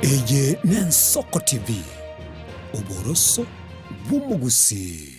Eye n'Ensoko TV, oboroso bw'omogusii.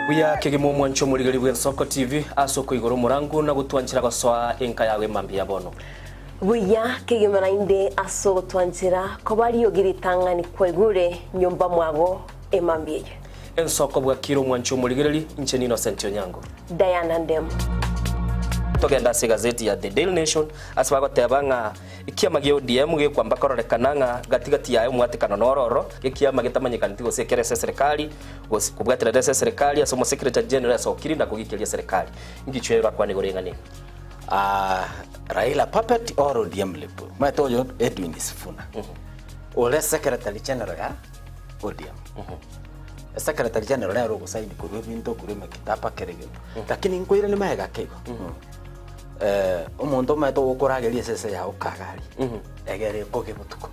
Buya kegima omwancho omorigeri bw'Ensoko TV ase okoigora omorango na gotwanchera gosoa enka yago emambia ya bono. Buya kegima naende ase ogotwanchera koba riogi ritang'ani kwaigure nyomba mwago emambia eye. Ensoko bwakire omwancho omorigereri, inche n'Innocent Onyango. Diana Ndemo. Togende ase egazeti ya The Daily Nation ase bagoteba ng'a Ekiama gia ODM gekwamba kororekana ng'a gati gati yaye omwatekano noro ororo, ekiama getamanyekaneti gose ekere ase eserekari, gose kobwaterera ase eserekari ase omosekerecha general asokiri na kogikeria eserekari. Ingichwa ero akwane igoro eng'ana eye. Aah Raila puppet or ODM lip? Omanyete oyo Edwin Sifuna ore secretary general ya ODM. Secretary general nere ogosaini korwa ebinto korwa emekitaba kera egento. Lakini nkoiranie magega ake igo. Omonto omanyete ogokorageria esese yao kagari, egere ekoge botuko.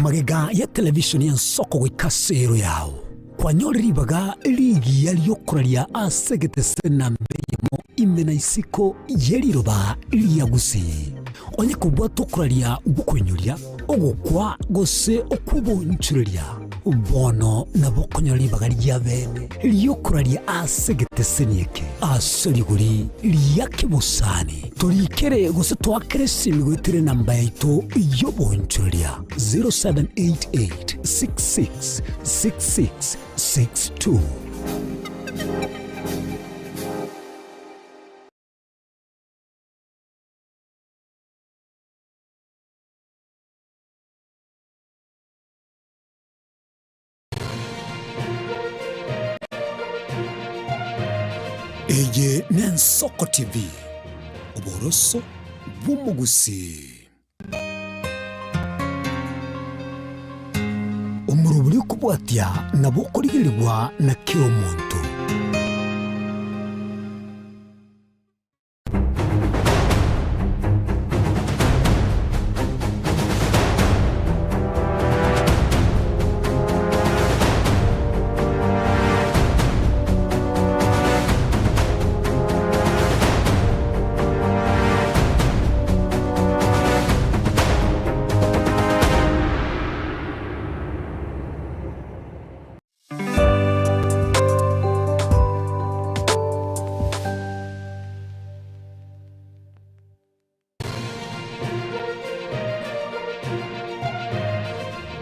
Magega ya televisheni y'ensoko goika ase ero yao, kwanyore ribaga rigiya ri'okoraria ase egetese namba eyemo ime na isiko ye riroba ria Gusii. Onye kobwate okoraria gw'okoinyoria, ogokwa gose okw'oboonchoreria, bono nabo okonyora ribaga ria bene ri'okoraria ase egeteseni eke ase rigori ria kebosani. Torikere gose toakere esimi goetera enamba yaito y'oboonchoreria 0788 66 66 62. Eye n'Ensoko TV, oboroso bw'omogusii. Omorobori okobwatia nabo okorigerigwa na kera omonto.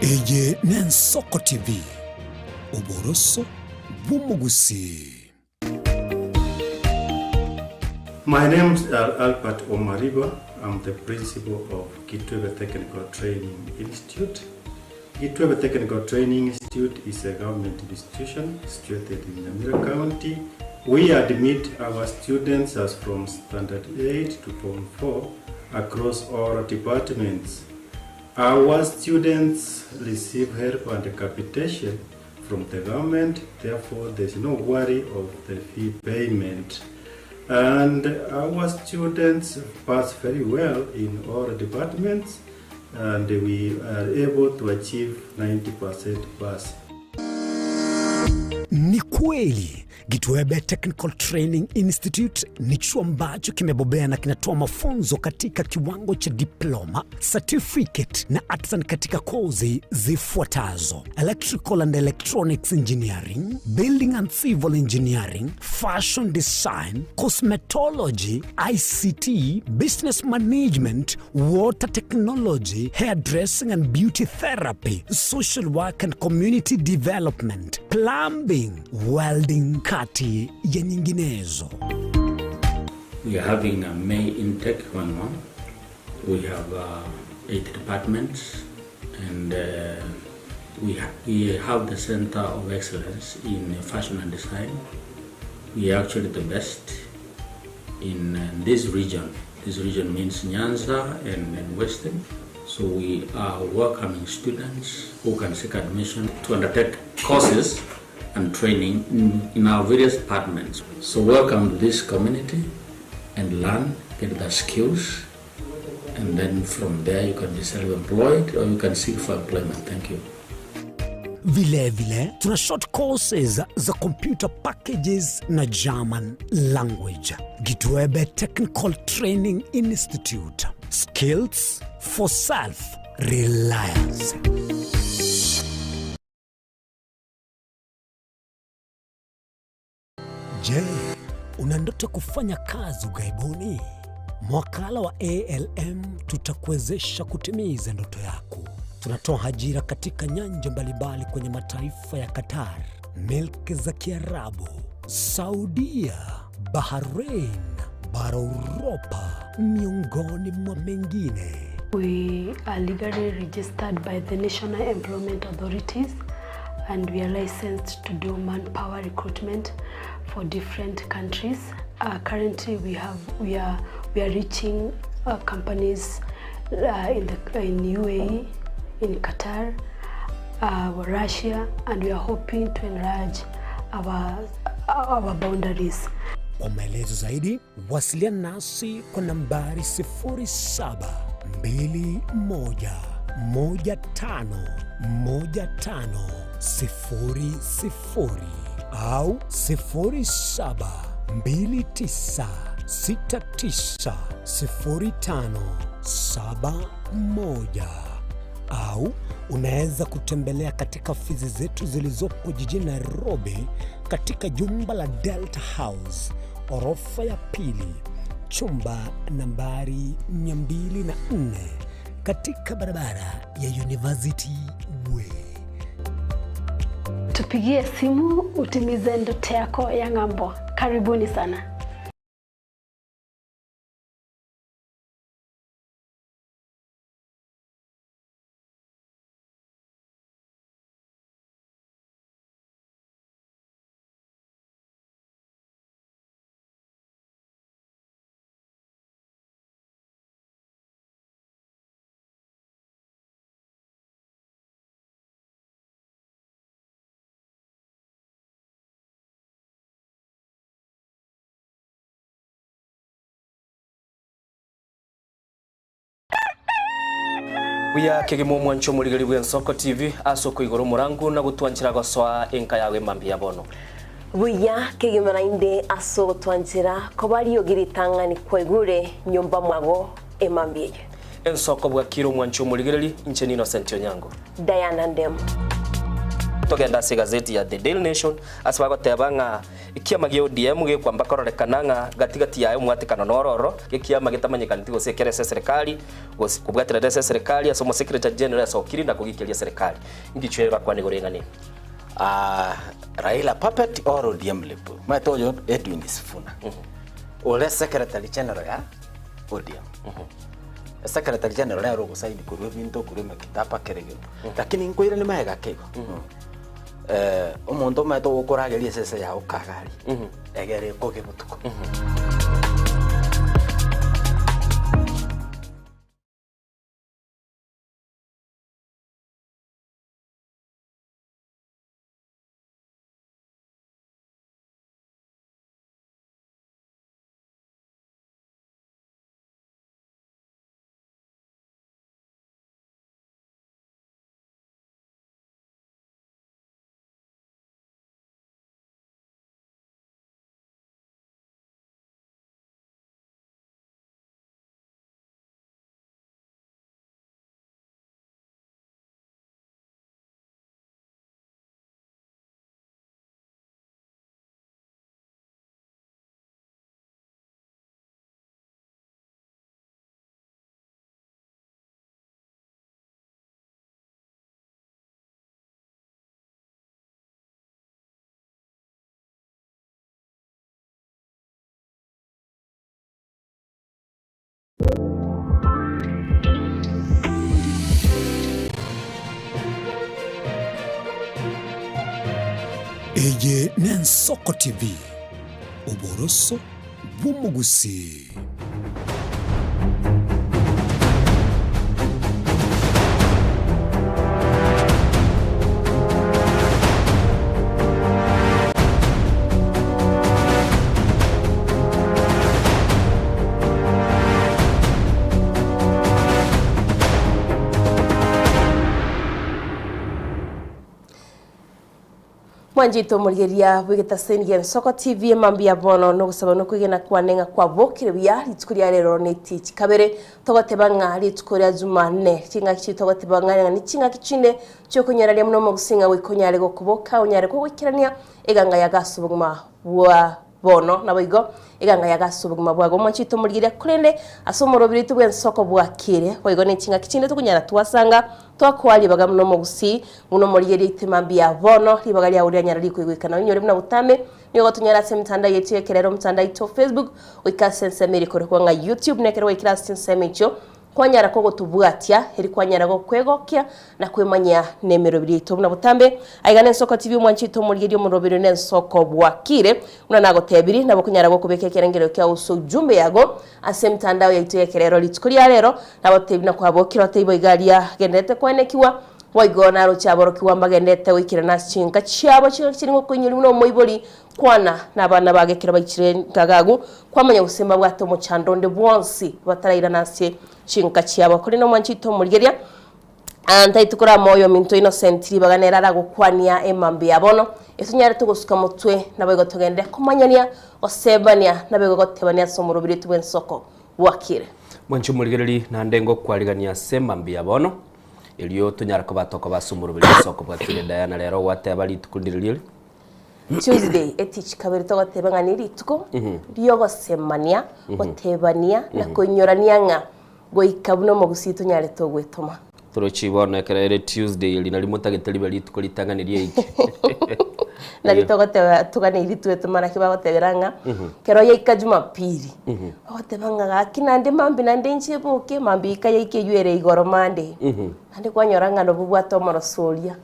Eye n'Ensoko TV, oboroso bw'omogusii. My name is Albert Omariba. I'm the principal of Kitwebe Technical Training Institute. Gitwebe Technical Training Institute is a government institution situated in Nyamira County. We admit our students as from Standard 8 to Form 4 across all departments. Our students receive help and capitation from the government, therefore there's no worry of the fee payment. And our students pass very well in all departments and we are able to achieve 90% pass. Ni kweli Gitwebe Technical Training Institute ni chuo ambacho kimebobea na kinatoa mafunzo katika kiwango cha diploma, certificate na artisan katika kozi zifuatazo: electrical and electronics engineering, building and civil engineering, fashion design, cosmetology, ICT, business management, water technology, hairdressing and beauty therapy, social work and community development, plumbing, welding, kati ya nyinginezo. We are having a May intake 1 1. We have 8 departments and we, we have the Center of Excellence in Fashion and Design. We are actually the best in this region. This region means Nyanza and Western. So we are welcoming students who can seek admission to undertake courses and training in our various departments. So welcome to this community and learn, get the skills, and then from there you can be self-employed or you can seek for employment. Thank you. Vile vile tuna short courses za computer packages na German language. Gitwebe Technical Training Institute. Skills for self reliance. Je, una ndoto kufanya kazi ughaibuni? Mwakala wa ALM tutakuwezesha kutimiza ndoto yako. Tunatoa ajira katika nyanja mbalimbali kwenye mataifa ya Qatar, milki za Kiarabu, Saudia, Bahrain, bara Uropa, miongoni mwa mengine. We are legally registered by the National Employment Authorities and we are licensed to do manpower recruitment for different countries. Currently we are reaching companies in UAE, in Qatar, Russia, and we are hoping to enlarge our boundaries. Kwa maelezo zaidi wasiliana nasi kwa nambari 0721151500 au 0729690571 au unaweza kutembelea katika ofisi zetu zilizopo jijini Nairobi katika jumba la Delta House orofa ya pili chumba nambari 204 katika barabara ya University Way. Tupigie simu utimize ndoto yako ya ng'ambo. Karibuni sana. Buya kegemo mwancho murigeri bwe Nsoko TV asoko igoro murangu na gutwanchira gosoa enka yawe mambi ya bono. Buya kegemo nainde aso gutwanchira kobari ogiritang'ani kwaigure nyumba mwago emambi eye. Ensoko bwa kiro mwancho murigereri inche ni Innocent Onyango. Diana Ndem. Togenda ase gazeti ya The Daily Nation ase bagoteba ng'a ekiama gia ODM gekwamba kororekana ng'a gatigati yaye omwatekano nororo gekiama getamanyekaneti gose ekere ase serikali gose kobwaterera ase serikali ase omosekretary general asokiri na kogikeria serikali ngichwe bakwane goreng'ani. Raila puppet or ODM lip mato oyo Edwin Sifuna ore secretary general ya ODM. Secretary general ya rogosaini kurwe binto kurwe makitapa kerege lakini nkoire ni maega kego. Omonto omanyete ogokorageria esese yago kagari egere ekoge botuko. Eye n'Ensoko TV, oboroso bw'omogusii. Mwanchete omorigereria bw'egetaseni gi'Ensoko TV emambia bono nogosaba nokwegena kwane ng'a kwabokire buya rituko ria rero netichi kabere togoteba ng'a rituko ria Jumanne ching'aki chiri togoteba ng'a ng'a ching'aki chinde chiokonyararia muno omogusii ng'a goika onyare gokoboka onyare kogoikerania eganga yago ase obogima bwa Bono naboigo eganga yago ase obogima bwago omwanchete omorigereria, korende ase omoroberi oito bw'ensoko bwakire. Boigo ne chingaki chinde tokonyara twasanga twakoa ribaga buna omogusii, buna omorigereria oito mambia bono ribaga riago rianyara rikoigwekana. Oinyore buna botambe nigo gotonyora ase emetandao yaito y'ekerero omotandao oito o Facebook goika ase ensemo ere ekorokwa ng'a YouTube, na ekero gwaikire ase chinsemo echio Kwanyara kogotobwatia, eri kwanyara gokwegokia na kwemanyia nemeroberi yaito buna botambe. Aiga nensoko TV omwanchete omorigereria omoroberi nensoko bwakire. Buna nagotebiri, nabo okonyara gokobeka ekerengererio kiao gose ujumbe yago ase emitandao yaito y'ekerero rituko ria rero. Nagotebi buna kwabokire otebwe iga aria genderete koenekigwa, boigo naroche aborokigwa mbagenderete goikerana ase chinka chiabo chingaki chiri ngokoinyoria buna omoibori Kwana nabana bage ekero baichire nkagagu, kwamanya gose mbabwate omochando onde bwonsi batarairana ase chinka chiabo. Korende omwanchete omorigeria, ntaeti korama oyominto Innocent ribaga nere aragokwania emambia ya bono, etonyarete gosuka motwe, naboigo togende komanyania, gosebania, naboigo gotebania ase omoroberi oito bw'ensoko bwakire. Mwanche omorigereri, naende ngokwarigania ase emambia ya bono, erio tonyare koba tokoba ase omoroberi bw'ensoko bwakire. Diana rero gwateba rituko ndire riria. Tuesday, etich kabere togoteba ng'a nerituko riogosemania, gotebania na koinyorania ng'a goika buna omogusii tonyare togwetoma. Torochi bono ekero ere Tuesday eri nari motagete ribe rituko ritang'ani riaike. Nari togoteba toganeiri twetoma naki bagotebera ng'a kero yaika Jumapili, bagoteba ng'a gaki naende mambia naende inche boke mambia ika yaika eywo ere igoro Monday, naende kwanyora ng'a nobobwate omoroso oria.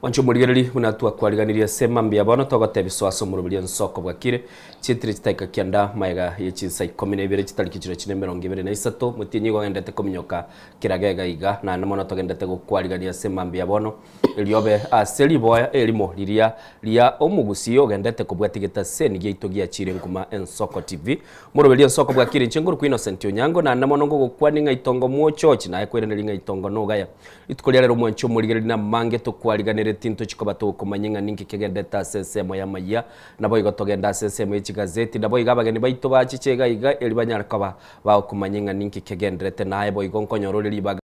Mwanche omorigereria buna twakwariganirie ase mambia bono togotebiswa ase omoroberio ensoko bwakire chitire chitaika kianda maega ye chinsa ikomi na ibere chitariki chire chine emerongo ebere na isato motienyi igo ogendete kominyoka keraga iga iga naende mono togendete gokwarigania ase mambia bono eriobe ase riboya erimo riria ria omogusii ogendete kobwatia getaseni giaito giachire nkuma ensoko TV Moroberio ensoko bwakire inche nkorokwa Innocent Onyango naende mono ngogokwania ng'a itongo mwochochi naye kwereneria ng'a itongo nogaya Rituko ria rero omwanchi omorigereria namange tokwariganeretie ntochie koba tokomanya ng'a ninki kegendete ase ensemo y'amayia, naboigo togende ase ensemo ye chigazeti, naboigo abageni baito bachiche iga iga erio banyare koba bagokomanya ng'a ninki kegenderete. Naye boigo nkonyora ore ribaga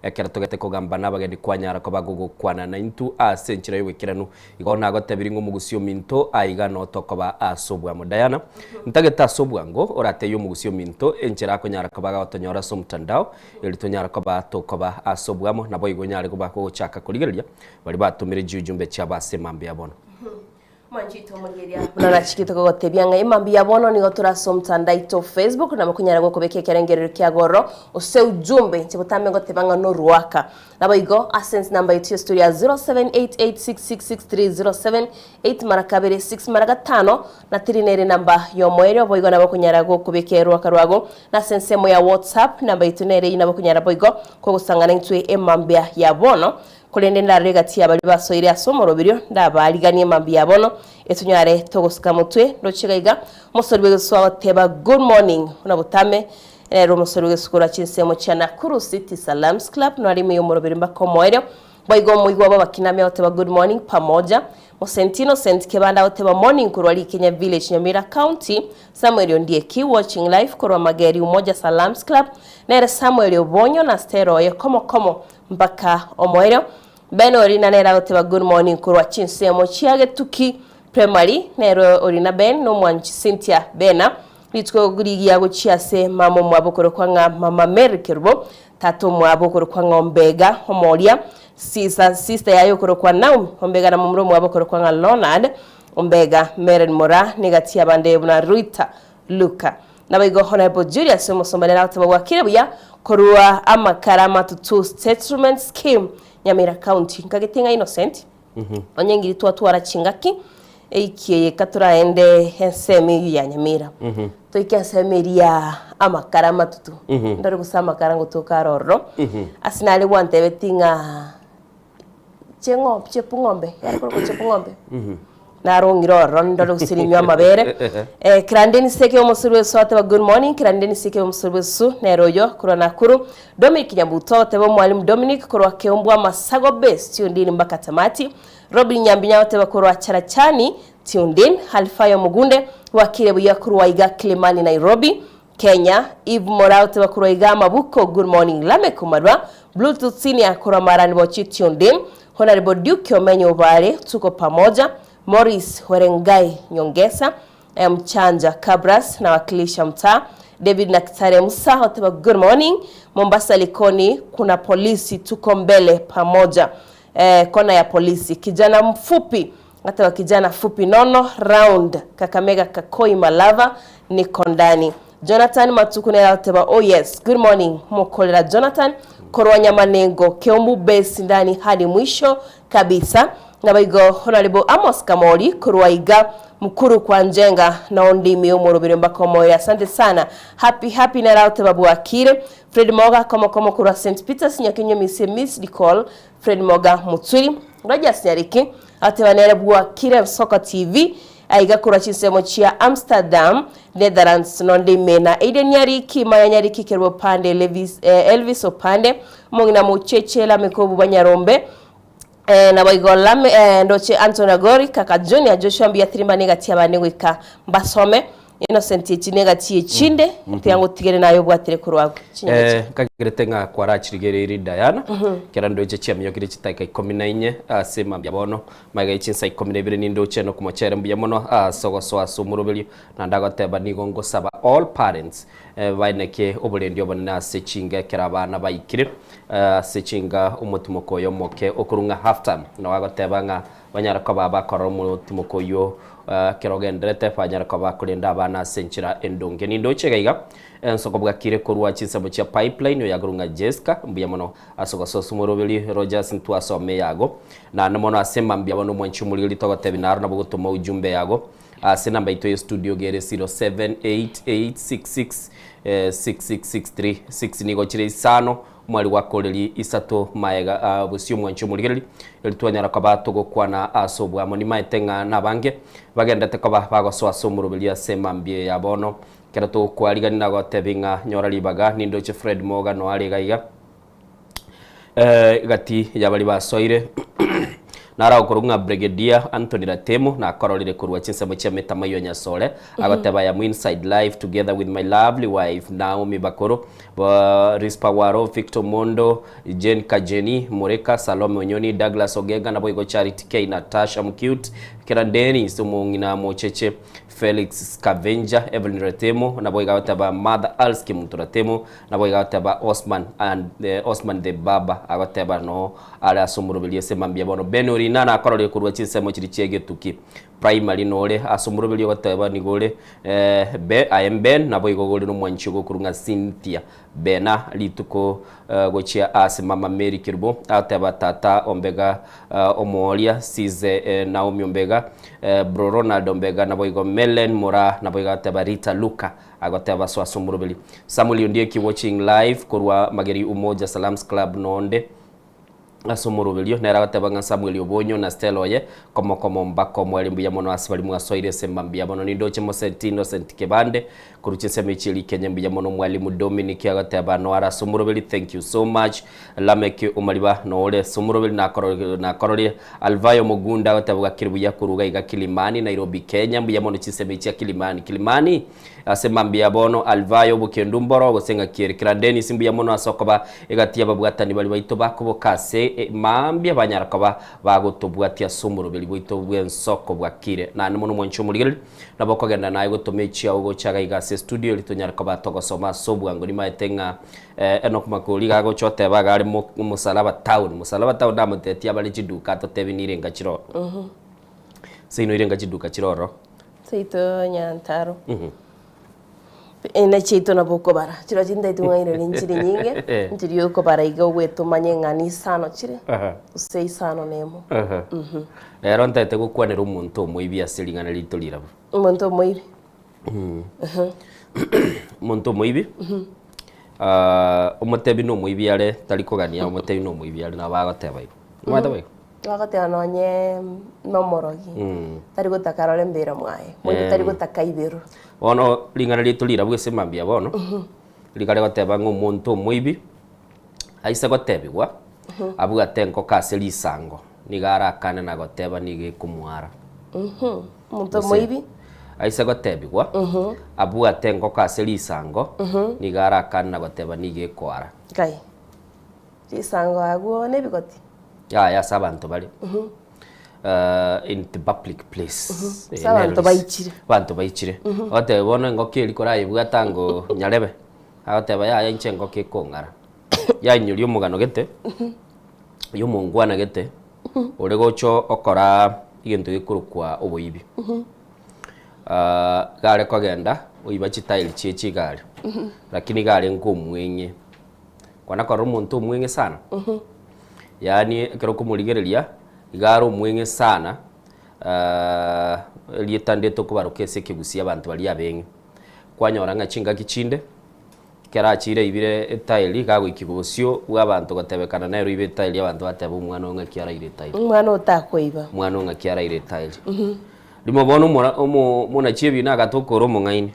ekero togete kogamba nabageni kwanyara koba gogokwana naintwe ase enchera y'oboikeranu. Igo nagotebirie ng'a omogusi ominto aiga noo tokoba ase obwamo. Diana, ntagete ase obwango oratebie omogusi ominto enchera akonyara koba agotonyora ase omotandao, Erio tonyare koba tokoba ase obwamo, naboigo onyare koba gogochaka korigereria baria batomire chiujumbe chiabo ase emambia ya bono. Mwanchete omorigereria buna nachigete kogotebia ng'a emambia ya bono nigo tore ase omotandao aito Facebook nabo okonyara gokobeka ekerengererio kiago ororo ose ujumbe inche botambe ngoteba ng'a noruaka. Naboigo ase enamba yaito ya studio ya 0788666307 8 mara kabere 6 mara gatano na tiri nere enamba y'omoerio boigo nabo okonyara gokobeka eruaka rwago Nase ensemo ya WhatsApp, namba yaito nere eyio nabo okonyara boigo kogosang'ana intwe emambia ya bono. Korende ndarore egati ya baria basoire ase omoroberio, ndabaariganie emambia ya bono, etonyare togosuka motwe. Ndoche iga iga, omosori bw'egesusu agoteba good morning, buna botame. Nere omosori bw'egesusu korwa chinsemo chia Nakuru City Salams Club, nare ime y'omoroberio mpaka omoerio. Boigo omoigwa bw'abakinami agoteba good morning pamoja. Mosenti Innocent Kebanda agoteba morning korwa Rikenya Village Nyamira County. Samuel Ondieki watching live korwa Mageri Umoja Salams Club. Nere Samuel Obonyo na Stella oye komo komo mpaka omoerio. Ben Orina nere agoteba good morning korwa chinsemo chia Getuki Primary. Nere Orina Ben nomwanchi Cynthia Bena. Rituko rigiya gochia ase mama omwabo okorokwa ng'a Mama Mary Kerubo, tata omwabo okorokwa ng'a Ombega Omoria, sisa sister yaye okorokwa Naomi Ombega na momura omwabo okorokwa ng'a Leonard Ombega, Meren Moraa, negati y'abande buna Ruita Luka. Naboigo Honourable Julius Omosomba nere agoteba bwakire buya korwa amakara amatutu Settlement Scheme Nyamira County. Nkagete ng'a Innocent, onye ngiri twatwara chingaki. Eiki eye katoraende ensemo eyio ya Nyamira, toike ensemo eria ya amakara amatutu, ndore gose amakara ngotoka are ororo, ase nare gwantebetie ng'a ching'ombe chepung'ombe yare korokwa chepung'ombe, narong'ire ororo ndore gose ninywe amabere. Kirandeni seke omosori bw'esu ateba good morning, kirandeni seke omosori bw'esu nere oyo korwa Nakuru. Dominic Nyabuto oteba omwalimu Dominic korwa Keumbu Amasago base tuned in mpaka tamati. Robin Nyambinya agoteba korwa Charachani, tuned in, Halifayo Mugunde, bwakire buya korwa iga Kilimani Nairobi, Kenya, Eve Moraa agoteba korwa iga Mabuko, good morning Lameck Omarwa, Bluetooth Senior korwa Marani Bochi, tuned in, Honorable Duke Omenyo Obare, tuko pamoja, Maurice Werengai Nyongesa, Mchanja Kabras nawakilisha mtaa, David Nakitare Musa agoteba good morning, Mombasa Likoni kuna polisi tuko mbele pamoja. Eh, kona ya polisi kijana mfupi ateba kijana fupi nono round Kakamega Kakoi Malava niko ndani Jonathan Matuku nere agoteba oh yes good morning mokorera Jonathan korwa Nyamanengo Keumbu base ndani hadi mwisho kabisa Naboigo Honorable Amos Kamori korwa iga Mukuru kwa Njenga nao ndimi omorobere mbaka omoyo asante sana Happy happy nere agoteba bwakire Fred Moga komo komo korwa St Peters Nyakinyua Mise Miss Nicole Fred Moga Mutswiri Rogers Nyariki agoteba nere bwakire Nsoko TV aiga korwa chinsemo chia Amsterdam Netherlands nonde ime na Aiden Nyariki Maya Nyariki Kerubo Opande Levis, eh, Elvis Opande omong'ina Mocheche Lameck Obuba Nyarombe Eh, naboigo Lame, eh, ndoche Anthony Agori, kaka Junior, Joshua mbuya tirimba negati abande goika mbasome. Innocent echi negati echinde, tiga ngotigere naye obwatire korwa agwo. Chinyomba echi. Eh, nkagerete ng'a kwarachirigereiri Diana, kera ndoche chiamiokire chidakika ikomi na inye ase mambia bono, magega ye chinsa ikomi na ibere nindoche nokomochere mbuya mono ase ogosoa ase omoroberio, naende agoteba nigo ngosaba all parents eh, baeneke oborendi obonene ase chinga ekero abana baikire Ase chinga omotimoko oyo omoke okorwa ng'a half term, nabo agoteba ng'a banyare koba bakorora omotimoko oyio ekero ogenderete, banyare koba bakorenda abana ase enchera endonge. Nindoche iga iga ensoko bwakire korwa chinsemo chia pipeline oyo akorwa ng'a Jesca, mbuya mono ase ogososa omoroberi Rogers ntwasoma eyago. Naende mono ase mambia bono omwanchi omorigeri togotebi naro nabo gotoma ujumbe yago ase enamba yaito ye studio iga ere 078866 6663 6 nigo chire isano mwari gwakoreri isato maega ah, bosio mwanche omorigereri eri twanyara koba togokwana ase obwamo nimaete ng'a nabange bagendete koba bagosoa ase omoroberi ase mambia ya bono ekero togokwarigani nagotebi ng'a nyora ribaga nindoche Fred Moga noare iga iga Eh, gati y'abaria basoire naro agokorwa ng'a Brigadier Anthony Ratemo nakororire korwa chinsemo chia Metamaywa Nyasore agoteba I am inside life together with my lovely wife Naomi Bakoro ba Rispa Waro Victor Mondo Jane Kajeni Mureka Salome Onyoni Douglas Ogega naboigo Charity K Natasha Mcute Kera Dennis omong'ina Mocheche Felix Scavenger Evelyn Ratemo naboigo agoteba Mother Alsky Muntu Ratemo Naboigo agoteba Osman and Osman the barber agoteba noo are ase omoroberi ase mambia bono. Ben Orina nakororire korwa chinsemo chiria chia egetuki primary nore ase omoroberi ogoteba nigo ore be I am Ben naboigo gore nomwanchi ogokorwa ng'a Cynthia Bena rituko gochia ase mama Mary Kerubo agoteba tata Ombega Omooria Size Naomi Ombega bro Ronald Ombega naboigo Mellen Moraa naboigo agoteba Rita Luka Agoteba asoe ase omoroberi. Samuel Ondieki watching live korwa Mageri Umoja Salams Club nonde ase omoroberio nere agoteba ng'a Samuel Obonyo na Stella oye komo komo mbaka omweri mbuya mono ase baria mwasoire ase mambia bono nindoche Mosenti Innocent Kebande korwa chinsemo echi eria Kenya mbuya mono Mwalimu Dominic agoteba noare ase omoroberi thank you so much Lameck Omariba noore ase omoroberi nakorore nakororire Alvayo Mogunda agoteba bwakire buya korwa iga iga Kilimani Nairobi Kenya mbuya mono chinsemo echi chia Kilimani Kilimani Ase mambia bono Alvayo obokendu mboro, gose ng'aki ere. Kera Dennis mbuya mono ase okoba egati y'ababwatani baria baito bakoboka ase mambia banyara koba bagotobwatia ase omoroberi bwaito bw'ensoko bwakire. Naende mono mwanche omorigereria, nabo okogenda naye gotoma echiao gocha iga iga ase estudio erio tonyare koba togosoma ase obwango. Nimaete ng'a Enock Makori iga agocha oteba iga are Mosalaba town. Mosalaba town namotebetie abare chiduka atotebi nirenga chire ororo. Seino irenga chiduka chire ororo. Seito Nyantaro. Ene chiaito nabo okobara, chirochio chintaeti ng'aireri nchire nyinge, nchiria okobara iga ogwete omanye ng'a nisano chire, gose isano na emo. Rero ntaete gokwanera omonto omoibi ase ring'ana rito rirabwo. Omonto omoibi. Omonto omoibi, omotebi na omoibi are tari kogania omotebi na omoibi are nabo bagoteba igo. Omanyete boigo? Bagoteba nonye nomorogi, tari gotaka arore mbera mwaye, moibi tari gotaka aiberwe. Bono ring'ana riaito rirabwo ase mambia bono, rikare goteba ng'a omonto omoibi, aise gotebigwa, abwate engoko ase risango, nigo arakane na goteba nigo ekomwara. Omonto omoibi. Aise gotebigwa, abwate engoko ase risango, nigo arakane na goteba nigo ekoara. Ngai. Risango agwo nebigoti. Yaya ase abanto bare in the public place. Ase abanto baichire. Abanto baichire. Ogoteba bono engoko eria korayebwate ango nyarebe, agoteba yaya inche engoko ekong'ara. Yainyoria omogano gete, ya omongwana gete, ore gocha okora egento gekorokwa oboibi. Iga are kogenda, oiba chitairi chie chigari, lakini iga arenge omweng'e. Kwana korora omonto omweng'e sana, yaani ekero okomorigereria, iga are omweng'e sana, erieta ndire tokobaroka ase ekegusii abanto baria abeng'e. Kwanyora ng'a chingaki chinde, ekero achire aibire etairi, iga agoikiwa bosio bwa abanto gotebekana nere oibe etairi abanto bateba omwana oyo ng'aki araire etairi. Omwana otakoiba. Omwana oyo ng'aki araire etairi. Rimo bono omora omo omonachi ebina agatoka ore omong'aini,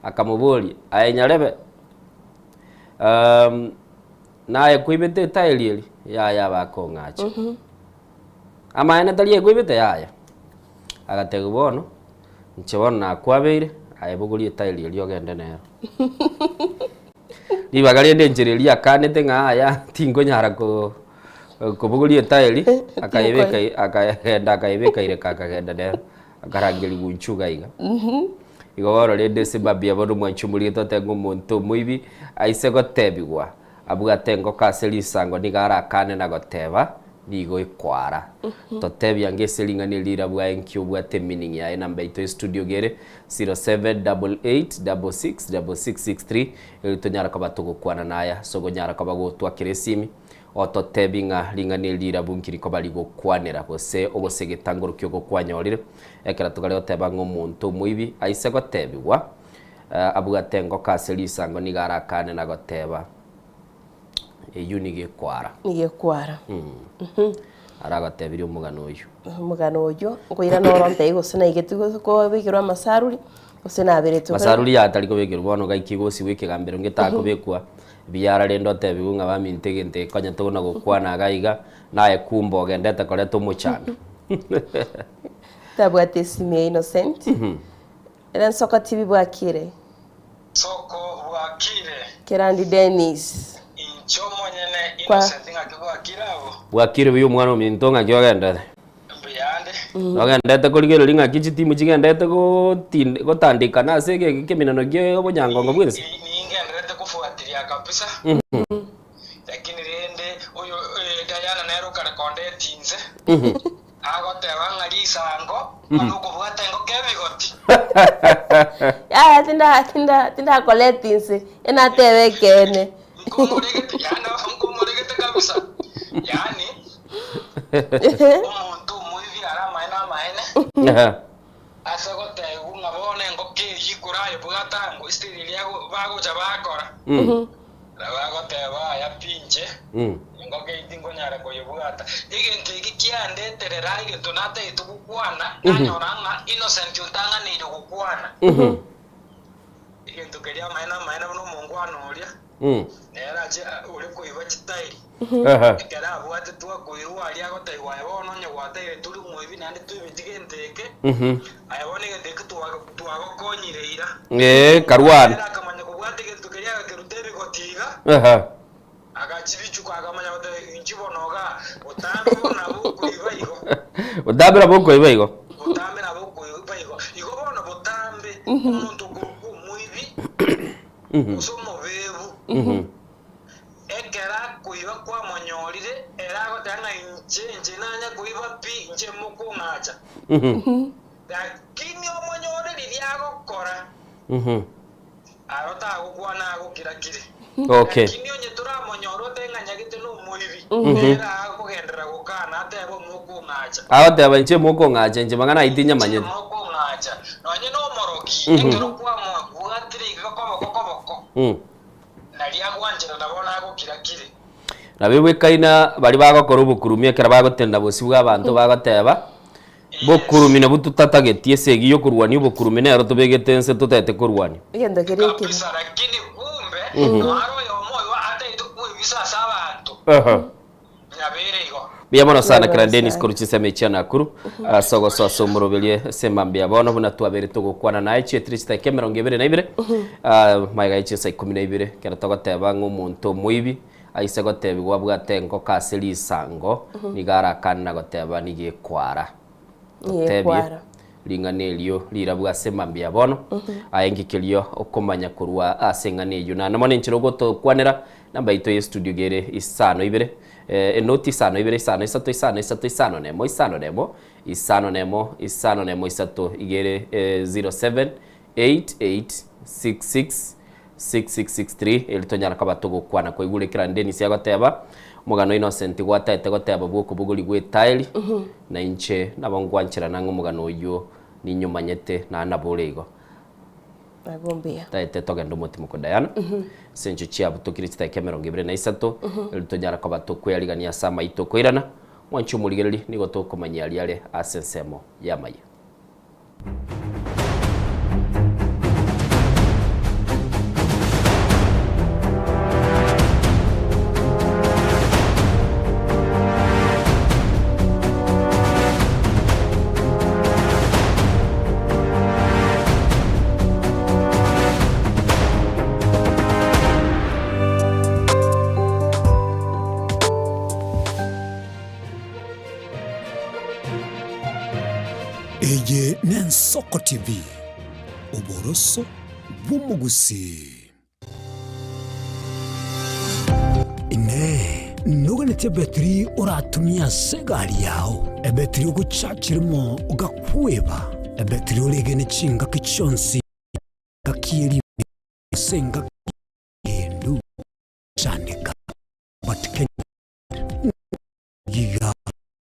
akamoboria, aye nyarebe. Naye kwaibete etaeri eria? Yaya bakong'acha. Amaene tari aye kwaibete? Yaya. Agatebia bono, inche bono nakwabeire, aye bogoria etaeri eria ogende nero. Ribaga rende enchera eria akanete ng'a yaya tinkonyara ko kobogoria etaeri, akayebeka akagenda akayebeka ireka akagenda nero, akarangeria gunchuga iga. Igo bono rende ase mambia bono omwanchi omorige totebe ng'a omonto omoibi aise gotebigwa abwate engoko ase risango nigo arakane na goteba nigo ekoara. Totebia ange ase ring'ana eri rirabwo aye nki obwate emeaning yaye enamba yaito ya estudio iga ere 0788666663 eri tonyara koba togokwana naya ase okonyara koba gotwakera esimi ototebi ng'a ring'ana eri rirabwo nki rikoba rigokwanera gose ogose egetangoro ki okwanyorire. Ekero tokare goteba ng'a omonto omoibi aise gotebigwa, abwate engoko ase risango nigo arakane na goteba, Eyio nigo ekwara. Nigo ekwara. Aragotebirie omogano oyio. Omogano oyio, nkoirana oro ntebie gose naigetwe gose kobekerwa amasaruri, gose naberetwe. Masaruri yaya tari kobekerwa bono gaikia gosiwa ekegambero ngetakobekwa biara rende otebigwe ng'a baminto egento eke konya tokona gokwana iga iga, naye kumbe ogendete koreta omochando. Tabwate esimi ya Innocent. Ere nsoko tibi bwakire. Soko bwakire. Kerandi Dennis. Inche omonyene Kwa. Innocent ng'aki bwakire abwo? Bwakire buya omwana ominto ng'aki ogendete? Mbuyande. Ogendete korigereria ng'aki chitimu chigendete gotin gotandikana ase ege ekeminano kia obonyangongo bwensi? Ningenderete kofuatilia kabisa. Lakini rende oyo Diana nere okare kondeti inse. Agoteba ng'a risango ng'a nokobwata engoko ebigoti. Yaya tinda tinda tindakoreti inse, enatebe ekeene. Nkomoregete, yaani nkomoregete kabisa. Yaani omonto omoibi are amaene amaene ase gotebigwa ng'a bono engoko eyio korayebwate ango esitiri eria bagocha bakora. Nabo agoteba, Aya pi inche, engoko eyio tinkonyara koyebwata. Egento eke kiandeterera egento natagete gokwana, nanyora ng'a Innocent ontang'aneire gokwana. Egento keria amaene amaene buna omongwana oria, nere ache ore koiba chitairi. Ekero abwatetwe akoirwa aria agotebiwa, Aye bono onye gwataire tori omoibi naende toibeti gento eke, aye bono egento eke twagokonyire ira. Ee, karwane. Nere akamanya kobwata egento keria agakeruta ebigoti iga, agachibichuka akamanya goteba, Inchuo bono igaa, botambe bono nabo okoiba igo. Botambe nabo okoiba igo. Botambe nabo okoiba igo. Igo bono botambe, omonto okorokwa omoibi, gose omobebu, Ekero akoiba kwamonyorire, ere agoteba ng'a inche, inche nanya koiba pi, inche mokong'acha. Lakini omonyore riria agokora, agokwana agokira kiri. Okay. Lakini onye toramonyora otebe ng'a nyagete nomoibi, nere akogenderera gokana atebe omokong'acha. Agoteba inche mokong'acha inche mang'ana ayio Inche tinyamanyete. mokong'acha. Nonye nomorogi, ekero kwamobwatire iga koboko koboko, nario agwancherana bono agokira kiri. Nabo ebwekaina baria bagokora obokurumi ekero bagotenena bosio bw'abanto bagoteba, Bokurumi nabwo totatageti, esegi y'okorwania obokurumi nero tobegete inse totaete korwania. Egento keria ekebe. Kabisa, lakini kumbe noare oyomo oyo ataete kwebisa ase abanto, nyabeire igo. Mbuya mono sana Mbuya Kera mono Dennis sana. korwa chinsemo echi chia Nakuru ase ogosoa ase omoroberio ase mambia bono buna twabeire togokwana naye chietire chidakika emerongo ebere na ibere ah, magega ye chinsa ikomi na ibere ekero togoteba ng'a omonto omoibi Aise gotebigwa abwate enkoko ase risango, nigo arakane na goteba nigo ekwara. Nigo Totebie ekwara. ring'ana erio rirabwo ase mambia bono, aye ngikerio okomanya korwa ase eng'ana eyio. Naende mono enchera ogotokwanera, namba yaito ye studio iga ere isano ibere, enoti isano ibere isano isato isano isato isano na emo isano na emo isano na emo isano na emo isato iga ere 078866 6663 eri tonyara koba togokwana kwaigure kera Dennis agoteba omogano Innocent gwataete goteba bw'okobogori gw'etaeri na inche nabo ngwancherana ng'a omogano oyio ninyomanyete naende nabo ore igo. Abwo mbuya. Taete togende omotimoko Diana ase encho chiabutokire chidakika emerongo ebere na isato eri tonyara koba tokweyarigania ase amaito okoirana mwanche omorigereria nigo tokomanyia aria are ase ensemo y'amayia. Eye n'Ensoko TV, oboroso bw'omogusii. Inee! Noganetie ebetiri oratumie ase egari yao? Ebetiri ogochachera mo ogakweba? Ebetiri oregene chingaki chionsi engaki ye riberera gose engaki y'endu? Chandeka but Kenya Iga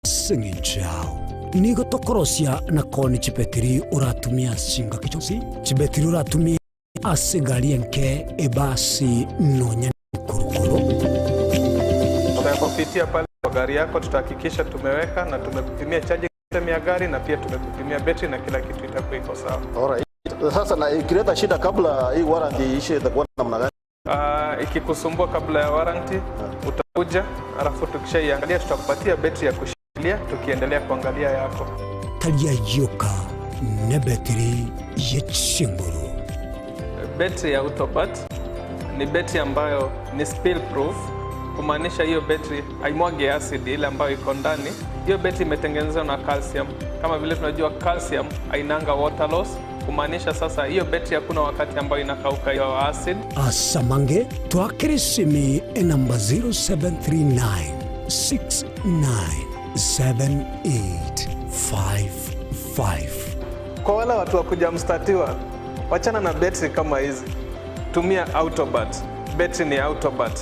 ase engencho yao. Nigo tokorosia na koonia chibetiri oratumie ase chingaki chionsi, chibetiri oratumie ase egari enke, ebasi, nonya nekorokoro. Tutakupitia pale kwa gari yako, tutahakikisha tumeweka na tumekupimia charging system ya gari na pia tumekupimia betri na kila kitu itakuwa iko sawa. Alright. Sasa na ikileta shida kabla hii warranty iishe itakuwa namna gani? Ikikusumbua kabla ya warranty utakuja, alafu tukishaiangalia tutakupatia betri ya kushikilia tukiendelea kuangalia yako. Tari ayio oka, nebetiri ye chinguru. Betri ya Autobat ni betri ambayo ni spill proof, kumaanisha hiyo betri haimwagi acid ile ambayo iko ndani. Hiyo betri imetengenezwa na calcium. Kama vile tunajua calcium hainanga water loss, Kumaanisha sasa hiyo betri hakuna wakati ambayo inakauka hiyo acid. Asamange twakere esimi enamba 0739 697855. Kwa wale watu wa kujamstatiwa, wachana na betri kama hizi, tumia Autobat. Betri ni Autobat.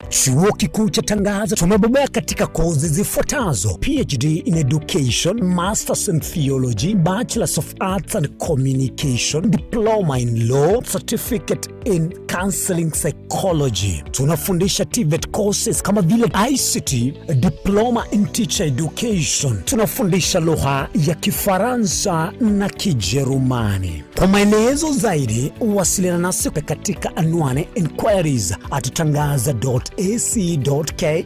Chuo Kikuu cha Tangaza tumebobea katika kozi zifuatazo: PhD in Education, Masters in Theology, Bachelors of Arts and Communication, Diploma in Law, Certificate in Counseling Psychology. Tunafundisha TVET courses kama vile ICT, Diploma in Teacher Education. Tunafundisha lugha ya Kifaransa na Kijerumani. Kwa maelezo zaidi wasiliana nasi katika anwani inquiries at tangaza.ac.ke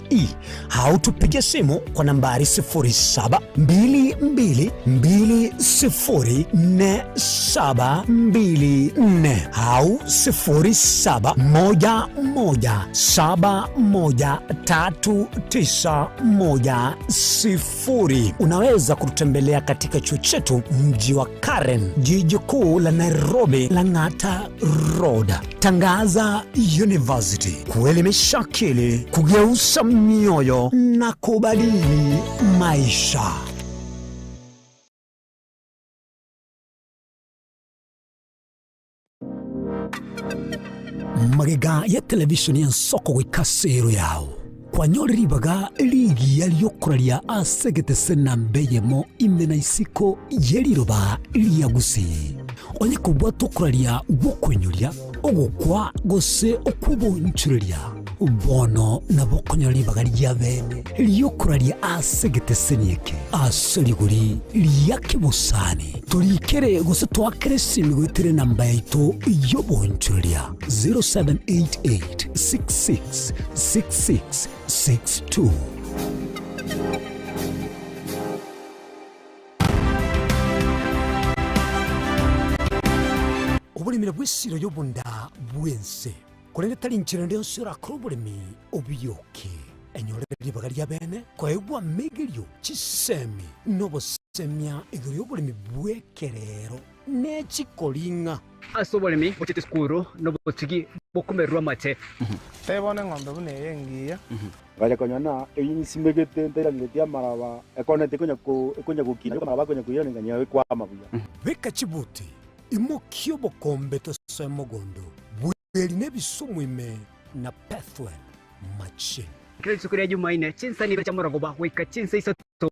au tupige simu kwa nambari 0722204724 au 0711713910. Unaweza kututembelea katika chuo chetu mji wa Karen, jiji kuu la Nairobi, Lang'ata Road. Tangaza University, kuelimisha akili, kugeuza mioyo na kubadili maisha. Magega ya televisheni y'ensoko goika ase ero yao, kwanyore ribaga rigiya ri'okoraria ase egetese namba eyemo ime na isiko ye riroba ria Gusii. Onye kobwata okoraria gw'okoinyoria, ogokwa gose okw'obonchoreria, bono nabo okonyora ribaga ria bene ri'okoraria ase egeteseni eke ase rigori ria kebosani. Torikere gose toakere esimi goetera enamba yaito y'obonchoreria 0788 66 66 62. Oboremi bw'esiro y'obonda bw'ense, korende tari nchera ende yonsi orakore oboremi obioke. Enyorere ribaga ria bene koegwa amegerio, chisemi, na obosemia igoro y'oboremi bw'ekerero ne chikoring'a. Ase oboremi bochete esukuru nobotugi bokomererwa amate. Tebia bono eng'ombe buna eye engiya. Ngacha konyora ng'a eyio nsimegete ntairangeretie amaraba, ekoneti ekonya ko ekonya gokina, amaraba akonya koirana nganyora ekwama buya. Beka chibuti, imokia obokombe tosoe mogondo, bweri nebisumu ime na Pethuel machine. Kera rituko ria Jumaine, chinsa nigo chiamorogoba goika chinsa isato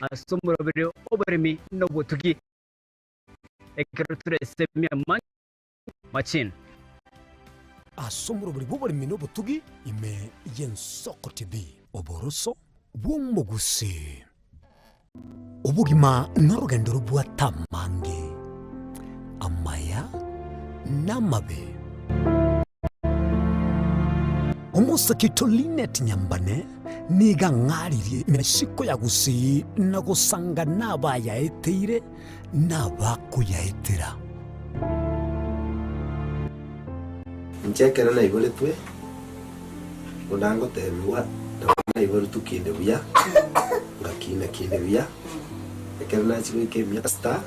ase omoroberi oboremi na obotugi, ekero toresemia machine. Ase omoroberi bw'oboremi na obotugi ime y'Ensoko TV, oboroso bw'omogusii. Obogima norogendo robwate amange, amaya na amabe. Omosake oito Linet Nyambane nigo ang'aririe emesiko ya Gusii na gosanga nabayaeteire na abakoyaetera. Inche ekero naiboretwe, buna ngotebigwa, nabo naiboretwe kinde buya, ngakina kinde buya, ekero nachia goika emiaka sita,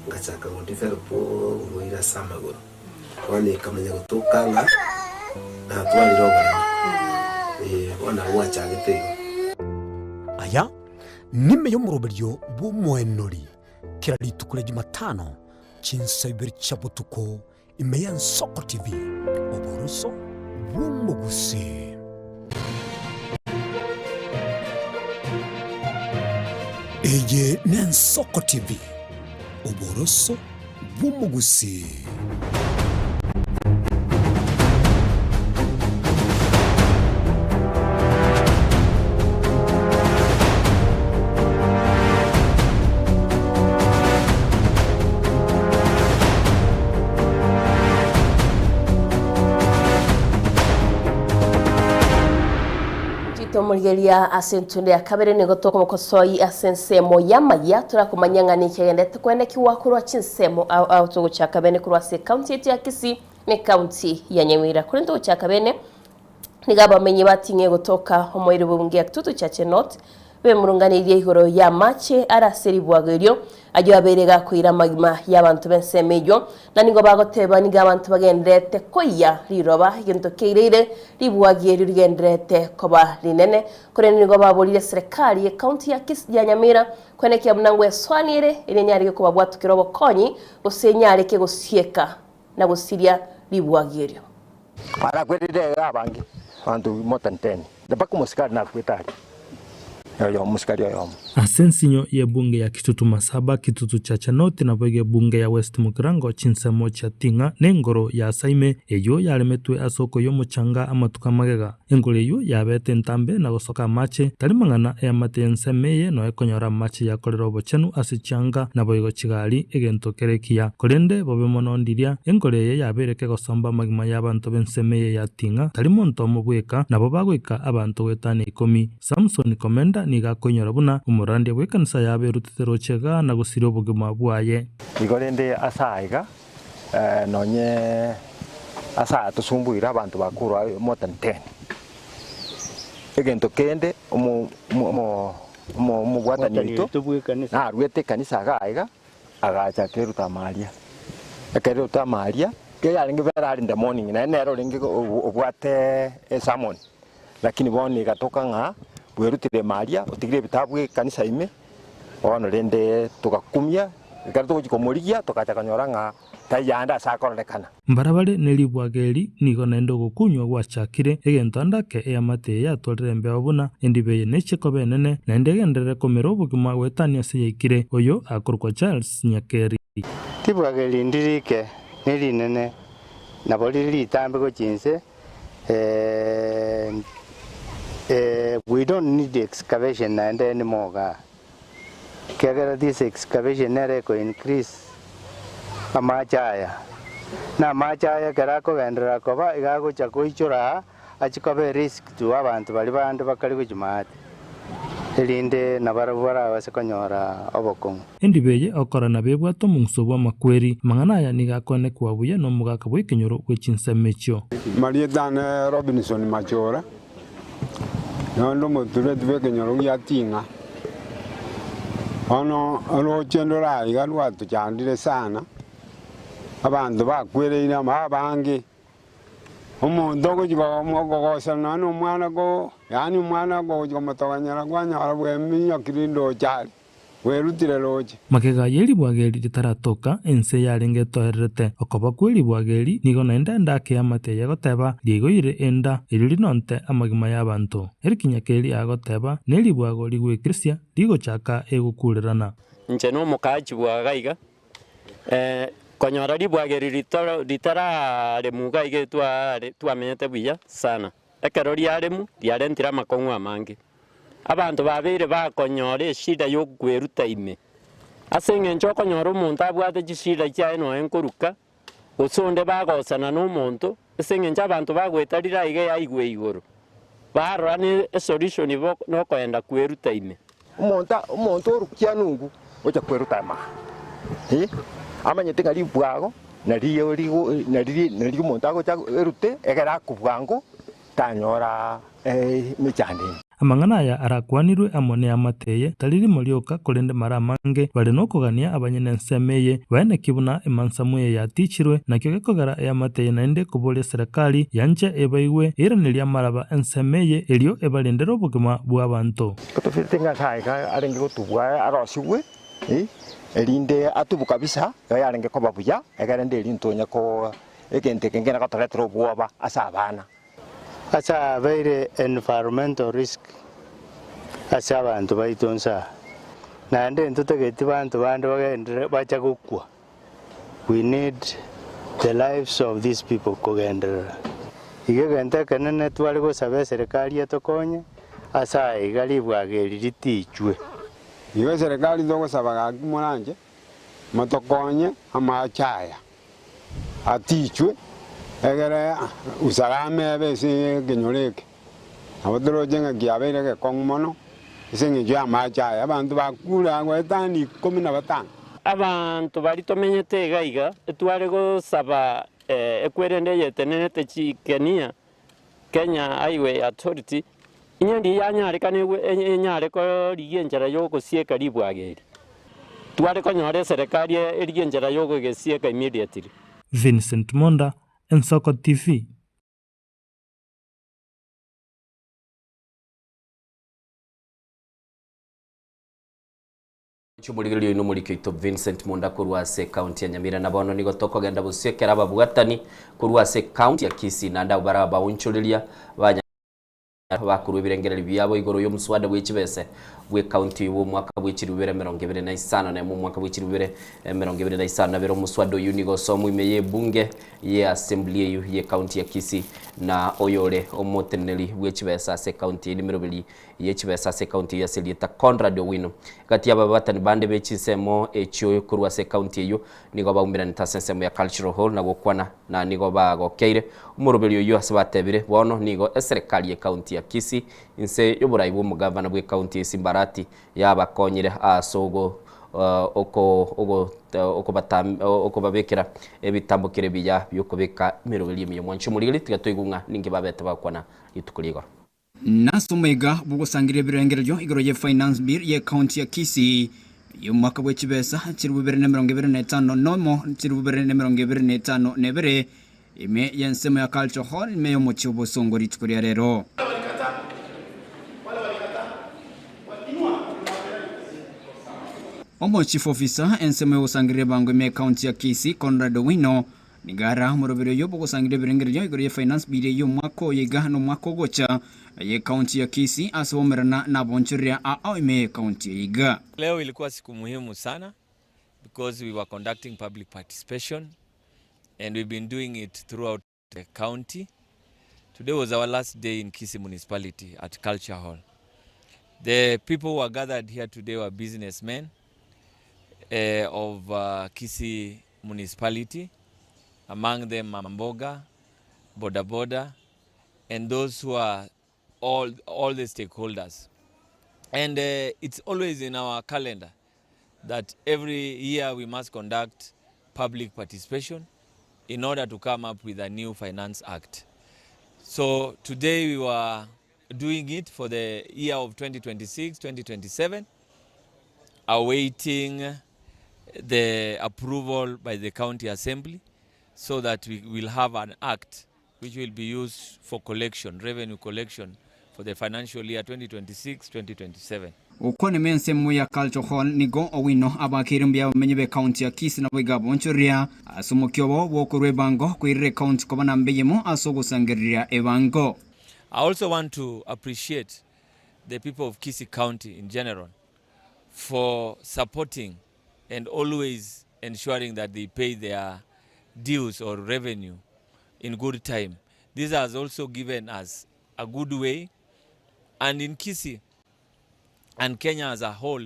ngachaka go develop oborwaire ase amagoro. Bono ekamanya gotoka ng'a natwarire oboremo, eh, bono nabo gwachagete igo. Aya nime y'omoroberio bw'omoenori kera rituko ria Jumatano chinsa ibere chia botuko ime y'Ensoko TV, oboroso bw'omogusii. Eye n'Ensoko TV, oboroso bw'omogusii. Tomorigeria ase entunde ya kabere nigo tokomokosoi ase ensemo y'amaya torakomanya ng'a niki agendete kwenekigwa korwa chinsemo ao ao togochaka bene korwa ase ekaunti yaito ya Kisii na ekaunti ya Nyamira. Korende togochaka bene nigo abamenyi bating'e gotoka omoerio bw'ebunge ya Kitutu Chache North bemurunganeirie igoro y'amache are ase ribwago erio ayio abeire gakoira amagima y'abanto b'ensemo eyio na nigo bagoteba nigo abanto bagendererete koiya riroba egento keireire ribwagi erio rigendererete koba rinene korende nigo baborire serikali y'ecounty ya Kisii ya Nyamira Kwenekia buna ngwesoania ere, erio enyareke kobabwatukera obokonyi, gose enyareke gosieka na gosiria ribwagi erio. Arakwerire iga abange, abanto more than ten, mpaka omosikari nakwete aria, oyomo omosikari oyomo. Ase ensinyo y'ebunge ya Kitutu Masaba, Kitutu Chache North naboigo ebunge ya West Mugirango chinsemo chia Ting'a na engoro ya Saime eyio yaremetwe ase okoyia omochanga amatuko amagega. Engoro eyio yabeete entambe na gosoka amache, tari mang'ana eamate y'ensemo eye noe ekonyora amache yakorera obochenu ase chianga naboigo chigari, egento kere ekiya. Korende bobe mono ndiria engoro eye yabeire kegosomba amagima y'abanto b'ensemo eye ya Ting'a, tari monto omo bweka, nabo bagoika abanto goetania ikomi. Samson Komenda nigo akoinyora buna omorandia bw'ekanisa yabo erutete roche igaa na gosiria obogima bwaye. Igo rende ase aiga Nonye ase aya tosumbuire abanto bakorwa more than ten. Egento kende omobwatani oito naruete ekanisa iga aiga, agacha akeruta amaria. Ekero aruta amaria, erio yarenge very early in the morning naende nere orenge obwate esermon, lakini bono egatoka ng'a bwerutire maria, otigire ebitabu ekanisa ime, bono rende togakumia. Ekero togochia komorigia, togacha konyora ng'a taiyo ande ase akororekana. Mbarabare ne ribwaga eri nigo naende ogokunywa gwachakire, egento ande ake eamate eye yatwarire embeo buna endiba eye nechie koba enene, naende egenderere komera obogima goetania ase yaikire. Oyo akorokwa Charles Nyakeri. Ribwaga eri ndirike nerinene, nabo rire ritambe gochia inse, we don't need excavation naende anymore igaa. Ekiagera this excavation nere eko increase amache aya, na amache aya ekero akogenderera koba iga agocha koichora aa achie koba e risk to abanto baria bande bakare gochia maate, erinde nabarabwo barabase konyora obokong'u. Endiba eye okora nabo ebwate omong'uso bw'amakweri. Amang'ana aya nigo akoenekwa buya nomogaka bw'ekenyoro bwe chinsemo echio. Marieta ane Robinson Machora. Naende omotureti bw'ekenyoro gia Ting'a. Bono oroche ndore aiga rwatochandire sana, abanto bakwereire amo abange, omonto ogochia kogosana nonya na omwana ko yaani omwana ogochia komotogonyera kwanyora bweminyokire ndoche are. Bwerutire roche. Magega ye ribwaga eri ritaratoka, ense yarenge etoererete. Okoba kwe ribwaga eri nigo naende enda ake y'amate eyegoteba, Riaigoire enda, erio rinonte amagima y'abanto. Erikinya keri agoteba, Neribwago rigwekirisia, rigochaka egokurerana. Inche nomokaachi bw'aga iga, konyora ribwaga eri ritararemu iga iga twamenyete buya sana. Ekero riaremu, riarentire amakong'u amange. Abanto babeire bakonyora eshida y'okweruta ime, ase engencho okonyora omonto abwate chishida chiaye nonya nkoruka, gose onde bagosana nomonto, ase engencho abanto bagoeta rira iga yaigwa igoro, barora ne esolution bo nokoenda kweruta ime. Omonto omonto orukia nungu ocha kweruta amaha, eh, amanyete ng'a ribwago nario rigo nari nari omonto agocha erute egere akwe bwango tanyora emechando ende. Amang'ana aya arakwanirwe amo neamate eye, tari rimo rioka, korende mara amange, bare nokogania abanyene ensemo eye, baeneki buna emansamu eye yatichirwe, nakio gekogera eamate eye naende ekoboria eserekari yanche ebaigwe, eiranerie amaraba ensemo eye, erio ebarendere obogima bw'abanto. Tofirete ng'a ase aya arenge gotubwa arosigwe, erinde atubwe kabisa, igo yarenge koba buya, ekero rende eri ntonya ko egento eke nkere gotoretera obwoba ase abana. Ase abeire environmental risk ase abanto baito inse aa. Naende ntotageti banto bande bagenderere bacha gokwa. We need the lives of these people kogenderera. Iga egento ekenene tware gosaba eserekari etokonye ase aya iga ribwaga eri ritichwe. Igo eserekari togosaba gaki moranche motokonye amache aya. atichwe, egere usalama ebe ase ekenyoro eke. Nabo toroche ng'a kiabeire egekong'u mono, ase eng'encho y'amache aya, abanto bakure agwo etani ikomi na batano. Abanto baria tomenyete iga iga, etware gosaba ekwerende eyetenenete chikenia, Kenya Highway Authority, inye ndiyo yanyarekana enyare korigia enchera y'ogosieka ribwaga eri. Tware konyora eserekari erigie enchera y'ogogesieka immediately. Vincent Monda, Ensoko TV. Chimorigererio oino omoriki oito Vincent Munda korwa ase ekaunti ya Nyamira na bono nigo tokogenda bosio ekero ababwatani korwa ase ekaunti ya Kisii naende abwo bare abaonchoreria ba bakorwa ebirengererio biabo igoro y'omuswada bwe chibese bw'ekaunti oyio bw'omwaka bwe chilifu bibere emerongo ebere na isano na emo omwaka bwe chilifu bibere emerongo ebere na isano na bere omuswada oyio nigo osomwa ime y'ebunge ye assembly eyio y'ekaunti ya Kisii na oyore omoteneneri bwe chibesa ase ekaunti eyio nimeroberi ye chibesa ase ekaunti eyio ase erieta Conrad Owino. Gati y'ababatani bande be chinsemo echio korwa ase ekaunti eyio nigo baumeranete ase ensemo ya Cultural Hall na gokwana na nigo bagokeire omoroberi oyio ase batebire bono nigo eserekari y'ekaunti ya Kisii inse y'oborai bw'omogavana bw'ekaunti eye Simba Arati yabakonyire ase ogo okobabekera ebitambokero ebiya bi'okobeka emeroberi emiya. Mwanche omorigeri tiga toigwe ng'a ninki babete bagokwana rituko ria igoro. Nase omwega bw'ogosangereria ebirengererio igoro ye Finance Bill ye County ya Kisii y'omwaka bwe chibesa chilifu bibere na emerongo ebere na etano nomo chilifu bibere na emerongo ebere na etano na ebere ime y'ensemo ya Cultural Hall ime y'omochie o Bosongo rituko ria rero. Omo Chief Officer ensemo yogosangereria ebango ime ekaunti ya Kisii Conrad Owino nigo ara omoroberi oyio bw'ogosangereria ebirengererio igoro ye Finance Bill y'omwaka oyo iga na omwaka ogocha y'ekaunti ya Kisii ase baumerana nabonchoreria ao ime y'ekaunti eye iga. Leo ilikuwa siku muhimu sana because we were conducting public participation and we've been doing it throughout the county. Today was our last day in Kisii Municipality at Culture Hall. The people who were gathered here today were businessmen of Kisii Municipality, among them Mama Mboga, Boda Boda, and those who are all the stakeholders. And it's always in our calendar that every year we must conduct public participation in order to come up with a new finance act. So today we were doing it for the year of 2026-2027, awaiting the approval by the county assembly so that we will have an act which will be used for collection, revenue collection for the financial year 2026-2027. Gokwana ime ensemo ya Culture Hall nigo Owino abakeire mbuya abamenyi b'ecounty ya Kisii naboigo abonchoreria ase omokia obo bw'okorua ebango koirera ecounty koba namba eyemo ase ogosangereria ebango. I also want to appreciate the people of Kisii County in general for supporting and always ensuring that they pay their dues or revenue in good time. This has also given us a good way, and in Kisii and Kenya as a whole,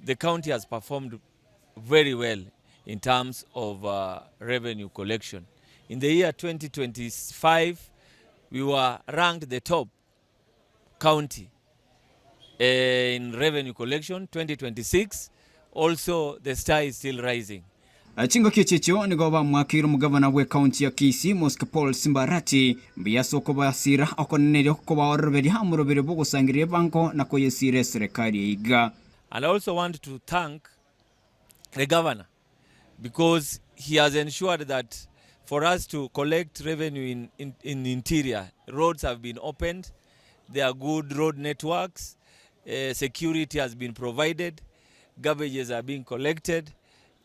the county has performed very well in terms of revenue collection. In the year 2025, we were ranked the top county in revenue collection. 2026, also the star is still rising. Chingaki echi echio nigo bamwakeire omogavana bw'ecounty ya Kisii Mosque Paul Simba Arati mbuya ase okobasira okonene erio kobaoroberia omoroberi bw'ogosangereria ebango na koyesira eserekari eiga. And I also want to thank the governor because he has ensured that for us to collect revenue in interior, roads have been opened, there are good road networks, security has been provided, garbages are being collected,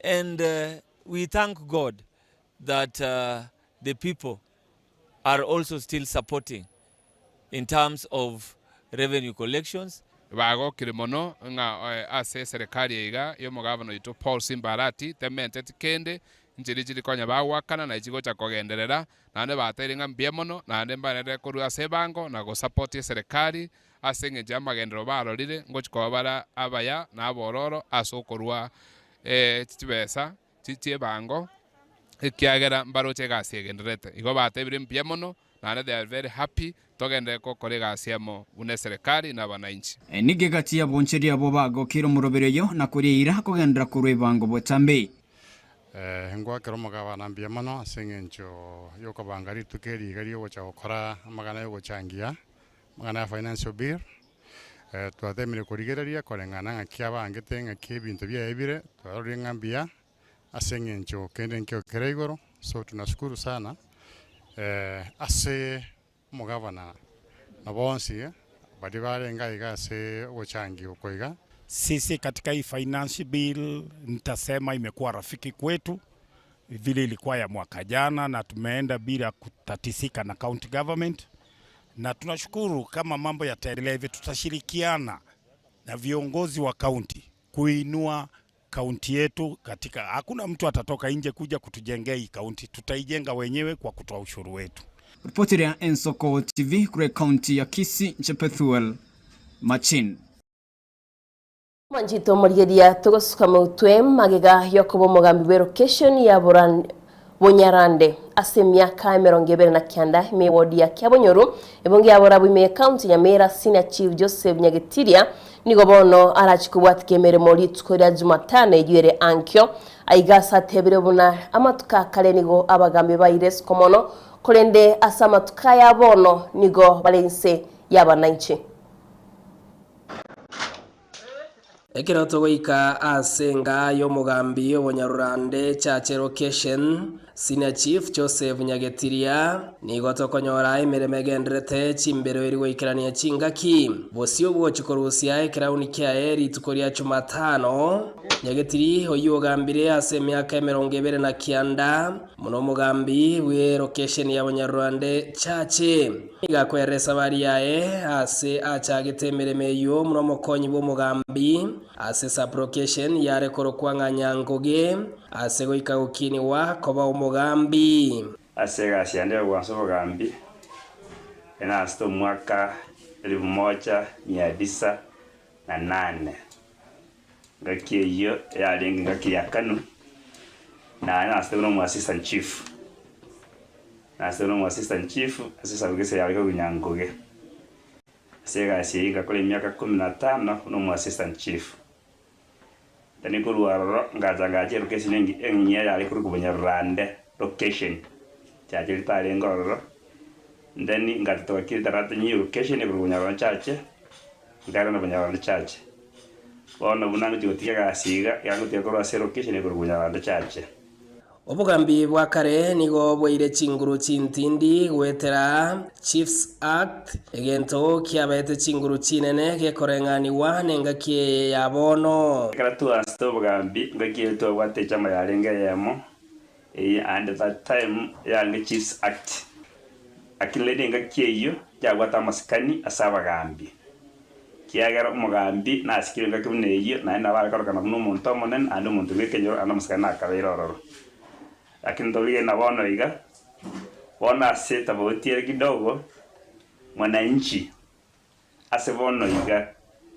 and we thank God that the people are also still supporting in terms of revenue collections. Bagokire mono ng'a ase serikali iga y'omogavana oito Paul Simba Arati tementeti kende nchiri chiri konya bagwakana na chigocha kogenderera naende bateire ng'a mbuya mono naende mbarere korwa ase ebango na gosupport eserikali ase eng'encho ya amagenderero barorire ngochi koba bara abaya na abororo ase okorwa chibesa chiebango ekiagera mbaroche egasi egendererete igo batebire mbuya mono naende they are very happy togenderere gokora egasi emo buna eserikali na abananchi. Nigo egati y'aboncheri abwo bagokire omoroberi oyo na korieira kogenderera korwa ebango botambe. Ngwakera omogabana mbuya mono ase eng'encho yokobanga rituko eri iga riogocha gokora amang'ana yogochangia, amang'ana ya financial bill. Twatemire korigereria koreng'ana ng'aki abangete ng'aki ebinto biaye bire, twarorire ng'a mbuya ase eng'encho kende nkio kere igoro, so tunashukuru sana ase omogabana na bonsi baria barenge aiga ase ogochangia oko iga. Sisi katika hii finance bill nitasema imekuwa rafiki kwetu vile ilikuwa ya mwaka jana, na tumeenda bila kutatisika na county government, na tunashukuru kama mambo yataendelea hivi, tutashirikiana na viongozi wa county kuinua kaunti yetu katika, hakuna mtu atatoka nje kuja kutujengea hii kaunti, tutaijenga wenyewe kwa kutoa ushuru wetu. Ripoti ya Ensoko TV kure kaunti ya Kisii Nchepethuel Machin. Mwanchito omorigeria togosuka mautwe magega yokoba omogambi bwa elocation ya Bonyarande ase emiaka 29 ime ward ya Kiabonyoru ebunge ya Borabu ime county Nyamira Senior Chief Joseph Nyagetiria nigo bono arachi kobwatika emeremo rituko ria Jumatano eywo ere ankio aiga ase atebire buna amatuko akare nigo abagambi baire isiko mono korende ase amatuko aya bono nigo bare inse y'abananchi. Ekero togoika ase enga y'omogambi obonyarurande Church Location, Senior Chief Joseph Nyagetiria, Nigo tokonyora emeremo egendererete chimbero eri goikerania chingaki. Bosio bwochi korusia ekerauni kiaye rituko ria Chumatano. Nyagetiri, oyio ogambire ase emiaka 29, buna omogambi bw'elokesheni ya Banyarwande Church, nigo akwerera esabari yaye ase achagete emeremo eyio buna omokonyi bw'omogambi ase sub-location yare korokwa ng'a Nyangoge ase goika gokinigwa koba omogambi. Ase egasi yane y'ogwansa obogambi, enasete omwaka elifu moja mia tisa na nane. Engaki eyio yarenge engaki ya KANU, naye nasete buna omo assistant chief, nasete buna omo assistant chief ase esabu gese yare korwa Nyangoge. Ase egasi eyio ngakora emiaka kumi na tano buna omo assistant chief. Then korwa ororo ngacha ngacha elocation engi eng'ia yare korokwa Bonyarurande location, chache ritarenge ororo, then ngacha togakira etarata new location ekorokwa Bonyarurande chache, nkairana Bonyarurande chache. Bono buna ngochia gotiga egasi iga, iga ngotiga korwa ase elocation ekorokwa Bonyarurande chache. Obogambi bwa kare nigo bwaire chinguru chintindi goetera Chiefs Act, egento kiabaete chinguru chinene gekoreng'anigwa nengaki eye ya bono. Ekero twaasete obogambi, ngaki eria twabwate echama yarenge eyemo, eye and that time yarenge Chiefs Act. Lakini rende engaki eyio yabwate amasikani ase abagambi, Ekiagera omogambi nasikire engaki buna eyio, naende nabo are korokana buna omonto omonene, naende omonto bw'ekenyoro, naende omosikani nakabeire ororo. Lakini torigena bono iga, bono ase tofauti ere kidogo, mwananchi ase bono iga,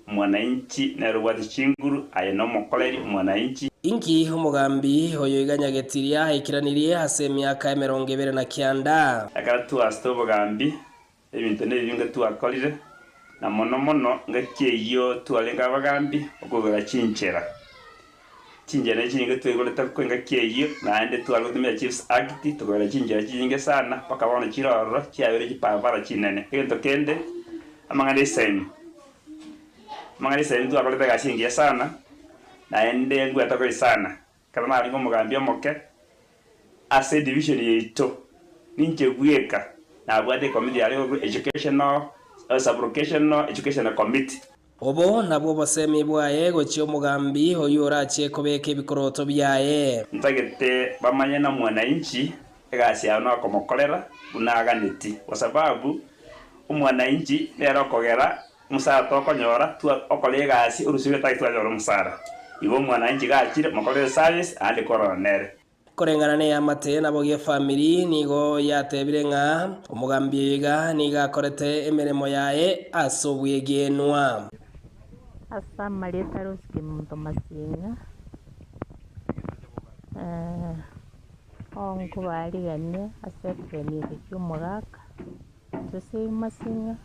mwananchi nere obwate chinguru, aye nomokoreri mwananchi. Inki omogambi oyo iga Nyagetiria aikeranirie ase emiaka 29? Ekero twasete obogambi, Ebinto nebinge twakorire, na mono mono ngaki eyio twarenge abagambi okogora chinchera. Chinchera ne chinyinge twaigorete ko engaki eyio, naende tware gotumia Chiefs Act tokagora chinchera chinyinge sana mpaka bono chire ororo chiabeire chiparapara chinene. Egento kende, amang'ana esemi, amang'ana esemi twakorete egasi engiya sana, naende ngwetokori sana, ekero narenge omogambi omoke, Ase edivision yaito ninche bweka nabwate ecommittee yare korokwa educational sub-locational educational committee. Obo nabwo obosemi bwaye gochia omogambi oyio orachie kobeka ebikoroto biaye. Ntagete bamanye na mwananchi egasi yao nokomokorera buna aganeti, kwa sababu omwananchi nere okogera Omusara tokonyora, okore egasi orusiwe tari twanyora omusara. Igo omwananchi gachire, mokorere service aande korora nere. Koreng'ana neamate nabo gi'efamiri nigo yatebire ng'a omogambi oyo iga nigo akorete emeremo yaye ase obwegenwa. Ase amarieta a Rose Kemunto Masinga, onkobarigania ase ekegeni eke kia omogaka. Jose Masinga,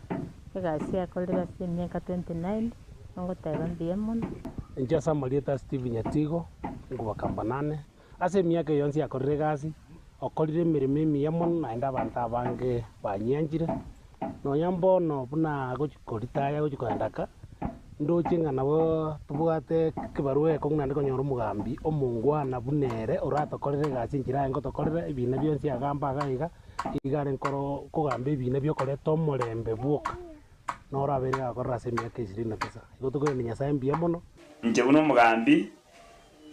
egasi akorire ase emiaka 29, nogoteba mbuya mono. Inche ase amarieta a Stephen Nyatigo, nkobakamba nane, ase emiaka eye yonsi akorire egasi, okorire emeremo emiya mono naende abanto abange banyianchire, nonya mbono buna agochi koritaya agochi kogenda ka, ndoche ng'a nabo tobwate ekebarua ekong'u naende konyora omogambi omongwana buna ere oratokorere egasi enchera aye ngotokorera ebina bionsi agamba iga iga. Iga are nkoro kogamba ebiina bi'okoreta omorembe bwoka, noro abeire gakorera ase emiaka ishirini na tisa. Igo tokoirania Nyasae mbuya mono. Inche buna omogambi,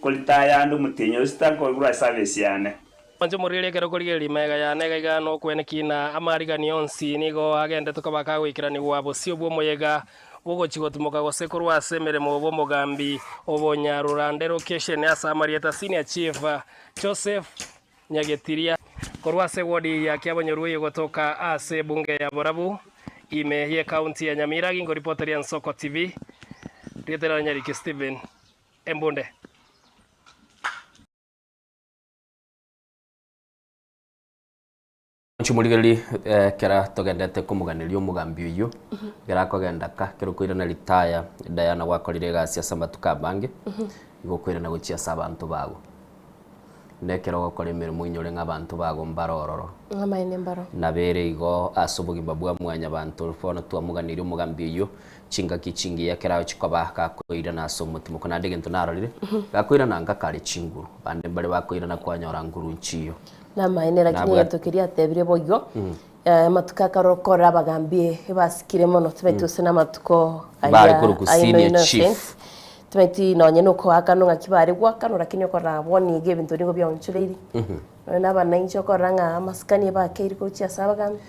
koritaya ande omotienyi o sita nkoigure ase service yane. Inche omorweri ekero okorigereria magega yane iga iga nokwene na amarigani onsi nigo agendete koba kagoikeranigwa bosio bw'omoyega bw'ogochia gotimoka gose korwa ase emeremo bw'omogambi obonyarurande location ase amarieta Senior Chief Joseph Nyagetiria. Korwa ase ewodi ya Kiabonyoru gotoka ase ebunge ya Borabu ime y'ekaunti ya Nyamira gingoripoteria Nsoko TV, rieta riane Nyariki Stephen Embunde. Chimorigererie ekero togendete komoganeria omogambi oyio, ekero akogenda ka, ekero okoirana ritaya, Diana gwakorire egasi ase amatuko amange, igo okoirana gochia ase abanto bago. Na ekero ogokora emeremo oinyore ng'a abanto bago mbare ororo. Amaene mbaro. Nabere igo ase obogima bwa mwanyabanto, bono twamoganeire omogambi oyio chingaki chingiya ekero agochia koba gakoirana ase omotimoko. Naende egento narorire, gakoirana anga kare chinguru, bande mbare bakoirana kwanyora nguru nchiyo. Namaene lakini egento keria atebire boigo amatuko akare okora abagambi ebasikire mono tibaeti gose na amatuko Bare aria korokwa aino senior innocent chief. tibaeti nonye na okoakanwa ng'aki bare goakanwa lakini okorora bono iga ebinto nigo biaonchoreiri nonye na abanainchi okorora ng'a amasikani ebakeire gochia ase abagambi.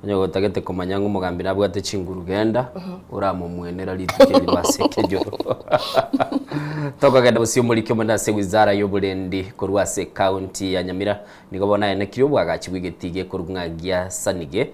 Onye gotagete komanya ng'a omogambi nabwate chinguru genda oramomwenera rituko erimo ase ekenyoro. Tokogenda bosio omoriki omonene ase wizara y'oborendi korwa ase ekaunti ya Nyamira nigo bono aenekirie obwagachi bw'egetii gekorwa ng'a gia Sanige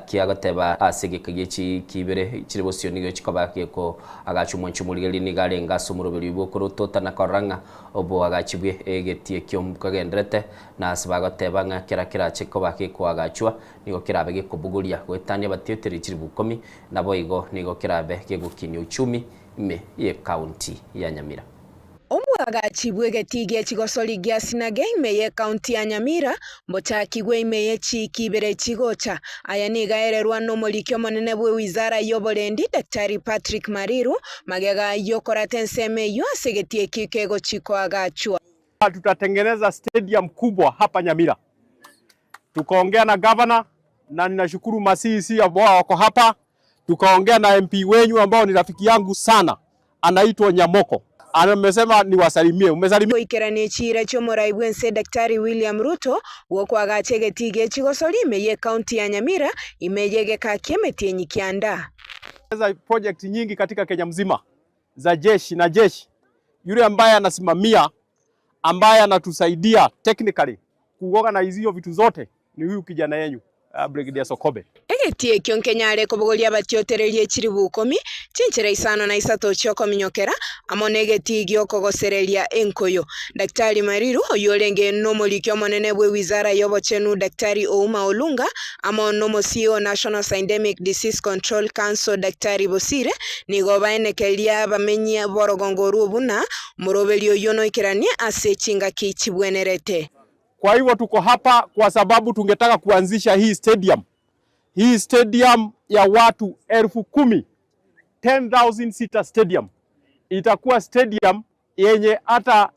kiagoteba ase egeka gie chiiki ibere chire bosio nigo chikoba gekoagachwa omwanchi omorigereria nigo arenge ase omoroberi bw'okorotota na korora ng'a oboagachi bwe egetii ekio nkogenderete na ase bagoteba ng'a kera kerache koba gekoagachwa Nigo kerabe gekobogoria goetania abatiotereri chilifu ikomi, naboigo nigo kerabe gegokinia uchumi ime y'ecounty ya Nyamira. Omwagachi bw'egetii gie chigosori gia Sinage ime y'ecounty ya Nyamira mbochakigwe ime ye chiiki ibere chigocha. Aya nigo aererwa nomoriki omonene bw'ewizara y'oborendi Daktari Patrick Mariru magega y'okorata ensemo eyio ase egetii eki kegochi koagachwa. Tutatengeneza stadium kubwa hapa Nyamira. Tukaongea na governor na ninashukuru ma CEC ambao wako hapa. Tukaongea na MP wenyu ambao ni rafiki yangu sana anaitwa Nyamoko. Amesema niwasalimie. Umesalimia? Goikerania echiira chi'omorai bw'ense Daktari William Ruto bw'okoagacha egetii gie chigosori ime y'ecounty ya Nyamira ime y'egeka ki'emetienyi kianda. Project nyingi katika Kenya mzima za jeshi na jeshi, yule ambaye anasimamia ambaye anatusaidia technically kuorganize hiyo vitu zote ni huyu kijana yenyu uh, Brigadier Sokobe. Egetii ekio nkenyare kobogoria abatiotereria echilifu ikomi, chinchera isano na isato chi'okominyokera, amo negetii gi'okogosereria enkoyo. Daktari Mariru, oyio orenge nomoriki omonene bw'ewizara y'obochenu Daktari Ouma Olunga, amo nomosii o National Syndemic Disease Control Council Daktari Bosire, nigo baenekeria abamenyi b'orogongo orwo buna omoroberio oyio noikeranie ase chingaki chibwenerete. Kwa hivyo tuko hapa kwa sababu tungetaka kuanzisha hii stadium, hii stadium ya watu 10,000, 10,000 seater stadium. Itakuwa stadium yenye hata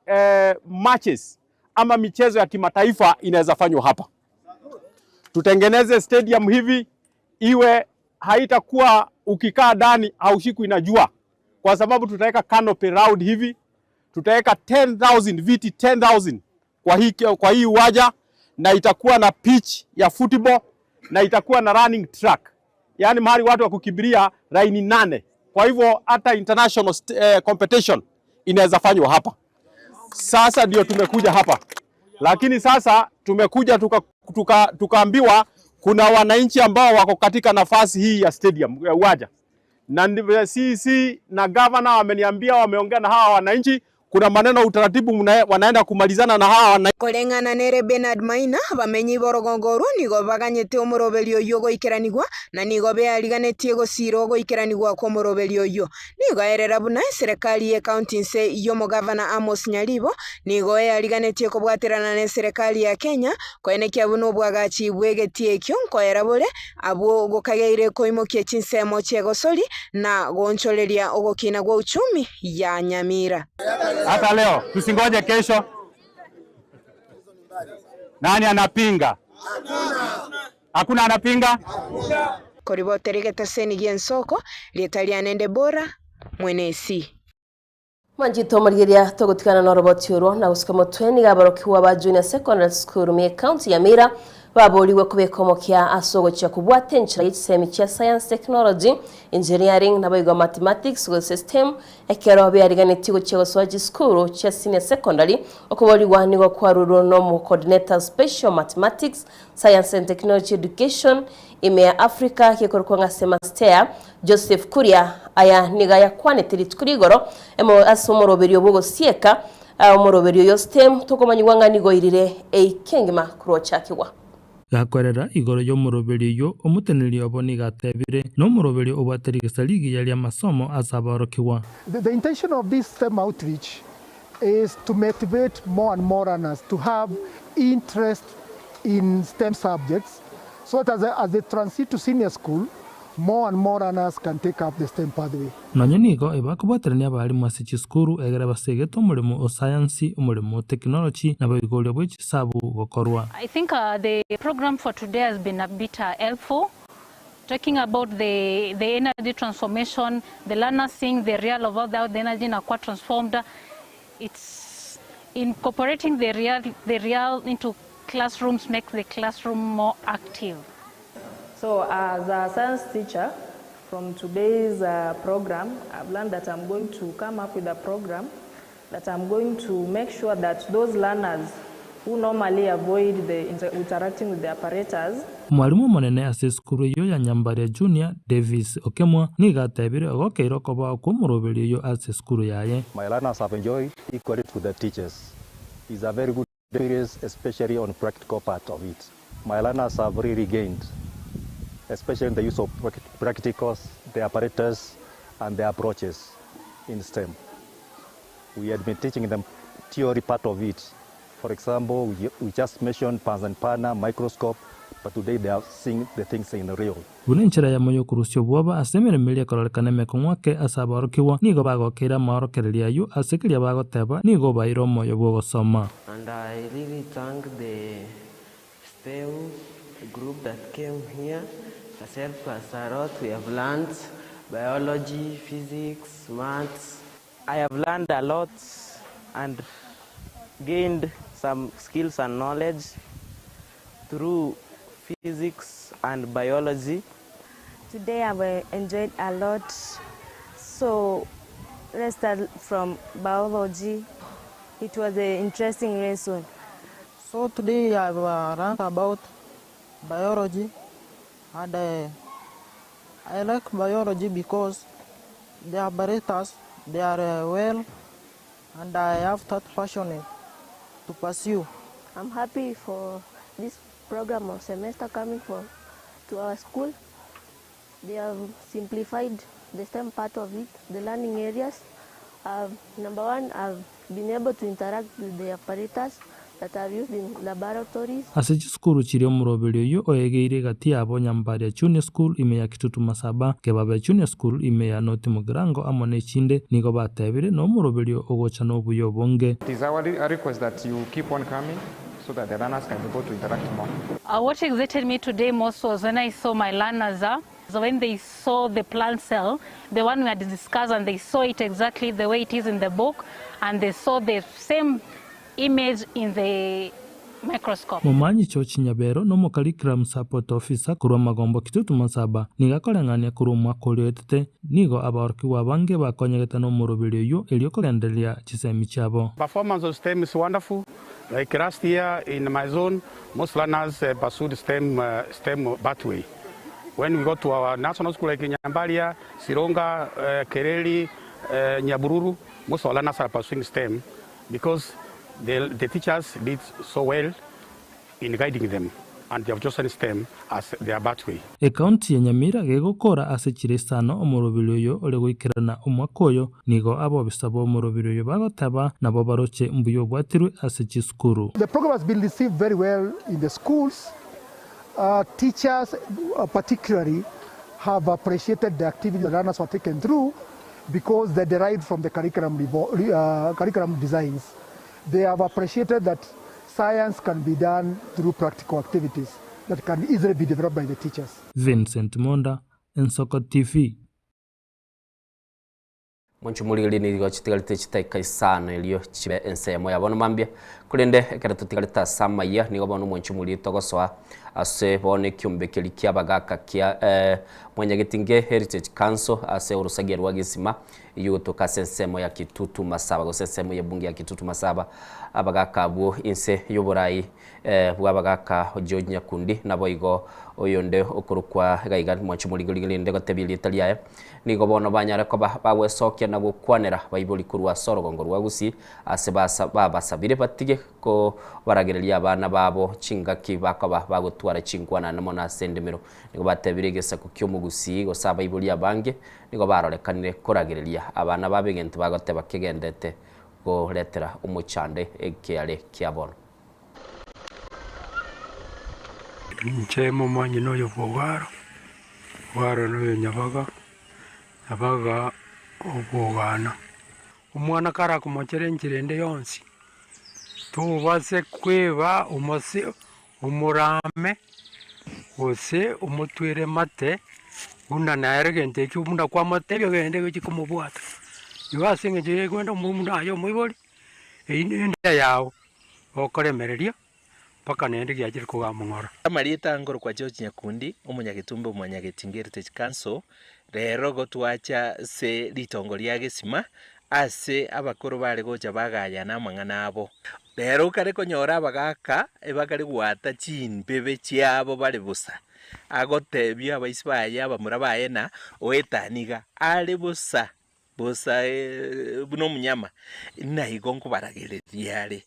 matches ama michezo ya kimataifa inaweza fanywa hapa. Tutengeneze stadium hivi iwe haitakuwa ukikaa ndani haushikwi na jua, kwa sababu tutaweka canopy round hivi, tutaweka 10,000 viti 10,000 kwa hii uwanja, na itakuwa na pitch ya football na itakuwa na running track, yaani mahali watu wa kukimbilia laini 8. Kwa hivyo hata international competition inaweza fanywa hapa. Sasa ndio tumekuja hapa, lakini sasa tumekuja tukaambiwa kuna wananchi ambao wako katika nafasi hii ya stadium ya uwanja, na ndivyo CEC na governor wameniambia, wameongea na hawa wananchi, kuna maneno utaratibu wanaenda kumalizana na hawa wananchi. Koreng'ana nere Bernard Maina, abamenyi b'orogongo orwo nigo baganyete omoroberi oyio goikeranigwa na nigo beariganetie gosira ogoikeranigwa kw'omoroberi oyio. Nigo aerera buna eserekari y'ecounty inse y'omogavana Amos Nyaribo nigo eariganetie kobwaterana na eserekari ya Kenya koenekia buna obwagachi bw'egetii ekio nkoera bore abwo gokageire koimokia chinsemo chi'egosori na goonchoreria ogokina gwa uchumi ya Nyamira. Hata leo tusingoje kesho. Nani anapinga? Hakuna anapinga? Koribotere getaseni gi'ensoko rieta riane Debora Mwenesi. Mwanchete omorigereria togotigana noroboti orwo na gosika motwe nigo aborokigwa ba Junior Secondary School me county ya Mira baborigwe kobeka omokia ase ogochia kobwata enchera ye chisemi chia Science Technology, Engineering naboigo Mathematics gose STEM ekero beariganetie gochia gosoa chisukuru chia Senior Secondary. Okoborigwa nigo kwarurwe nomo Coordinator Special Mathematics, Science and Technology Education ime ya Africa gekorokwa ng'a Semastea Joseph Kuria. Aya nigo ayakwanete rituko rigoro emo ase omoroberio bw'ogosieka omoroberio oyo STEM tokomanyigwa ng'a nigo oirire eike engima korwa ochakigwa. Gakorera igoro y'omoroberio oyio, omoteneneri obo nigo atebire, Nomoroberio obwate rigesa rigiya ri'amasomo ase aborokigwa. The intention of this STEM outreach is to motivate more and more learners to have interest in STEM subjects so that as they transit to senior school, more and more learners can take up the STEM pathway. Nonya nigo ebakobwaterania abalimu ase chisukuru egere basegete omoremo o sayansi, omoremo o tekinoloji, na boigoria bwe chisabu gokorwa. I think uh, the program for today has been a bit uh, helpful. Talking about the, the energy transformation, the learners seeing the real of how the energy inakuwa transformed. It's incorporating the real, the real into classrooms makes the classroom more active. So as a science teacher, from today's uh, program, I've learned that I'm going to come up with a program that I'm going to make sure that those learners who normally avoid the inter interacting with the apparatus Omwalimu omonene ase esukuru eyio ya Nyambaria Junior, Davis Okemwa, nigo atebire ogokeire okobao kw'omoroberio oyio ase esukuru yaye. My learners have enjoyed equally to the teachers. It's a very good experience, especially on practical part of it. My learners have really gained, especially in the use of practicals, the apparatus, and the approaches in STEM. We had been teaching them theory part of it. For example, we, we just mentioned pans and panner, microscope, but today they are seeing the things in real. Buna enchera eyemo y'okorusia obwoba ase emeremo eria ekororekana emekong'u ake ase aborokigwa, nigo bagokeire amaorokererio ayio ase keria bagoteba nigo obaeire omoyo bw'ogosoma. And I really thank the STEM group that came here. Has helped us a lot. We have learned biology, physics, maths. I have learned a lot and gained some skills and knowledge through physics and biology. Today I've uh, enjoyed a lot. So let's start from biology. It was an interesting lesson. So today I've uh, learned about biology and uh, I like biology because the apparatus they are uh, well and I have that passion to pursue. I'm happy for this program of semester coming for, to our school. They have simplified the STEM part of it, the learning areas. Number one, I've been able to interact with the apparatus that are used in laboratories. Ase chisukuru chiria omoroberi oyio oegeire gati yabo Nyambaria Junior School ime ya Kitutu Masaba, Kebabe Junior School ime ya North Mugirango amo nechinde nigo batebire na omoroberi ogocha nobuya obonge. It is our request that you keep on coming so that the learners can be able to interact more. Uh, what excited me today most was when I saw my learners, uh, so when they saw the plant cell, the one we had discussed, and they saw it exactly the way it is in the book, and they saw the same image in the microscope. Momanyi George Nyabero na omo-curriculum support officer korwa Magombo Kitutu Masaba nigo akoreng'ania korwa omwaka oria oetete nigo abaorokigwa abange bakonyegete na omoroberi oyio erio kogendereria chisemi chiabo. Performance of STEM is wonderful. Like last year in my zone, most learners pursued STEM, STEM pathway. When we go to our national school like Nyambaria, Sironga, Kereli, Nyabururu, most of our learners are pursuing STEM because the, the teachers did so well in guiding them and they have chosen STEM as their pathway. Ekaunti ya Nyamira gegokora ase chire isano omoroberi oyo ore goikerana omwaka oyo nigo abobisa ba omoroberi oyo bagoteba nabo baroche mbuya obwatirwe ase chisukuru. The program has been received very well in the schools. Teachers, particularly, have appreciated the activity the learners were taken through because they derived from the curriculum, curriculum designs. They have appreciated that science can be done through practical activities that can easily be developed by the teachers. Vincent Monda, Ensoko TV. Monchumurigeri nigo chitigarite chitaika isano erio chibe ensemo ya bono mambia korende ekero totigarete ase amaiya nigo bono omonchumuri togosoa ase bono ekiombe keria kia abagaka kia eh, mwanyagetinge Heritage Council ase orosagia rwa gesima eywo gotoka ase ensemo ya Kitutu Masaba gose ensemo ya ebunge ya Kitutu Masaba abagaka abwo inse y'oborai eh, bwa abagaka George Nyakundi nabo igo oyonde okorokwa iga iga mwanchumurigeri rende gotebia erieta riaye nigo bono banyare koba bagwesokia na gokwanera baibori korwa ase orogongo rwa Gusii ase basa babasabire batige kobaragereria abana babo chingaki bakoba bagotwara chinkwana mono ase endemero nigo batebire egesaku kia omogusii gose abaibori abange nigo barorekanire koragereria abana babo egento bagoteba kegendete koretera omochande ekiare kia bono. Inche momanyene oyo bwa Ogaro, Bwaro noyo nyabaga, nyabaga obogana. Omwana karakomochera enchera ende yonsi, tobase kweba omose omorame, gose omotwere mate, buna nere egento ekio buna kwamotebia ogende gochia komobwata. Igo ase eng'encho ya kwenda buna aye omoibori, eyio nende yago, gokoremereria. mpaka naende giachire kogamong'ora. Amarieta nkorokwa George Nyakundi, omonyagetumbe o Mwanyagetinga Heritage Council, rero gotwacha ase ritongo ria Gesima ase abakoro bare gocha bagayana amang'ana abo. Rero okare konyora abagaka ebakare goata chimbebe chiabo bare bosa, agotebia abaisi baye abamura baye na oetaniga are bosa. Bosa buna omunyama, naigo nkobaragereria are.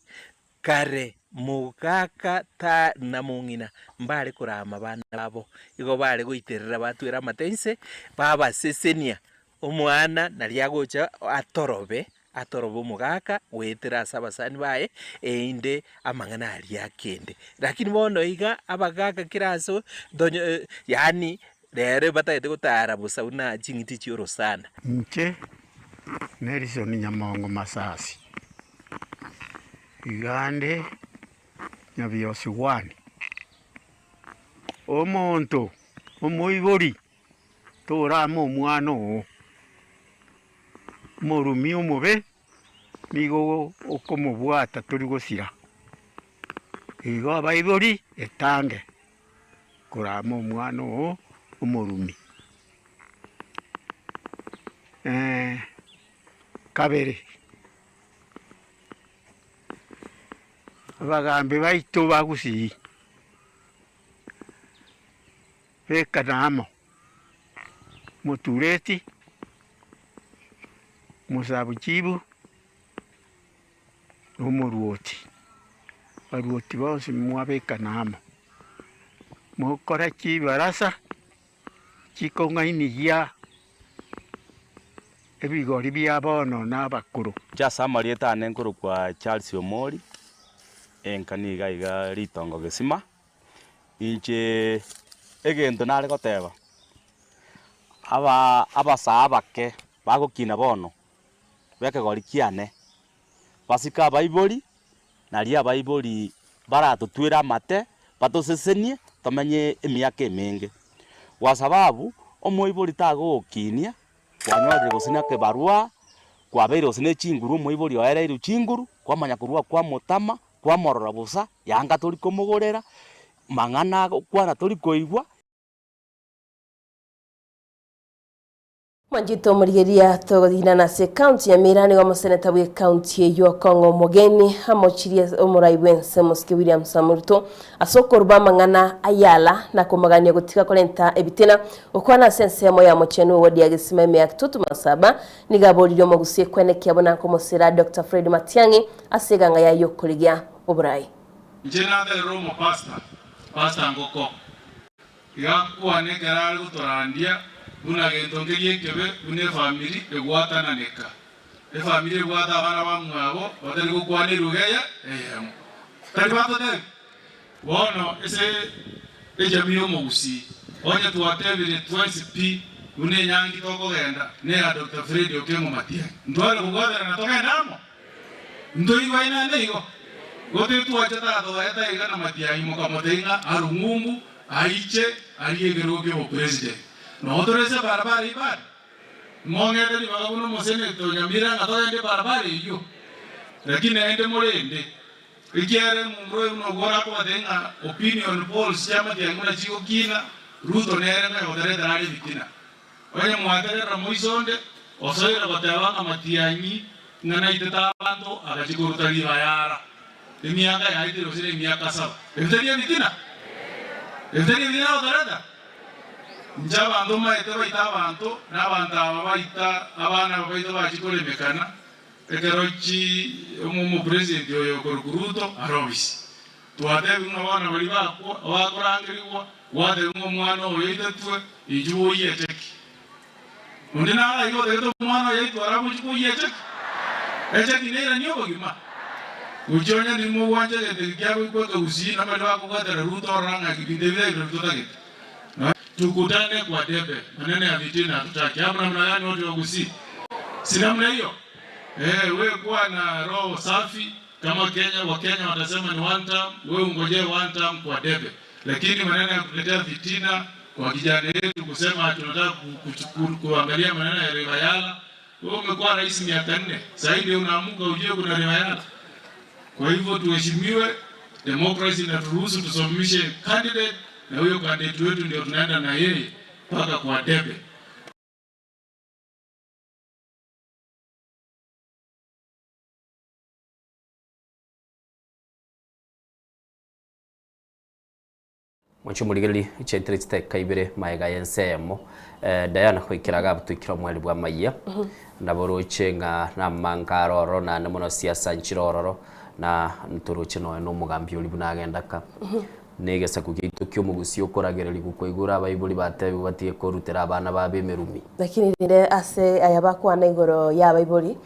Kare mogaka ta na mong'ina mbare korama abana babo, igo bare goiterera batwere amate inse, babasesenia omwana naria agocha atorobe, atorobe omogaka goetera ase abasani baye, erinde amang'ana aria akende. Lakini bono iga abagaka kera ase ntonye yaani Rero batagete gotara bosa buna ching'iti chi'orosana. Inche Nelson Nyamongo Masasi, iga nde Nyabiosi one, omonto omoibori torame omwana oo, omorumi omobe nigo okomobwata tori gosira, igo abaibori etange. Korama omwana oo omorumi. Kabere, abagambi baito ba Gusii, bekana amo, Motureti, Mosabuchibu, na omoruoti, abaruoti bonsi mwabekana amo, mokore chibarasa chikong'ainigia ebigori bia bono na abakoro. Inche ase amarieta ane nkorokwa Charles Omori, enka niga iga ritongo gesima, inche egento nare goteba, aba abasaa abake bagokina bono, b'ekegori kiane, basike abaibori, nario abaibori baratotwere amate, batosesenie, tomenye emiaka emenge. Kwa sababu, omoibori tagogokinia, kwanyorire gose na ekebarua, kwabeire gose ne chinguru omoibori oereirwe chinguru, kwamanya korwa kwamotama, kwamorora bosa, yanga tori komogorera, mang'ana agokwana tori koigwa. Mwanchete omorigereria togotinana ase ekaunti ya Nyamira nigo omoseneta bw'ekaunti eyio Okong'o Omogeni amochirie omorai bw'ense Omosike William Samoei Ruto ase okoruba amang'ana ayala na komogania gotiga korenta ebitina gokwana ase ensemo ya mochenu ewodi ya Gesima ime ya Kitutu Masaba nigo aboririe omogusi ekwenekia buna nkomosira Doctor Fred Matiang'i ase eganga yaye yokorigia oborai. Inche naterera omopastor, Pastor Ngoko. Iga akwane ekero are gotorandia buna gento nkeria ekebe buna efamiri egwatananeka. Efamiri ebwate abana bamwabo batari gokwana eruga eye eyemo. Tari batotebi? Bono ase ejamii y'omogusii, onye twatebire twensi pi buna enyangi tokogenda neya Doctor Fred Okengo Matiang'i, ntware kobwaterana togende amo? Ntoigwaine ande igo? Gose twacha tatoeta iga na Matiang'i mokamotebia ng'a arwe ng'umbu aiche arie ekerogo ki'obopresident. Nogo tore ase ebarabara ibare. Mong'ete ribaga buna omoseneto o Nyamira ng'a togende ebarabara eyio. Lakini naende morende, ekiagera emumura oyo buna obwo orakobatebia ng'a opinion polls chia Matiang'i buna chigokina, Ruto nere ng'a ogotoretera are ebitina. Onye mwategerera moiso onde, osoire goteba ng'a Matiang'i ng'a naitete abanto, agachia koruta ribaya ara emiaka yaetire gose nemiaka saba. Ebi tari ebitina? Ebi tari ebitina agotoreta? Inche abanto mbaete baita abanto, na abanto aba baita abana aba baito bachia koremekana, ekero chi omopresident oyo okorokwa Ruto are obisi. Twatebigwe ng'a bono baria bakwa bakorangerigwa, gwatebigwa ng'a omwana oyo oitetwe, inchuo oyie echeki. Onde nare aiga otagete omwana oye aitwe aramochie koyia echeki? Echeki neiranie obogima? Gochia onye nimogwancha egento eke kiagoikwa ekegusii, na baria bakobwatera Ruto orora ng'a ebinto ebi nabi nabio totagete. Tukutane kwa debe, maneno ya fitina hatutaki. Hapo namna gani watu wa Gusii? Si namna hiyo? Eh, we kuwa na roho safi kama Kenya, Wakenya watasema ni one term, we ungojee one term kwa debe. Lakini maneno ya kuletea fitina kwa kijana yetu kusema tunataka kuangalia maneno ya River Yala, wewe umekuwa rais miaka 4, sasa hivi unaamuka ujue kuna River Yala. Kwa hivyo tuheshimiwe, demokrasi inaturuhusu tusimamishe candidate, na huyo candidate wetu ndio tunaenda na yeye mpaka kwa debe. Mwanche omorigereria, chiaitire chidakika ibere magega y'ense eyemo, Diana goikera iga abwo toikire omweri bw'amayia, nabo oroche ng'a namanka are ororo naende mono siasa nchire ororo, na ntoroche nonya na omogambi oria buna agenda ka. Na egesaku giaito kia omogusii okoragereria koigure abaibori batebiwe batige korutera abana babo emerumi. Lakini rende ase aya bakwana igoro ya abaibori,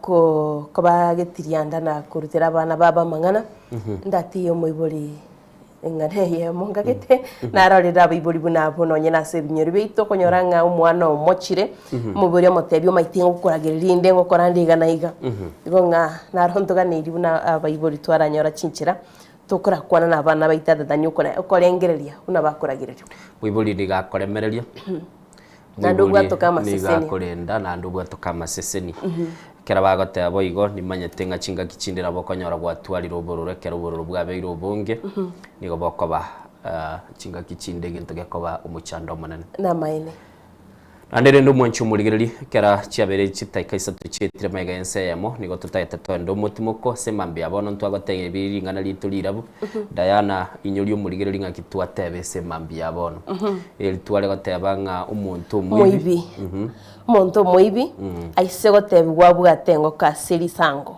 ko kobagetirianda na korutera abana babo amang'ana, ndatiga omoibori eng'ana eyemo ngagete, narorire abaibori buna abwo nonye na ase ebinyoro biaito okonyora ng'a omwana omochire, omoibori omotebi omaete ngokoragereria rinde ngokora nde iga na iga. Igo ng'a narontoganeiri buna abaibori twaranyora chinchera, tokorakwana na abana baito other than okore okorengereria buna bakoragereriwa. Moibori nigo akoremereria, Naende moibori obwatoka nigo amaseseni. akorenda naende obwatoka amaseseni. Ekero bagoteba boigo, nimanyete ng'a chingaki chinde nabo okonyora gwatwarire obororo ekero obororo bwabeire obonge, nigo bokoba chingaki chinde egento gekoba omochando omonene. Namaene. Naende rende omwanchi omorigereria, ekero chiabeire chidakika isato chietire magega y'ense eyemo, nigo totagete toende omotimoko ase mambia ya bono ntwagotebia ring'ana riaito rirabu, Diana inyoria omorigereria ng'aki twateba ase mambia ya bono. Eri tware goteba ng'a omonto omoibi. Omoibi. Omonto omoibi, aise gotebigwa abwate engoko ase risango,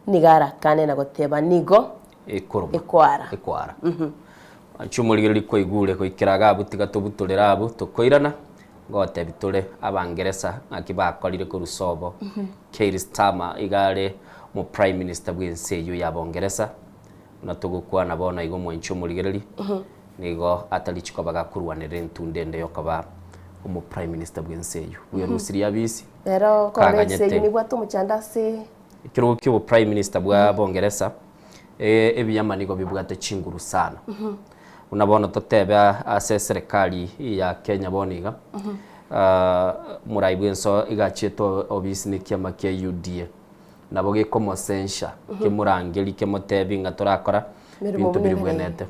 nigo arakane na goteba nigo Ekoroma. ekoara. Ekoara. Ancha omorigereria kwaigure goikera iga abwo tiga tobutorere abwo tokoirana, ngotebi tore Abangeresa ng'aki bakorire korwa sobo. Keir Starmer iga are omo prime minister bwe ense eywo ya Bongeresa, buna togokwana bono iga omwanchi omorigereria, nigo atari chikoba gakorwanerera entunda ende yokoba omo prime minister bwe ense eywo. Bwerusirie abisi, Nero okore ense kaganyete. eywo nibwate omochando ase Ekerogo kia obo prime minister bwa Bongeresa, ebiama nigo bibwate chinguru sana. Buna bono totebe ase eserekari ya Kenya bono iga, omorai bwense iga achiete obisi na ekiama kia UDA. Nabo gekomosensha, kemorangerie, kemotebi ng'a torakora Mirimo binto buna biri ebere. bwenete.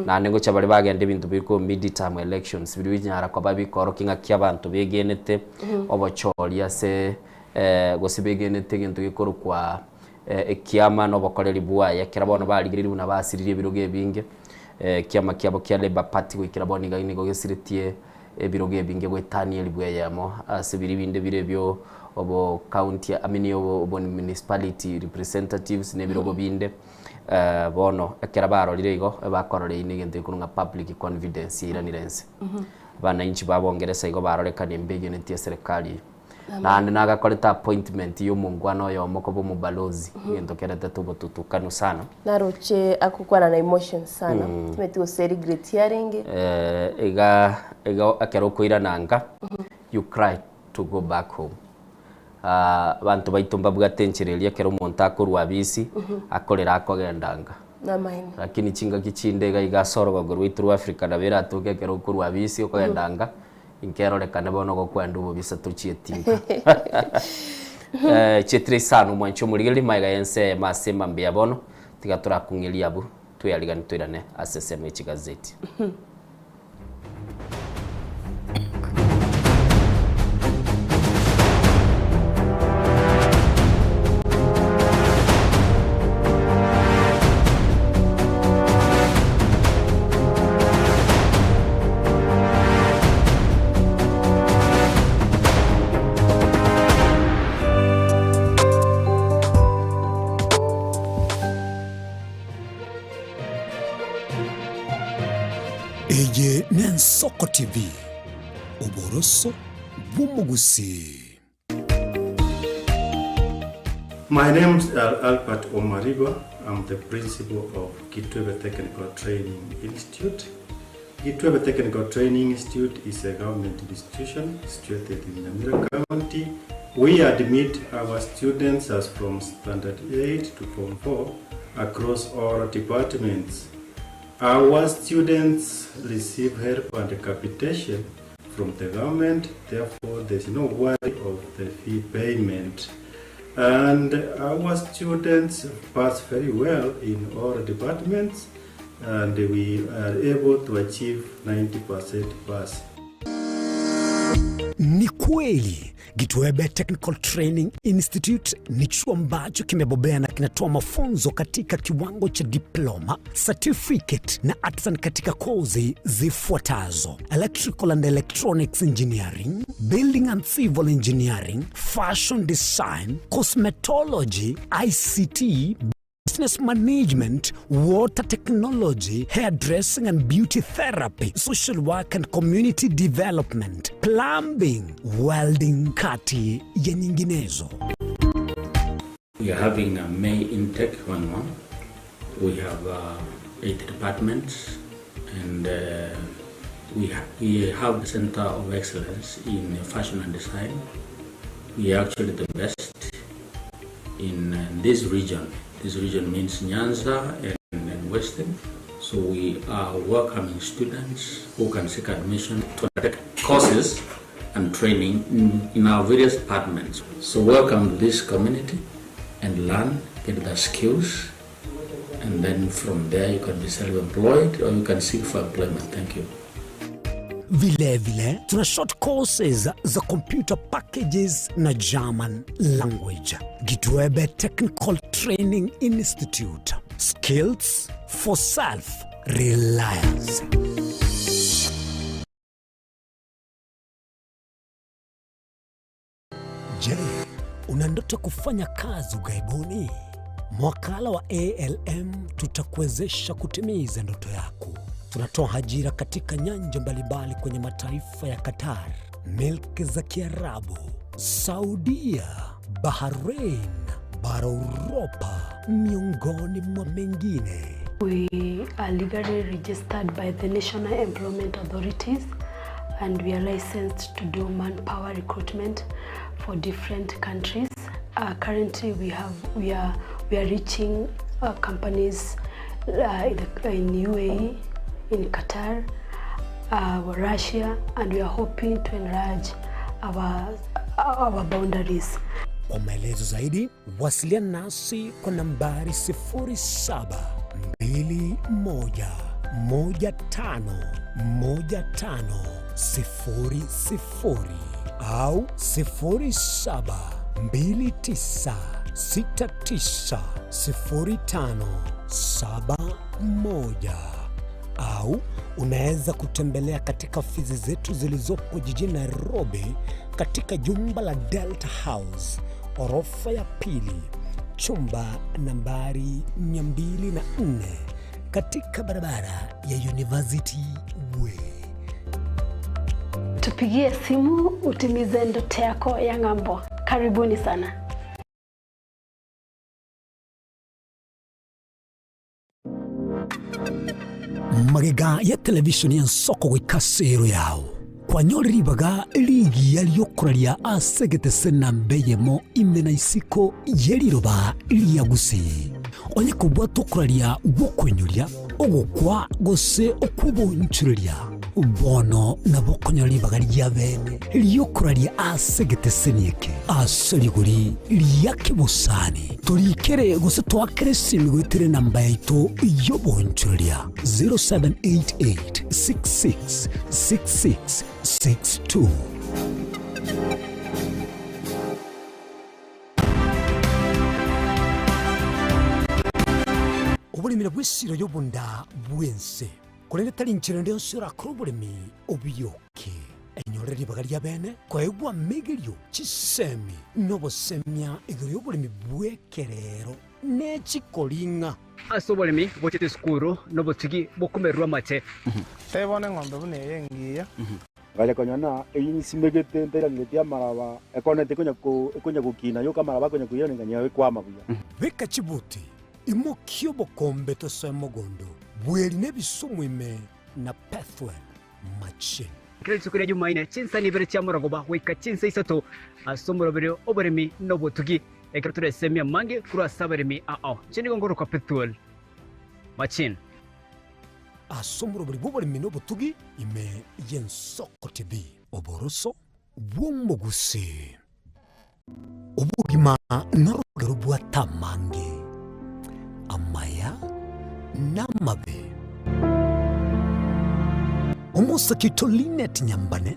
Naende ngochia baria bagenda ebinto biri korwa mid-term elections biria binyara koba bikorokia ng'aki abanto begenete obochori ase gose begenete egento gekorokwa ekiama na obokoreri bwaye. Ekero bono barigereire buna basiririe ebirogo ebinge, ekiama kiabo kia Labour Party goikera bono iga nigo gesiretie ebirogo ebinge goetania elifu eyemo ase biria binde bire ebio obo county, I mean obo municipality representatives na ebirogo binde. Bono ekero barorire igo, ebakorora eyio na egento gekorwa ng'a public confidence yairanire ense. Abananchi ba Bongeresa igo barorekane mbegeneti eserekari eyio. Naende nagakorete appointment ya omongwana oyomo koba omobalozi, egento keretete obotutukanu sana. Naroche agokwana na emotions sana, timanyeti gose regret yarenge. Iga iga ekero okoirana nka, you cry to go back home. Abanto baito mbabwate enchera eria ekero omonto akorwa abisi, akorera akogenda nka. Namaene. Lakini chingaki chinde iga iga ase orogongo rwaito rwa Africa nabo eratoke ekero okorwa abisi okogenda nka, inkerorekane bono ogokwenda obobisa tochieti nka. Chietire isano omwanchi omorigereria magega y'ense eyemo ase mambia bono, tiga torakung'erie abwo tweariganie toirane ase ensemo ye chigazeti. Eye n'Ensoko TV, oboroso bw'omogusii. My name's Albert Omariba. I'm the principal of Kitwebe Technical Training Institute. Gitwebe Technical Training Institute is a government institution situated in Nyamira County. We admit our students as from Standard 8 to Form 4 across all departments. Our students receive help and capitation from the government, therefore there's no worry of the fee payment. And our students pass very well in all departments and we are able to achieve 90% pass. Ni kweli Gitwebe Technical Training Institute ni chuo ambacho kimebobea na kinatoa mafunzo katika kiwango cha diploma, certificate na artisan katika kozi zifuatazo: electrical and electronics engineering, building and civil engineering, fashion design, cosmetology, ICT, business management, water technology, hairdressing and beauty therapy, social work and community development, plumbing, welding, kati ya nyinginezo. We are having a May intake going on. We have 8 departments, and we have the Center of Excellence in Fashion and Design. We are actually the best in this region. This region means Nyanza and Western. So we are welcoming students who can seek admission to take courses and training in our various departments. So welcome to this community and learn, get the skills, and then from there you can be self-employed or you can seek for employment. Thank you. Vilevile tuna short courses za computer packages na German language. Gitwebe Technical Training Institute. Skills for self-reliance. Je, una ndoto kufanya kazi ughaibuni? Mwakala wa ALM tutakuwezesha kutimiza ndoto yako. Tunatoa ajira katika nyanja mbalimbali kwenye mataifa ya Qatar, milki za Kiarabu, Saudia, Bahrain, bara Uropa, miongoni mwa mengine. We are legally registered by the National Employment Authorities and we are licensed to do manpower recruitment for different countries. Currently we are reaching companies in UAE, in Qatar, Russia, and we are hoping to enlarge our boundaries. Kwa maelezo zaidi wasiliana nasi kwa nambari sifuri saba mbili moja moja tano moja tano sifuri sifuri au sifuri saba mbili tisa sita tisa sifuri tano saba moja au unaweza kutembelea katika ofisi zetu zilizopo jijini Nairobi katika jumba la Delta House orofa ya pili chumba nambari 204 katika barabara ya University Way. Tupigie simu utimize ndoto yako ya ng'ambo. Karibuni sana. Magega ya televishoni ya nsoko goika sero yao kwanyorire ribaga rigiya riokoraria ase egetese namba eyemo ime na isiko ye riroba ria gusii. Onye kobwata okoraria gwokoinyoria ogokwa gose okwobonchoreria bono nabo okonyora ribaga ria bene riokoraria ase egeteseni eke ase rigori ria kebosani torikere gose twakere esimi goetere namba yaito yobonchoreria 0788 66 66 62. Oboremi na bw'esiro y'obonda bw'ense, korende tari nchera ende yonsi orakore oboremi obiyoke. Enyore ribaga ria bene koegwa amegerio, chisemi, na obosemia igoro y'oboremi bw'ekerero ne chikoring'a. Ase oboremi bochete esukuru na obotugi bokomererwa amache. Tebona eng'ombe buna eye engiya. Ngacha konyona eyinsimegete ntairaneretie amaraba ekonete ekonya ko ekonya gokina yoka amaraba akonya koiranenga nyayo ekwama buya. Beka chibuti, imokia obokombe tosoe mogondo, bweri na ebisumu ime. na Pethuel Machin. Kera rituko ria Jumaine, chinsa nibere chia morogoba goika chinsa isato ase omoroberio oboremi na obotugi, ekero toresemie amange korwa ase abaremi ao. Inche nigo nkorokwa Pethuel Machin. Ase omoroberi bw'oboremi na obotugi ime y'Ensoko TV. Oboroso bw'omogusii. Obogima norogero bwate amange, amaya na amabe. Omosake oito Linet Nyambane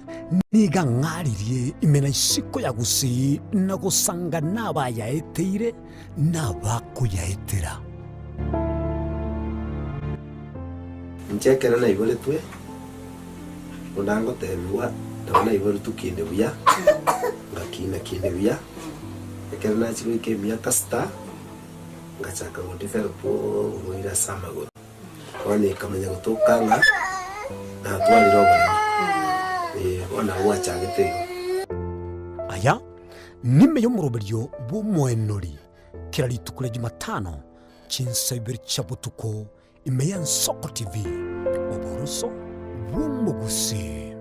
nigo ang'aririe ime na isiko ya Gusii na gosanga nabayaeteire na abakoyaetera. Inche ekero naiboretwe, buna ngotebigwa, nabo naiboretwe kinde buya, ngakina kinde buya, ekero nachia goika emiaka sita, ngachaka go develop oborwaire ase amagoro. Bono ekamanya gotoka ng'a natwarire oboremo, eh, bono nabo gwachagete igo. Aya nime y'omoroberio bw'omoenori kera rituko ria Jumatano chinsa ibere chia botuko ime y'Ensoko TV, oboroso bw'omogusii.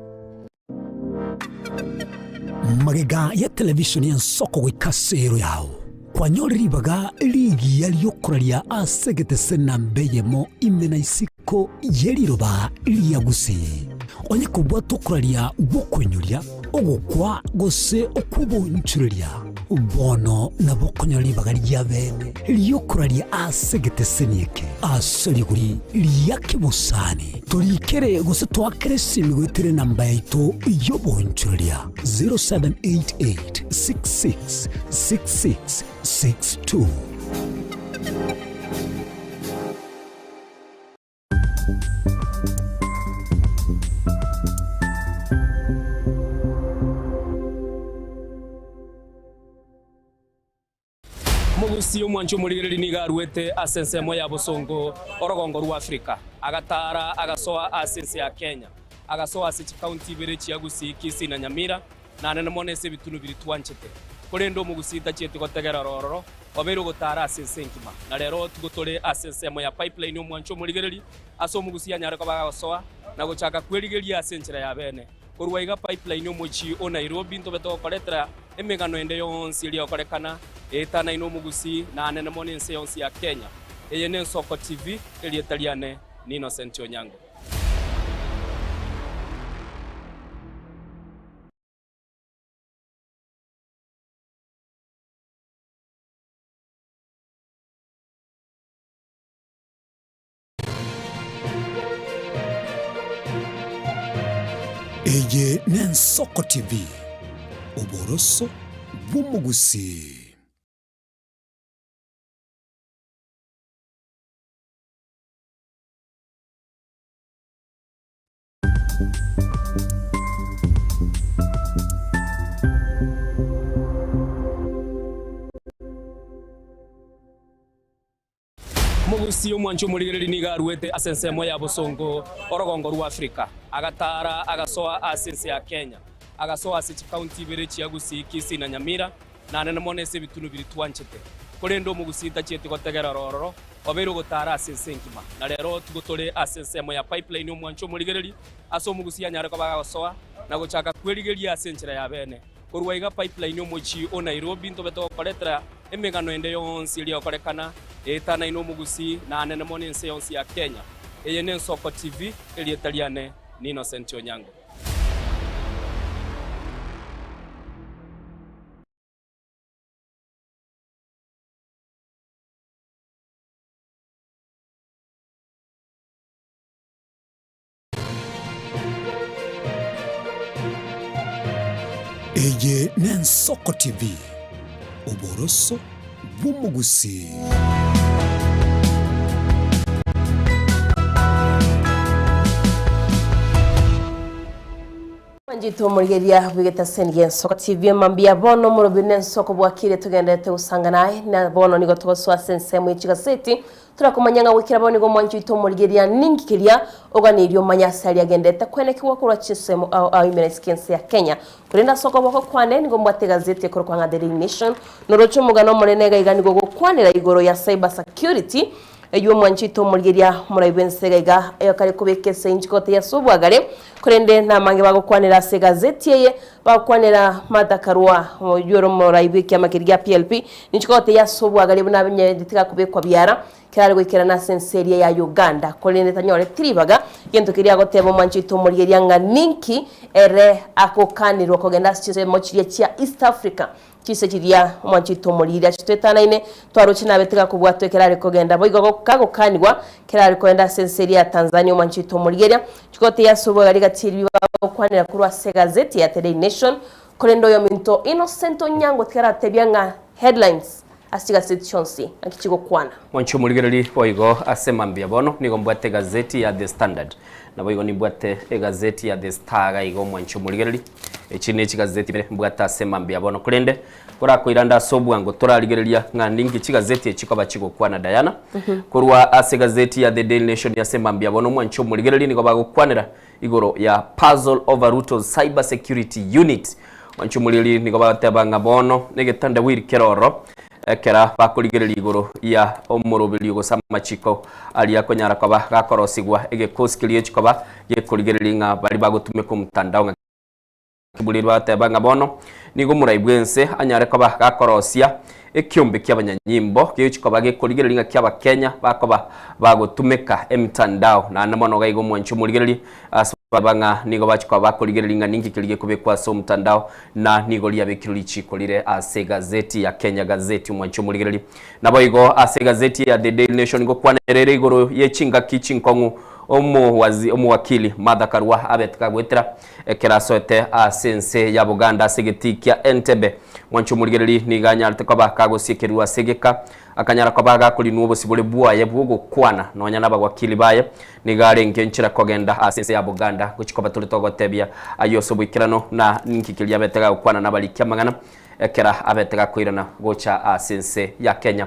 Magega ya televisheni y'Ensoko goika ase ero yao, kwanyore ribaga rigiya ri'okoraria ase egetese namba eyemo ime na isiko ye riroba ria Gusii. Onye kobwate okoraria gw'okoinyoria, ogokwa gose okw'oboonchoreria, bono nabo okonyora ribaga ria bene ri'okoraria ase egeteseni eke ase rigori ria kebosani. Torikere gose toakere esimi goetera enamba yaito y'oboonchoreria 0788 66 66 62. Omogusii omwanchi omorigereria nigo aruete ase ensemo ya bosongo orogongo rwa Afrika, agataara agasoa ase ense ya Kenya, agasoa ase chikaunti ibere chia Gusii, Kisii na Nyamira, Naende mono ase ebitunu biria twanchete. Korende omogusii tachieti gotegera ororo, obeire ogotaara ase ense engima. Na rero tigo tore ase ensemo ya pipeline omwancho omorigereri, ase omogusii anyare koba agosoa na gochaka kwerigeria ase enchera ya bene. Korwa iga pipeline omochie o Nairobi ntobe togokoretera emegano ende yonsi eria egokorekana eetanaine omogusii naanene mono ense yonsi ya Kenya. Eye n'Ensoko TV, erieta riane ni Innocent Onyango. Eye n'Ensoko TV, oboroso bw'omogusii. Omogusii omwanchi omorigereria nigo aruete ase ensemo ya bosongo orogongo rwa Afrika, agataara agasoa ase ense ya Kenya, agasoa ase chikaunti ibere chia Gusii, Kisii na Nyamira, Naende mono ase ebitunu biria twanchete. Korende omogusii tachieti gotegera ororo, obeire ogotaara ase ense engima. Na rero tigo tore ase ensemo ya pipeline omwancho omorigereria, ase omogusii anyare koba agosoa na gochaka kwerigeria ase enchera ya bene. Korwa iga pipeline omochie o Nairobi ntobe togokoretera emegano ende yonsi eria egokorekana eetanaine omogusii naanene mono ense yonsi ya Kenya. Eye n'Ensoko TV, erieta riane ni Innocent Onyango. Eye n'Ensoko TV, oboroso bw'omogusii. Mwanchete omorigereria bw'egetaseni gi'Ensoko TV mambia bono omorobi n'ensoko bwakire togenderete gosanga naye na bono nigo togosoa ase ensemo ye chigaseti torakomanya ng'a goikera bono nigo omwanchi oito omorigereria ninki keria oganeirie omanye ase aria agenderete kwenekigwa korwa chinsemo ao ao ime na isiko ense ya Kenya Korende ase okoboko kwane nigo mbwate egazeti ekorokwa ng'a The Daily Nation, noroche omogano omonene iga iga nigo ogokwanera igoro ya cyber security. Eywo omwanchete omorigeria omorai bw'ense iga iga oyokare kobeka ase inchiko tei ase obwagare, korende namange bagokwanera ase egazeti eye, bagokwanera Martha Karua, oywo ore omorai bw'ekiama keria gia PLP, ninchiko tei ase obwagare buna abenyereti tigakobekwa biara, kerare goikerana ase ense eria ya Uganda, korende tanyoreti ribaga, gento keria agoteba omwanchete omorigeria ng'a ninki ere agokanirwa kogenda ase chinsemo chiria chia East Africa. Chinse chiria omwanchete omoriiri achitwetanaine, twaroche nabe tigakobwatwa ekero are kogenda. Boigo kagokanigwa ekero are kogenda ase ense eria ya Tanzania omwanchete omorigeria. Chigotei ase obwegari gati erio bagokwanera korwa ase egazeti ya The Daily Nation. Korende oyominto Innocent Onyango tigaratebia ng'a headlines ase chigazeti chionsi naki chigokwana. Mwanche omorigereri boigo ase mambia bono nigo mbwate egazeti ya The Standard. Naboigo nimbwate egazeti ya The Star iga iga omwanche omorigereri. Echi ne chigazeti ibere mbwate ase mambia bono. Korende korakoirande ase obwango torarigereria ng'a ninki chigazeti echi koba chigokwana Diana. Korwa ase egazeti ya The Daily Nation ase mambia bono omwanche omorigereria nigo bagokwanera igoro ya Puzzle over Ruto's Cyber Security Unit. Omwanche omorigereria nigo bagoteba ng'a bono negetandawiri kere ororo Ekero bakorigereria igoro ya omoroberio gose amachiko aria akonyara koba gakorosigwa egekosi keria chikoba gekorigereria ng'a baria bagotumeka omotandao ng'a kebori bateba ng'a bono nigo omorai bw'ense anyare koba gakorosia ekiombe ki'abanyanyimbo gegochi koba gekorigereria ng'a ki'abakenya bakoba bagotumeka emitandao naende mono iga iga omwanchi omorigereria Ase bateba ng'a nigo bachia koba bakorigereria ng'a ninki keria gekobekwa ase omotandao, na nigo riabekirwe richiiko rire ase egazeti ya Kenya Gazeti omwanchi omorigereria. Naboigo ase egazeti ya The Daily Nation ngokwanera ere igoro ye chingaki chinkong'u omowazi omowakili Martha Karua abete kagoetera ekero asoete ase ense ya Buganda ase egetii kia Entebbe. Mwanchi omorigereria nigo anyarete koba kagosiekerwa ase egeka Akanyara koba agakorinwa obosibore bwaye bw'ogokwana nonya nabawakili baye. Nigo arenge enchera kogenda ase ense ya Buganda gochia koba tore togotebia ayio ase oboikeranu na ninki keria abete gagokwana nabariki amang'ana ekero abete gakoirana gocha ase ense ya Kenya.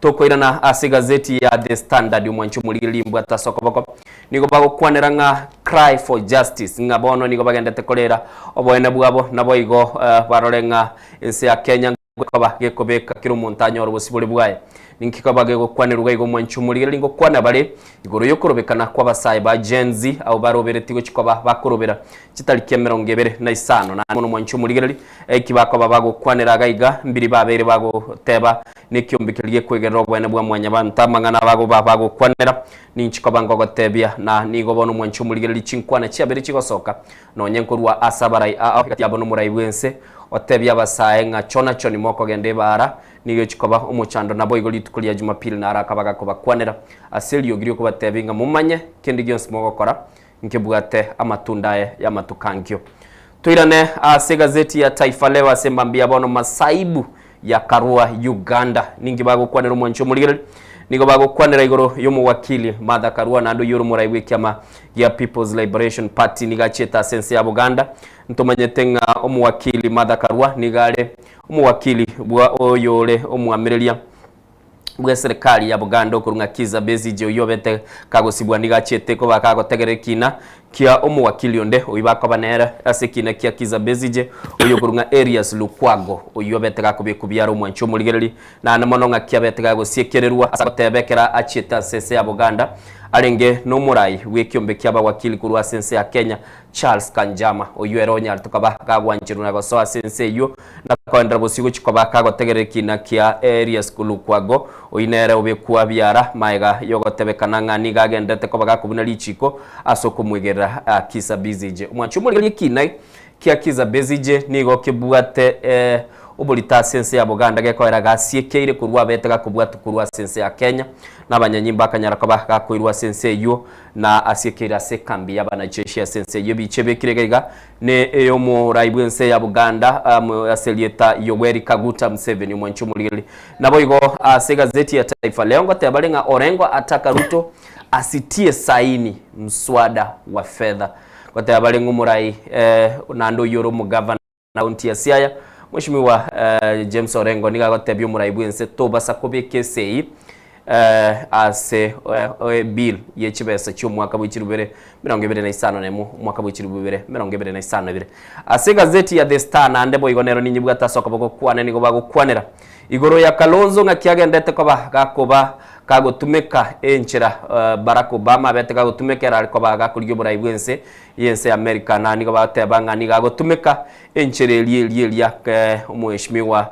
Tokoirana ase egazeti ya The Standard omwanchi omorigereria imbwate ase okoboko nigo bagokwanera ng'a cry for justice ng'a bono nigo bagendete korera oboene bwabo naboigo barore ng'a ense ya Kenya Gekoba gekobeka kera omonto anyore obosibore bwaye. Ninki koba gegokwanerwa iga omwanchi omorigereria ngokwana bare igoro y'okorobekana kw'abasae ba Gen Z abwo baroberetie gochia koba bakorobera chitariki 25 naende mono omwanchi omorigereria eki bakoba bagokwanera iga iga mbiri babeire bagoteba nekiombe keria gekwegerera oboene bwa mwanyabanto amang'ana bagoba bagokwanera ninchi koba ngogotebia na nigo bono omwanchi omorigereria chinkwana chiabeire chigosoka Nonye nkorua ase abarai aa egati yabo nomorai bw'ense, otebie abasae ng'a chona choni mokogenda ebaara, nigo echikoba omochando naboigo rituko ria Jumapili naro akaba gakobakwanera ase eriogi ri'okobatebia ng'a momanye kende gionsi mogokora nkebwate amatunda aye y'amatuko ankio. Toirane ase egazeti ya Taifa Leo ase embambi ya bono Masaibu ya Karua Uganda. Ninki bagokwanera omwanchi omorigereria? Nigo bagokwanera igoro y'omowakili Martha Karua naende oyio ore omorai bw'ekiama gia People's Liberation Party nigo achiete ase ense ya Buganda. Ntomanyete ng'a omowakili Martha Karua nigo are omowakili bwa oyore omwamireria bw'eserekari ya Buganda okorwa ng'a Kizza Besigye oyio obete kagosibwa nigo achiete koba kagotegerera ekina kia omowakili onde oyio bakoba nere ase ekina kia Kizza Besigye oyio okorwa ng'a Erias Lukwago oyio obete gakobekwa biara omwanchi omorigereri naende mono ng'aki abete gagosiekererwa ase agoteba ekero achiete ase ense ya Buganda arenge nomorai bw'ekiombe kia abawakili korwa ase ense ya Kenya Charles Kanjama oyio ere onyarete koba gagwancherwa na gosoa ase ense eyio na koenderera bosio gochia koba kagotegerera ekina kia Erias Lukwago, oyio nere obekwa biara maega yogotebekana ng'a nigo agenderete koba gakobuna richiko ase okomwegerera Kizza Besigye. Omwanchi omorigereria ekina kia Kizza Besigye nigo kebwate oborito ase ense ya Buganda gekoera gasiekeire korwa abete gakobwatwa korwa ase ense ya Kenya na abanyanyimbo akanyara koba gakoirwa ase ense eyio na asiekeire ase ekambi y'abanajeshi ase ense eyio. Ebicha ebekire iga iga ne ey'omorai bw'ense ya Buganda ase erieta Yoweri Kaguta Museveni omwanchi omorigereria. Naboigo ase egazeti ya Taifa Leo ngoteba bare ng'a Orengo ataka Ruto asitie saini mswada wa fedha. Ngoteba bare ng'a omorai naende oyio ore omogavana County ya Siaya Mweshimiwa James Orengo nigo agotebia omorai bw'ense tobasa kobeka esei ase ebill ye chibesa chi'omwaka bwe chilifu bibere 25 omwaka bwe chilifu bibere 22. Ase egazeti ya The Star naende boigo nero ninyebwate ase okoboko kwane nigo bagokwanera igoro ya Kalonzo ng'aki agendete koba gakoba kagotumeka enchera Barack Obama abete kagotumeka erare koba gakorigia oborai bw'ense y'ense ya America na nigo bagoteba ng'a nigo agotumeka enchera eria eria eria omweshimiwa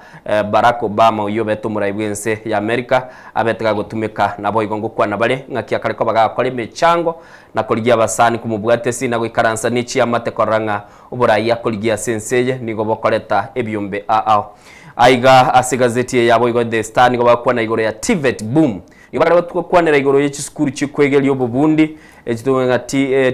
Barack Obama oyio obete omorai bw'ense ya America abete kagotumeka naboigo ngokwana bare ng'aki akare koba gagokora emechango na korigia abasani komobwata ase na goikaransa ne chiamate korora ng'a oborai akorigia ase ense eye nigo bokoreta ebiombe ao. Aiga ase egazeti eye yabo igo The Star nigo bagokwana igoro ya TVET boom. Nigo bare gokwanera igoro ye chisukuru chikwegeria obobundi echitong'e ng'a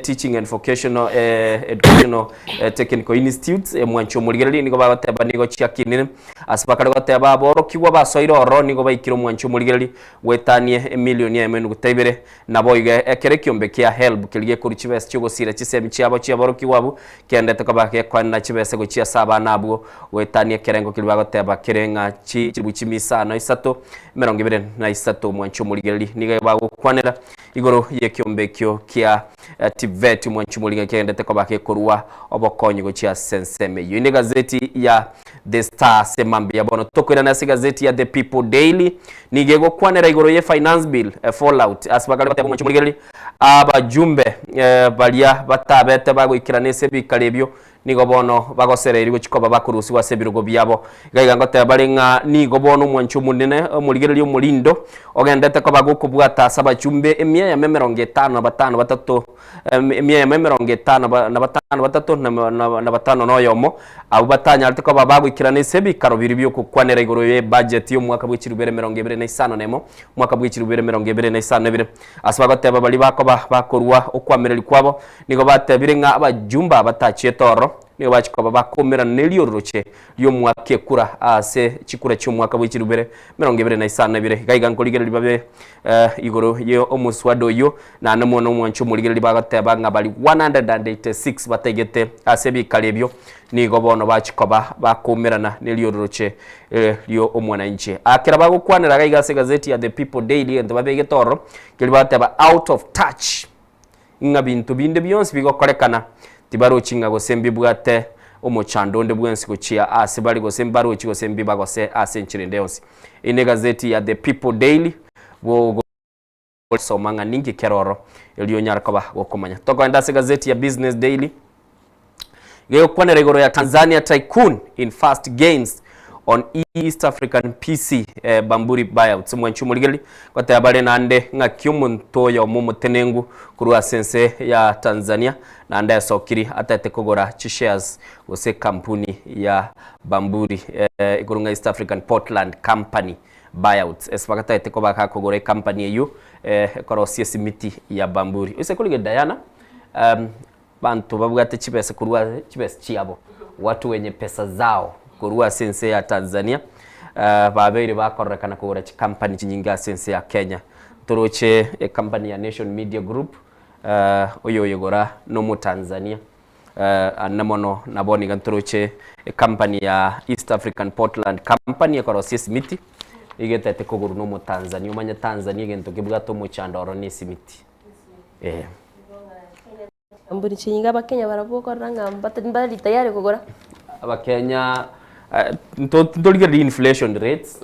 Teaching and Vocational Educational Technical Institutes mwanche omorigereria nigo bagoteba nigo chiakinire ase bakare goteba aborokigwa basoire ororo nigo baikire omwanche omorigereria goetania emilioni eyemo enuguta ibere Naboigo ekero ekiombe kia HELB keria gekorua chibesa chi'ogosiira chisemi chiabo chi'aborokigwa abwo, kiaendete koba gekoenana chibesa gochia ase abana abwo, goetania ekerengo keria bagoteba kere ng'a chilifu chimisano isato, 23 omwanchi omorigereria nigo bagokwanera igoro y'ekiombe ekio kia TVET omwanchi omorigereria kiagendete koba gekorua obokonyi gochia ase ensemo eyio. Inde egazeti ya The Star ase mambia bono tokoirana ase egazeti ya The People Daily nigo egokwanera igoro ye Finance Bill fallout ase bakare goteba omwanchi omorigereria abajumbe baria batabete bagoikerana ase ebikaro ebio nigo bono bagosereiri gochia koba bakorusigwa ase ebirogo biabo. Iga iga ngoteba bare ng'a nigo bono omwanchi omonene omorigereria omorindo ogendete koba gokobwata ase abajumbe emia eyemo 55 batato emia eyemo 55 batato na batano na oyomo, abwo batanyarete koba bagoikerana ase ebikaro biria bi'ogokwanera igoro y'ebudget y'omwaka bwe chilifu bibere 25, omwaka bwe chilifu bibere 22. Ase bagoteba baria bakoba bakorua okwamereri kwabo, nigo batebire ng'a abajumbe aba batachiete ororo, nigo bachia koba bakoumerana neriororoche ri'omwaka ekura ase chikura chi'omwaka bwe chilifu bibere 22. Iga iga nkorigereria babe igoro y'omoswada oyio, Naende mono omwanche omorigereria bagoteba ng'a baria 186 bataigete ase ebikaro ebio nigo bono bachia koba bakoumerana neriororoche ri'omwananchi. Aa kera bagokwanera iga iga ase egazeti ya The People Daily egento babegete ororo keria bagoteba out of touch ng'a binto binde bionsi bigokorekana tibarochi ng'a gose mbibwate omochando onde bwensi gochia ase bare gose mbarochi gose mbibagose ase enchera ende yonsi. Eye negazeti ya The People Daily. Soma ng'a ninki keroro erio onyare koba gokomanya. Tokoenda ase egazeti ya Business Daily gegokwanera igoro ya Tanzania tycoon in fast gains on East African PC eh, Bamburi buyouts. Mwanchi omorigereria goteba bare naende ng'aki omonto oyomo omotenengu korwa ase ense ya Tanzania naende esokiri atete kogora chishares gose ekampuni ya Bamburi eh, igoro ng'a East African Portland Company. Buyouts, ase bagatagete koba gakogora ecompany eyio ekorosia esimiti ya Bamburi. Ase korigereria Diana, banto babwate chibesa korwa chibesa chiabo, watu wenye pesa zao korwa ase ense ya Tanzania, babeire bakororekana kogora chicompany chinyinge ase ense ya Kenya. Toroche ecompany ya Nation Media Group, oyo oyegora nomotanzania. Ande mono nabo nigo ntoroche ecompany ya East African Portland Company ekorosia esimiti, iga etete kogorwa na omotanzania, omanye Tanzania egento kebwate omochando oro na esimiti, eh. Mbori chinyinga abakenya barabwo okorora ng'a mbata mbari tayari kogora. Abakenya nto ntorigereria inflation rates,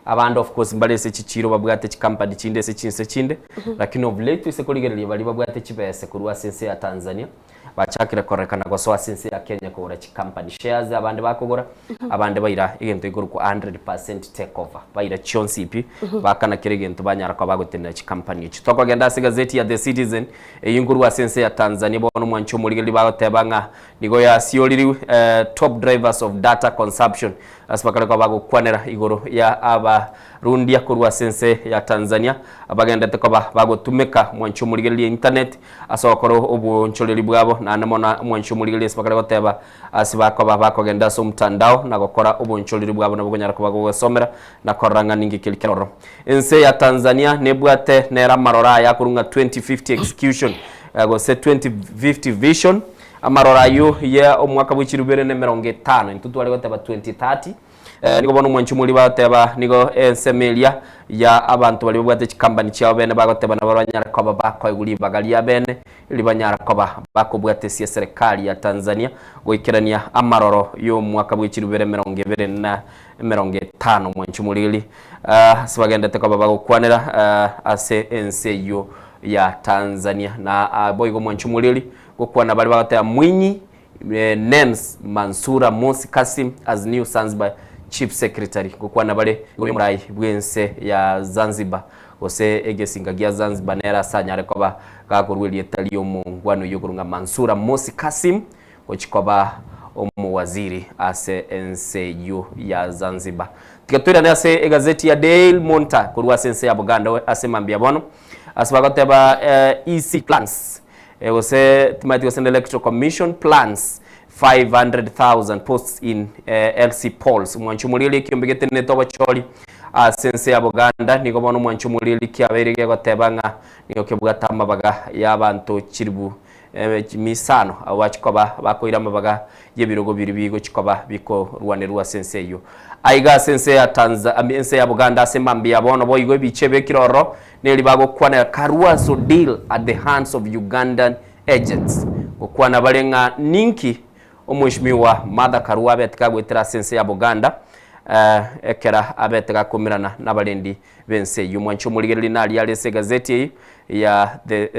Abande of course mbare ase chichiro babwate chicompany chinde ase chinse chinde, lakini of late ase korigereria baria babwate chibese korwa ase ense ya Tanzania, bachakire korekana gosoa ase ense ya Kenya kogora chicompany shares abande bakogora, abande baira egento gekorokwa 100% take over, baira chionsi pi, bakana kera egento banyara koba bagotenena chicompany echio. Tokogenda ase egazeti ya The Citizen, eyio nkorwa ase ense ya Tanzania bono omwanchi omorigereria bagoteba ng'a nigo yasioririwe top drivers of data consumption Ase bakare koba bagokwanera igoro ya abarundia korwa ase ense ya Tanzania abagendete koba bagotumeka mwanchi omorigereria internet ase ogokora obonchoreri bwabo naende mono mwanchi omorigereria ase bakare goteba ase bakoba bakogenda ase omtandao na gokora obonchoreri bwabo nabo okonyara koba gogosomera na korora ng'a ninki keri keroro. Ense ya Tanzania nebwate nere amaroro aya akorwa ng'a 2050 execution gose 2050 vision Amaroro ayio ye omwaka bwe chilifu bibere na emerongo etano, intwe tware goteba 2030, Nigo bono omwanchi omori bagoteba nigo ensemo eria ya abanto baria babwate chikambani chiabo bene bagoteba nabo banyare koba bakoegwa ribaga ria bene eri banyara koba bakobwatesia eserekari ya Tanzania goikerania amaroro y'omwaka bwe chirubere 2050 omwanchi omoriri ase bagendete koba bagokwanera ase ense eyio ya Tanzania na boigo omwanchi omoriri gokwana baria bagoteba Mwinyi Names Mansura Mosi Kassim as new Zanzibar Chief Secretary Gokwana bare igoro y'omorai bw'ense ya Zanzibar gose egesinka gia Zanzibar nere ase anyare koba gakorwa erieta ri'omongwana oyio okorwa ng'a Mansura Mosi Kassim gochia koba omowaziri ase ense eyio ya Zanzibar. Tiga toirane ase egazeti ya Dail Monitor korwa ase ense ya Buganda ase mambia bono ase bagoteba EC plans Gose timanyeti gose ne Electoral Commission plans 500,000 posts in LC polls. Omwancho omoriri ekiombe getenenete obochori ase ense ya Buganda nigo bono omwancho omoriri kiabeire gegoteba ng'a nigo kebwate amabaga y'abanto chiribu misano abwo bachia koba bakoira amabaga y'ebirogo biria bigochia koba bikorwanerwa ase ense eyio. Aiga ase ense ya Tanza ense ya Buganda ase mambia bono boigo ebicha ebekire ororo Neri bagokwanera Karuaso deal at the hands of Ugandan agents. Gokwana bare ng'a ninki Omweshimiwa Martha Karua abete kagoetera ase ense ya Buganda ekera abete gakomerana nabarendi bense eyio. Mwanche omorigereria naria are ase egazeti eyio ya the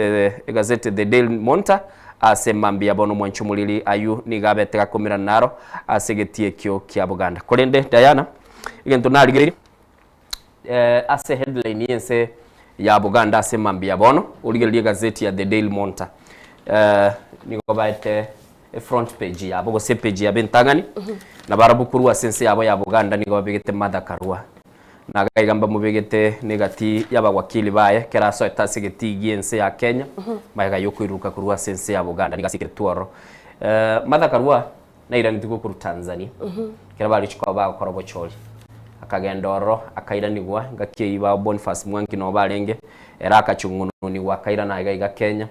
egazeti The Daily Monitor ase mambia bono mwanche omoriri ayio nigo abete gakomerana naro ase egetii ekio kia Buganda. Korende Diana egento narigereiri Ase headline y'ense ya Buganda ase mambia bono, origererie egazeti ya The Daily Monitor. Nigo baete efront page yabo gose epage yabo entang'ani, na barabwo korwa ase ense yabo ya Buganda nigo babegete Martha Karua. Na iga iga mbamobegete negati y'abawakili baye ekero asoete ase egetii gi'ense ya Kenya, magega y'okoiruruka korwa ase ense ya Buganda nigo asikire ororo. Martha Karua Nairaneti gokorwa Tanzania, ekero baria chikoba bagokora obochori. Akagenda ororo, akairanigwa, engaki eyio ba Boniface Mwangi noo barenge, ere akachung'ununigwa akairana iga iga Kenya.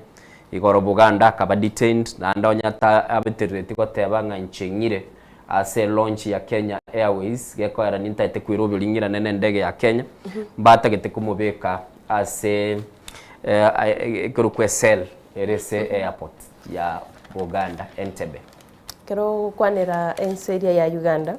Igoro Buganda akaba detained, naende onye ata abeterereti goteba ng'a inche ng'ire ase elaunch ya Kenya Airways, gekoera nintagete koiroberia ng'irane na endege ya Kenya, mbatagete komobeka ase ekerokwa ecell ere ase airport ya Buganda, Entebbe. Ekero ogokwanera ense eria ya Uganda,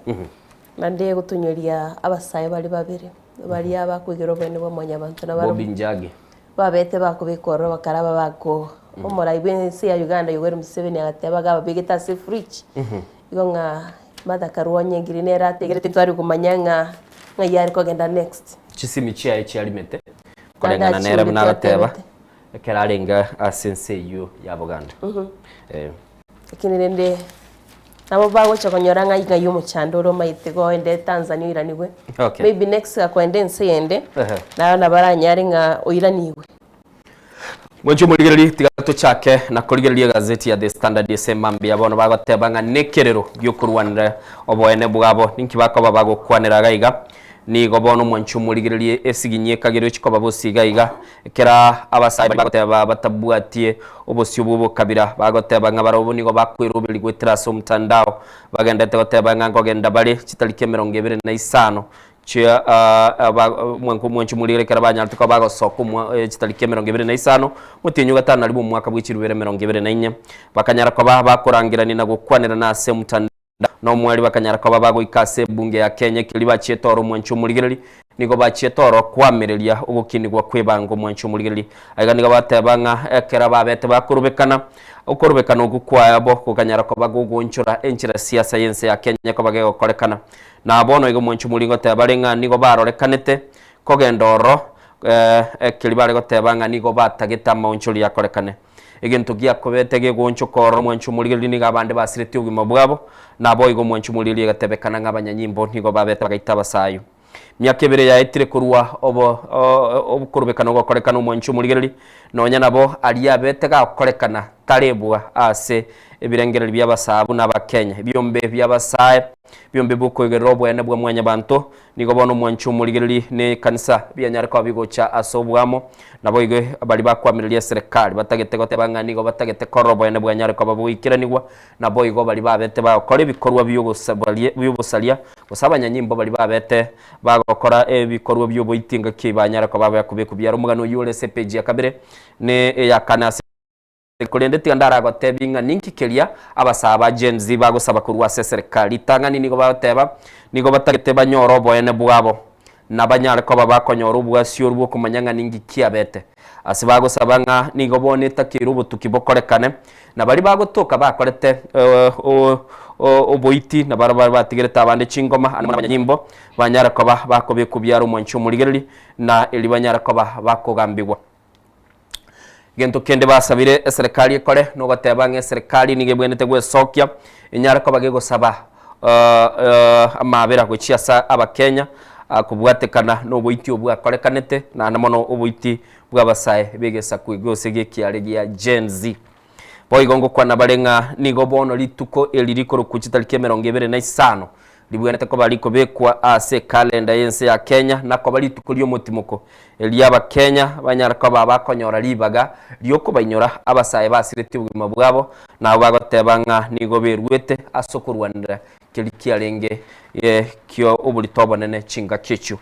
naende egotonyoria abasae baria babere, baria bakoigera oboene bwa mwanyabanto na Bobby Njagi. babete bakobekwa ororo bakaraba bako omorai bwa ense ya Uganda Yoweri Museveni agateba iga ababegete ase efridge, igo ng'a Martha Karua onye ngiri nere ategerete ntware komanya ng'a ng'ai are kogenda next. Chisimi chiaye chiarimete koreng'ana nere buna agoteba ekero arenge ase ense eyio ya Buganda. Eh. Lakini rende nabo bagocha konyora ng'a ng'ai omochando ore omaete goende Tanzania oiranigwe. Okay. Maybe next gakoenda ense yende, Ehe. naro nabo aranyare ng'a oiranigwe. Mwanche omorigereria tiga tochake na korigereria egazeti ya The Standard ase mambia bono bagoteba ng'a nekerero giokorwanera oboene bwabo ninki bakoba bagokwanera iga iga Nigo bono omwanchi omorigererie esiginyi ekagera ochikoba bosio iga iga, ekero abasae baria bagoteba batabwatie obosio bw'obokabira, bagoteba ng'a barobwo nigo bakweroberia goetera ase omotandao, bagenderete goteba ng'a nkogenda bare chitariki 25 chia omwanchi omorigereria ekero banyarete koba bagosoka chitariki 25 omotienyi o gatano na rimo omwaka bwe chirubere 24, bakanyara koba bakorangerania na gokwanerana ase omotandao. Na omweri bakanyara koba bagoika ase ebunge ya Kenya ekeria bachiete oro omwanchi omorigereri, nigo bachiete oro koamereria ogokinigwa kw'ebango omwanchi omorigereri. Aiga nigo bateba ng'a ekero babete bakorobekana, okorobekana okwo kwabo gokanyara koba gogoonchora enchera siasa y'ense ya Kenya koba gegokorekana. Na bono iga omwanchi omorigereri ngoteba bare ng'a nigo barorekanete kogenda ororo ekeria bare goteba ng'a nigo batagete amaonchori akorekane. Egento giakobete gegoonchoka ororo omwancho omorigereria nigo abande basiretie obogima bwabo, naboigo omwancho omorigereria egatebekana ng'a abanyanyimbo nigo babete bagaita abasayo. Miaka ebere yaetire korwa obo okorobekana ogokorekana omwancho omorigereria, nonya nabo aria abete gakorekana tarebwa ase ebirengererio bi'abasaa buna abakenya. Ebiombe bi'abasae. Biombe bw'okoigerera oboene bwa mwanyabanto, nigo bono omwancho omorigereria ne ekanisa bianyare koba bigocha ase oboamo. Naboigo baria bakoamereria eserekari batagete goteba ng'a nigo batagete korora oboene bwanyare koba bogoikeranigwa, naboigo baria babete bagokora ebikorwa bi'obosaria, gose abanyanyimbo baria babete bagokora ebikorwa bi'oboiti engaki banyare koba bakobekwa biaro. Omogano oyio ore ase epeji ya kabere ne eya kane ase. Korende tiga ndaragotebie ng'a ninki keria abasaa ba Gen Z bagosaba korwa ase eserekari. Ritang'ani nigo bagoteba nigo batagete banyore oboene bwabo na banyare koba bakonyora obwasiori bw'okomanya ng'a ninki kiabete. Ase bagosaba ng'a nigo bono etakeire obotuki bokorekane na baria bagotoka bakorete oboiti na baria batigerete abande chingoma amo nabanyanyimbo banyare koba bakobekwa biara omwanchi omorigereria na erio banyare koba bakogambigwa. Gento kende basabire eserekari ekore nogoteba ng'a eserekari nigo ebwenerete gwesokia enyare koba gegosaba amabera gochia ase abakenya kobwatekana na oboiti obwo bwakorekanete naende mono oboiti bwa abasae b'egesaku gose gi'ekiare gia Gen Z. Boigo ngokwana bare ng'a nigo bono rituko eri rikorokwa chitariki emerongo ebere na isano ribwenerete koba rikobekwa ase ekalenda y'ense ya Kenya na koba rituko ri'omotimoko, erio Abakenya banyare koba bakonyora ribaga ri'okobainyora abasae basiretie obogima bwabo, na abwo bagoteba ng'a nigo beruete ase okorwanera keria kiarenge ki'oborito obonene chingaki echio.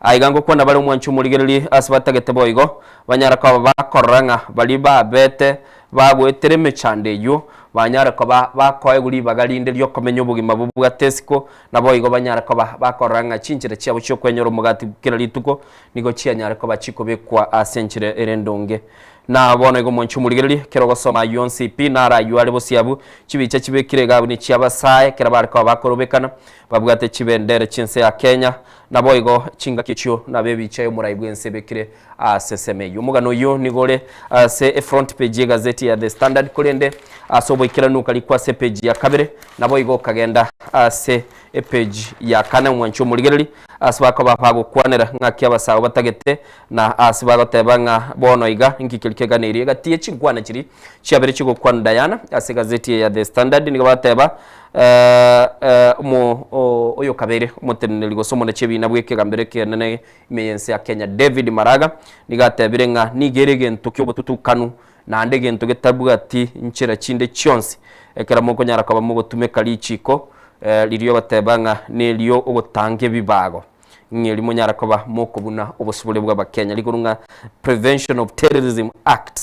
Aiga ngokwana bare omwancho omorigereria ase batagete boigo, banyare koba bakorora ng'a baria babete bagoetera emechando eyio, banyare koba bakoegwa ribaga rinde ri'okomenya obogima bobwate esiko, naboigo banyare koba bakorora ng'a chinchera chiabo chi'okwenyora omogati kera rituko nigo chianyare koba chikobekwa ase enchera ere endonge. Na bono igo omwancho omorigereria, ekero ogosoma ayio onsi pi, naro ayio are bosio abwo, chibicha chibekire iga abwo nechi'abasae, ekero bare koba bakorobekana, Babwate chibendera chi'ense ya Kenya, naboigo chingaki echio nabe ebicha y'omorai bw'ense ebekire ase ensemo eyio. Omogano oyio nigo ore ase efront page y'egazeti ya The Standard, korende ase oboikeranu okarikwa ase epage ya kabere, naboigo okagenda ase epage ya kane omwanchi omorigereri ase bakoba bagokwanera ng'aki abasago batagete na ase bagoteba ng'a bono iga inki keria keganeirie. Egati ye chinkwana chiria chiabere chigokwana Diana ase egazeti eye ya The Standard nigo bateba Oyokabeire omoteneneri gose omonachi ebiina bw'ekegambero ekenene ime y'ense ya Kenya David Maraga nigo atebire ng'a nigo ere egento ki'obotutukanu naende egento getabwati nchera chinde chionsi ekero mokonyara koba mogotumeka richiko riria ogoteba ng'a nerio ogotanga ebibago ng'a erio monyara koba mokobuna obosibore bw'abakenya rigoro ng'a Prevention of Terrorism Act.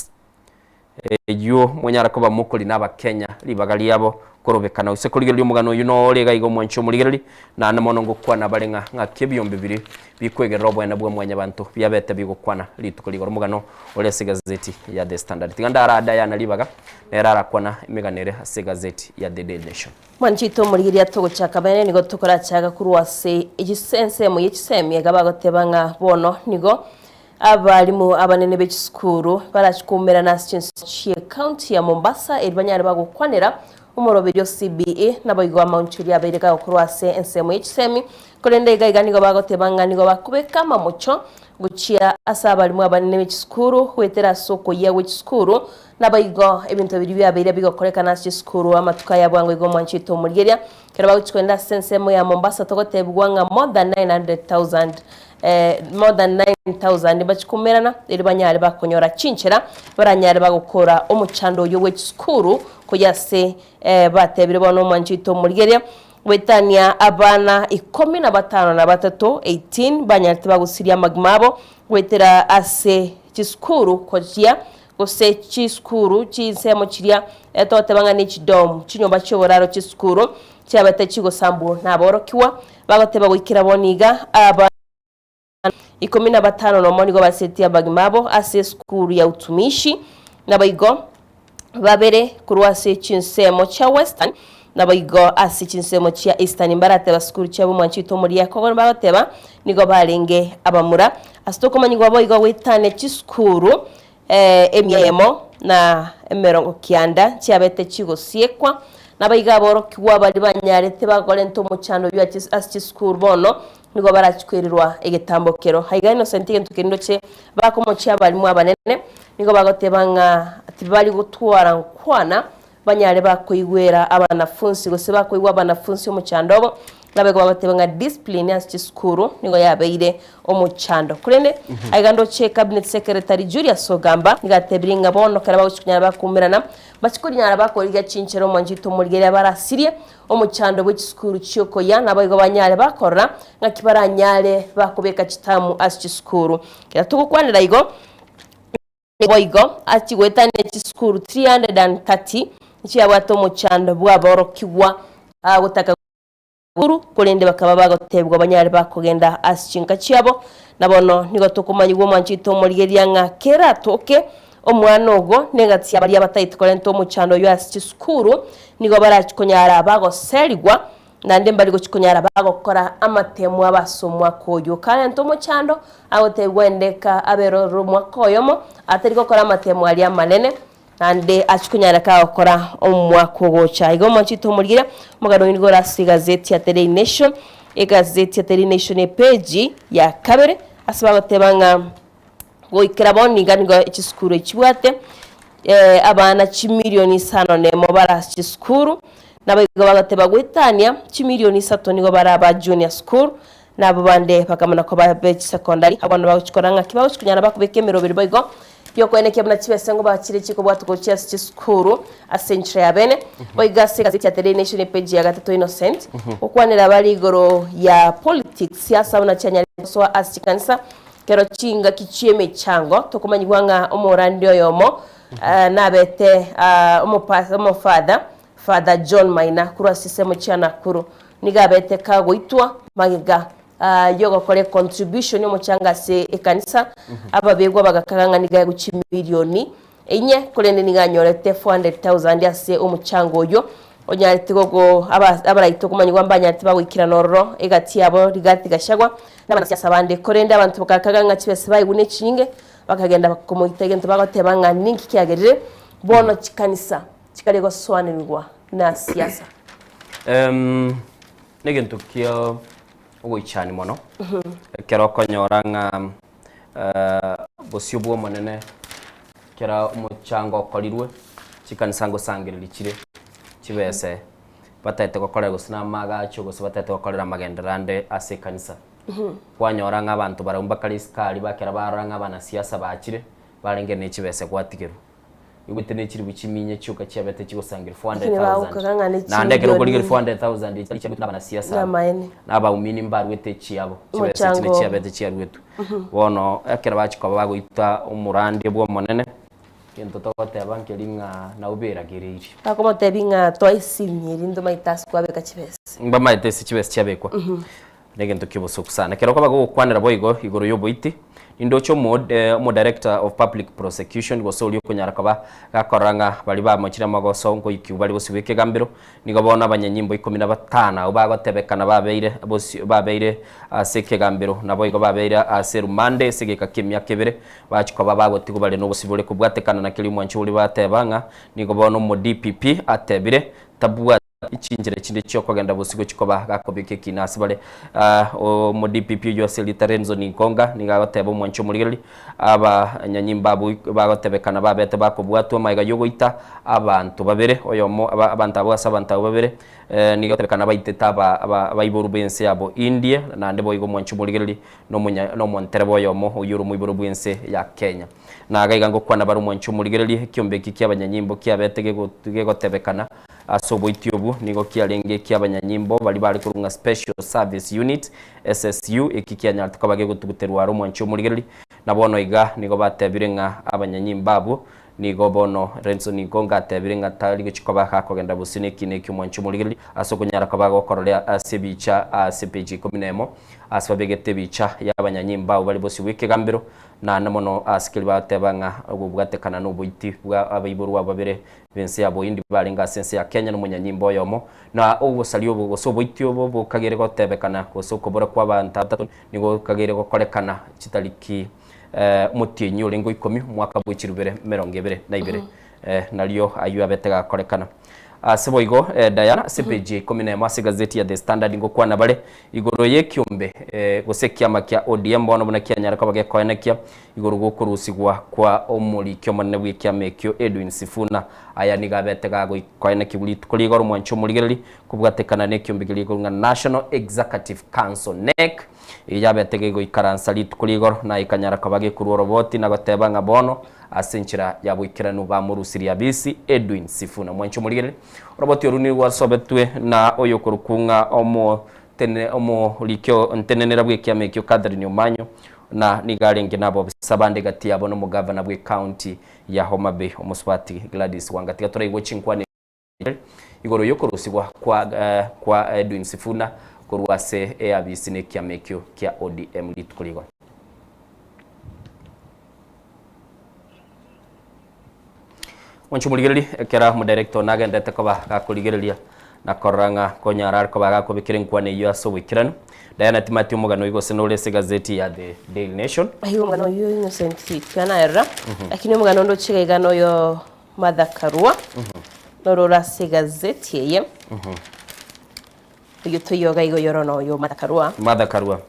Eyio monyare koba mokori n'Abakenya ribaga riabo korobekana. Gose korigereria omogano oyio nore iga iga omwanche omorigereria, naende mono ngokwana bare ng'a ng'aki ebiombe biria bikwegerera oboene bwa mwanyabanto biabete bigokwana rituko rigoro. Omogano ore ase egazeti ya The Standard. Tiga ndare Diana ribaga nere arakwana emegano ere ase egazeti ya The Daily Nation. Mwanchete omorigereria togochaka bene nigo tokorachaga korwa ase ensemo ye chisemi iga bagoteba ng'a bono nigo Abalimu abanene be chisukuru barache koumerana ase chinse chie county ya Mombasa eri banyare bagokwanera omoroberio o CBE naboigo amaunchori abeire gagokorwa ase ensemo ye chisemi korende iga iga nigo bagoteba ng'a nigo bakobeka amamocho gochia ase abalimu abanene be chisukuru goetera ase okoyia gwe chisukuru naboigo ebinto biria biabeire bigokorekana ase chisukuru amatuko aya bwango igo omwanchete omorigeria Ekero bagochia kogenda ase ensemo ya Mombasa togotebigwa ng'a more than 900,000 more than 9,000 mbachie koumerana erio banyare bakonyora chinchera baranyare bagokora omochando oyio bwe chisukuru koyia ase batebire bono omwanchi oito omorigereria goetania abana ikomi na batano na batato 18 banyarete bagosiria amagima abo goetera ase chisukuru kochia gose chisukuru chinsemo chiria togoteba ng'a nechidomu, chinyomba chi'oboraro chi'esukuru chiabete chigosambwa naborokigwa, bagoteba goikera bono iga abana ikomi na batano nomo nigo basetie abagima abo ase esukuru ya utumishi, naboigo babere korwa ase chinsemo chia Western, naboigo ase chinsemo chia Eastern mbarateba sukuru chiabo mwanche oito omoria Kogo bagoteba nigo barenge abamura. Ase tokomanyigwa boigo goetania chisukuru emia eyemo na emerongo kianda chiabete chigosiekwa, nabaiga aborokigwa baria banyarete bagorenta omochando oyio ase chisukuru bono nigo barachikwererwa egetambo kero. Aiga Innocent egento keria ndoche bakomochia abalimu abanene nigo bagoteba ng'a tibari gotwara nkwana. banyare bakoigwera abanafunsi gose bakoigwa abanafunsi omochando obo, nabo igo bagoteba ng'a discipline ase chisukuru nigo yabeire omochando. Korende aiga ndoche Cabinet Secretary Julius Ogamba nigo atebirie ng'a bono ekero bagochia konyara bakoumerana, mbachie konyara bakorigia chinchera omwancho oito omorigereria barasirie omochando bwe chisukuru chiokoyia naboigo banyare bakorora ng'aki baranyare bakobeka chitamu ase chisukuru. Ekero togokwanera igo, Boigo achie goetania chisukuru 330 nchiabwate omochando bw'aborokigwa gotaka sukuru, korende bakaba bagotebigwa banyare bakogenda ase chinka chiabo. Na bono nigo tokomanyigwa omwancho oito omorigereria ng'a keratoke omwana ogo negati ya baria bataeti korenta omochando oyio ase chisukuru, nigo barachie konyara bagoserigwa Naende mbari gochia konyara bagokora amatemo abo ase omwaka oyio. Karente omochando, agotebigwa endeka abere ore omwaka oyomo, atari gokora amatemo aria amanene, naende achie konyara kagokora omwaka ogocha. Igo omwanchete omorigereria, omogano oyo nigo ore ase egazeti ya The Daily Nation, egazeti ya The Daily Nation epeji ya kabere, ase bagoteba ng'a Goikera bono niga nigo chisukuru echibwate abana chimilioni isano nemo bare ase chisukuru, naboigo bagoteba goetania chimilioni isato nigo bare aba junior school, na abwo bande bakamana koba be chisecondary. Abwo bono bagochi korora ng'aki bagochi konyara bakobeka emeroberi boigo yokoenekia buna chibesa nigo bachire chikobwatwa gochia ase chisukuru ase enchera ya bene. Boigo ase egazeti ya The Daily Nation epage ya gatato Innocent, gokwanera bare igoro ya politics, siasa buna chianyarete gosoa ase chikanisa, Kero chingaki chi'emechango tokomanyigwa ng'a omorandi oyomo nabete omofather, Father John Maina, korwa ase chisemo chia Nakuru, nigo abete kagoitwa magega yogokora econtribution y'omochanga ase ekanisa, ababegwa bagakaga ng'a nigo aegwe chimilioni Inye, korende nigo anyorete 400,000 ase omochango oyio, onyarete gogo aba abaraito komanyigwa mbanyarete bagoikerana ororo egati yabo Rigathi Gachagua na abanasiasa bande. Korende abanto bagakaga ng'a chibesa baigwe nechinyinge, bakagenda komoita egento bagoteba ng'a ninki kiagerire bono chikanisa chikare gosoanerigwa na siasa. Em, negento kia ogoichani mono ekero okonyora ng'a Bosio bw'Omonene, kera omochango okorirwe, chikanisa ngosangereria chire chibese bataete gokorera gose na amagacho gose bataete gokorera amagenderero ande ase ekanisa. Kwanyora ng'a abanto barabwo mbakare isiko aria bakera barora ng'a abanasiasa bachire, barenge ne chibese gwatigerwa. Igwete ne chiribu chiminye chioka chiabete chigosangereria Lakini bagokaga ng'a ne 400,000. Naende ekero okorigereria chimilioni 400,000 echi chiaruetwe na abanasiasa aba, Namaene. na abaumini mbaruete echiabo, chibesa echi Omochango obo. chiabete chiaruetwe. Bono ekero bachia koba bagoita omorandi bw'Omonene, egento togoteba nkeri ng'a nabo beragereirie. Bakomotebia ng'a twaesimie rinde omaete ase kwabeka chibesa. Mbamaete ase chibesa chiabekwa. Negento ki'obosoku sana. Ekero koba gogokwanera boigo igoro y'oboiti, nindoche omo omo-director of public prosecution gose oria okonyara koba gakorora ng'a baria bamochire amagoso nkoikiwa bare bosio bw'ekegambero, nigo bono abanyanyimbo ikomi na batano abwo bagotebekana babeire bosio babeire ase ekegambero naboigo babeire ase rumande ase egeka ki'emiaka ebere, bachia koba bagotigwa bare nobosibore kobwatekana na keria omwancho oria bateba ng'a nigo bono omo-DPP atebire tabwati Chinchera chinde chi'okogenda bosio chikoba gakobeka ekina ase bare. Omo DPP oyio ase erieta Renzo Ninkonga nigo agoteba omwanchi omorigereria abanyanyimba abwo bagotebekana babete bakobwatwa magega y'ogoita abanto babere oyomo abanto abwo ase abanto abwo babere nigo egotebekana baitete abaiboru b'ense yabo India naende boigo omwanchi omorigereria nomontereba oyomo oyio ore omoiboro bw'ense ya Kenya. Na iga iga ngokwana bare omwanchi omorigereria ekiombe eki ki'abanyanyimbo kiabete gegotebekana Ase oboiti obwo nigo kiarenge eki'abanyanyimbo baria bare korwa ng'a Special Service Unit, SSU, eki kianyarete koba gegotuguterwa are omwanchi omorigereria. Na bono iga nigo batebire ng'a abanyanyimbo abwo nigo bono Renson Nkonga atebire ng'a tari gochia koba gakogenda bosio nekina eki omwanchi omorigereria ase okonyara koba gokorora ase ebicha ase epeji ikomi na emo ase babegete ebicha y'abanyanyimbo abwo bare bosio bw'ekegambero naende mono ase keria bagoteba ng'a ogobwatekana noboiti bwa abaiborwa abwo babere B'ense ya Bohindi barenge ase ense ya Kenya nomonyanyimbo oyomo, na obosaria obo gose oboiti obo bokagere gotebekana gose okobora kw'abanto abatato nigo gokagere gokorekana chitariki omotienyi orenge oikomi omwaka bwe chirubere emerongo ebere na ibere, nario ayio abete gakorekana. Ase boigo Diana, ase epeji ya ikomi na emo ase egazeti ya The Standard ngokwana bare igoro y'ekiombe gose ekiama kia ODM bono buna kianyare koba gekoenekia igoro gokorusigwa kwa omoriki omonene bw'ekiama ekio Edwin Sifuna. Aya nigo abete gagoikoenekigwa rituko rigoro mwanche omorigereri kobwatekana nekiombe keria gekorwa ng'a National Executive Council, NEC, eyio yabete gegoikaransa rituko rigoro na ekanyara koba gekorwa oroboti na goteba ng'a bono Ase enchera ya boikeranu bamorusirie Abisi Edwin Sifuna. Mwanche omorigererie, oroboti oru nigo rwasobetwe na oyokorokwa ng'a omotene omoriki ontenenera bw'ekiama ekio Catherine Omanyo, na nigo arenge nabobisa bande gati yabo nomogavana bw'ecounty ya Homa Bay omosubati Gladys Wanga. Tiga toraigwe chinkwana echi igoro yokorusigwa kwa kwa Edwin Sifuna korwa ase eabisi nekiama ekio kia ODM rituko rigoro. Mwanche omorigereria, ekero omodirector one agenderete koba gakorigereria na korora ng'a konyara are koba gakobekera enkwana eyio ase oboikeranu, Diana timati omogano oyio gose nore ase egazeti ya The Daily Nation. Aye omogano oyio Innocent tianaerora, lakini omogano onde ochiga iga noyo Martha Karua, noro ore ase egazeti eye. Oyio toyoga igo yoro noyo Martha Karua. Martha Karua.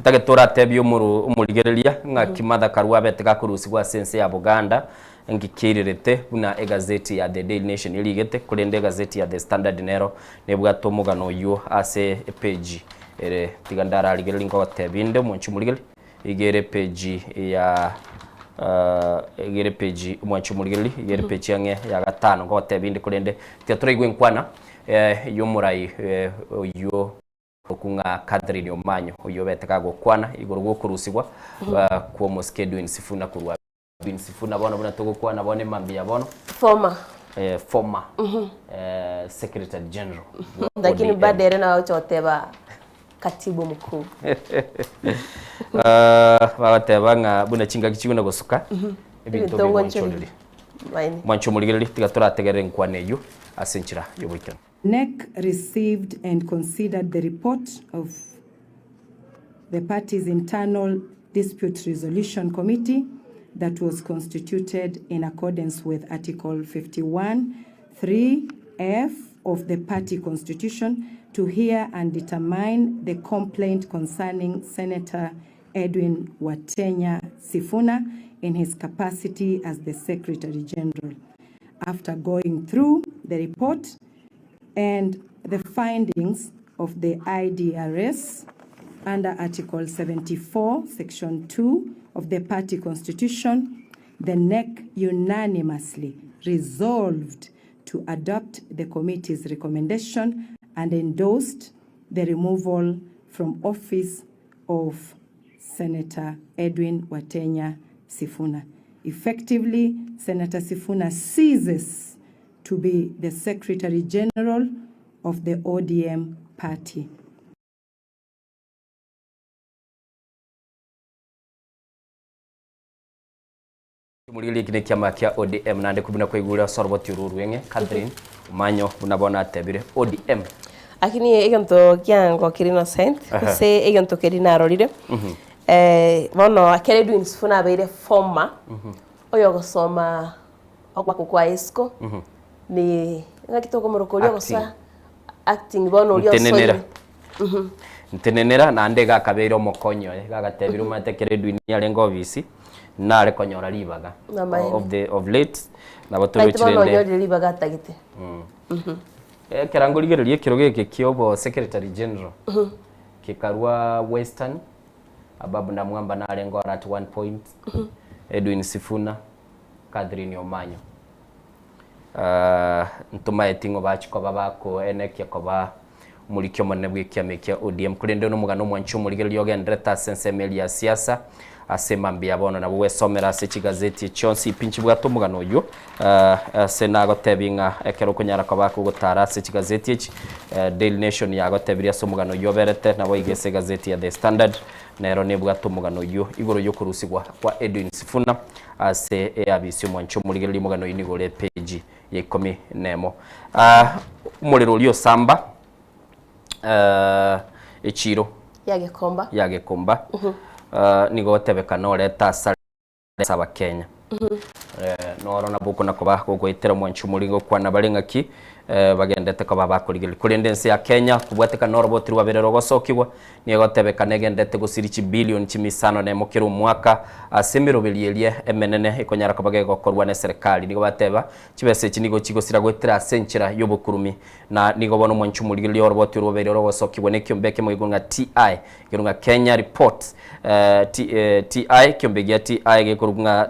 Ntagete oratebie omoro omorigereria ng'aki Martha Karua abete gakorusigwa ase ense ya Buganda ngikeirerete buna egazeti ya The Daily Nation erigete korende egazeti ya The Standard nero nebwate omogano oyio ase epage ere tiga ndararigererie nkogotebia inde omwanchi omorigereria iga ere epage ya iga ere epage omwanchi omorigereria iga ere epage ang'e ya gatano nkogotebia inde korende tiga toraigwe enkwana y'omorai oyio okwo ng'a Catherine Omanyo oyio obete kagokwana igoro gwokorusigwa kw'omosike Edwin Sifuna korwa Edwin Sifuna bono buna togokwana bono emambia ya bono Former. former Secretary General bwa Lakini ODM. bado ere nagocha goteba katibu mkuu. Bagoteba ng'a buna chingaki chiguna gosuka ebinto Ebinto bigonchoreria. Maene. Mwanche omorigereria tiga torategerere enkwana eyio ase enchera y'oboikeranu. NEC received and considered the report of the party's internal dispute resolution committee that was constituted in accordance with Article 51 3 F of the party constitution to hear and determine the complaint concerning Senator Edwin Watenya Sifuna in his capacity as the Secretary General. After going through the report and the findings of the IDRS under Article 74, Section 2 of the party constitution, the NEC unanimously resolved to adopt the committee's recommendation and endorsed the removal from office of Senator Edwin Watenya Sifuna. Effectively, Senator Sifuna ceases to be the Secretary General of the ODM party. Omorigereria eki nekiama kia ODM naende buna kwaigure ase oroboti oru orweng'e Catherine Omanyo buna bono atebire ODM. Lakini egento kiango keri innocent Aha. gose egento keri narorire eh, bono ekero Edwin Sifuna abeire former oyogosoma okwako kwa isiko ni ng'aki tokomoroka oria ogosoa acting bono oria Ntenenera. osoire. Ntenenera naende iga akabeire omokonyi oye, iga agatebirie omanyete ekero Edwin arenge ofisi, nare konyora ribaga Namaene. of the of late nabo Naintwe torochi bono rende onyorire ribaga atagete. Ekero ngorigereria ekerogo eke kia obo secretary general kekarwa Western, Ababu Namwamba narenge ore at one point, Edwin Sifuna, Catherine Omanyo. Ntomaeti ng'o bachia koba bakoenekia koba omoriki omonene bw'ekiama ekia ODM. Korende nomogano omwanchi omorigereria ogenderete ase ensemo eria ya siasa ase mambia ya bono nabo gwesomera ase chigazeti chionsi pi nchibwate omogano oyio ase nagotebie ng'a ekero okonyara koba kogotara ase chigazeti echi Daily Nation yagotebirie ase omogano oyio oberete naboigo ase egazeti ya The Standard nero nebwate omogano oyio igoro yokorusigwa kwa Edwin Sifuna Ase eabisi omwancho omorigereria omogano oyio nigo ore epeji ya ikomi nemo. Omorero oria osamba echiiro Ya Gekomba. ya Gekomba nigo otebekana orete asare ase Abakenya. Noro nabwo okona koba gogoetera omwanchi omoriri gokwana bare ng'aki bagendete koba bakorigereria. Korende ense ya Kenya kobwatekana noroboti rwabere rogosokigwa nigo egotebekana egendete gosiria chibilioni chimisano nemo kera omwaka ase emeroberi eria emenene ekonyara koba gegokorwa neserekari. Nigo bateba chibesa echi nigo chigosira goetera ase enchera yobokurumi na nigo bono omwanchi omorigereria oroboti orwo rwabeire rogosokigwa nekiombe ekemo gekoro ng'a TI Ekerwe ng'a Kenya Report TI, ekiombe gia TI gekorwa ng'a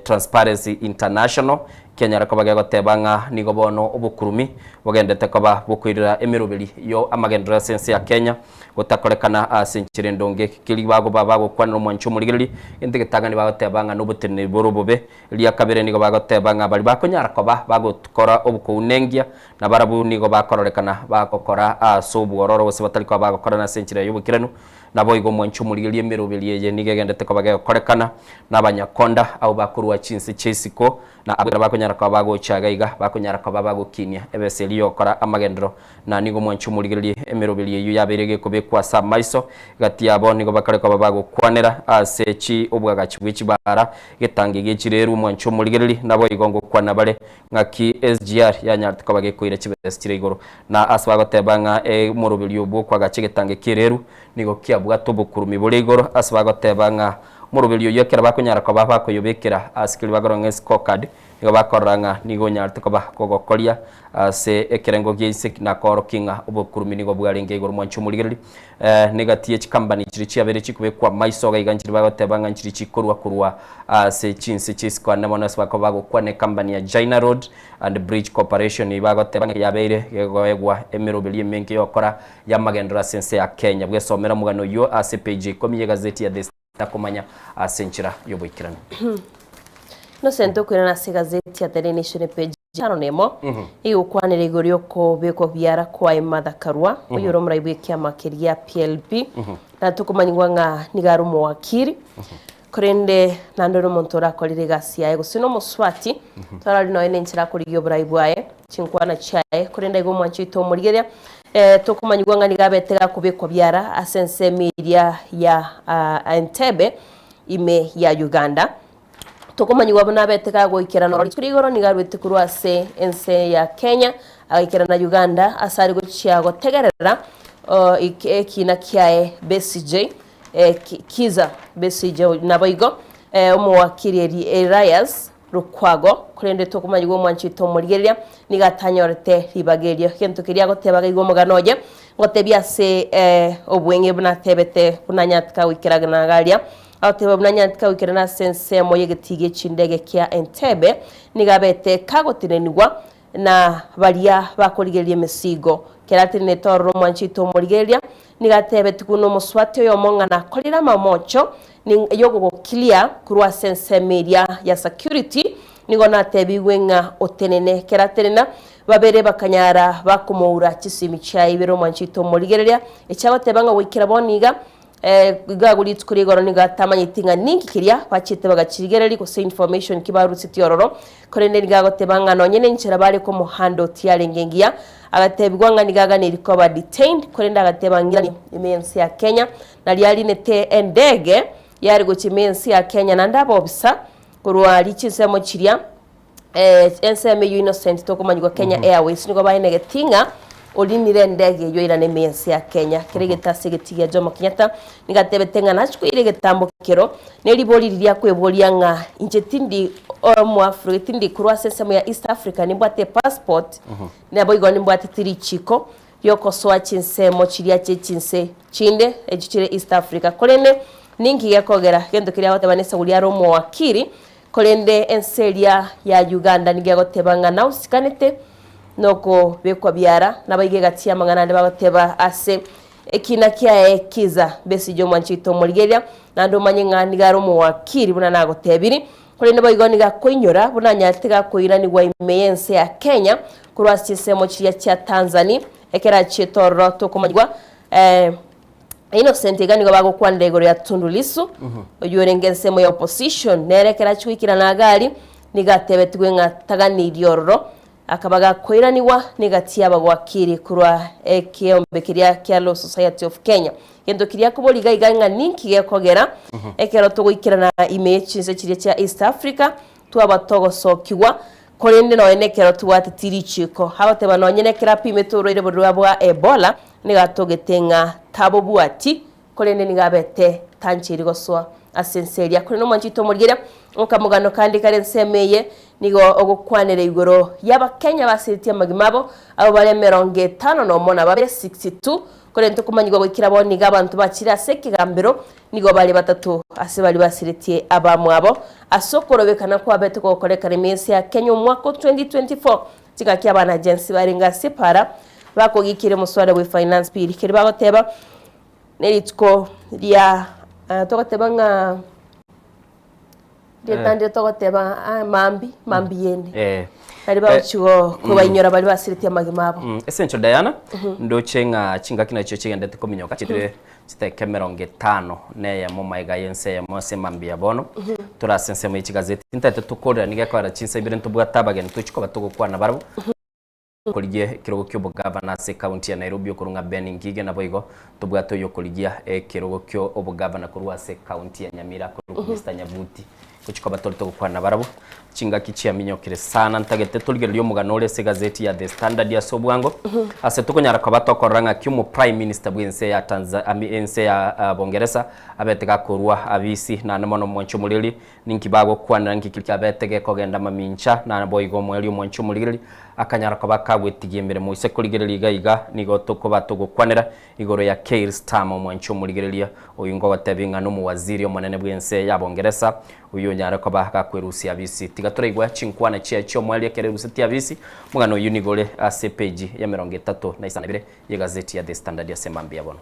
Transparency International, kianyara koba gegoteba ng'a nigo bono obokurumi bogendete koba bokoirera emeroberi yo amagenderero ase ense ya Kenya gotakorekana ase enchera endonge. Keria bagoba bagokwanera omwanchi omorigereria, gento egetang'ani bagoteba ng'a noboteneneri bore obobe. Eria kabere nigo bagoteba ng'a baria bakonyara koba bagokora obokounengia Na barabwo nigo bakororekana bagokora ase obwororo, gose batari koba bagokorana ase enchera y'oboikeranu. Naboigo omwancho omorigereria emeroberi eye nigo egenderete koba gegokorekana nabanyakonda, abwo bakorua chinse chia isiko, na abwo ekero bakonyara koba bagocha iga iga, bakonyara koba bagokinia ebesa eria y'ogokora amagenderero. Na nigo omwancho omorigereria emeroberi eyio yabeire gekobekwa ase amaiso gati yabo, nigo bakare koba bagokwanera ase chi obwagachi bwe chibara, getangi gie chireru, omwancho omorigereria, naboigo ngokwana bare Ng'aki SGR yanyarete koba gekoira chibesa chire igoro, na ase bagoteba ng'a omoroberio bw'okoagacha egetange ki'ereru nigo kiabwate obokurumi bore igoro, ase bagoteba ng'a omoroberio oyio ekero bakonyara koba bakoyobekera ase keria bakorora ng'a escorecard, nigo bakorora ng'a nigo onyarete koba kogokoria ase ekerengo gia inse na koorokia ng'a obokurumi nigo bwarenge igoro. Mwanche omorigereria, Negati ye chikambani chiria chiabeire chikobekwa maiso iga iga nchiria bagoteba ng'a nchiria chikorwa korwa ase chinse chia isiko ande mono ase bakoba bagokwana ekambani ya China Road and Bridge Corporation bagoteba ng'a yabeire gegoegwa emeroberi emenge yokora y'amagenderero ase ense ya Kenya. Bwesomera omogano oyio ase page ya ikomi y'egazeti ya The Star komanya ase enchera y'oboikeranu. Innocent okoirana ase egazeti ya The Daily Nation page isano na emo, igokwanera igoro ri'okobekwa biara kwaye Martha Karua, oyore omorai bw'ekiama keria PLP, na tokomanyigwa ng'a nigo are omowakiri, korende naende ore omonto orakorire egasi yaye gose nomoswati, torari nonya nenchera akorigia oborai bwaye, chinkwana chiaye, korende aiga omwanchi oito omorigereria, tokomanyigwa ng'a nigo abete gakobekwa biara ase ensemo eria ya Entebbe ime ya Uganda. Tokomanyigwa buna abete kagoikerana rituko ria igoro nigo aruete korwa ase ense ya Kenya agaikerana Uganda ase are gochia gotegerera ekina kiaye Besigye Kizza Besigye naboigo omowakiri Elias Lukwago korende tokomanyigwa omwanchi oito omorigereria nigo atanyorete ribaga erio. Egento keria agoteba agaigwa omogano oye ngotebia ase obweng'e buna atebete buna anyarete kagoikerana iga aria. Agoteba buna anyarete kagoikerana ase ensemo y'egetii gie chindege kia Entebbe, nigo abete kagotenenigwa na baria bakorigereria emesigo. Kera atenenete ororo omwanchi oito omorigereria, nigo atebetigwe buna omoswati oyomo ng'a nakorire amamocho y'ogogokiria korwa ase ensemo eria ya security, nigo natebigwe ng'a otenene. Kera atenena, babere bakanyara bakomoura chisimi chiaye ibere omwanchi oito omorigereria, echiagoteba ng'a goikera bono iga, Iga agwo rituko ria igoro nigo atamanyeti ng'a ninki keria bachete bagachirigereria gose information ki barusetie ororo, korende nigo agoteba ng'a nonye nenchera bare komohandle tiyarenge engiya. Agatebigwa ng'a nigo aganeirie koba detained, korende agateba ng'a ime y'ense ya Kenya nario arinete endege yare gochia ime y'ense ya Kenya naende abobisa korwa aria chinsemo chiria Ensemo eyio Innocent tokomanyigwa Kenya Airways nigo baenegeti ng'a orinire endege eyio airane ime y'ense ya Kenya. Kera egete ase egetii gia Jomo Kenyatta nigo atebete ng'a nachie koira egetambo kero ne ribori riria akweboria ng'a inche tindi omoafrika tindi korwa ase ensemo ya East Africa nimbwate epassport naboigo nimbwatete richiko riokosoa chinsemo chiria chie chinse chinde echio chire East Africa. Korende ninki gekogera gento keria agoteba nesagu riare omowakiri Korende ense eria ya Uganda nigo egoteba ng'a nausikanete nokobekwa biara, nabaige egati y'amang'ana ande bagoteba ase ekina kiaye Kizza Besigye omwanchi oito omorigereria, naende omanye ng'a nigo are omowakiri buna nagotebiri, korende boigo nigo akoinyora buna anyarete gakoiranigwa ime y'ense ya Kenya korwa ase chinsemo chiria chia Tanzani ekero achiete ororo tokomanyigwa Innocent iga nigo bagokwanera igoro ya Tundu Lissu, oyio orenge ensemo ya opposition, nere ekero achia goikerana iga aria, nigo atebetigwe ng'a taganeirie ororo. Akaba gakoiranigwa negati y'abagwakiri korwa ekeombe keria kia Law Society of Kenya. Gento keria akobori iga iga ng'a ninki gekogera ekero togoikerana ime ye chinse chiria chia East Africa twaba togosokigwa korende nonye nekero tobwateti richiko. Agoteba nonye nekero apimete orwaire borwa bwa Ebola nigo atogete ng'a tabobwati Korende nigo abete tanchiri gosoa ase ense eria. Korende omwanchi oito omorigereria, okamogano kande kare ensemo eye nigo ogokwanera igoro y'Abakenya basiretie amagima abo, abwo bare emerongo etano nomo na babere, 62, korende tokomanyigwa goikera bono nigo abanto bachire ase ekegambero nigo bare batato ase baria basiretie abamwabo ase okorobekana kwabete gokorekana ime y'ense ya Kenya omwaka o 2024. Chingaki abanagensi barenge ase epaara bakogikera omoswada bwe Finance Bill keria bagoteba Nerituko ria togoteba ng'a rieta ndire togoteba ah, mambi mambi yende Eh. bari bagochi go- kobainyora bari basiretie amagima abo. Ase engencho Diana, ndoche ng'a chingaki nachio chigendete kominyoka chitire chiteke emerongo etano na eyemo magega y'ense eyemo ase mambia ya bono. Tore ase ensemo ye chigazeti. Ntaete tokorera nigo ekoera chinsa ibere ntobwate abageni tochi koba togokwana barabwo. Okorigia ekerogo ki'obogavana ase ekaunti ya Nairobi okorwa ng'a Ben Ngige naboigo tobwate oyokorigia ekerogo ki'obogavana korwa ase ekaunti ya Nyamira korwa Mr Nyabuti gochia koba tore togokwana nabarabwo. Chingaki chiaminyokire sana ntagete torigererie omogano ore ase egazeti ya The Standard ase obwango ase tokonyara koba tokorora ng'aki omo Prime Minister bw'ense ya Tanza ense ya Bongeresa abete gakorwa abisi naende mono omwanchi omoreri Ninki bagokwanera nki kiabete gekogenda mamincha, naboigo omoerio omwanchi omorigereria akanyara koba kagwetigia emeremo. Ise korigereria iga iga nigo tokoba togokwanera igoro ya Keir Starmer omwanchi omorigereria oyio ngogotebia ng'a nomowaziri omonene bw'ense ya Bongeresa oyio onyare koba gakwerusia abisi. Tiga toraigwe chinkwana chiaye chi'omoerio ekero erusetie abisi. Omogano oyio nigo ore ase epeji ya emerongo etato na isano na ibere y'egazeti ya The Standard ase mambia bono.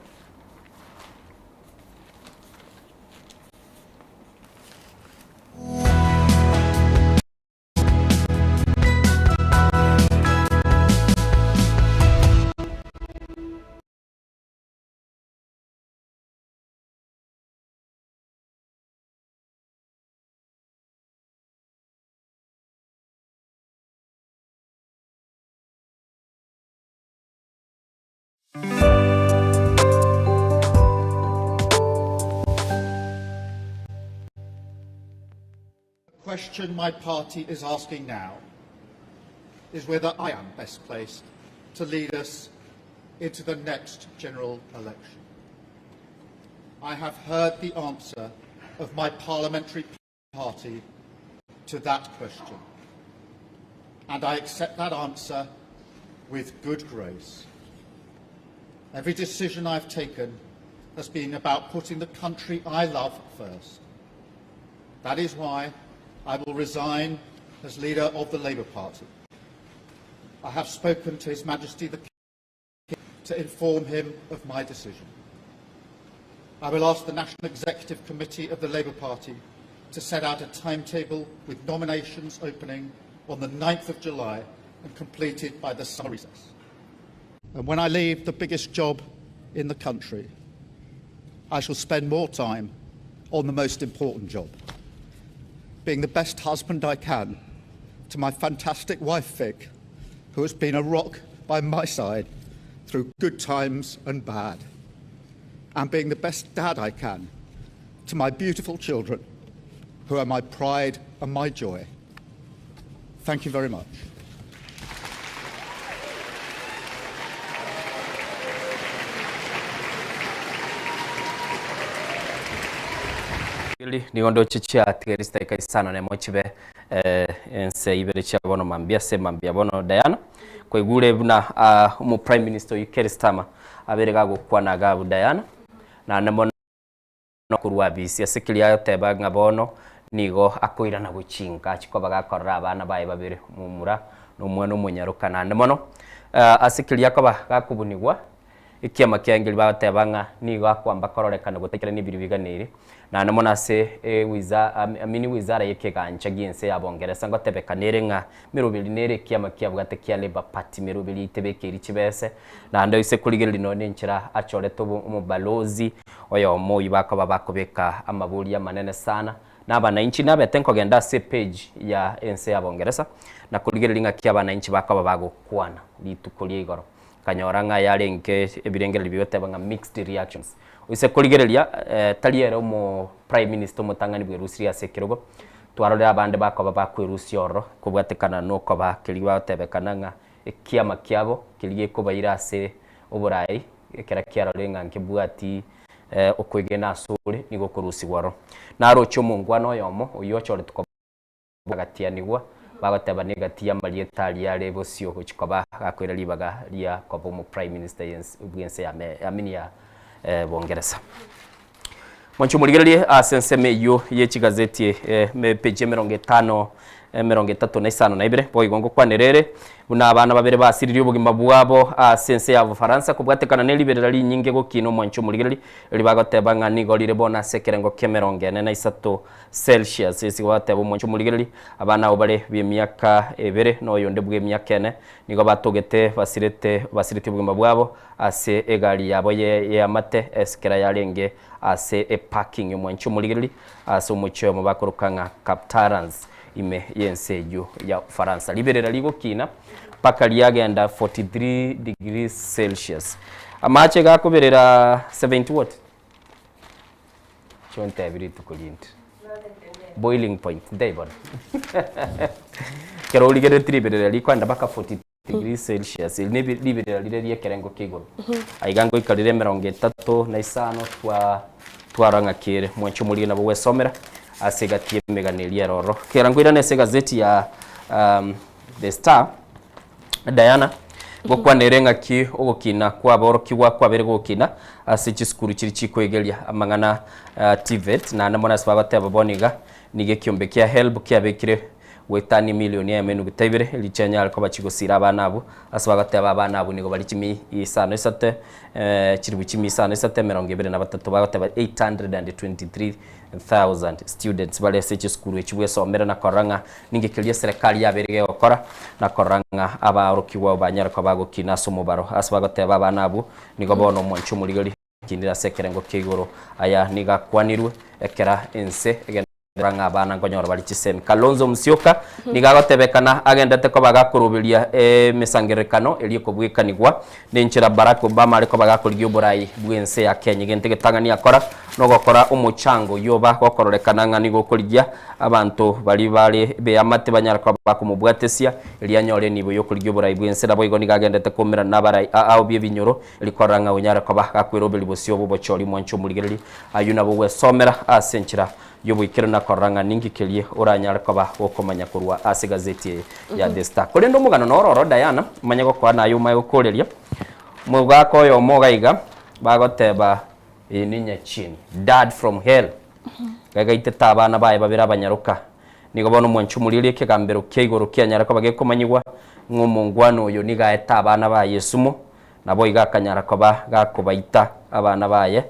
The question my party is asking now is whether I am best placed to lead us into the next general election. I have heard the answer of my parliamentary party to that question, and I accept that answer with good grace. Every decision I've taken has been about putting the country I love first. That is why I will resign as leader of the Labour Party. I have spoken to His Majesty the King to inform him of my decision. I will ask the National Executive Committee of the Labour Party to set out a timetable with nominations opening on the 9th of July and completed by the summer recess. And when I leave the biggest job in the country, I shall spend more time on the most important job, being the best husband I can to my fantastic wife, Vic, who has been a rock by my side through good times and bad, and being the best dad I can to my beautiful children, who are my pride and my joy. Thank you very much. Eri nigo ndoche chiatigaire chidakika isano nemo chibe eh, ense ibere chia bono mambia ase mambia bono Diana kwaigure buna ah, omo prime minister oyio Keir Starmer abere gagokwana iga abwo Diana naende mono korwa abisi ase keria agoteba ng'a bono nigo akoirana gochinka achie koba gakorora abana baye babere omomura na omwana omonyaroka naende mono ase keria akoba gakobunigwa ekiama kiaye nkeria bagoteba ng'a nigo akoamba kororekana gotaikerania ebiria biganeire naende mono ase ewiza I mean wizara ya ekegancha gia ense ya bongeresa ngotebekana ere ng'a meroberi nere ekiama kiabwate kia Labour Party meroberi eitebekeiri chibese naende oise korigereria nonya na enchera achorete omobalozi Oyomo oyio bakoba bakobeka amabori amanene sana, na abanainchi. Nabete nkogenda ase epage ya ense ya Bongeresa na korigereria ng'aki abanainchi bakoba bagokwana rituko ria igoro. Nkanyora ng'a yarenge ebirengererio bigoteba ng'a mixed reactions. Oise korigereria tari ere omo prime minister omotang'ani bwerusirie ase ekerogo, twarorire abande bakoba bakwerusia ororo kobwatekana na okoba keria bagotebekana ng'a ekiama kiabo keria gekobaira ase oborai ekero kiarorire ng'a nkebwati okwegena asore nigo okorusigwa ororo. Naroche omongwana oyomo oyio ochoretwe koba Bagatianigwa, bagoteba negati y'amarieta aria are bosio gochia koba gakoira ribaga ria koba omo prime minister yense bw'ense ya me I mean ya Bongeresa. Mwanche omorigererie ase ensemo eyio ye chigazeti epeji emerongo etano emerongo etato na isano na ibere boigo ngokwanera ere buna abana babere basiririe obogima bwabo ase ense ya Bofaransa kobwatekana ne riberera rinyinge gokina omwanche omorigereria eri bagoteba ng'a nigo rire bono ase ekerengo ki'emerongo ene na isato Celsius. Ase igo bateba omwancho omorigereria, abana abo bare b'emiaka ebere na oyonde bw'emiaka ene, nigo batogete basirete basiretie obogima bwabo ase egari yabo y'eamate esikera yarenge ase eparking y'omwancho omorigereria ase omochie oyomo bakoroka ng'a Captarans ime y'ense eyio ya Ufaransa. Riberera rigokina mpaka riagenda 43 degrees Celsius. Amache gakoberera 70 what? Chiontebi rituko rinde. Boiling point, ntebie bono. Ekero origereretie riberera rikoenda mpaka 43 degrees Celsius, eri nebi riberera rire ria ekerengo kia igoro. Aiga ngoika rire emerongo etato na isano twa twarora ng'aki ere. Mwanche omorige nabo gwesomera ase egati y'emegano eria ere ororo. Kera nkoirane ase egazeti ya The Star, Diana, gokwana ere ng'aki ogokina kw'aborokigwa kwabere gokina ase chisukuru chiria chikoegeria amang'ana a TVET, naende mono ase bagoteba bono iga nigo ekiombe kia HELB kiabekire goetania emilioni eyemo enuguta ibere erio chianyare koba chigosira abana abwo ase bagoteba abana abwo nigo bare chimi isano isato chilifu chimi isano isato emerongo ebere na batato bagoteba 823 thousand students bare ase chisukuru echi bwesomere na korora ng'a ninki keria eserekari yabeire gegokora na korora ng'a abaorokigwa abwo banyare koba bagokina ase omobaro ase bagoteba abana abwo nigo bono omwanchi omorigeri akinire ase ekerengo kia igoro aya nigo akwanirwe ekera ense egende korora ng'a abana nkonyora bare chisemi. Kalonzo Musyoka nigo agotebekana agendete koba gakoroberia emesangererekano eria ekobwekanigwa Nenchera Barack Obama are koba gakorigia oborai bw'ense ya Kenya. Egento egetang'ani akora nogokora omochango oyio oba gokororekana ng'a nigo okorigia abanto baria bare beamate banyare koba bakomobwatesia erio anyore enibo y'okorigia oborai bw'ense. Naboigo nigo agendete koumerana nabarai ao b'ebinyoro erio korora ng'a onyare koba gakweroberia bosio bw'obochori mwanche omorigereria ayio nabo gwesomera ase enchera y'oboikeranu na korora ng'a ninki keria oranyare koba gokomanya korwa ase egazeti eye ya The Star. Korende omogano noro oro Diana, omanye gokoa naye omae gokoreria, omogaka oyomo iga iga, bagoteba eye ne nyachieni, dad from hell, gagaitete abana baye babere abanyaroka. Nigo bono omwanchi omorieria ekegambero kia igoro kianyare koba gekomanyigwa ng'a omongwana oyo nigo aete abana baye esumo, Naboigo akanyara koba gakobaita abana baye,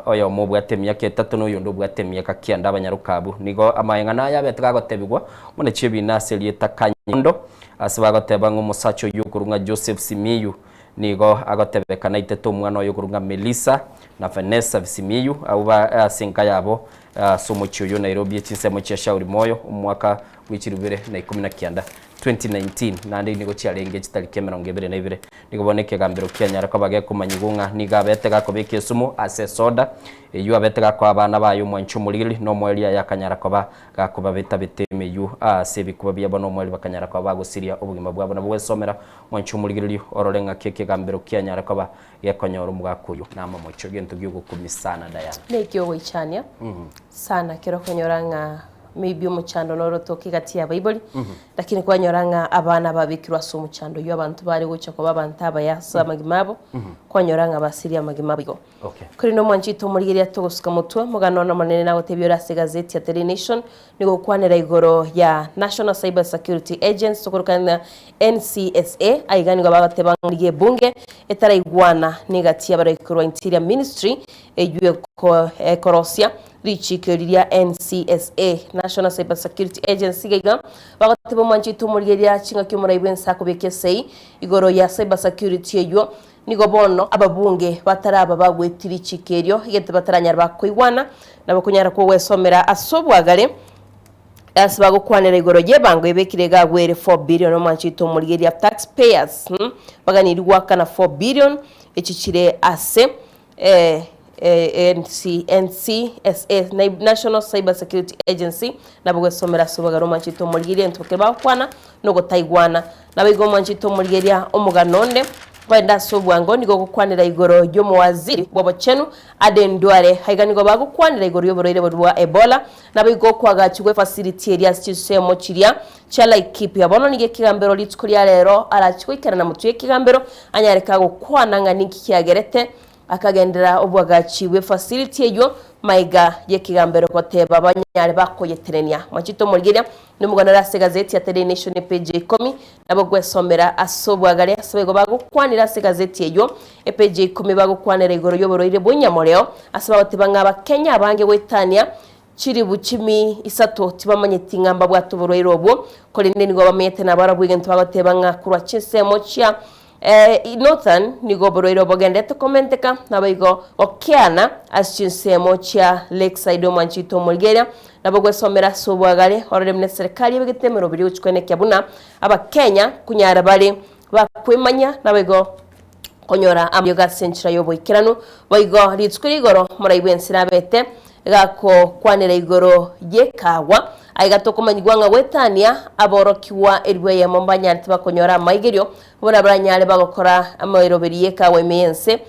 oyomo obwate emiaka etato na oyonde obwate emiaka kianda abanyaroka abwo. Nigo amaeng'ana aya abete gagotebigwa buna chiebina ase erieta Kanyondo, ase bagoteba ng'a omosacha oyio okorwa ng'a Joseph Simiyu nigo agotebekana aitete omwana oye okorwa ng'a Melissa na Vanessa Simiyu abwo ba ase enka yabo ase omochie oyio Nairobi echinsemo chia Shauri Moyo omwaka bwe chilifu ibere na ikomi na kianda. 2019, naende nigo chiarenge chitariki emerongo ebere na ibere. Nigo bono ekegambero kianyara koba gekomanyigwa ng'a nigo abete gakobeka esumu ase esoda eyio abete gakoa abana baye omwanchi omorigeri, na omoerio aye akanyara koba gakobabeta-beta emeyio ase ebikuba biabo, na omoerio bakanyara koba bagosiria obogima bwabo. Nabo gwesomera omwanchi omorigereria orore ng'aki ekegambero kianyara koba gekonyora omogaka oyio namamocho, egento giogokumia sana Diana. Nekiogoichania sana ekero okonyora ng'a maybe omochando noro otoke egati ya abaibori, lakini kwanyora ng'a abana babekirwe ase omochando oywo abanto bare gocha koba abanto abaya ase amagima abo, kwanyora ng'a basirie amagima abo igo. Okay. Korende omwanchi oito omorigereria togosuka motwe, omogano one omonene nagotebia ore ase egazeti ya Daily Nation, nigo okwanera igoro ya National Cyber Security Agency tokorokana ng'a NCSA, aiga nigo bagoteba ng'a nigo ebunge etaraigwana negati y'abaroiki korwa Interior Ministry eywo ekorosia Richiiko eri ria NCSA, National Cyber Security Agency, iga iga bagoteba omwanchi oito omorigereria chingaki omorai bw'ense akobeka esei igoro ya cyber security eywo. Nigo bono ababunge bataraba bagweti richiiko erio, egento bataranyara bakoigwana, nabo konyara kogwesomera ase obwagare, ase bagokwanera igoro y'ebango ebekire iga agwo ere 4 billion omwancho oito omorigereria tax payers baganiri goakana 4 billion echi chire ase NC NCSA National Cyber Security Agency nabo gwesomera ase obwagare omwancho oito omorigereria egento ekero bagokwana nogotaigwana. Naboigo omwancho oito omorigereria omogano onde Korende ase obwango nigo ogokwanera igoro y'omowaziri bw'obochenu Aden Duale. Aiga nigo bagokwanera igoro y'oborwaire boria bwa Ebola. Naboigo okoagachigwa efacility eria ase chinsemo chiria chia Laikipia. Bono nigo ekegambero rituko ria rero arache goikerana motwe y'ekegambero anyare kagokwana ng'a ninki kiagerete Akagenderera obwagachi bw'efacility eyio maiga y'ekegambero goteba banyare bakoyetenenia. Mwachete omorigeria nomogano ore ase egazeti ya The Daily Nation epage ya ikomi nabo gwesomera ase obwagare ase baigo bagokwanera ase egazeti eyio epage ya ikomi bagokwanera igoro y'oborwaire bw'enyamoreo ase bagoteba ng'a abakenya abange goetania chiribu chimi isato tibamanyeti ng'a mbabwate oborwaire obwo korende nigo bamenyete nabarabwo egento bagoteba ng'a korwa chinsemo chia Northern nigo oborwaire obogenderete komenteka, naboigo gokeana ase chinsemo chia Lakeside omwanchi oito omorigereria, nabo gwesomera ase obwagare orore buna eserekari ebegete emeroberi egochia koenekia buna abakenya konyara bare bakwemanya naboigo konyora amariogo ase enchera y'oboikeranu. Boigo rituko ria igoro moraigwe ense nabete gakokwanera igoro y'ekaagwa, aiga tokomanyigwa ng'a goetania aborokigwa elifu eyemo mbanyarete bakonyora amaigerio Buna baranyare bagokora amaeroberi y'ekaagwa ime y'ense,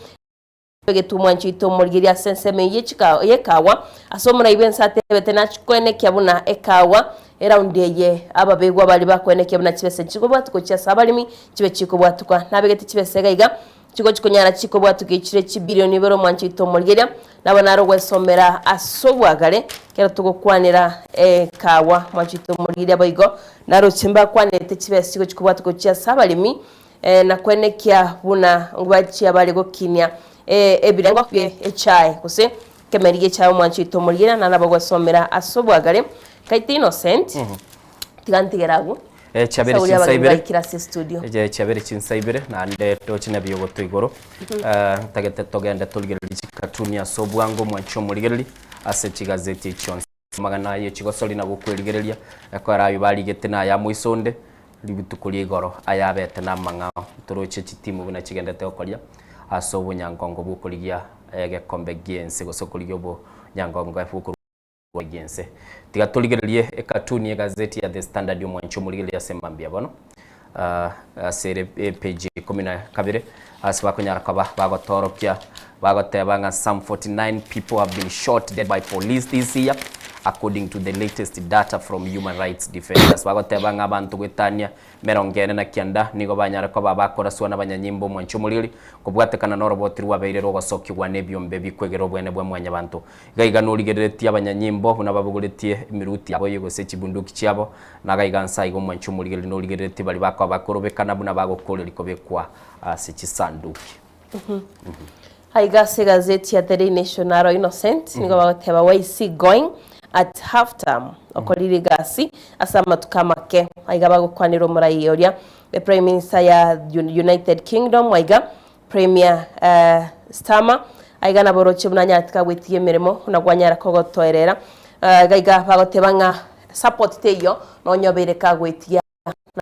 egetumwa nchiito omorigereria ase ensemo eyio y'ekaagwa, ase omorai bw'ense atebete nachikoenekia buna ekaagwa eraundi eye ababegwa baria bakoenekia buna chibesa nchikobwatwa gochia ase abaremi chibe chikobwatwa. Nabegete chibesa iga iga chigochi konyara chikobwatwa chire chibilioni ibere omwancho oito omorigereria nabo nare ogwesomera ase obwagare ekero togokwanera ekaagwa omwancho oito omorigereria boigo Naroche mbakwanete chibesa chigochia kobwatwa gochia ase abaremi, na kwenekia buna ngwachia bare gokinia ebirengo bie echae, gose ekemeri gi'echae omwancho oito omorigereria, na nabo gwesomera ase obwagare. Kaite Innocent, tiga ntigere agwo. Eh, chiabere Sauli chinsa abageni ibere. baikire ase estudio. Eh, chiabere chinsa ibere naende toche na biogoto igoro. Eh, ntagete togende torigererie chikatuni ase obwango omwancho omorigereria ase chigazeti chionsi. Amang'ana ye chigosori na gokwerigereria, ekero ayio barigete na aya moisonde, rituko ria igoro ayabete namang'ao. Toroche chitimu buna chigendete gokoria ase obonyangongo bw'okorigia egekombe gi'ense gose okorigia obonyangongo bw'okorua gi'ense. Tiga torigererie ekatuni y'egazeti ya The Standard omwancho omorigereria ase mambia bono. Ase ere epage ya ikomi na kabere ase bakonyara koba bagotoorokia bagoteba ng'a some 49 people have been shot dead by police this year according to the latest data from human rights defenders. Bagoteba ng'a abanto goetania emerongo ene na kianda nigo banyare koba bakoraswa nabanyanyimbo omwancho omoriri kobwatekana noroboti rwabeire rw'ogosokigwa nebiombe bikwegera obwene bwa mwanyabanto. Iga iga norigereretie abanyanyimbo buna babogoretie emiruti yabo gose chibunduki chiabo Nagaiga nse aiga omwanchi omorigereria norigereretie baria bakoba bakorobekana buna bagokoreria kobekwa ase chisanduki. Aiga ase egazeti ya The Daily Nation naro Innocent nigo bagoteba where is he going at half term okorire egasi ase amatuko amake aiga bagokwanera omorai oria the prime minister ya United Kingdom aiga Premier Starmer aiga naboroche buna anyarete kagwetiga emeremo buna kwanyara kogotoerera iga iga bagoteba ng'a support teiyo nonya obeire kagwetiga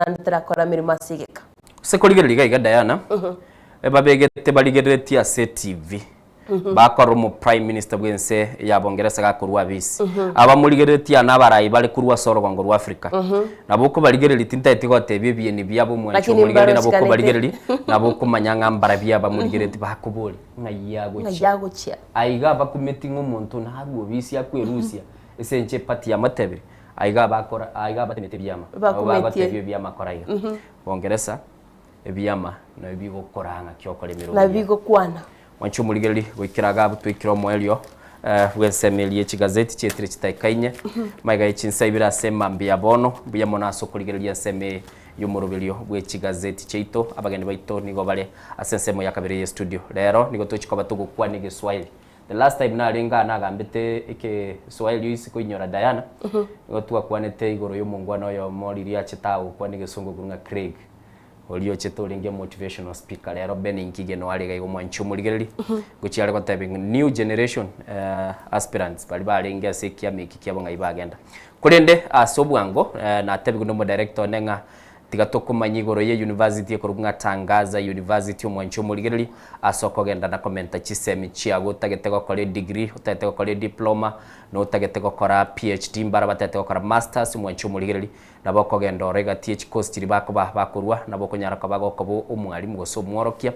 naende tarakora emeremo ase egeka. Ase korigereria iga iga Diana, babegete barigereretie ase TV, bakorora omo prime minister bwense ya Bongeresa gakorwa abisi. Abamorigereretie aa nabarai bare korwa ase orogongo rwa Africa. Nabo okobarigereria tintageti gotebia ebieni biabo omwancho Lakini omorigereria nabo mbarochikanete. okobarigereria nabo okomanya ng'a mbarabio abamorigereretie bakoboria ng'ai Ng'ai agochia. agochia. Aiga abakumeti ng'a omonto narwe obisi akwerusia ase enche eparty yamotebire aiga abakora aiga abatemete ebiama nabo Bakumetie. bagotebia ebiama kora iga. Bongeresa ebiama nabio bigokora ng'aki okore emeremo Nabio yao. bigokwana. Mwanche omorigereria goikera iga abwo twaikire omoerio bw'ensemo eria ye chigazeti chietire chitaika inye, magega ye chinsa ibere ase emambia ya bono. Mbuya mono ase okorigereria ensemo eye y'omoroberio bwe chigazeti chiaito. Abageni baito nigo bare ase ensemo ya kabere ye studio. Rero nigo tochi koba togokwana egeswahili. The last time narenge aa nagambete ekeswahili oise koinyora Diana, nigo twakwanete igoro y'omongwana oyomo riria achete aa gokwana egesongo korwa ng'a Craig. Oria ochete orenge motivational speaker rero Ben Ngige no are iga igo mwanche omorigereri gochia are goteba ng'a new generation aspirants baria barenge ase ekiama eki kiabo ng'ai bagenda. Korende ase obwango natebigwe na omodirector one ng'a tiga tokomanya igoro ye university ekorokwa ng'a Tangaza University omwanche omorigereri ase okogenda na komenta chisemi chiago otagete gokora edegree, otagete gokora ediploma, na otagete gokora PhD mbara batagete gokora masters omwanche omorigereri Nabo okogenda oro egati ye chikosi chiria bakoba bakorua, nabo okonyara koba gokoba omwalimu gose omworokia,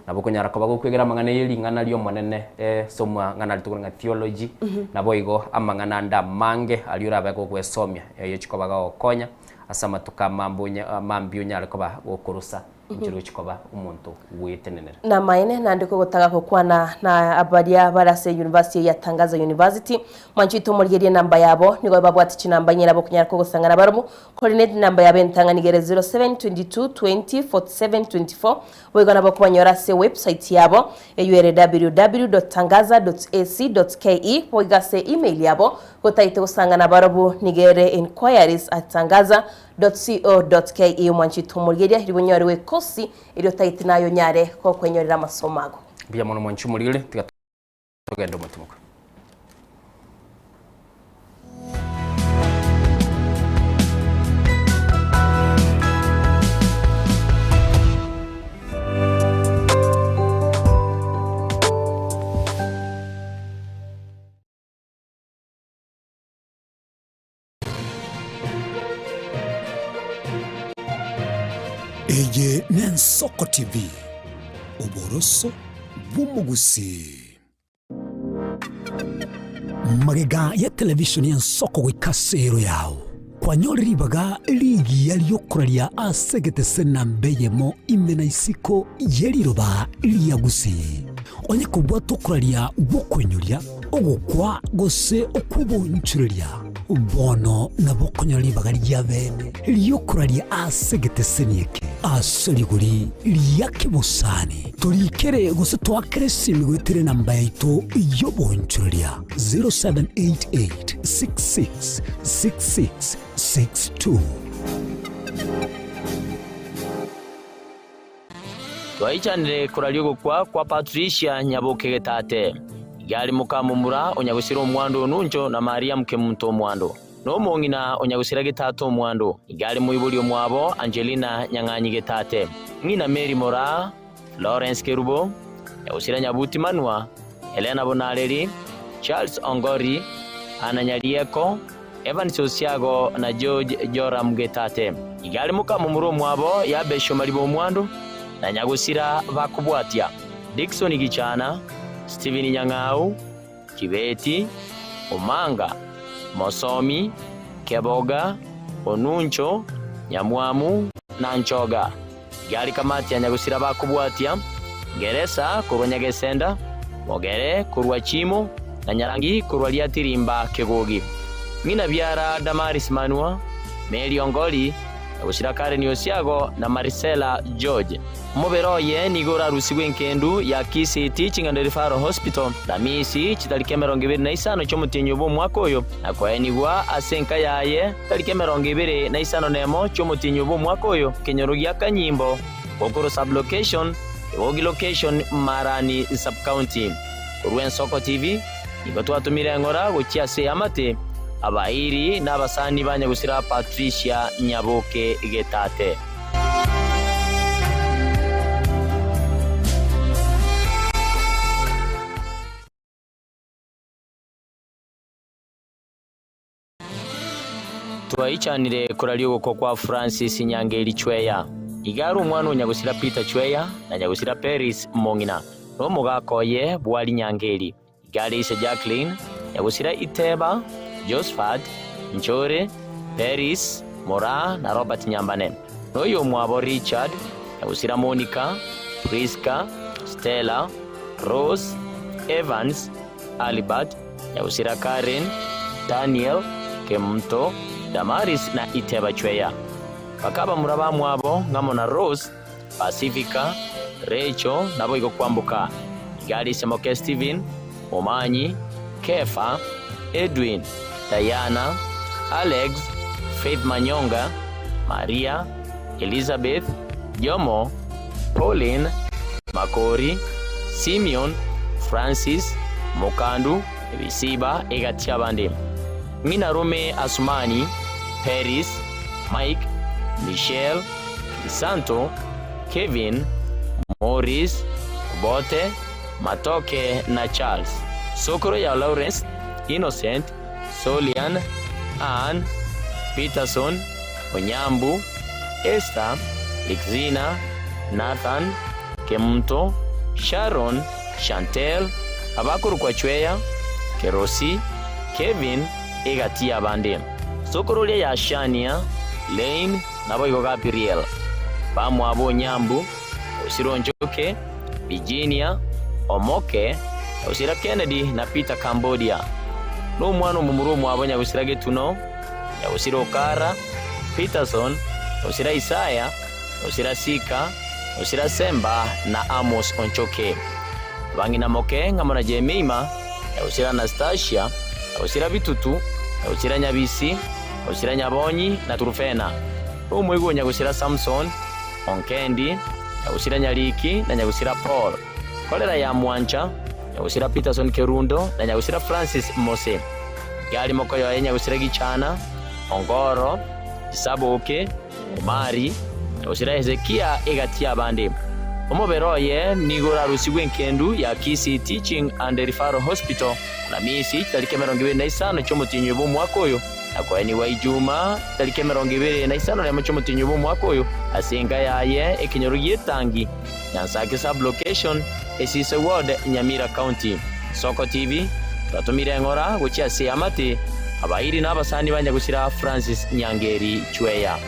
nabo okonyara koba gokwegera amang'ana ye ring'ana ri'Omonene, ase omwang'ana aria tokore ng'a theology, naboigo amang'ana ande amange aria orabe gogwesomia, ayio chikoba gagokonya ase amatuko amambe mambia onyare koba gokorosa inchera ochia koba omonto gwetenenera. Namaene, naende kogotaga gokwana na abaria bare ase university ya Tangaza University, mwanche oito omorigerie enamba yabo, nigo babwate chinamba inye nabo okonyara kogosang'ana barobwo, korende enamba yabo entang'ani igere 0722 20 47 24, boigo nabo okobanyora ase website yabo eywo ere www.tangaza.ac.ke, boigo ase email yabo gotagete gosang'ana barobwo nigo ere inquiries@tangaza .co.ke Omwanchete omorigereria riria onyore ekosi eria otagete naye onyare gokwenyorera amasomo ago. Mbuya mono mwanche omorigereria, tiga togende omotimoko. Eye n'Ensoko TV, oboroso bw'omogusii. Magega ya televisheni y'Ensoko goika ase ero yao, kwanyorire ribaga rigiya riokoraria ase egetese namba eyemo ime na isiko ye riroba ria Gusii. Onye kobwate okoraria gw'okoinyoria, ogokwa gose okw'obonchoreria, bono nabo okonyora ribaga ri'abeene ri'okoraria ase egeteseni eke ase rigori ria kebosani. Torikere gose toakere esimi goetera enamba yaito y'obonchoreria 0788 66 66 62. Twaichanire koraria ogokwa kwa Patricia Nyaboke Getate. Iga are moka momura o nyagosira omwando Onuncho na Maria Mkemunto omwando, na omong'ina o nyagosira Getate omwando. Iga are moibori omwabo Angelina Nyang'anyi Getate, ng'ina Mary Moraa, Florence Kerubo, nyagosira Nyabuti Manua, Helena Bonareri, Charles Ongori, Anna Nyarieko, Evans Osiago na George Joram Getate. Iga are mokamomura omwabo Yabesh Omariba Omwando, na nyagosira bakobwatia, Dickson Gichana, Stephen Nyang'au, Kibeti, Omanga, Mosomi, Keboga, Onuncho, Nyamwamu, na Nchoga. Iga are kamati ya nyagosira bakobwatia, Ngeresa korwa Nyagesenda, Mogere korwa Chimo, na Nyarangi korwa Riatirimba Kegogi. Ng'ina biara Damaris Manua, Mary Ongoli, nyagosira Karen Osiago na Marisela George. Omobere oye nigo orarusigwe enkendu ya Kisii Teaching and Referral Hospital, Ramisi, chitariki 25 chi'omotienyi bw'omwaka oyo, na koenigwa ase enka yaye chitariki 25 chi'omotienyi bw'omwaka oyo, ekenyoro gia Kanyimbo, Gokoro Sub-location, Kegogi Location, Marani Sub-county. Korwa Ensoko TV, nigo twatomire eng'ora gochia ase eamate, abairi na abasani ba nyagusira Patricia Nyaboke Getate. Twaichanire koraria ogokwa kwa Francis Nyangeri Chweya. Iga are omwana o nyagusira Peter Chweya na nyagusira Peris Mong'ina, na omogaka oye Bwari Nyangeri. Iga are ise Jacqueline, nyagusira Iteba, Josphat, Nchore, Peris, Moraa na Robert Nyambane. Na oyomwabo Richard, nyagusira Monica, Prisca, Stella, Rose, Evans, Albert, nyagusira Karen, Daniel, Kemunto, Damaris na Iteba Chweya. Bakaba bamura bamwabo ng'amo na Rose, Pacifica, Rachel, naboigo kwamboka. Iga are ise moke Stephen, Momanyi, Kefa, Edwin, Diana, Alex, Faith Manyonga, Maria, Elizabeth, Jomo, Pauline, Makori, Simeon, Francis, Mokandu, Ebisiba, egati y'abande. Ng'ina rome Asumani, Peris, Mike, Michelle, Crisanto, Kevin, Maurice, Obote, Matoke na Charles. Sokoro ya Lawrence, Innocent, Solian, Ann, Peterson, Onyambu, Esther, Lixina, Nathan, Kemunto, Sharon, Chantelle, abakorokwa Chweya, Kerosi, Kevin, egati y'abande. Sokororia ya Shania, Lane, naboigo Gabriel. Bamwabo Onyambu, Osiro Njoke, Virginia, Omoke, Nyagusira Kennedy na Peter Cambodia. Nomwana omomura omwabo Nyagusira Getuno, Nyagusira Okara, Peterson, Nyagusira Isaya, Nyagusira Sika, Nyagusira Semba na Amos Onchoke. Abang'ina moke ng'amo na Jemima, Nyagusira Anastasia, Nyagusira Bitutu, Nyagusira Nyabisi, Nyagusira Nyabonyi na Turufena. Nomoigwa o Nyagusira Samson, Onkendi, Nyagusira Nyariki na Nyagusira Paul. Kolera ya Mwancha, Nyagusira Peterson Kerundo na Nyagusira Francis Mose. Gari mokoyoye Nyagusira Gichana, Ongoro, Isaboke, Omari, Nyagusira Hezekia egati y'abande. Omobere oye nigo orarusigwe enkendu ya Kisii Teaching and Referral Hospital Alamisi tariki 25 chi'omotienyi bw'omwaka oyo, na koenigwa Ijuma tariki 21 chi'omotienyi bw'omwaka oyo ase enka yaye ekenyoro gi'etangi, Nyansake Sub-location, Esise Ward, Nyamira County. Soko TV, twatomire eng'ora gochia ase eamate, abairi na abasani ba nyagusira Francis Nyangeri Chweya.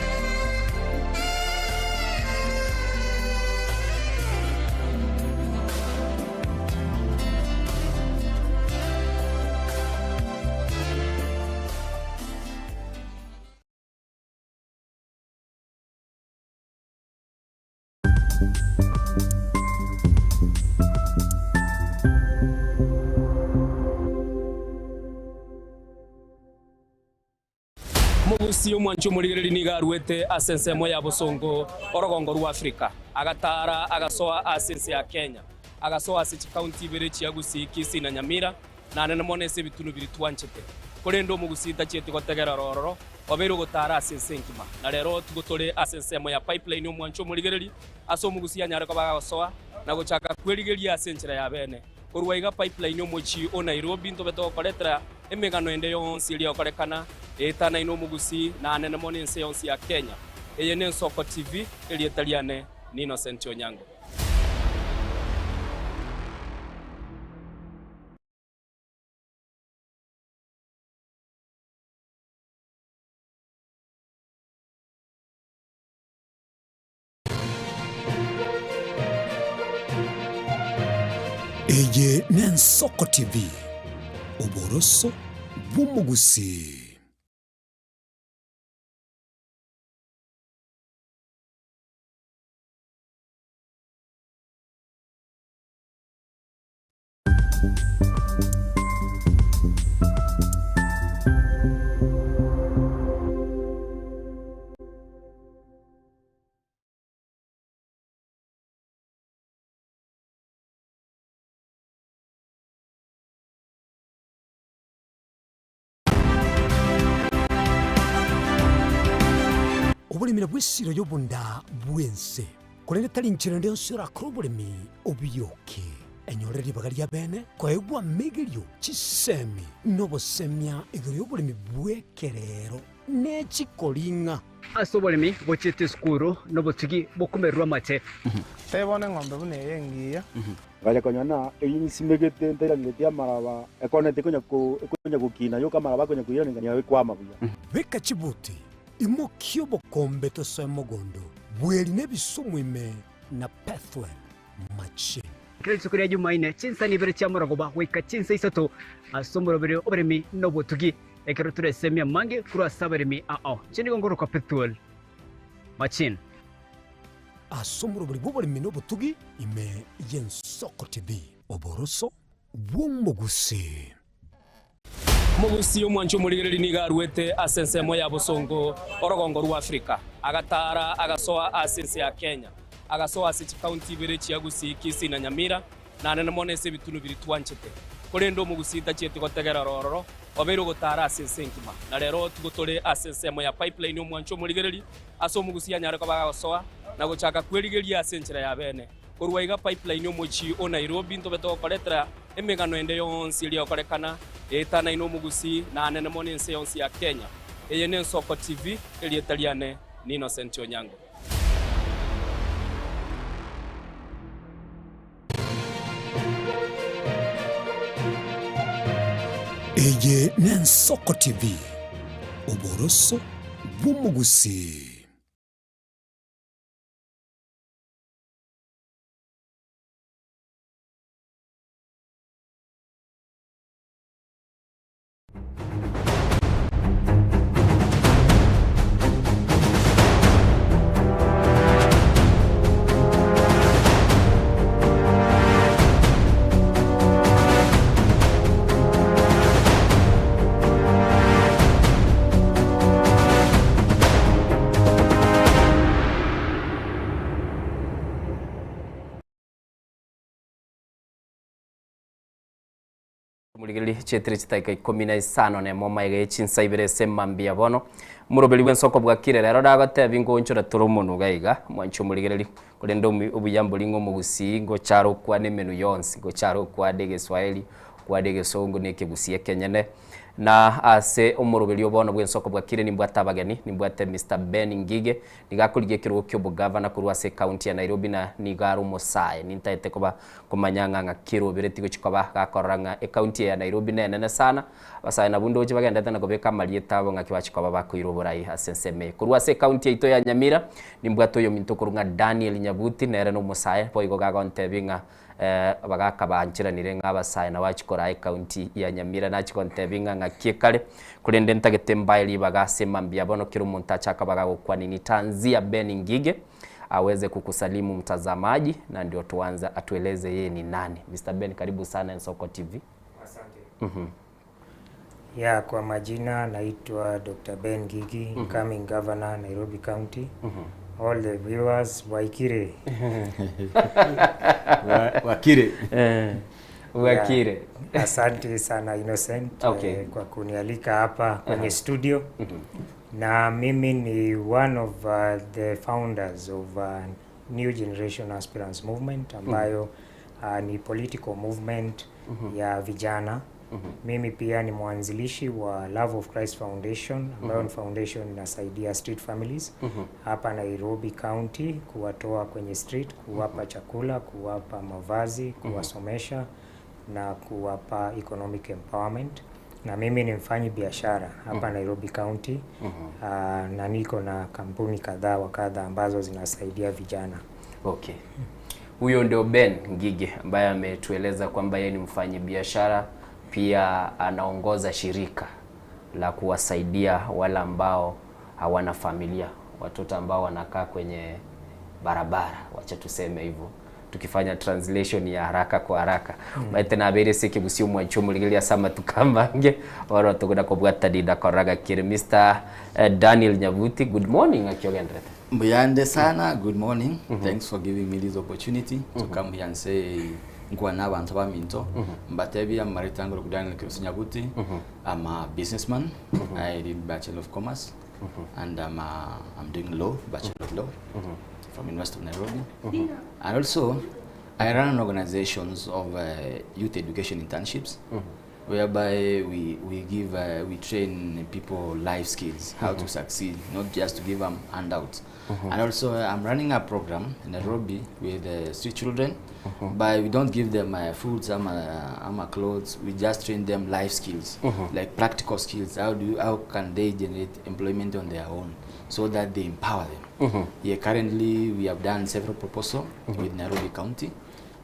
Mogusi omwanchi omorigereria nigo aruete ase ensemo ya bosongo orogongo rwa Afrika, agataara agasoa ase ense ya Kenya, agasoa ase chikaunti ibere chia Gusii, Kisii na Nyamira, Naende mono ase ebitunu biria twanchete. Korende omogusii tachieti gotegerera ororo, obeire ogotaara ase ense engima. Na rero tigo tore ase ensemo ya pipeline omwancho omorigereria, ase omogusii anyare koba agosoa na gochaka kwerigeria ase enchera ya bene. Korwa iga pipeline omochie o Nairobi ntobe togokoretera emegano ende yonsi eria egokorekana eetanaine omogusii na anene mono ense yonsi ya Kenya. Eye n'Ensoko TV, erieta riane ni Innocent Onyango. Eye n'Ensoko TV, oboroso bw'omogusii. Oboremi nabwo esiro y'obonda bw'ense, korende tari nchera ende yonsi orakore oboremi obiyoke. Enyore ribaga ria bene koegwa amegerio, chisemi, na obosemia igoro y'oboremi bw'ekerero ne chikoring'a. Ase oboremi bochiete esukuru nobotugi bokomererwa amate. Tebona eng'ombe buna eye engiya. Ngacha konyora ng'a eyio nsimegete ntairangeretie amaraba, ekoneti ekonya ko ekonya gokina yoka amaraba akonya koiraneria nigo ekwama buya. Beka chibuti, imokia obokombe tosoe mogondo, bweri na ebisumu ime na Pethuel machine. Kera rituko ria Jumaine, chinsani ibere chia morogoba goika chinsa isato ase omoroberi oboremi na obotugi, ekero toresemie amange korwa ase abaremi ao. Inche nigo ngorokwa Pethuel Machine. Ase omorobori bw'oboremi na obotugi ime y'Ensoko TV, oboroso bw'omogusii. Omogusii omwanchi omorigereria nigo aruete ase ensemo ya bosongo orogongo rwa Afrika, agataara agasoa ase ense ya Kenya. Agasoa ase chikaunti ibere chia Gusii, Kisii na Nyamira, na anene mono ase ebitunu biria twanchete. Korende omogusii tachieti gotegerera ororo, obeire ogotaara ase ense engima. Na rero tigo tore ase ensemo ya Pipeline omwancho omorigereri, ase omogusii anyare koba agosoa na gochaka kwerigeria ase enchera ya bene. Korwa iga Pipeline omochie o Nairobi ntobe togokoretera emegano ende yonsi eria egokorekana eetanaine omogusii na anene mono ense yonsi ya Kenya. Eye n'Ensoko TV, erieta riane ni Innocent Onyango. Eye n'Ensoko TV, oboroso bw'omogusii. Omorigereria chietire chidakika ikomi na isano na emo magega ye chinsa ibere ase mambia bono. Omoroberi bw'ensoko bwakire rero dagotebi ngoonchora tore omonwe iga iga, mwanche omorigereria, korende omi obuya mbori ng'a omogusii ngochare okwane emenwe yonsi, ngochare okwane egeswahili, okwane egesongo na ekegusii ekenyene. Na ase omoroberi o bono bw'ensoko bwakire nimbwate abageni, nimbwate Mister Ben Ngige, Nigo akorigia ekerogo ki'obogavana korwa ase ekaunti ya Nairobi na nigo are omosae. Nintaete koba komanya ng'a ng'aki erobereti gochia koba gakorora ng'a ekaunti eye ya Nairobi nenene sana. Abasae nabwo ndoche bagendete na kobeka amarieta abo ng'aki bachia koba bakoira oborai ase ensemo eye. Korwa ase ekaunti yaito ya Nyamira nimbwate oyominto okorwa ng'a Daniel Nyabuti nere nomosae boigo gagontebia ng'a Abagaaka bancheranire ng'a abasae nabo achia koraa ekaunti ya Nyamira nachia gontebia ng'a ng'aki ekare, korende ntagete mbae ribaga ase mambia bono kera omonto ache akabaga gokwania nitaanzia Ben Ngige aweze kukusalimu mtazamaji na ndio tuanze atueleze yeye ni nani. Mister Ben karibu sana Ensoko TV. Asante. Ya, kwa majina naitwa Dr. Ben Ngigi, incoming governor Nairobi County. All the viewers, Waikire. Wakire. Wakire. Yeah, asante sana Innocent kwa kunialika hapa kwenye studio. Na mimi ni one of the founders of New Generation Aspirants Movement ambayo ni political movement ya vijana. Mimi pia ni mwanzilishi wa Love of Christ Foundation ambayo ni foundation inasaidia street families hapa Nairobi County, kuwatoa kwenye street, kuwapa chakula, kuwapa mavazi, kuwasomesha na kuwapa economic empowerment. Na mimi ni mfanyi biashara hapa Nairobi County. Na niko na kampuni kadhaa wa kadha ambazo zinasaidia vijana. Okay. Huyo ndio Ben Ngige ambaye ametueleza kwamba yeye ni mfanyabiashara, pia anaongoza shirika la kuwasaidia wale ambao hawana familia, watoto ambao wanakaa kwenye barabara, wacha tuseme hivyo tukifanya translation ya haraka kwa haraka. Maete nabere ase ekegusii omwancho omorigereria ase amatuko amange oro togenda kobwata rinda korora gakere. Mister Daniel Nyabuti, good morning, ng'aki ogenderete? Mbuyande sana, good morning. Thanks for giving me this opportunity to come here and say nkwane abanto baminto. Mbatebie amareta ngoro Daniel Kirosi Nyabuti. I'm a businessman. I did Bachelor of Commerce and I'm doing law, Bachelor of Law from University of Nairobi. And also I run an organizations of youth education internships whereby we train people life skills, how to succeed, not just to give them handouts. And also I'm running a program in Nairobi with street children, but we don't give them food, ama clothes. We just train them life skills, like practical skills. How can they generate employment on their own, so that they empower them. Yeah, currently we have done several proposals with Nairobi County,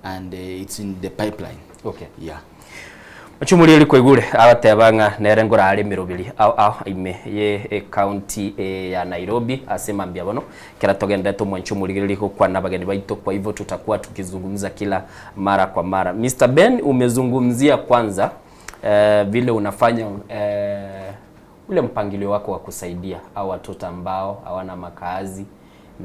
and it's in the pipeline. Okay. Yeah. Ochumuri koigure agateba ng'a nere ngorare mirobiri au au ime ye county ya Nairobi asema mbia bono kera togende tumwanchumuri gukwana bageni baito, kwa hivyo tutakuwa tukizungumza kila mara kwa mara. Mr. Ben, umezungumzia kwanza vile unafanya ule mpangilio wako wa kusaidia au watoto ambao hawana makazi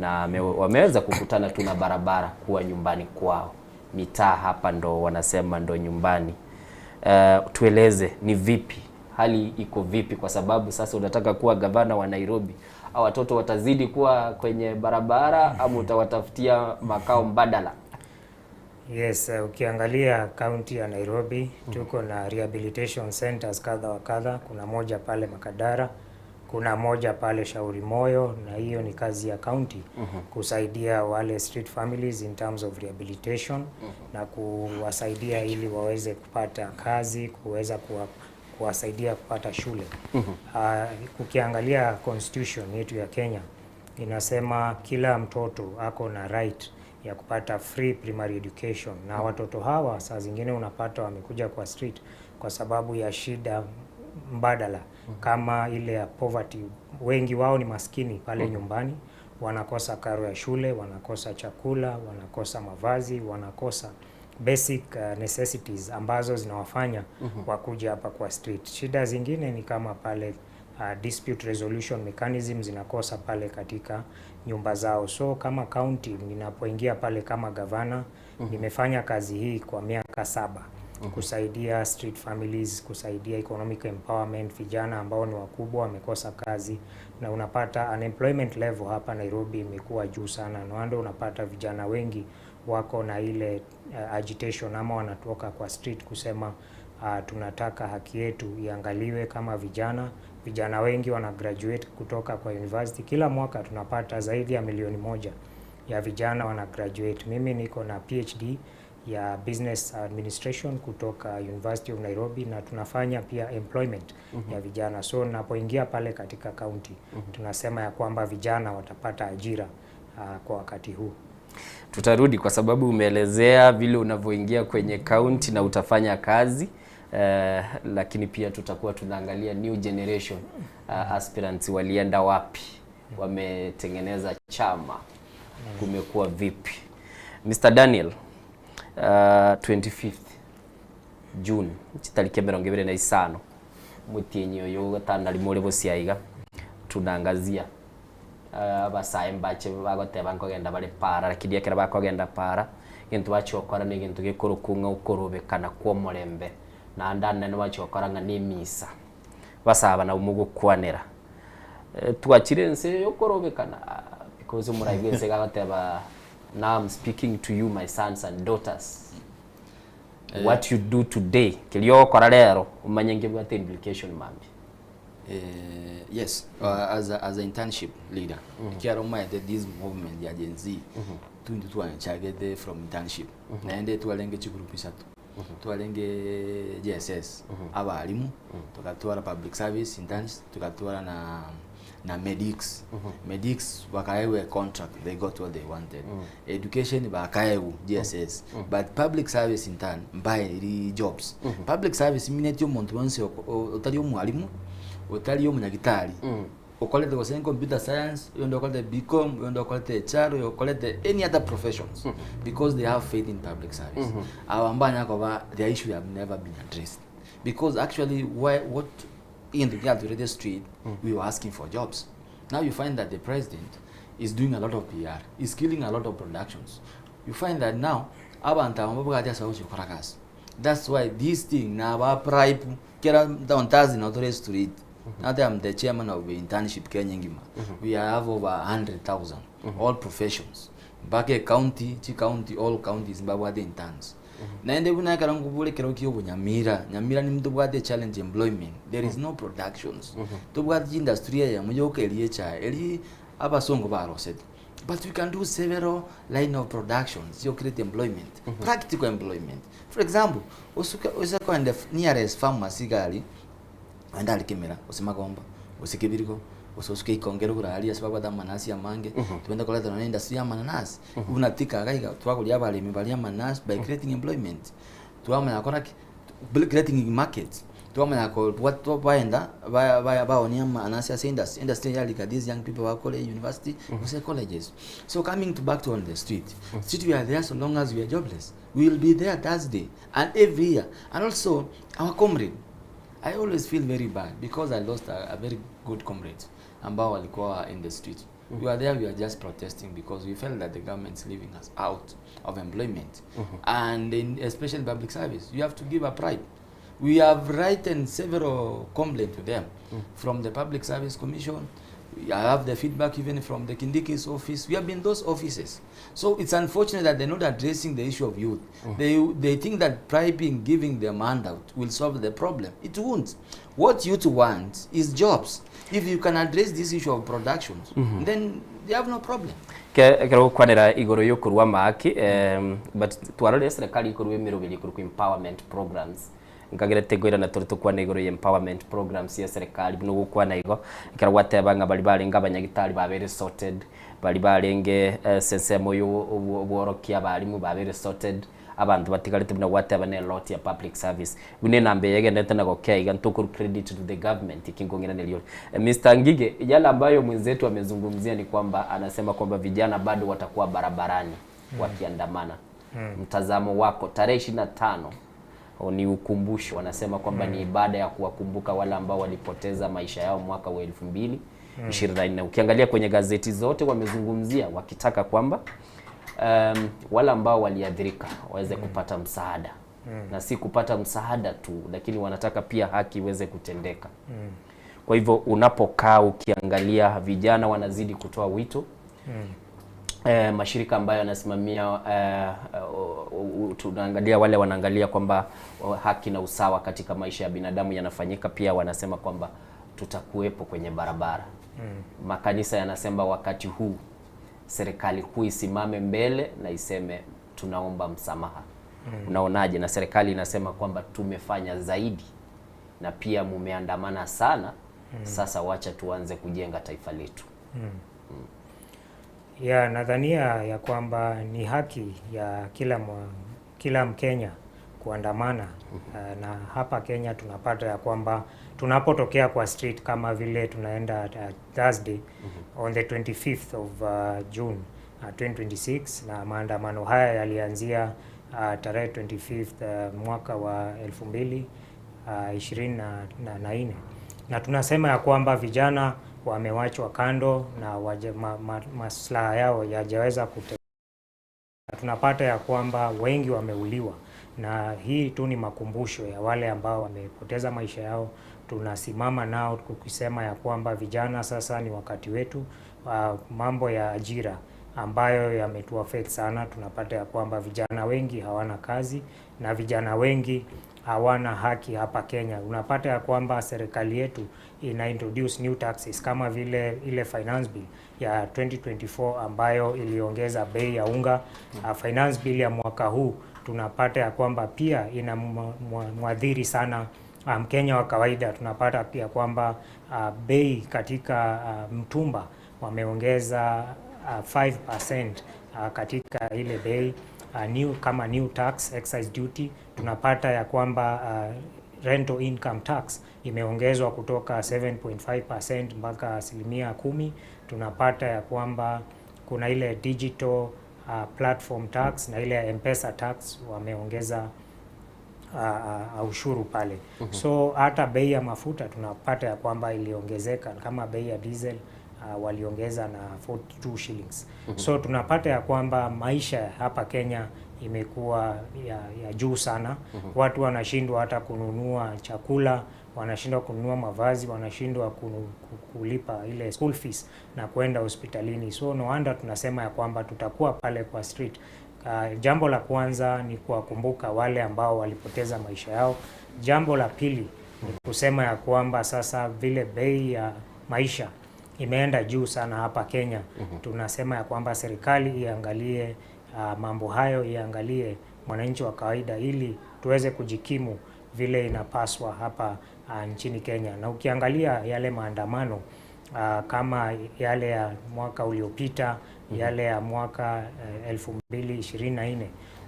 na wameweza kukutana tu na barabara kuwa nyumbani kwao. Mitaa hapa ndo wanasema ndo nyumbani. Tueleze ni vipi, hali iko vipi, kwa sababu sasa unataka kuwa gavana wa Nairobi. Au watoto watazidi kuwa kwenye barabara ama utawatafutia makao mbadala? Yes, ukiangalia kaunti ya Nairobi tuko na rehabilitation centers kadha wa kadha. Kuna moja pale Makadara, kuna moja pale Shauri Moyo, na hiyo ni kazi ya kaunti kusaidia wale street families in terms of rehabilitation na kuwasaidia ili waweze kupata kazi, kuweza kuwasaidia kupata shule. Ukiangalia constitution yetu ya Kenya inasema kila mtoto ako na right ya kupata free primary education, na watoto hawa saa zingine unapata wamekuja kwa street kwa sababu ya shida mbadala kama ile ya poverty. Wengi wao ni maskini pale nyumbani, wanakosa karo ya shule, wanakosa chakula, wanakosa mavazi, wanakosa basic necessities ambazo zinawafanya wakuja hapa kwa street. Shida zingine ni kama pale dispute resolution mechanism zinakosa pale katika nyumba zao. So kama county ninapoingia pale kama gavana, nimefanya kazi hii kwa miaka 7 kusaidia street families, kusaidia economic empowerment, vijana ambao ni wakubwa wamekosa kazi, na unapata unemployment level hapa Nairobi imekuwa juu sana. Na unapata vijana wengi wako na ile agitation ama wanatoka kwa street kusema tunataka haki yetu iangaliwe kama vijana. Vijana wengi wana graduate kutoka kwa university. Kila mwaka tunapata zaidi ya milioni 1 ya vijana wana graduate. Mimi niko na PhD ya Business Administration kutoka University of Nairobi na tunafanya pia employment ya vijana. So napoingia pale katika county, tunasema ya kwamba vijana watapata ajira kwa wakati huu. Tutarudi kwa sababu umeelezea vile unavyoingia kwenye county na utafanya kazi lakini pia tutakuwa tunaangalia new generation aspirants walienda wapi, wametengeneza chama, kumekuwa vipi. Mr. Daniel, 25th June chitariki 25 mutienyi oyo gatano rimore bosiaiga tunaangazia abasae mbache bagoteba nkogenda bare para, lakini ekero bakogenda para gento bachokora ni gento gekorokunga okorobekana kwa omorembe naende anene bachokora ng'a na emisa basaba nabo mogokwanera. Twachire ense yokorobekana because omorai bwa ense gagoteba, "Now I'm speaking to you, my sons and daughters." What you do today, kiria ogokora rero omanye nkebwate implication mambi. Yes, as a internship leader, mm this movement ya Gen Z, tundu twanchagete from internship. Naende twarenge chigroup isatu. Twarenge JSS, abarimu, tukatwara public service interns, tukatwara na medics. Medics bakaewe contract, they got what they wanted. Education bakaewu JSS. But public service intern mbae iri jobs. Public service mineti omuntu wonse otari omwarimu, otari omunyagitari, okolete gose computer science, oyo okolete BCom, oyo okolete HR, oyo okolete any other professions, because they have faith in public service. Aba mbanya koba their issue have never been addressed, because actually why, what in the the street, we were asking for jobs. Now you find that the president is doing a lot of PR, is killing a lot of productions. You find that now abantu abo babwati ase bagochikora gasi. That's why this thing na ba bribe kera down tazi na tore street. Now that I'm the chairman of the internship Kenya ngima, we have over 100,000, all professions. Mpaka county, chi county, all counties babwate interns. Naende buna ekero nkobore ekero kia obo Nyamira, Nyamira ni tobwate challenge employment. There is no productions. Tobwate industry eyemo yoka eri echae eri abasongo barosete. But we can do several line of productions yo create employment, practical employment. For example, usuka usakwenda nearest pharmacy gari anda alikemera usimagomba usikibiriko usosuke ikongero kurali ase babwate amanasi amange. Twende koleta na industry ya mananasi unatika gaiga twakuria abarimi baria amanasi by creating employment. Twamanya kora ki creating markets, twamanya ko what baenda baonia manasi ase industry yalika these young people bakole university, use colleges. So coming to back to on the street, we are there so long as we are jobless. We will be there Thursday and every year. And also our comrade, I always feel very bad because I lost a very good comrade ambao walikuwa in the street. We were there, we were just protesting because we felt that the government's leaving us out of employment. And in, especially public service, you have to give a pride. We have written several complaints to them from the Public Service Commission. I have the feedback even from the Kindiki's office. We have been those offices. So it's unfortunate that they're not addressing the issue of youth. They think that bribing, giving them handout will solve the problem. It won't. What youth want is jobs. If you can address this issue of productions, then they have no problem. Ke ekero gokwanera igoro yokorwa amaki but twarorire serikali ikorwa emeroberi ekorwa empowerment programs nkagerete ngoirana tore tokwana igoro ya empowerment programs ya serikali buna ogokwana igo ekero gwateba ng'a bari barenge abanyagitari babere sorted bari barenge ase ensemo ya obworokia abarimu babere sorted abanto batigarete buna gwateba na elot ya public service buna enamba eye egenderete na gokea iga ntokorwa credit to the government eki nkong'iraneria ore. Mr Ngige, yale ambayo mwenzetu amezungumzia ni kwamba anasema kwamba vijana bado watakuwa barabarani wakiandamana. Mtazamo wako tarehe 25 ni ukumbusho, wanasema kwamba ni ibada ya kuwakumbuka wale ambao walipoteza maisha yao mwaka wa 2024. Ukiangalia kwenye gazeti zote wamezungumzia wakitaka kwamba wale ambao waliathirika waweze kupata msaada na si kupata msaada tu, lakini wanataka pia haki iweze kutendeka. Kwa hivyo unapokaa ukiangalia vijana wanazidi kutoa wito mashirika ambayo yanasimamia tunaangalia wale wanaangalia kwamba haki na usawa katika maisha ya binadamu yanafanyika, pia wanasema kwamba tutakuwepo kwenye barabara. Makanisa yanasema wakati huu serikali kuu isimame mbele na iseme tunaomba msamaha. Unaonaje? Na serikali inasema kwamba tumefanya zaidi na pia mumeandamana sana, sasa wacha tuanze kujenga taifa letu. Ya, nadhania ya kwamba ni haki ya kila Mkenya kuandamana. Na hapa Kenya tunapata ya kwamba tunapotokea kwa street kama vile tunaenda Thursday on the 25th of June 2026 na maandamano haya yalianzia tarehe 25th mwaka wa 2024 na tunasema ya kwamba vijana wamewachwa kando na maslaha yao yajaweza kute. Tunapata ya kwamba wengi wameuliwa, na hii tu ni makumbusho ya wale ambao wamepoteza maisha yao. Tunasimama nao tukisema ya kwamba vijana sasa ni wakati wetu. Mambo ya ajira ambayo yametuaffect sana, tunapata ya kwamba vijana wengi hawana kazi na vijana wengi hawana haki hapa Kenya. Unapata ya kwamba serikali yetu ina introduce new taxes kama vile ile finance bill ya 2024 ambayo iliongeza bei ya unga. Finance bill ya mwaka huu tunapata ya kwamba pia ina mwadhiri sana Mkenya wa kawaida. Tunapata pia kwamba bei katika mtumba wameongeza 5% katika ile bei new, kama new tax excise duty. Tunapata ya kwamba rental income tax imeongezwa kutoka 7.5% mpaka 10%. Tunapata ya kwamba kuna ile digital platform tax na ile M-Pesa tax wameongeza ushuru pale. So hata bei ya mafuta tunapata ya kwamba iliongezeka kama bei ya diesel waliongeza na 42 shillings. So tunapata ya kwamba maisha hapa Kenya imekuwa ya juu sana. Watu wanashindwa hata kununua chakula, wanashindwa kununua mavazi, wanashindwa kulipa ile school fees na kwenda hospitalini. So no wonder tunasema ya kwamba tutakuwa pale kwa street. Jambo la kwanza ni kuwakumbuka wale ambao walipoteza maisha yao. Jambo la pili ni kusema ya kwamba sasa vile bei ya maisha imeenda juu sana hapa Kenya, tunasema ya kwamba serikali iangalie mambo hayo, iangalie mwananchi wa kawaida ili tuweze kujikimu vile inapaswa hapa nchini Kenya. Na ukiangalia yale maandamano kama yale ya mwaka uliopita, yale ya mwaka 2024,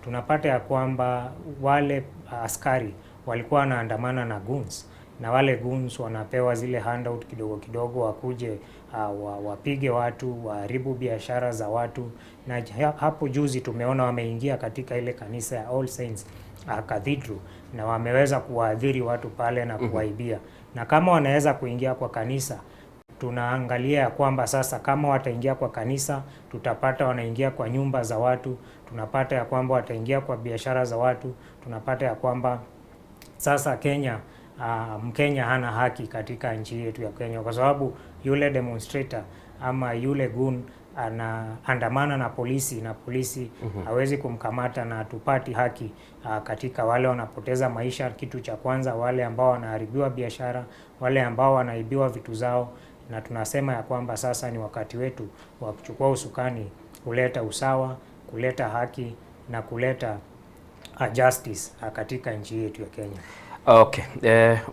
tunapata ya kwamba wale askari walikuwa wanaandamana na goons, na wale goons wanapewa zile handout kidogo kidogo, wakuje wapige watu, waharibu biashara za watu. Na hapo juzi tumeona wameingia katika ile kanisa ya All Saints Cathedral na wameweza kuwaadhiri watu pale na kuwaibia. Na kama wanaweza kuingia kwa kanisa Tunaangalia ya kwamba sasa kama wataingia kwa kanisa, tutapata wanaingia kwa nyumba za watu, tunapata ya kwamba wataingia kwa biashara za watu, tunapata ya kwamba sasa Kenya Mkenya hana haki katika nchi yetu ya Kenya kwa sababu yule demonstrator ama yule gun anaandamana na polisi na polisi hawezi kumkamata na hatupati haki katika wale wanapoteza maisha, kitu cha kwanza, wale ambao wanaharibiwa biashara, wale ambao wanaibiwa vitu zao, na tunasema ya kwamba sasa ni wakati wetu wa kuchukua usukani, kuleta usawa, kuleta haki na kuleta justice katika nchi yetu ya Kenya. Okay,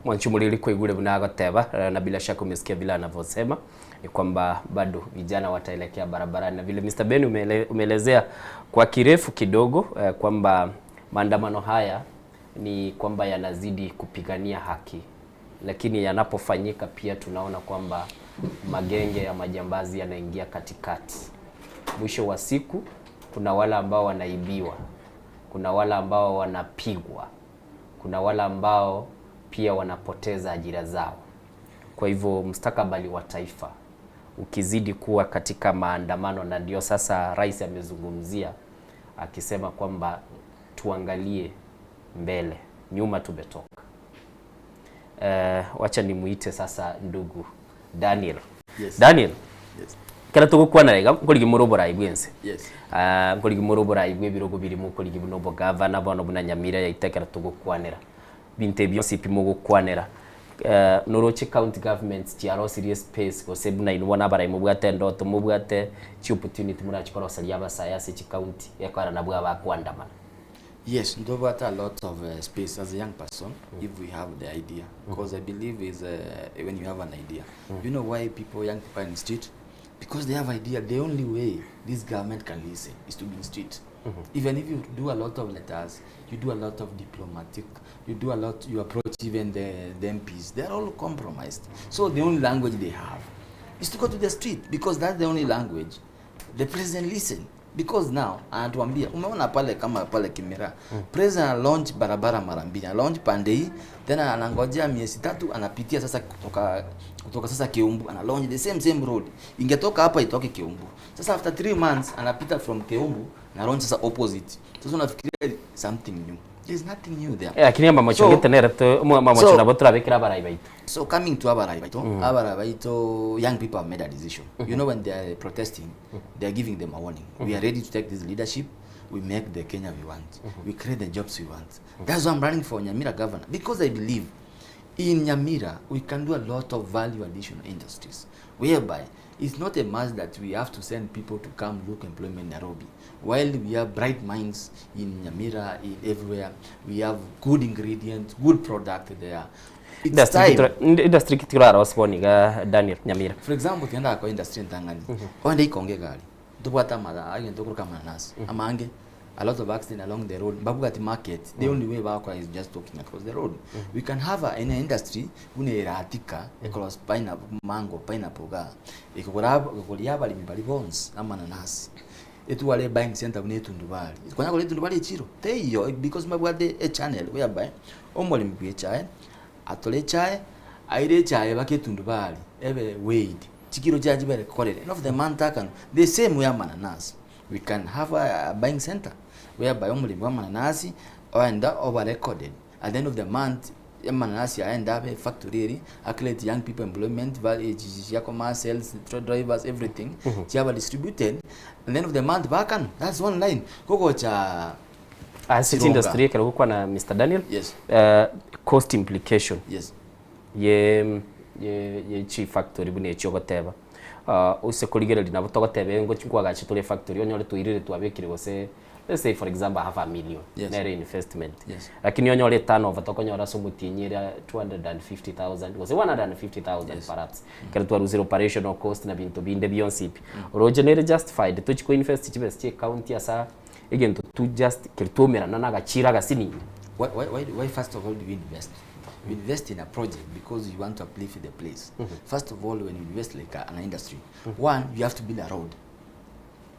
Mwanchumulili Koigure bunagoteba na bila shaka umesikia vile anavyosema ni kwamba bado vijana wataelekea barabarani na vile Mr. Ben umeelezea kwa kirefu kidogo kwamba maandamano haya ni kwamba yanazidi kupigania haki, lakini yanapofanyika pia tunaona kwamba magenge ya majambazi yanaingia katikati. Mwisho wa siku kuna wale ambao wanaibiwa, kuna wale ambao wanapigwa, kuna wale ambao pia wanapoteza ajira zao. Kwa hivyo mustakabali wa taifa ukizidi kuwa katika maandamano, na ndio sasa rais amezungumzia akisema kwamba tuangalie mbele, nyuma tumetoka. Wacha nimuite sasa ndugu Daniel. Yes. Daniel. Yes. Kera tugukwana iga nkorigi murubura ibwense. Yes. Nkorigi murubura ibwe ebirogo birimo nkorigi buno obogavana bono buna Nyamira yaita ekero tugokwanera. Binto ebio sipimo gokwanera. Noroche county governments chiarosirie space gose buna inwe bono abarai mobwate endoto mobwate chi opportunity morachikoroseria abasae ase chicounty ekora nabwo abakoandamana. Yes, Ndobata a lot of space as a young person if we have the idea. Because I believe is when you have an idea. You know why people, young people are in the street? Because they have idea. The only way this government can listen is to be in the street. Even if you do a lot of letters, you do a lot of diplomatic, you do a lot, you approach even the MPs, they're all compromised. So the only language they have is to go to the street because that's the only language the president listen. Because now anatuambia, umeona pale kama pale Kimera, president ana launch barabara mara mbili, ana launch pande hii, then anangojea miezi tatu, anapitia sasa kutoka sasa Kiumbu, ana launch the same road. Ingetoka hapa itoke Kiumbu. Sasa after 3 months anapita from Kiumbu na launch sasa opposite. Sasa unafikiria something new. There's nothing new there. Lakini mama chongete nere to mama chona botra bekira barai baitu. So coming to Abarai Baito, Abarai Baito, young people have made a decision. You know, when they are protesting, they are giving them a warning. We are ready to take this leadership. We make the Kenya we want. We create the jobs we want. That's why I'm running for Nyamira governor, because I believe in Nyamira, we can do a lot of value addition industries, whereby it's not a must that we have to send people to come look employment in Nairobi. While we have bright minds in Nyamira, in everywhere, we have good ingredients, good product there. It's time. Industry kitirara osiboniga Daniel Nyamira. For example, tienda kwa industry ntangani. Oende ikonge gari. Tubwata mala, ayo ndokuruka mananasi. Amange a lot of accident along the road. Babugati market, the only way back is just walking across the road. We can have an industry une eratika across pineapple, mango, pineapple ga. Ikugura kulia bali mibali bones ama nanasi. Etuwale buying center une tundubali. Kwanya kule tundubali chiro. Teyo because mabwade a channel whereby omoli mbicha atole chae aire chae baketundubali ebe weighed. Chikiro chaji bere kolere. Of the man takan the same way mananasi. We can have a buying center whereby omulimi wa mananasi oenda over recorded at the end of the month mananasi aenda abe factory eri create young people employment value yakoma sales truck drivers everything chiaba distributed at the end of the month bakan that's one line koko cha city industry kero kwa na Mr. Daniel. Yes. Cost implication. Yes. Ye chi factory bune chogoteba use kurigereri nabo togotebe ngo chikwaga chitore factory onyore tuirire twabekire gose let's say for example half a million. Yes. Nere investment. Yes. Lakini onyore turnover tokonyora so mutinyira 250,000 gose 150,000. Yes. Perhaps kero twaruzire operational cost na bintu binde byonsipi oroje nere justified tuchiko invest chibes che county asa again to just kirtumerana nagachira gasini. Why first of all do we invest? You invest in a project because you want to uplift the place. First of all, when you invest like an industry, one, you have to build a road.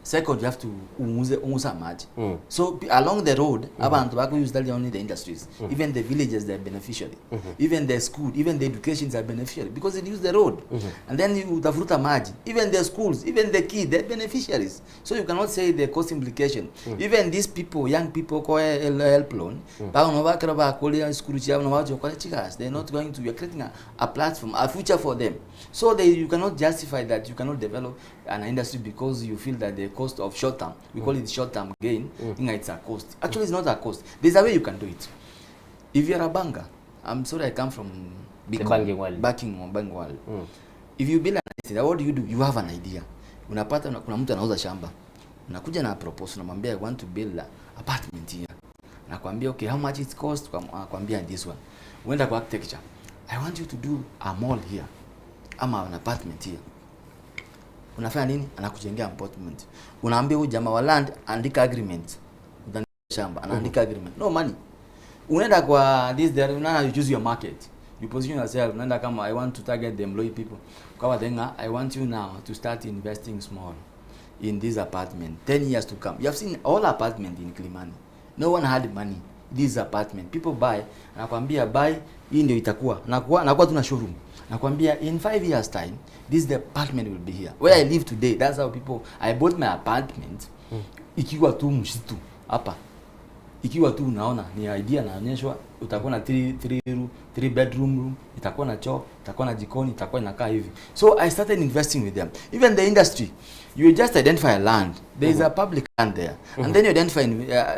Second, you have to ung'use ung'use amache. So along the road, abanto bako use tari only the industries, even the villages they are beneficiary. Even the school, even the educations are beneficiary because it use the road. And then you utafuruta maji. Even the schools, even the kids, they're beneficiaries. So you cannot say the cost implication. Even these people, young people, ko help loan, bagono bakero bakorire school chiabo no bagochi gokora chigasi. They're not going to, you're creating a platform, a future for them. So they, you cannot justify that you cannot develop an industry because you feel that the cost of short term, we call it short term gain, mm. it's a cost. Actually, it's not a cost. There's a way you can do it. If you're a banker, I'm sorry, I come from The banking world. Banking world. If you build an idea, what do you do? You have an idea. Unapata kuna mtu anauza shamba. Unakuja na proposal, unamwambia I want to build a apartment here. Nakwambia okay, how much it cost? Nakwambia this one. Uenda kwa architecture. I want you to do a mall here ama an apartment here. Unafanya nini? Anakujengea apartment. Unaambia huyu jamaa wa land andika agreement. Utanipa shamba, anaandika agreement. No money. Unaenda kwa this there, unaona you choose your market. You position yourself, unaenda kama I want to target the employee people. Kwa then I want you now to start investing small in this apartment 10 years to come. You have seen all apartment in Kilimani. No one had money. This apartment people buy, anakwambia buy, hii ndio itakuwa. Nakuwa tuna showroom. Nakwambia in 5 years time this the apartment will be here. Where I live today, that's how people I bought my apartment ikiwa tu msitu hapa. Ikiwa tu unaona ni idea naonyeshwa, utakuwa na 3 bedroom room, itakuwa na choo, itakuwa na jikoni, itakuwa inakaa hivi. So I started investing with them. Even the industry, you just identify a land. There is a public land there. And then you identify,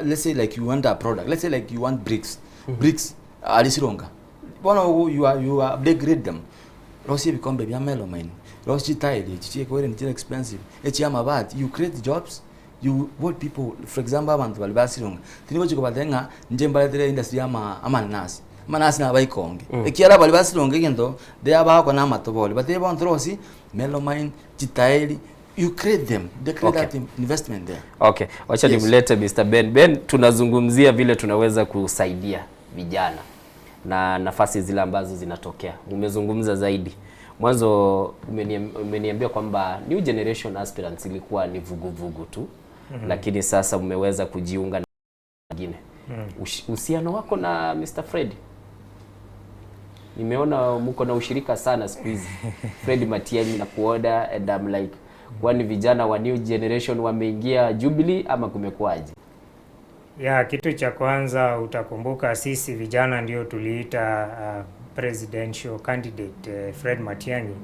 let's say like you want a product. Let's say like you want bricks. Bricks, alisironga. Bona you are you upgrade them. Rosi bikombe bya melamine. Rosi tile, chichi kwere ni expensive. Echi amabati, you create jobs. You what people, for example, abantu bali basironga. Tinibo chiko batenga nje mbaletere industry ama amanasi. Amanasi na baikonge. Ekiara bali basironga egento, they abako na matoboli. But they want rosi melamine, tile, you create them. They create that investment there. Okay, wacha nimlete Mr. Ben. Ben, tunazungumzia vile tunaweza kusaidia vijana na nafasi zile ambazo zinatokea. Umezungumza zaidi. Mwanzo umeniambia kwamba New Generation Aspirants ilikuwa ni vuguvugu tu. Lakini sasa umeweza kujiunga na wengine. Uhusiano wako na Mr. Fred? Nimeona mko na ushirika sana siku hizi. Fred Matiang'i na kuoda and I'm like, kwani vijana wa New Generation wameingia Jubilee ama kumekuwaje? Ya, kitu cha kwanza utakumbuka sisi vijana ndio tuliita presidential candidate Fred Matiang'i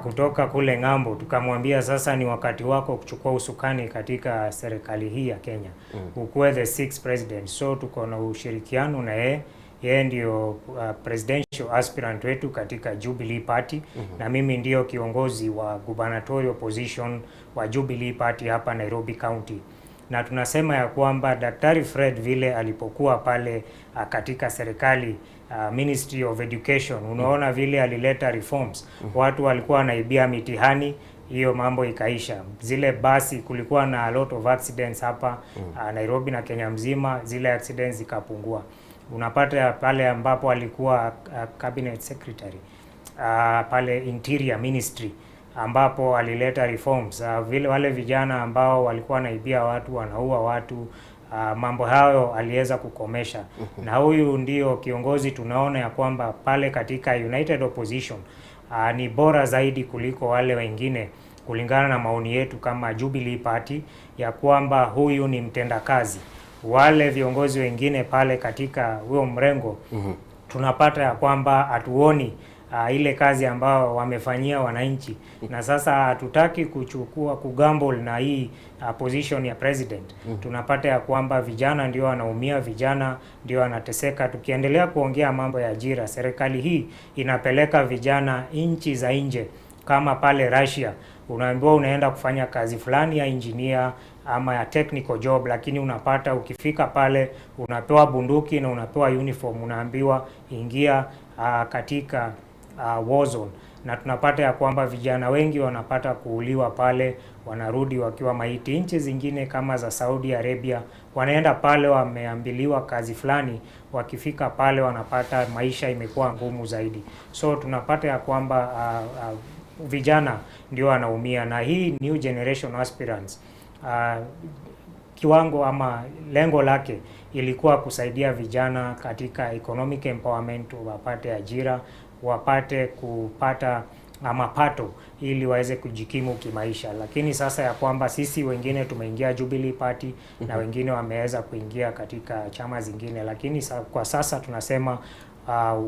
kutoka kule ng'ambo, tukamwambia sasa ni wakati wako kuchukua usukani katika serikali hii ya Kenya, ukuwe the sixth president. So tuko na ushirikiano na yeye. Yeye ndio presidential aspirant wetu katika Jubilee Party, na mimi ndio kiongozi wa gubernatorial position wa Jubilee Party hapa Nairobi County. Na tunasema ya kwamba Daktari Fred vile alipokuwa pale katika serikali Ministry of Education, unaona vile alileta reforms. Watu walikuwa wanaibia mitihani, hiyo mambo ikaisha. Zile basi, kulikuwa na a lot of accidents hapa Nairobi na Kenya mzima, zile accidents zikapungua. Unapata pale ambapo alikuwa cabinet secretary pale Interior Ministry, ambapo alileta reforms. Vile wale vijana ambao walikuwa wanaibia watu, wanaua watu, mambo hayo aliweza kukomesha. Na huyu ndio kiongozi tunaona ya kwamba pale katika United Opposition ni bora zaidi kuliko wale wengine, kulingana na maoni yetu kama Jubilee Party, ya kwamba huyu ni mtendakazi. Wale viongozi wengine pale katika huo mrengo tunapata ya kwamba hatuoni ile kazi ambao wamefanyia wananchi, na sasa hatutaki kuchukua kugamble na hii position ya president. Tunapata ya kwamba vijana ndio wanaumia, vijana ndio wanateseka. Tukiendelea kuongea mambo ya ajira, serikali hii inapeleka vijana nchi za nje, kama pale Russia unaambiwa unaenda kufanya kazi fulani ya engineer ama ya technical job, lakini unapata ukifika pale unapewa bunduki na unapewa uniform, unaambiwa ingia katika war zone. Na tunapata ya kwamba vijana wengi wanapata kuuliwa pale, wanarudi wakiwa maiti. Nchi zingine kama za Saudi Arabia wanaenda pale wameambiliwa kazi fulani, wakifika pale wanapata maisha imekuwa ngumu zaidi. So tunapata ya kwamba vijana ndio wanaumia, na hii New Generation Aspirants Kiwango ama lengo lake ilikuwa kusaidia vijana katika economic empowerment, wapate ajira, wapate kupata mapato ili waweze kujikimu kimaisha. Lakini sasa ya kwamba sisi wengine tumeingia Jubilee Party mm -hmm. na wengine wameweza kuingia katika chama zingine, lakini sa, kwa sasa tunasema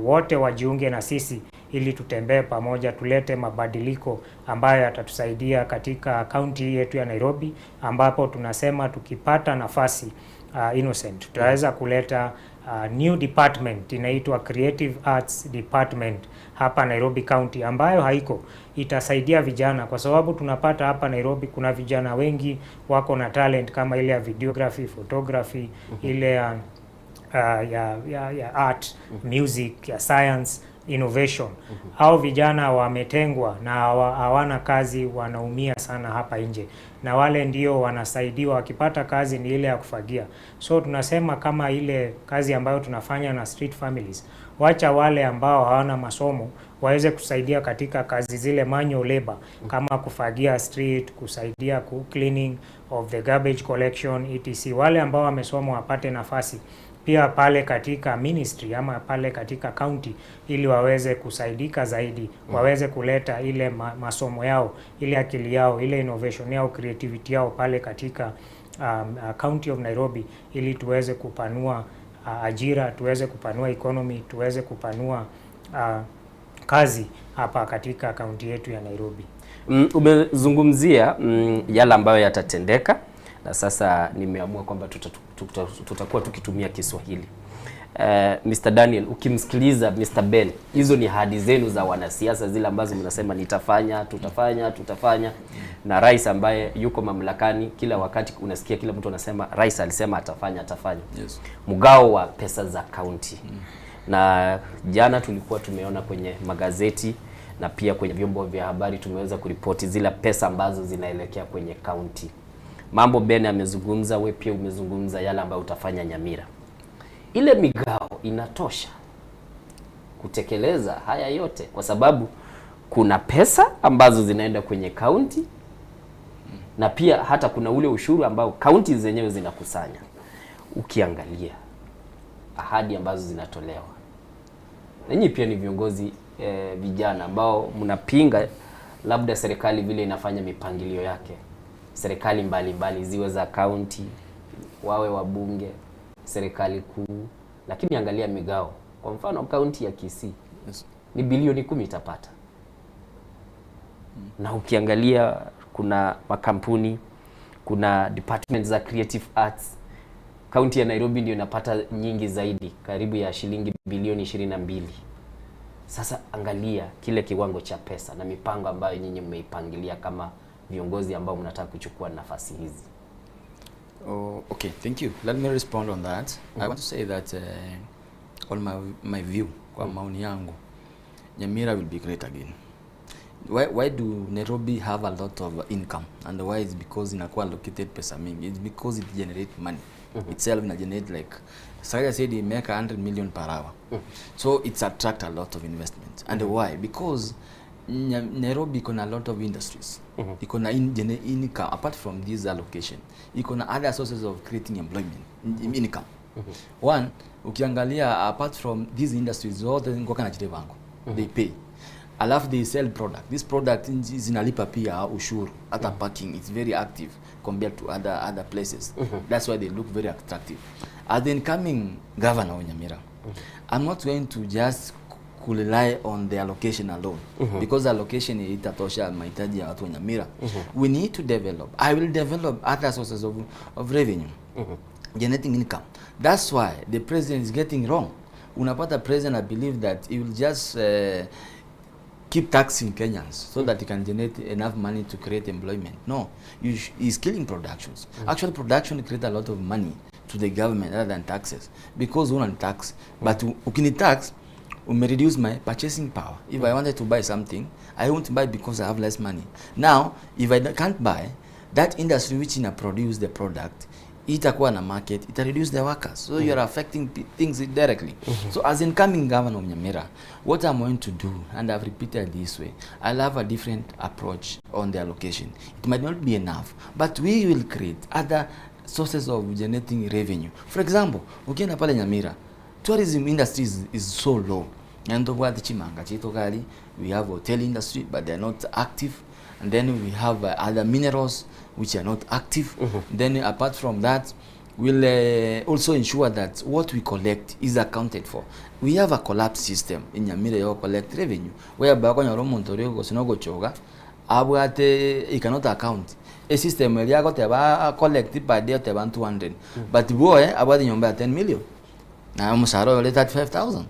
wote wajiunge na sisi ili tutembee pamoja, tulete mabadiliko ambayo yatatusaidia katika kaunti yetu ya Nairobi, ambapo tunasema tukipata nafasi Innocent, tutaweza kuleta new department inaitwa Creative Arts Department hapa Nairobi County ambayo haiko, itasaidia vijana kwa sababu tunapata hapa Nairobi kuna vijana wengi wako na talent kama ile ya videography, photography, ile ya ya art, music, ya science, innovation. Hao vijana wametengwa na hawana kazi, wanaumia sana hapa nje, na wale ndio wanasaidiwa, wakipata kazi ni ile ya kufagia. So tunasema kama ile kazi ambayo tunafanya na street families, wacha wale ambao hawana masomo waweze kusaidia katika kazi zile manual labor kama kufagia street, kusaidia ku cleaning of the garbage collection etc. Wale ambao wamesoma wapate nafasi pia pale katika ministry ama pale katika county ili waweze kusaidika zaidi, waweze kuleta ile masomo yao, ile akili yao, ile innovation yao, creativity yao pale katika county of Nairobi ili tuweze kupanua ajira, tuweze kupanua economy, tuweze kupanua kazi hapa katika kaunti yetu ya Nairobi. Umezungumzia yale ambayo yatatendeka na sasa nimeamua kwamba tutakuwa tukitumia Kiswahili. Mr. Daniel, ukimsikiliza Mr. Ben, hizo ni ahadi zenu za wanasiasa zile ambazo mnasema nitafanya, tutafanya, tutafanya. Na rais ambaye yuko mamlakani kila wakati unasikia kila mtu anasema rais alisema atafanya, atafanya. Mgao wa pesa za kaunti. Na jana tulikuwa tumeona kwenye magazeti na pia kwenye vyombo vya habari tumeweza kuripoti zile pesa ambazo zinaelekea kwenye kaunti. Mambo Ben amezungumza, we pia umezungumza yale ambayo utafanya Nyamira. Ile migao inatosha kutekeleza haya yote? Kwa sababu kuna pesa ambazo zinaenda kwenye kaunti na pia hata kuna ule ushuru ambao kaunti zenyewe zinakusanya. Ukiangalia ahadi ambazo zinatolewa, ninyi pia ni viongozi vijana ambao mnapinga labda serikali vile inafanya mipangilio yake, serikali mbalimbali ziwe za kaunti, wawe wabunge, serikali kuu, lakini angalia migao. Kwa mfano kaunti ya Kisii ni bilioni 10 itapata, na ukiangalia kuna makampuni, kuna department za creative arts. Kaunti ya Nairobi ndio inapata nyingi zaidi, karibu ya shilingi bilioni 22. Sasa angalia kile kiwango cha pesa na mipango ambayo nyinyi mmeipangilia kama viongozi ambao mnataka kuchukua nafasi hizi. Oh, okay, thank you. Let me respond on that. I want to say that on my view, kwa maoni yangu, Nyamira will be great again. Why do Nairobi have a lot of income? And why is because inakuwa allocated pesa mingi. It's because it generate money. Itself ina generate, like Sakaja said, it make 100 million per hour. So it's attract a lot of investment. And why? Because Nairobi iko na a lot of industries. Iko na income apart from this allocation. Iko na other sources of creating employment, income. One, ukiangalia apart from these industries zote ngoka na chile bango. They pay. Alafu they sell product. This product zinalipa pia ushuru. Hata parking, it's very active compared to other places. That's why they look very attractive. As the incoming governor of Nyamira, I'm not going to just rely on the allocation alone, because allocation itatosha mahitaji ya watu wa Nyamira. We need to develop. I will develop other sources of revenue, generating income. That's why the president is getting wrong. Unapata president, I believe that he will just keep taxing Kenyans so that he can generate enough money to create employment. No, he's killing productions. Actually, production creates a lot of money to the government other than taxes, because una tax, but ukini tax, ume reduce my purchasing power. If I wanted to buy something, I won't buy because I have less money. Now, if I can't buy, that industry which ina produce the product Itakuwa na market, ita reduce the workers. So you are affecting things directly. So as incoming governor of Nyamira, what I'm going to do, and I've repeated this way, I'll have a different approach on the allocation. It might not be enough, but we will create other sources of generating revenue. For example, ukienda pale Nyamira, tourism industry is so low. And tobwate chimanga chitu gari, we have hotel industry, but they are not active. And then we have other minerals which are not active. Then apart from that, we'll also ensure that what we collect is accounted for. We have a collapse system in Nyamira yo collect revenue, whereby okonyora omonto oria gose nogochoga abwate he cannot account. A system eria agoteba collect per day oteba 200 but boy abwate nyomba ya 10 million na omusara oyo ore 35,000.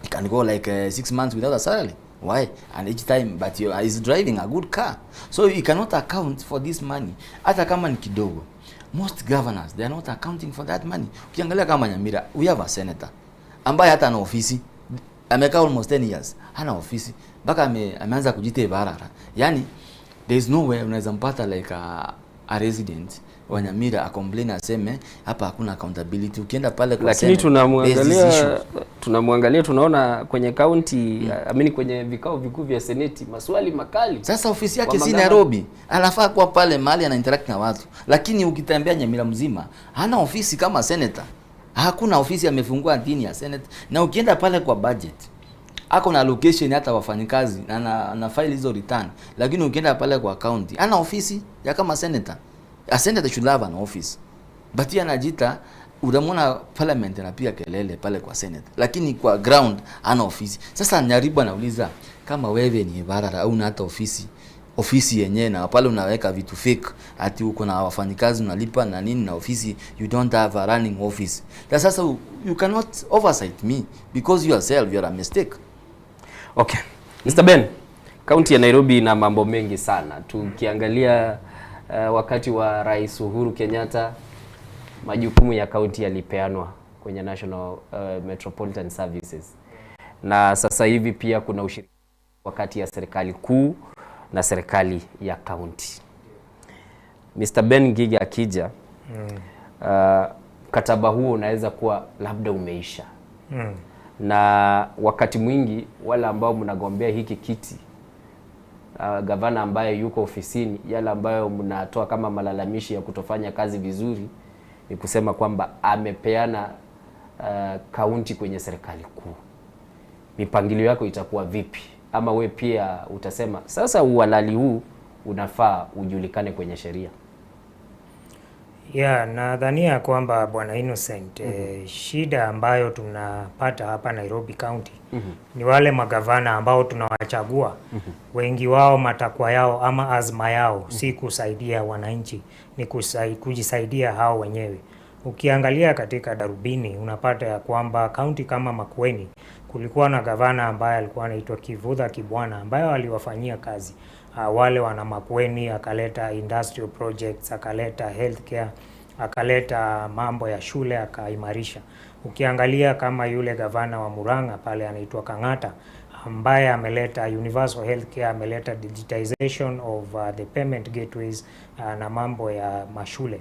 He can go like 6 months without a salary. Why? And each time, but he is driving a good car. So he cannot account for this money. Hata kama ni kidogo. Most governors, they are not accounting for that money. Ukiangalia kama Nyamira, we have a senator ambaye hata ana ofisi. Amekaa almost 10 years. Hana ofisi. Mpaka ameanza kujiita barara. Yani, there is no way unaweza mpata like a resident wa Nyamira acomplain aseme hapa hakuna accountability. Ukienda pale kwa Lakini Senate, there's this issue. tunamwangalia tunaona kwenye county, I mean kwenye vikao vikuu vya seneti maswali makali. Sasa ofisi yake Kwa si magavana. Nairobi, anafaa kuwa pale mahali ana interact na watu, lakini ukitembea Nyamira mzima hana ofisi kama senator, hakuna ofisi amefungua chini ya senate. Na ukienda pale kwa budget ako na allocation hata wafanyikazi na na file hizo return, lakini ukienda pale kwa county ana ofisi ya kama senator. A senator should have an office, but yeye anajiita, utamwona parliament anapiga kelele pale kwa senate, lakini kwa ground ana ofisi. Sasa Nyaribo anauliza kama wewe ni barara au una hata ofisi yenyewe, na pale unaweka vitu fake ati uko na wafanyikazi unalipa na nini na ofisi, you don't have a running office. Na sasa you cannot oversight me because yourself you are a mistake. Okay. Mr. Ben, kaunti ya Nairobi ina mambo mengi sana. Tukiangalia wakati wa Rais Uhuru Kenyatta, majukumu ya kaunti yalipeanwa kwenye National Metropolitan Services, na sasa hivi pia kuna ushirikiano kati ya serikali kuu na serikali ya kaunti. Mr. Ben Ngigi akija, mkataba huo unaweza kuwa labda umeisha. Na wakati mwingi wale ambao mnagombea hiki kiti, gavana ambaye yuko ofisini, yale ambayo mnatoa kama malalamishi ya kutofanya kazi vizuri ni kusema kwamba amepeana kaunti kwenye serikali kuu. Mipangilio yako itakuwa vipi? Ama we pia utasema sasa uhalali huu unafaa ujulikane kwenye sheria? Yeah, nadhania kwamba Bwana Innocent, shida ambayo tunapata hapa Nairobi County ni wale magavana ambao tunawachagua. Wengi wao matakwa yao ama azma yao si kusaidia wananchi, ni kujisaidia hao wenyewe. Ukiangalia katika darubini unapata ya kwamba kaunti kama Makueni kulikuwa na gavana ambaye alikuwa anaitwa Kivutha Kibwana ambaye aliwafanyia kazi wale wana Makueni, akaleta industrial projects, akaleta healthcare, akaleta mambo ya shule akaimarisha. Ukiangalia kama yule gavana wa Murang'a pale anaitwa Kang'ata ambaye ameleta universal healthcare, ameleta digitization of the payment gateways na mambo ya mashule.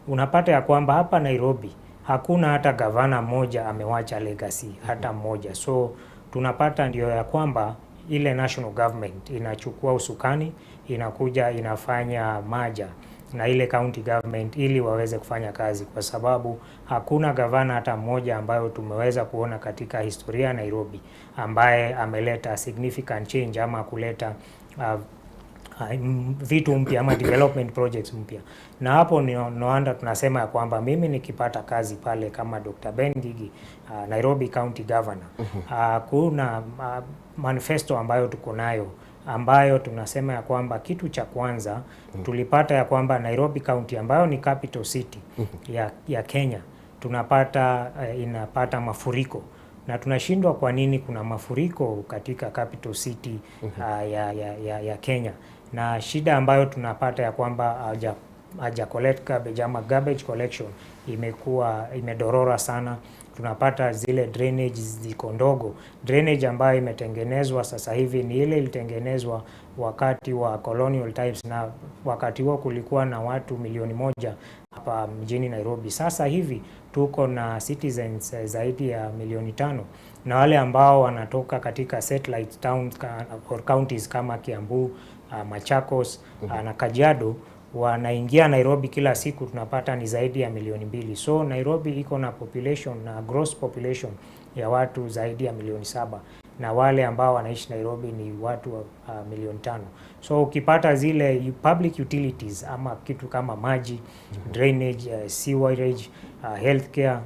Unapata ya kwamba hapa Nairobi hakuna hata gavana mmoja amewacha legacy hata mmoja. So tunapata ndio ya kwamba ile national government inachukua usukani, inakuja inafanya maja na ile county government ili waweze kufanya kazi, kwa sababu hakuna gavana hata mmoja ambayo tumeweza kuona katika historia ya Nairobi ambaye ameleta significant change ama kuleta vitu mpya ama development projects mpya. Na hapo ni no wonder tunasema ya kwamba mimi nikipata kazi pale kama Dr. Ben Ngigi, Nairobi County Governor, kuna manifesto ambayo tuko nayo ambayo tunasema ya kwamba kitu cha kwanza tulipata ya kwamba Nairobi County ambayo ni capital city ya Kenya tunapata inapata mafuriko na tunashindwa kwa nini kuna mafuriko katika capital city ya Kenya, na shida ambayo tunapata ya kwamba haja collect garbage ama garbage collection imekuwa imedorora sana. Tunapata zile drainage ziko ndogo. Drainage ambayo imetengenezwa sasa hivi ni ile ilitengenezwa wakati wa colonial times, na wakati huo kulikuwa na watu milioni moja hapa mjini Nairobi. Sasa hivi tuko na citizens eh, zaidi ya milioni tano na wale ambao wanatoka katika satellite towns or counties kama Kiambu, Machakos na Kajiado wanaingia Nairobi kila siku, tunapata ni zaidi ya milioni mbili. So Nairobi iko na population na gross population ya watu zaidi ya milioni saba na wale ambao wanaishi Nairobi ni watu wa milioni tano. So ukipata zile public utilities ama kitu kama maji, drainage, sewerage, healthcare,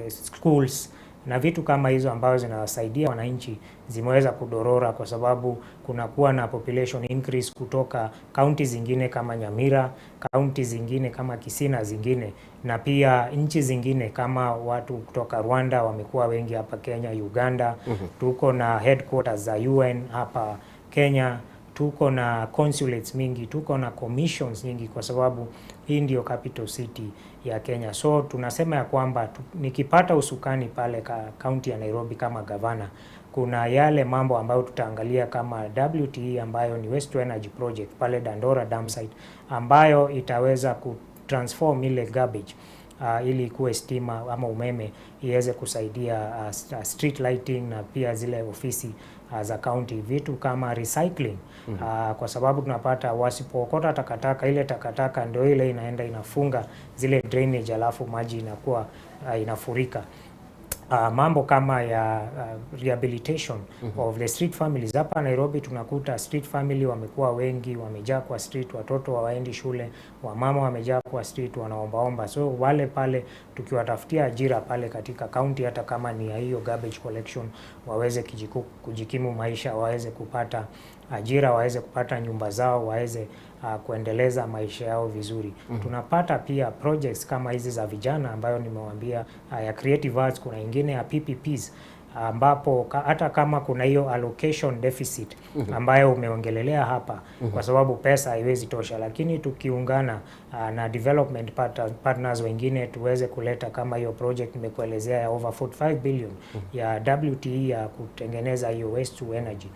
schools na vitu kama hizo ambazo zinawasaidia wananchi zimeweza kudorora kwa sababu kunakuwa na population increase kutoka kaunti zingine kama Nyamira, kaunti zingine kama Kisii na zingine, na pia nchi zingine kama watu kutoka Rwanda wamekuwa wengi hapa Kenya, Uganda. Tuko na headquarters za UN hapa Kenya, tuko na consulates mingi, tuko na commissions nyingi, kwa sababu hii ndio capital city ya Kenya. So tunasema ya kwamba nikipata usukani pale ka kaunti ya Nairobi kama gavana, kuna yale mambo ambayo tutaangalia kama WTE ambayo ni Waste to Energy project pale Dandora dam site ambayo itaweza kutransform ile garbage ili ikuwe stima ama umeme iweze kusaidia street lighting na pia zile ofisi za county, vitu kama recycling. Kwa sababu tunapata wasipookota takataka, ile takataka ndio ile inaenda inafunga zile drainage, alafu maji inakuwa inafurika. Mambo kama ya rehabilitation of the street families hapa Nairobi, tunakuta street family wamekuwa wengi, wamejaa kwa street, watoto hawaendi shule, wamama wamejaa kwa street wanaombaomba. So wale pale tukiwatafutia ajira pale katika county, hata kama ni ya hiyo garbage collection, waweze kujikimu maisha, waweze kupata ajira, waweze kupata nyumba zao, waweze kuendeleza maisha yao vizuri. Tunapata pia projects kama hizi za vijana ambayo nimewaambia ya creative arts, kuna ingine ya PPPs ambapo hata kama kuna hiyo allocation deficit ambayo umeongelelea hapa kwa sababu pesa haiwezi tosha, lakini tukiungana na development partners wengine tuweze kuleta kama hiyo project nimekuelezea ya over 45 billion ya WTE ya kutengeneza hiyo waste to energy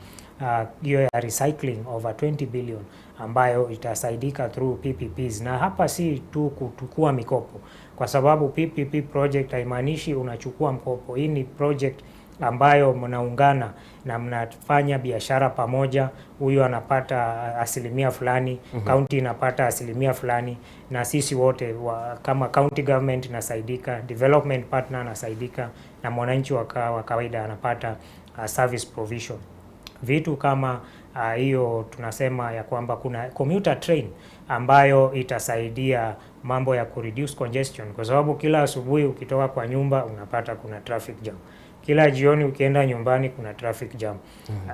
hiyo ya recycling over 20 billion ambayo itasaidika through PPPs. Na hapa si tu kuchukua mikopo, kwa sababu PPP project haimaanishi unachukua mkopo. Hii ni project ambayo mnaungana na mnafanya biashara pamoja, huyu anapata asilimia fulani, county inapata asilimia fulani, na sisi wote kama county government inasaidika, development partner anasaidika, na mwananchi wa kawaida anapata service provision vitu kama hiyo tunasema ya kwamba kuna commuter train ambayo itasaidia mambo ya kureduce congestion, kwa sababu kila asubuhi ukitoka kwa nyumba unapata kuna traffic jam, kila jioni ukienda nyumbani kuna traffic jam.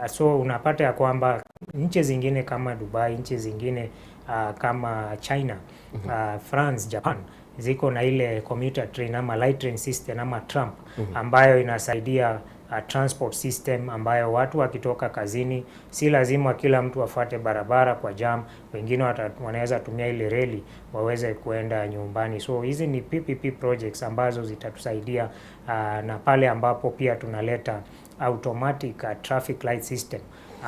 So unapata ya kwamba nchi zingine kama Dubai, nchi zingine kama China, France, Japan ziko na ile commuter train ama light train system ama tram ambayo inasaidia transport system ambayo watu wakitoka kazini si lazima kila mtu afuate barabara kwa jam, wengine wanaweza tumia ile reli waweze kuenda nyumbani. So hizi ni PPP projects ambazo zitatusaidia na pale ambapo pia tunaleta automatic traffic light system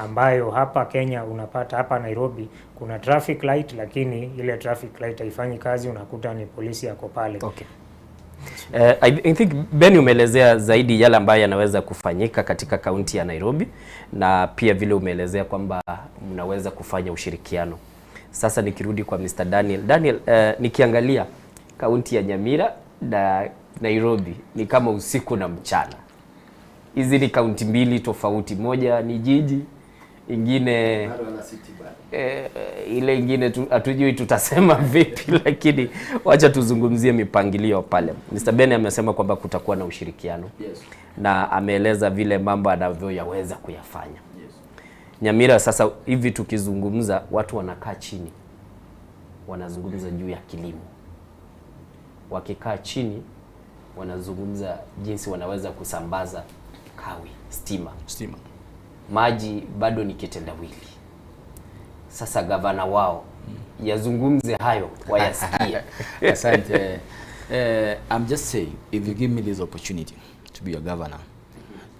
ambayo hapa Kenya unapata hapa Nairobi kuna traffic light, lakini ile traffic light haifanyi kazi, unakuta ni polisi yako pale. Okay. I think Ben umeelezea zaidi yale ambayo yanaweza kufanyika katika kaunti ya Nairobi na pia vile umeelezea kwamba mnaweza kufanya ushirikiano. Sasa nikirudi kwa Mr. Daniel. Daniel, nikiangalia kaunti ya Nyamira na Nairobi ni kama usiku na mchana. Hizi ni kaunti mbili tofauti, moja ni jiji, ingine ile ingine hatujui tutasema vipi, lakini wacha tuzungumzie mipangilio pale. Mr. Ben amesema kwamba kutakuwa na ushirikiano na ameeleza vile mambo anavyoyaweza kuyafanya. Nyamira sasa hivi tukizungumza, watu wanakaa chini wanazungumza juu ya kilimo, wakikaa chini wanazungumza jinsi wanaweza kusambaza kawi, stima, stima, maji bado ni kitendawili. Sasa gavana wao yazungumze hayo wayasikie. Asante. Eh, I'm just saying if you give me this opportunity to be your governor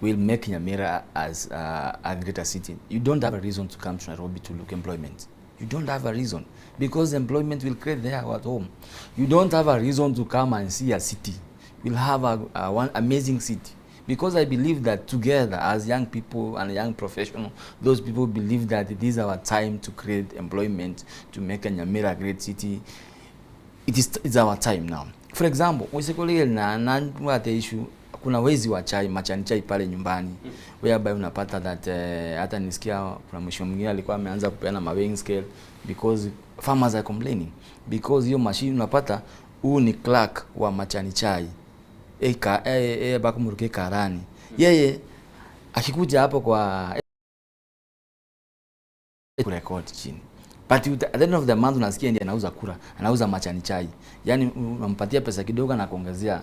we'll make Nyamira as uh, a greater city. You don't have a reason to come to Nairobi to look employment. You don't have a reason because employment will create there at home. You don't have a reason to come and see a city. We'll have a, a one amazing city because I believe that together as young people and young professionals, those people believe that it is our time to create employment, to make a Nyamira a great city. It is it's our time now. For example, usikolele na na issue kuna wezi wa chai machani chai pale nyumbani mm. whereby unapata that eh, hata nisikia kuna mheshimiwa mwingine alikuwa ameanza kupeana ma weighing scale because farmers are complaining because hiyo machine unapata huu ni clerk wa machani chai eka eh, eh, bakumuruke karani yeye akikuja hapo kwa kurekodi chini but you, at the end of the month unasikia ndiye anauza kura anauza machani chai yani unampatia pesa kidogo anakuongezea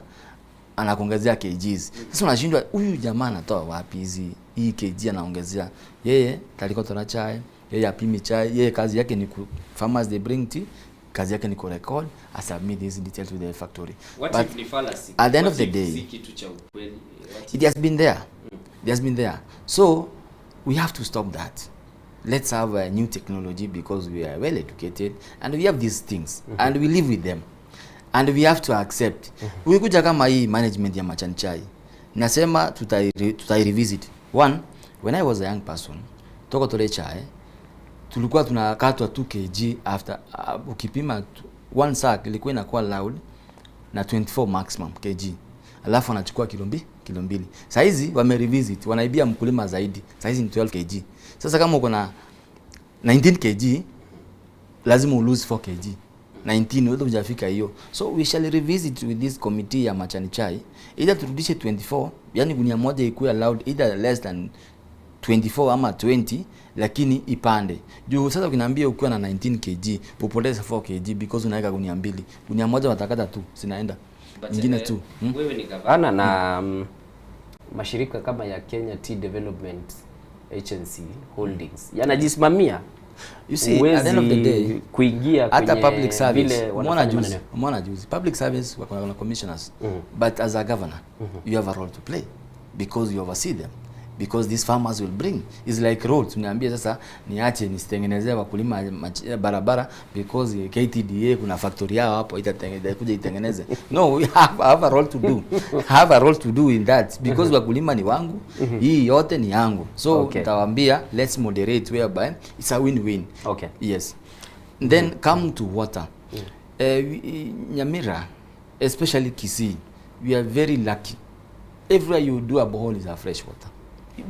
anakuongezea kgs sasa unashindwa huyu jamaa anatoa wapi hizi hii kg anaongezea yeye talikotora chai yeye apimi chai yeye kazi yake ni ku, farmers they bring tea kazi yake ni kurecord asubmit this detail to the factory What But if ni fallacy? at the end What of the if day si kitu cha ukweli? What it has been there it has been there so we have to stop that let's have a new technology because we are well educated and we have these things mm -hmm. and we live with them and we have to accept mm -hmm. ukikuja kama hii management ya machani chai nasema tutai tutai revisit one when i was a young person toko tole chai tulikuwa tunakatwa 2 kg after uh, ukipima tu, one sack ilikuwa inakuwa loud na 24 maximum kg alafu anachukua kilo mbili kilo mbili saizi wame revisit wanaibia mkulima zaidi saizi ni 12 kg sasa kama uko na 19 kg lazima ulose 4 kg 19 wewe hujafika hiyo so we shall revisit with this committee ya machani chai either turudishe 24 yani gunia moja ikuwe allowed either less than 24 ama 20 lakini ipande juu sasa ukiniambia ukiwa na 19 kg upoteze 4 kg because unaweka gunia mbili gunia moja watakata tu zinaenda But, nyingine eh, tu Wewe ni gavana na mm, mashirika kama ya Kenya Tea Development Agency Holdings yanajisimamia. You see, at the end of the day, Huwezi kuingia hata kwenye public service vile umeona wanafanya juzi maneno. umeona juzi public service wako na commissioners Mhm. but as a governor Mhm. you have a role to play because you oversee them because these farmers will bring is like roads uniambie sasa niache nisitengenezee wakulima mach- barabara because KTDA kuna factory yao hapo itatengeneza kuja itengeneze no we have, have a role to do have a role to do in that because Mhm. wakulima ni wangu Mhm. hii yote ni yangu so Okay. nitawaambia let's moderate whereby it's a win-win okay yes then come to water Mm. Eh, we- Nyamira especially Kisii we are very lucky everywhere you do a borehole is a fresh water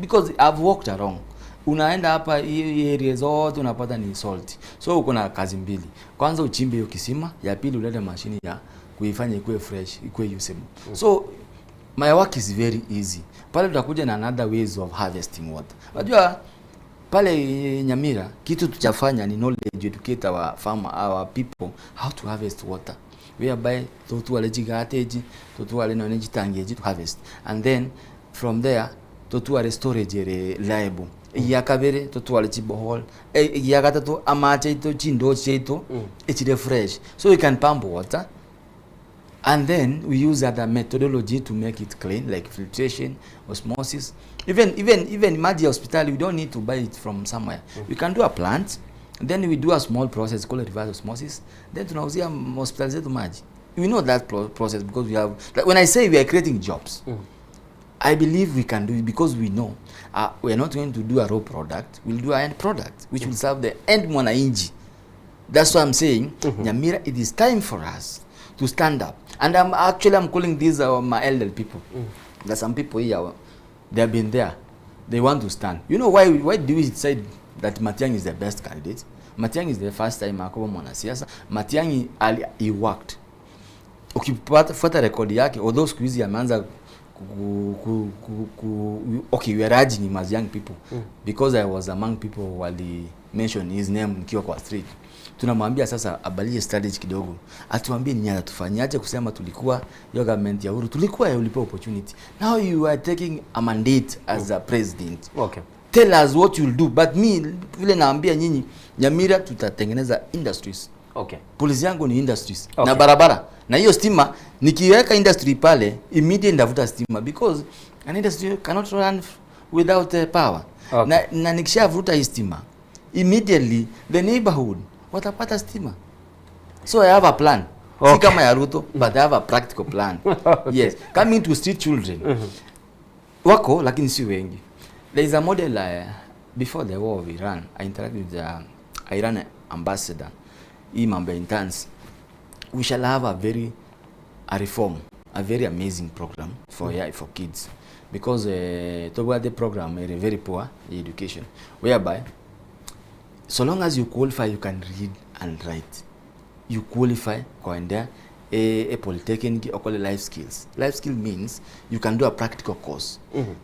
because I've walked around unaenda hapa hii area zote unapata ni salt so uko na kazi mbili kwanza uchimbe hiyo kisima ya pili ulete mashini ya kuifanya ikuwe fresh ikuwe usable Mm. so my work is very easy pale tutakuja na another ways of harvesting water unajua pale Nyamira kitu tuchafanya ni knowledge educate our farmer our people how to harvest water whereby totwale chigateji totwale none chitangeji to harvest and then from there totwale storage ere reliable ya kabere totwale chibohol ya gatatu amache ito chindo chiaito echire fresh so we can pump water and then we use other methodology to make it clean like filtration osmosis even even even maji ya hospitali we don't need to buy it from somewhere mm. we can do a plant then we do a small process called reverse osmosis then tunauzia m- hospitali zetu maji we know that pro process because we have like when i say we are creating jobs mm. I believe we can do it because we know uh, we are not going to do a raw product. We'll do an end product which will serve the end mwananchi. That's why I'm saying, mm -hmm. Nyamira, it is time for us to stand up. And I'm actually I'm calling these uh, my elderly people. Mm. There's some people here, they have been there. They want to stand. You know why why do we decide that Matiang'i is the best candidate? Matiang'i is the first time akawa mwanasiasa. Matiang'i ali, he worked. Ukifuata rekodi yake, although siku hizi ameanza ku, ku, ku, ku, okay we are urging him as young people Mm. because I was among people wali mention his name nikiwa kwa street tunamwambia sasa abadilishe strategy kidogo atuambie ni atatufanyia ache kusema tulikuwa hiyo government ya Uhuru tulikuwa ya ulipewa opportunity now you are taking a mandate as a president okay tell us what you'll do but me vile naambia nyinyi Nyamira tutatengeneza industries Okay. Policy yangu ni industries Okay. na barabara na hiyo stima, nikiweka industry pale immediately ndavuta stima because an industry cannot run without power. Okay. Na nikishavuta hii stima immediately the neighborhood watapata stima. So I have a plan. Okay. Si kama ya Ruto, but I have a practical plan. Okay. Yes. Coming to street children. Wako lakini si wengi. There is a model before the war of Iran, I interacted with the Iran ambassador. Hii mambo ya interns. We shall have a very a reform, a very amazing program for yeah, for kids because toward the program is very poor education whereby so long as you qualify you can read and write you qualify kwenda a polytechnic or call it life skills life skill means you can do a practical course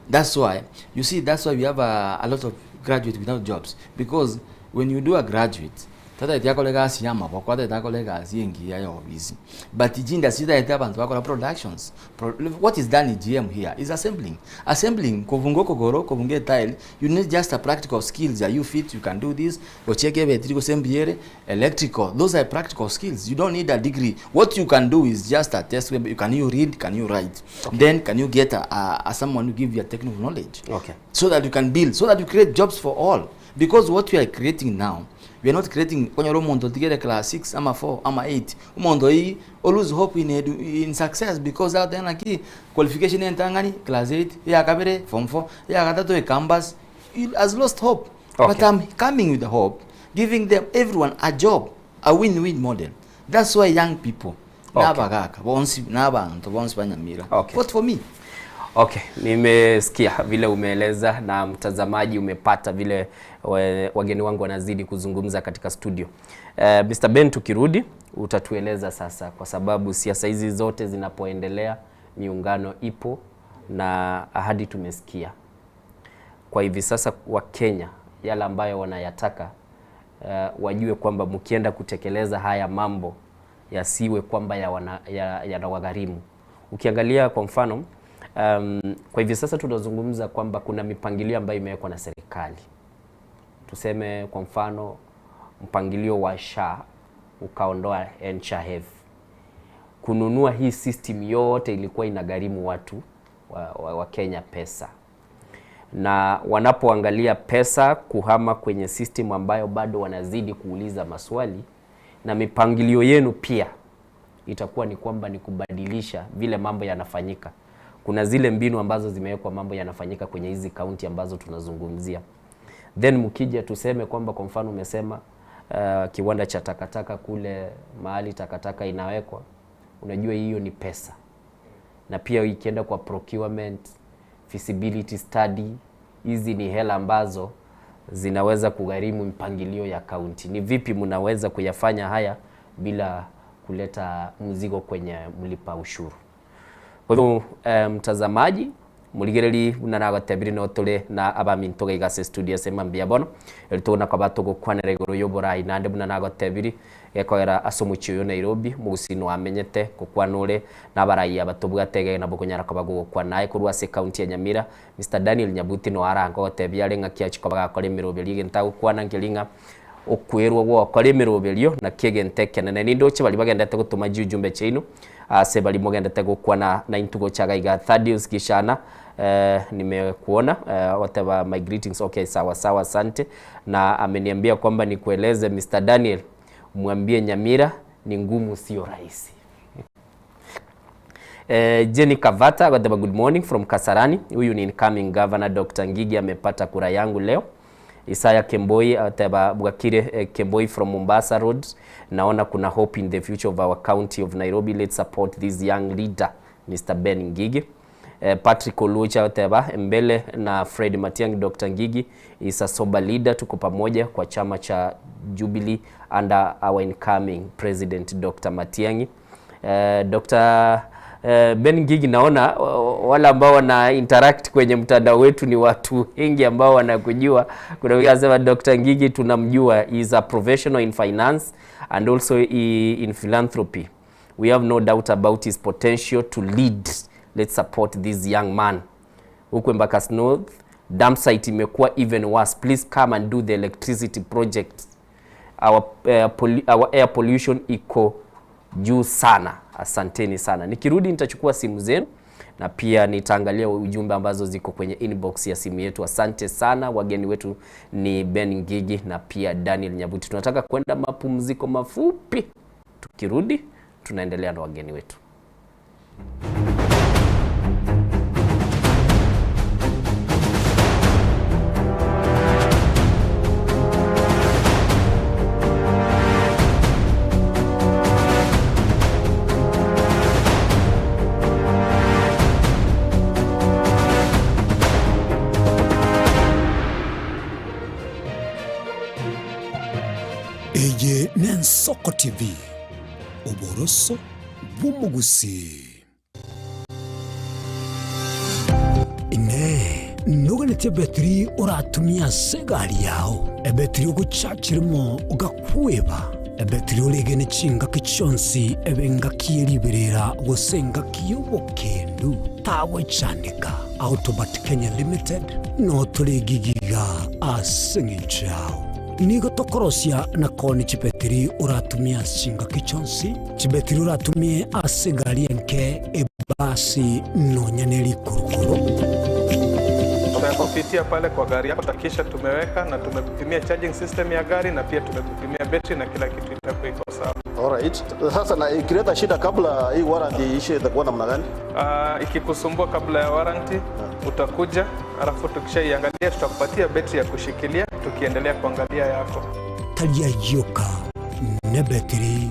That's why you see that's why we have a lot of graduates without jobs because when you do a graduate tataete akore egasi ya amaboko ataete akore egasi engiya ya ofisi but chindustry taete abanto bakora productions Pro, what is done in GM here is assembling assembling kobunga okogoro kobunga etile you need just a practical skills are you fit you can do this gocheke ebetiri gose mbiere electrical those are practical skills you don't need a degree what you can do is just a test where you can you read can you write then can you get a someone who give you a technical knowledge Okay. so that you can build so that you create jobs for all because what we are creating now we are not creating konyora omonto otigere class 6 ama 4 ama 8 omonto oyi o lose hope in, edu, in success because out there naki qualification entang'ani class 8 ya kabere form 4 ya gatato e campus he has lost hope Okay. but I'm coming with the hope giving them everyone a job a win-win model that's why young people Okay. nabagaka bonsi nabantu bonsi banyamira Okay. vote for me Okay, nimesikia vile umeeleza na mtazamaji umepata vile wageni wangu wanazidi kuzungumza katika studio. Mr. Ben, tukirudi utatueleza sasa, kwa sababu siasa hizi zote zinapoendelea miungano ipo na ahadi tumesikia. Kwa hivi sasa Wakenya yale ambayo wanayataka wajue kwamba mkienda kutekeleza haya mambo yasiwe kwamba yanawagharimu ya Ukiangalia kwa mfano kwa hivi sasa tunazungumza kwamba kuna mipangilio ambayo imewekwa na serikali. Tuseme kwa mfano mpangilio wa SHA ukaondoa NHIF. Kununua hii system yote ilikuwa inagharimu watu wa Kenya pesa, na wanapoangalia pesa kuhama kwenye system ambayo bado wanazidi kuuliza maswali, na mipangilio yenu pia itakuwa ni kwamba ni kubadilisha vile mambo yanafanyika. Kuna zile mbinu ambazo zimewekwa mambo yanafanyika kwenye hizi kaunti ambazo tunazungumzia. Then mkija tuseme kwamba kwa mfano umesema kiwanda cha takataka kule mahali takataka inawekwa, unajua hiyo ni pesa, na pia ikienda kwa procurement, feasibility study, hizi ni hela ambazo zinaweza kugharimu mpangilio ya kaunti. Ni vipi mnaweza kuyafanya haya bila kuleta mzigo kwenye mlipa ushuru? Kwa hivyo mtazamaji murigereri unaragotebire no turi na abaminto gaigase studio sema mbia bono eri tuguna kwaba tugukwanera iguru y'oborai nande buna nagotebiri gekoera ase omochie oyo Nairobi mogusii wamenyete gokwana ore na abarai aba tobwate egere nabo okonyara koba gogokwana naye korwa ase ekaunti ya Nyamira Mr Daniel Nyabuti no aranga ogotebia are ng'aki achia koba gakora emeroberio egento agokwana nkeri ng'a okwerwa gwokora emeroberio naki egento ekenene nindoche baria bagendete gotoma jiujumbe chiaino ase bari mogendete gokwana na intwe gocha iga Thaddeus Gishana nimekuona whatever my greetings okay sawa sawa asante na ameniambia kwamba nikueleze Mr Daniel mwambie Nyamira ni ngumu sio rahisi Jenny Kavata whatever good morning from Kasarani huyu ni incoming governor Dr. Ngigi amepata kura yangu leo Isaya Kemboi ateba Bwakire Kemboi from Mombasa Road. Naona kuna hope in the future of our county of Nairobi. Let's support this young leader Mr. Ben Ngigi. Patrick Olucha ateba mbele na Fred Matiang'i. Dr. Ngigi is a sober leader. Tuko pamoja kwa chama cha Jubilee under our incoming president Dr. Matiang'i. Dr. Ben Ngigi, naona wale ambao wana interact kwenye mtandao wetu ni watu wengi ambao wanakujua. Kuna wengine wanasema Dr. Ngigi tunamjua, he is a professional in finance and also in philanthropy. We have no doubt about his potential to lead. Let's support this young man. Huku Embakasi North, dump site imekuwa even worse. Please come and do the electricity project. Our, our air pollution iko juu sana. Asanteni sana. Nikirudi nitachukua simu zenu na pia nitaangalia ujumbe ambazo ziko kwenye inbox ya simu yetu. Asante sana. Wageni wetu ni Ben Ngigi na pia Daniel Nyabuti. Tunataka kwenda mapumziko mafupi, tukirudi tunaendelea na wageni wetu. Eye n'Ensoko TV, oboroso bw'omogusii. Inee! Noganetie ebetiri oratumie ase egari yao, ebetiri ogochachiremo ogakweba, ebetiri oregene chingaki chionsi ebe engaki ye riberera gose engaki y'obokendu? Tagwechandeka. Autobat Kenya Limited notore egigiga ase eng'encho yao. Nigo tokorosia na koonia chibetiri oratumie ase chingaki chionsi, chibetiri oratumie ase egari enke, ebasi, nonya ne rikurukuru. Tutakupitia pale kwa gari yako, kisha tumeweka na tumekupimia charging system ya gari na pia tumekupimia betri na kila kitu itakuwa iko sawa. Alright. Sasa na ikileta shida kabla hii warranty iishe itakuwa namna gani? Ikikusumbua kabla ya warranty utakuja, alafu tukishaiangalia tutakupatia betri ya kushikilia tukiendelea kuangalia yako. Tari ayio oka, nebetiri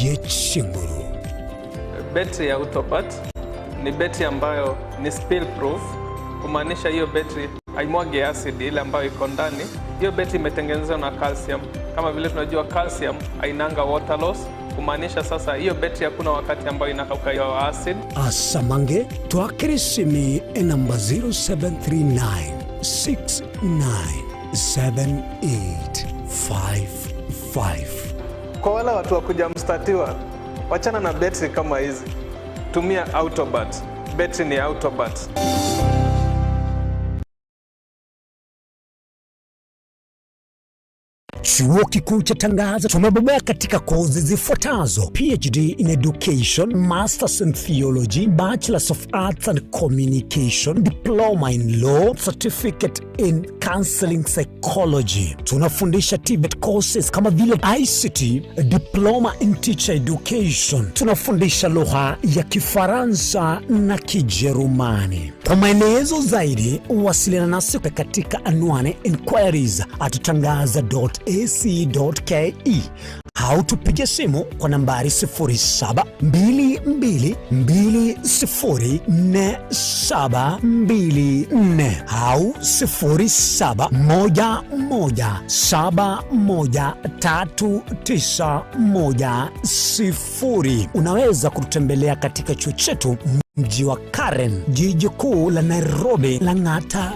ye chinguru. Betri ya Autopat ni betri ambayo ni spill proof, kumaanisha hiyo betri haimwagi acid ile ambayo iko ndani. Hiyo betri imetengenezwa na calcium. Kama vile tunajua calcium hainanga water loss, kumaanisha sasa hiyo betri hakuna wakati ambayo inakauka hiyo acid. Asamange twakere esimi enamba 0739 697855. Kwa wale watu wa kuja mstatiwa, wachana na betri kama hizi, tumia Autobat. Betri ni Autobat. Chuo Kikuu cha Tangaza tumebobea katika kozi zifuatazo: PhD in Education, Masters in Theology, Bachelors of Arts and Communication, Diploma in Law, Certificate in Counseling Psychology. Tunafundisha TVET courses kama vile ICT, Diploma in Teacher Education. Tunafundisha lugha ya Kifaransa na Kijerumani. Kwa maelezo zaidi, wasiliana nasi katika anwani inquiries at tangaza.ac.ke au tupige simu kwa nambari 0722204724 au 0711713910. Unaweza kututembelea katika chuo chetu mji wa Karen, jiji kuu la Nairobi, Lang'ata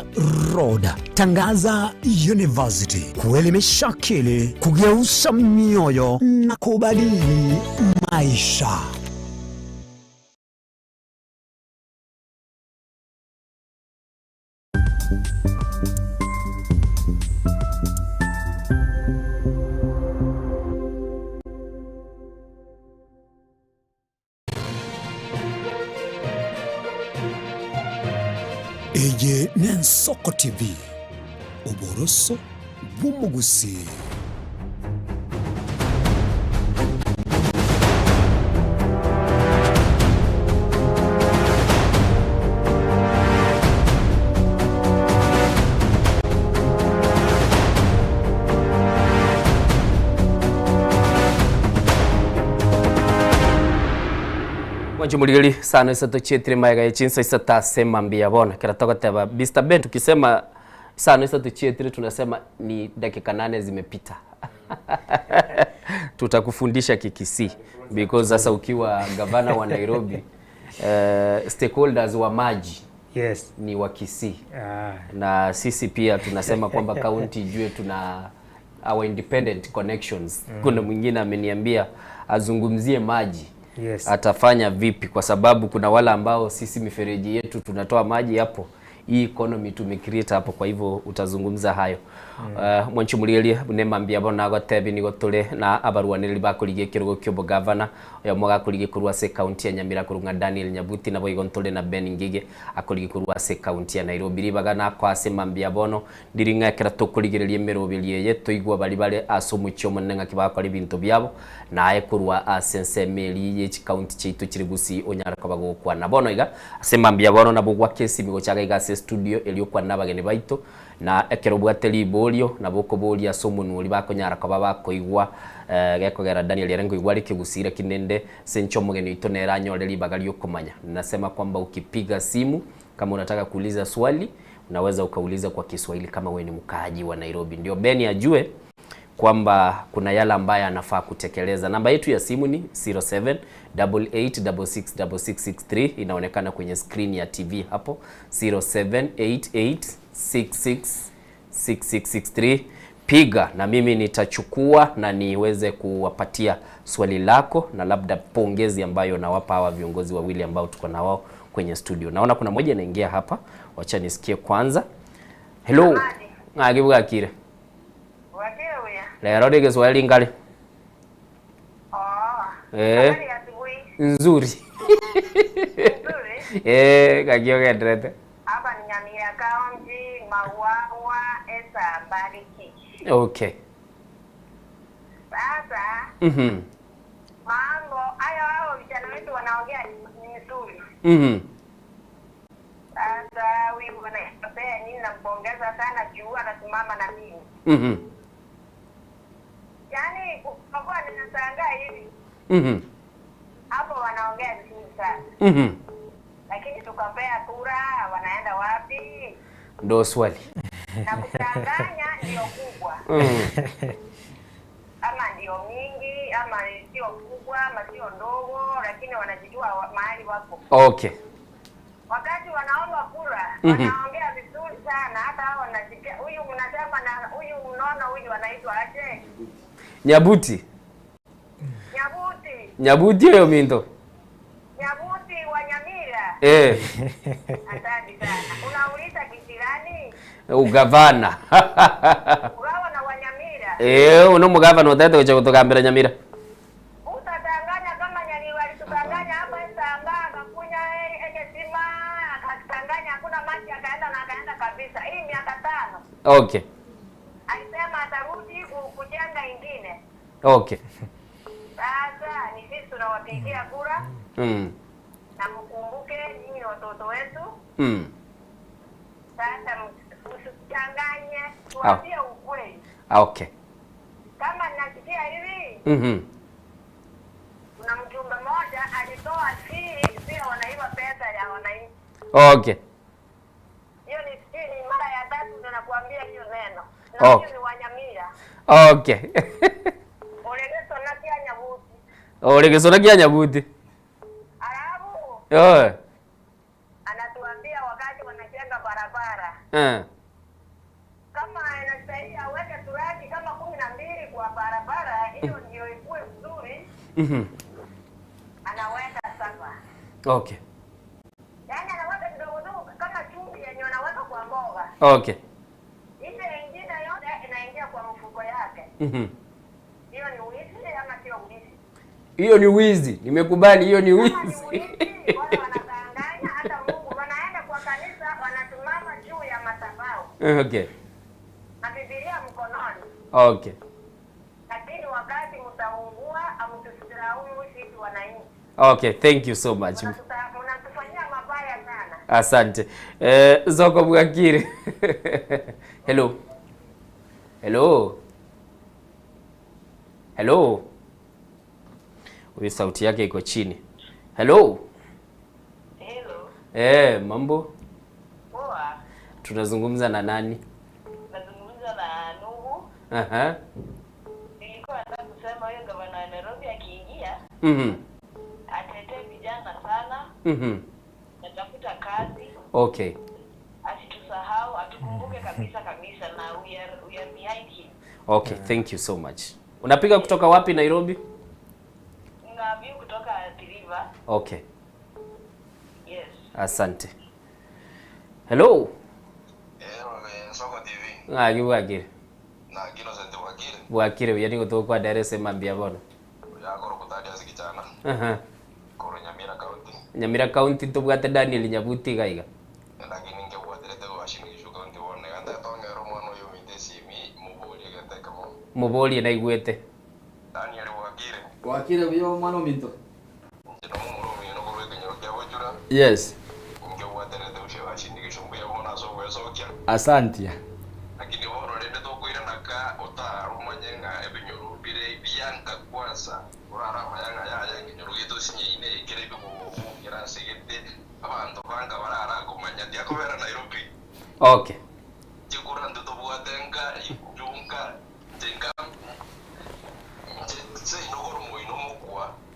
Road. Tangaza University, kuelimisha akili, kugeuza mioyo na kubadili maisha. Eye n'Ensoko TV, oboroso bw'omogusii. Mwanche morigeri sana isato chietire maega ye chinsa isato ase mambia bono ekero togoteba Mr. Ben tukisema sana isato chietire tunasema ni dakika nane zimepita tutakufundisha Kikisii because sasa ukiwa gavana wa Nairobi stakeholders wa maji Yes. ni wa Kisii Ah. na sisi pia tunasema kwamba county ijue tuna our independent connections. Kuna mwingine ameniambia azungumzie maji Yes. atafanya vipi, kwa sababu kuna wale ambao sisi mifereji yetu tunatoa maji hapo Hii economy tumecreate hapo, kwa hivyo utazungumza hayo. Mwanchi omorigereria buna emambia bono nagotebi nigo tore na abarwanereri bakorigia ekerogo kia obogavana, oyomo gakorigia korwa ase ecounty ya Nyamira korwa ng'a Daniel Nyabuti, naboigo ntore na Ben Ngige akorigia korwa ase ecounty ya Nairobi. Ribaga nakoa ase emambia bono ndiri ng'a ekero tokorigereria emeroberi eye toigwa baria bare ase omochie omonene ng'aki bagokora ebinto biabo, naye korwa ase ensemo eria ye chicounty chiaito chire gusii onyare koba gokwana. Bono iga ase mambia bono nabo gwake esimi gochaka iga ase estudio erio okwane na abageni baito, na ekero obwate riborio nabo okoboria ase omonwa oria bakonyara koba bakoigwa gekogera Daniel ere nkoigwa are ekegusii lakini rende ase inche omogeni oito nere anyore ribaga riokomanya. Nasema kwamba ukipiga simu kama unataka kuuliza swali unaweza ukauliza kwa Kiswahili kama wewe ni mkaaji wa Nairobi ndio Ben ajue kwamba kuna yale ambayo anafaa kutekeleza. Namba yetu ya simu ni 0788666663 inaonekana kwenye screen ya TV hapo 0788666663. Piga na mimi nitachukua na niweze kuwapatia swali lako na labda pongezi ambayo nawapa hawa viongozi wawili ambao tuko na wao kwenye studio. Naona kuna moja inaingia hapa, wacha nisikie kwanza. Hello. Ng'aki bwakire? Lero ni Kiswahili ngali. Eh. Nzuri. Eh, ng'aki ogenderete? Hapa ni Nyamira County, Mawawa, Esa Bariki. Okay. Sasa mambo hayo hao vijana wetu wanaongea ni nzuri. Sasa huyu bwana nini nampongeza sana juu anasimama na mimi. Yaani kwa kuwa ninashangaa hivi. Hapo wanaongea vizuri sana. Lakini tukapea kura wanaenda wapi? Ndo swali. Na kuchanganya ndio kubwa. Ama ndio mingi ama sio kubwa ama sio ndogo, lakini wanajijua mahali wako. Okay. Wakati wanaomba kura wanaongea vizuri sana, hata hao wanasikia huyu mnasema na huyu mnono huyu anaitwa aje? Nyabuti. Nyabuti. Nyabuti oyo minto. Nyabuti wa Nyamira. Asante sana. Unauliza kiti gani? Ugavana. Ugavana wa Nyamira. Uno mugavana utete gocha gotogambera Nyamira. Utatanganya kama nyani walitutanganya hapa Samba, akakunya ekesima, akatanganya hakuna maji akaenda na akaenda kabisa. Hii miaka 5. Okay. Alisema atarudi kujenga ingine. Okay. Sasa ni sisi tunawapigia kura. Na mkumbuke nyinyi ni watoto wetu. Sasa msichanganye, tuambie ukweli. Okay. Kama nasikia hivi, kuna mjumbe mmoja alitoa siri pia wanaiba pesa ya wananchi. Okay. Hiyo ni siri mara ya tatu ndio nakuambia hiyo neno. Na Okay. hiyo ni Wanyamira. Okay. Olegeso na kia Nyabuti. Olegeso na kia Nyabuti. Alafu anatuambia wakati wanajenga barabara kama inastahili aweke turaki kama 12 kwa barabara hiyo ndio ikuwe mzuri. Anaweka 7. Okay. Yaani anaweka kidogo kidogo kama chumvi yenye anaweka kwa mboga. Okay. Ile ingine yote inaingia kwa mfuko yake. Hiyo ni wizi ama sio wizi? Hiyo ni wizi. Nimekubali hiyo ni wizi. Wale wanadanganya hata Mungu, wanaenda kwa kanisa wanasimama juu ya madhabahu. Okay. Na Biblia mkononi. Okay. Lakini wakati mtaungua hamtusilaumu sisi wananchi. Okay, thank you so much. Mnatufanyia mabaya sana. Asante. Zoko Bwakire. Hello. Hello. Hello. Huyu sauti yake iko chini. Hello. Hello. Mambo? Poa. Tunazungumza na nani? Nazungumza na Nuhu. Aha. Nilikuwa nataka kusema huyo gavana wa Nairobi akiingia atetee vijana sana. Natafuta kazi. Okay. Asitusahau, atukumbuke kabisa kabisa na we are behind him. Okay, thank you so much. Unapiga kutoka wapi Nairobi? Na view kutoka Athi River. Okay. Yes. Asante. Hello. Ng'aki bwakire? Bwakire buya nigo togokwanera ase mambia bono. Aha. Nyamira County ntobwate Daniel Nyabuti iga iga. Moborie naigwete. Bwakire buya omwana ominto. Yes. Asantia. Okay.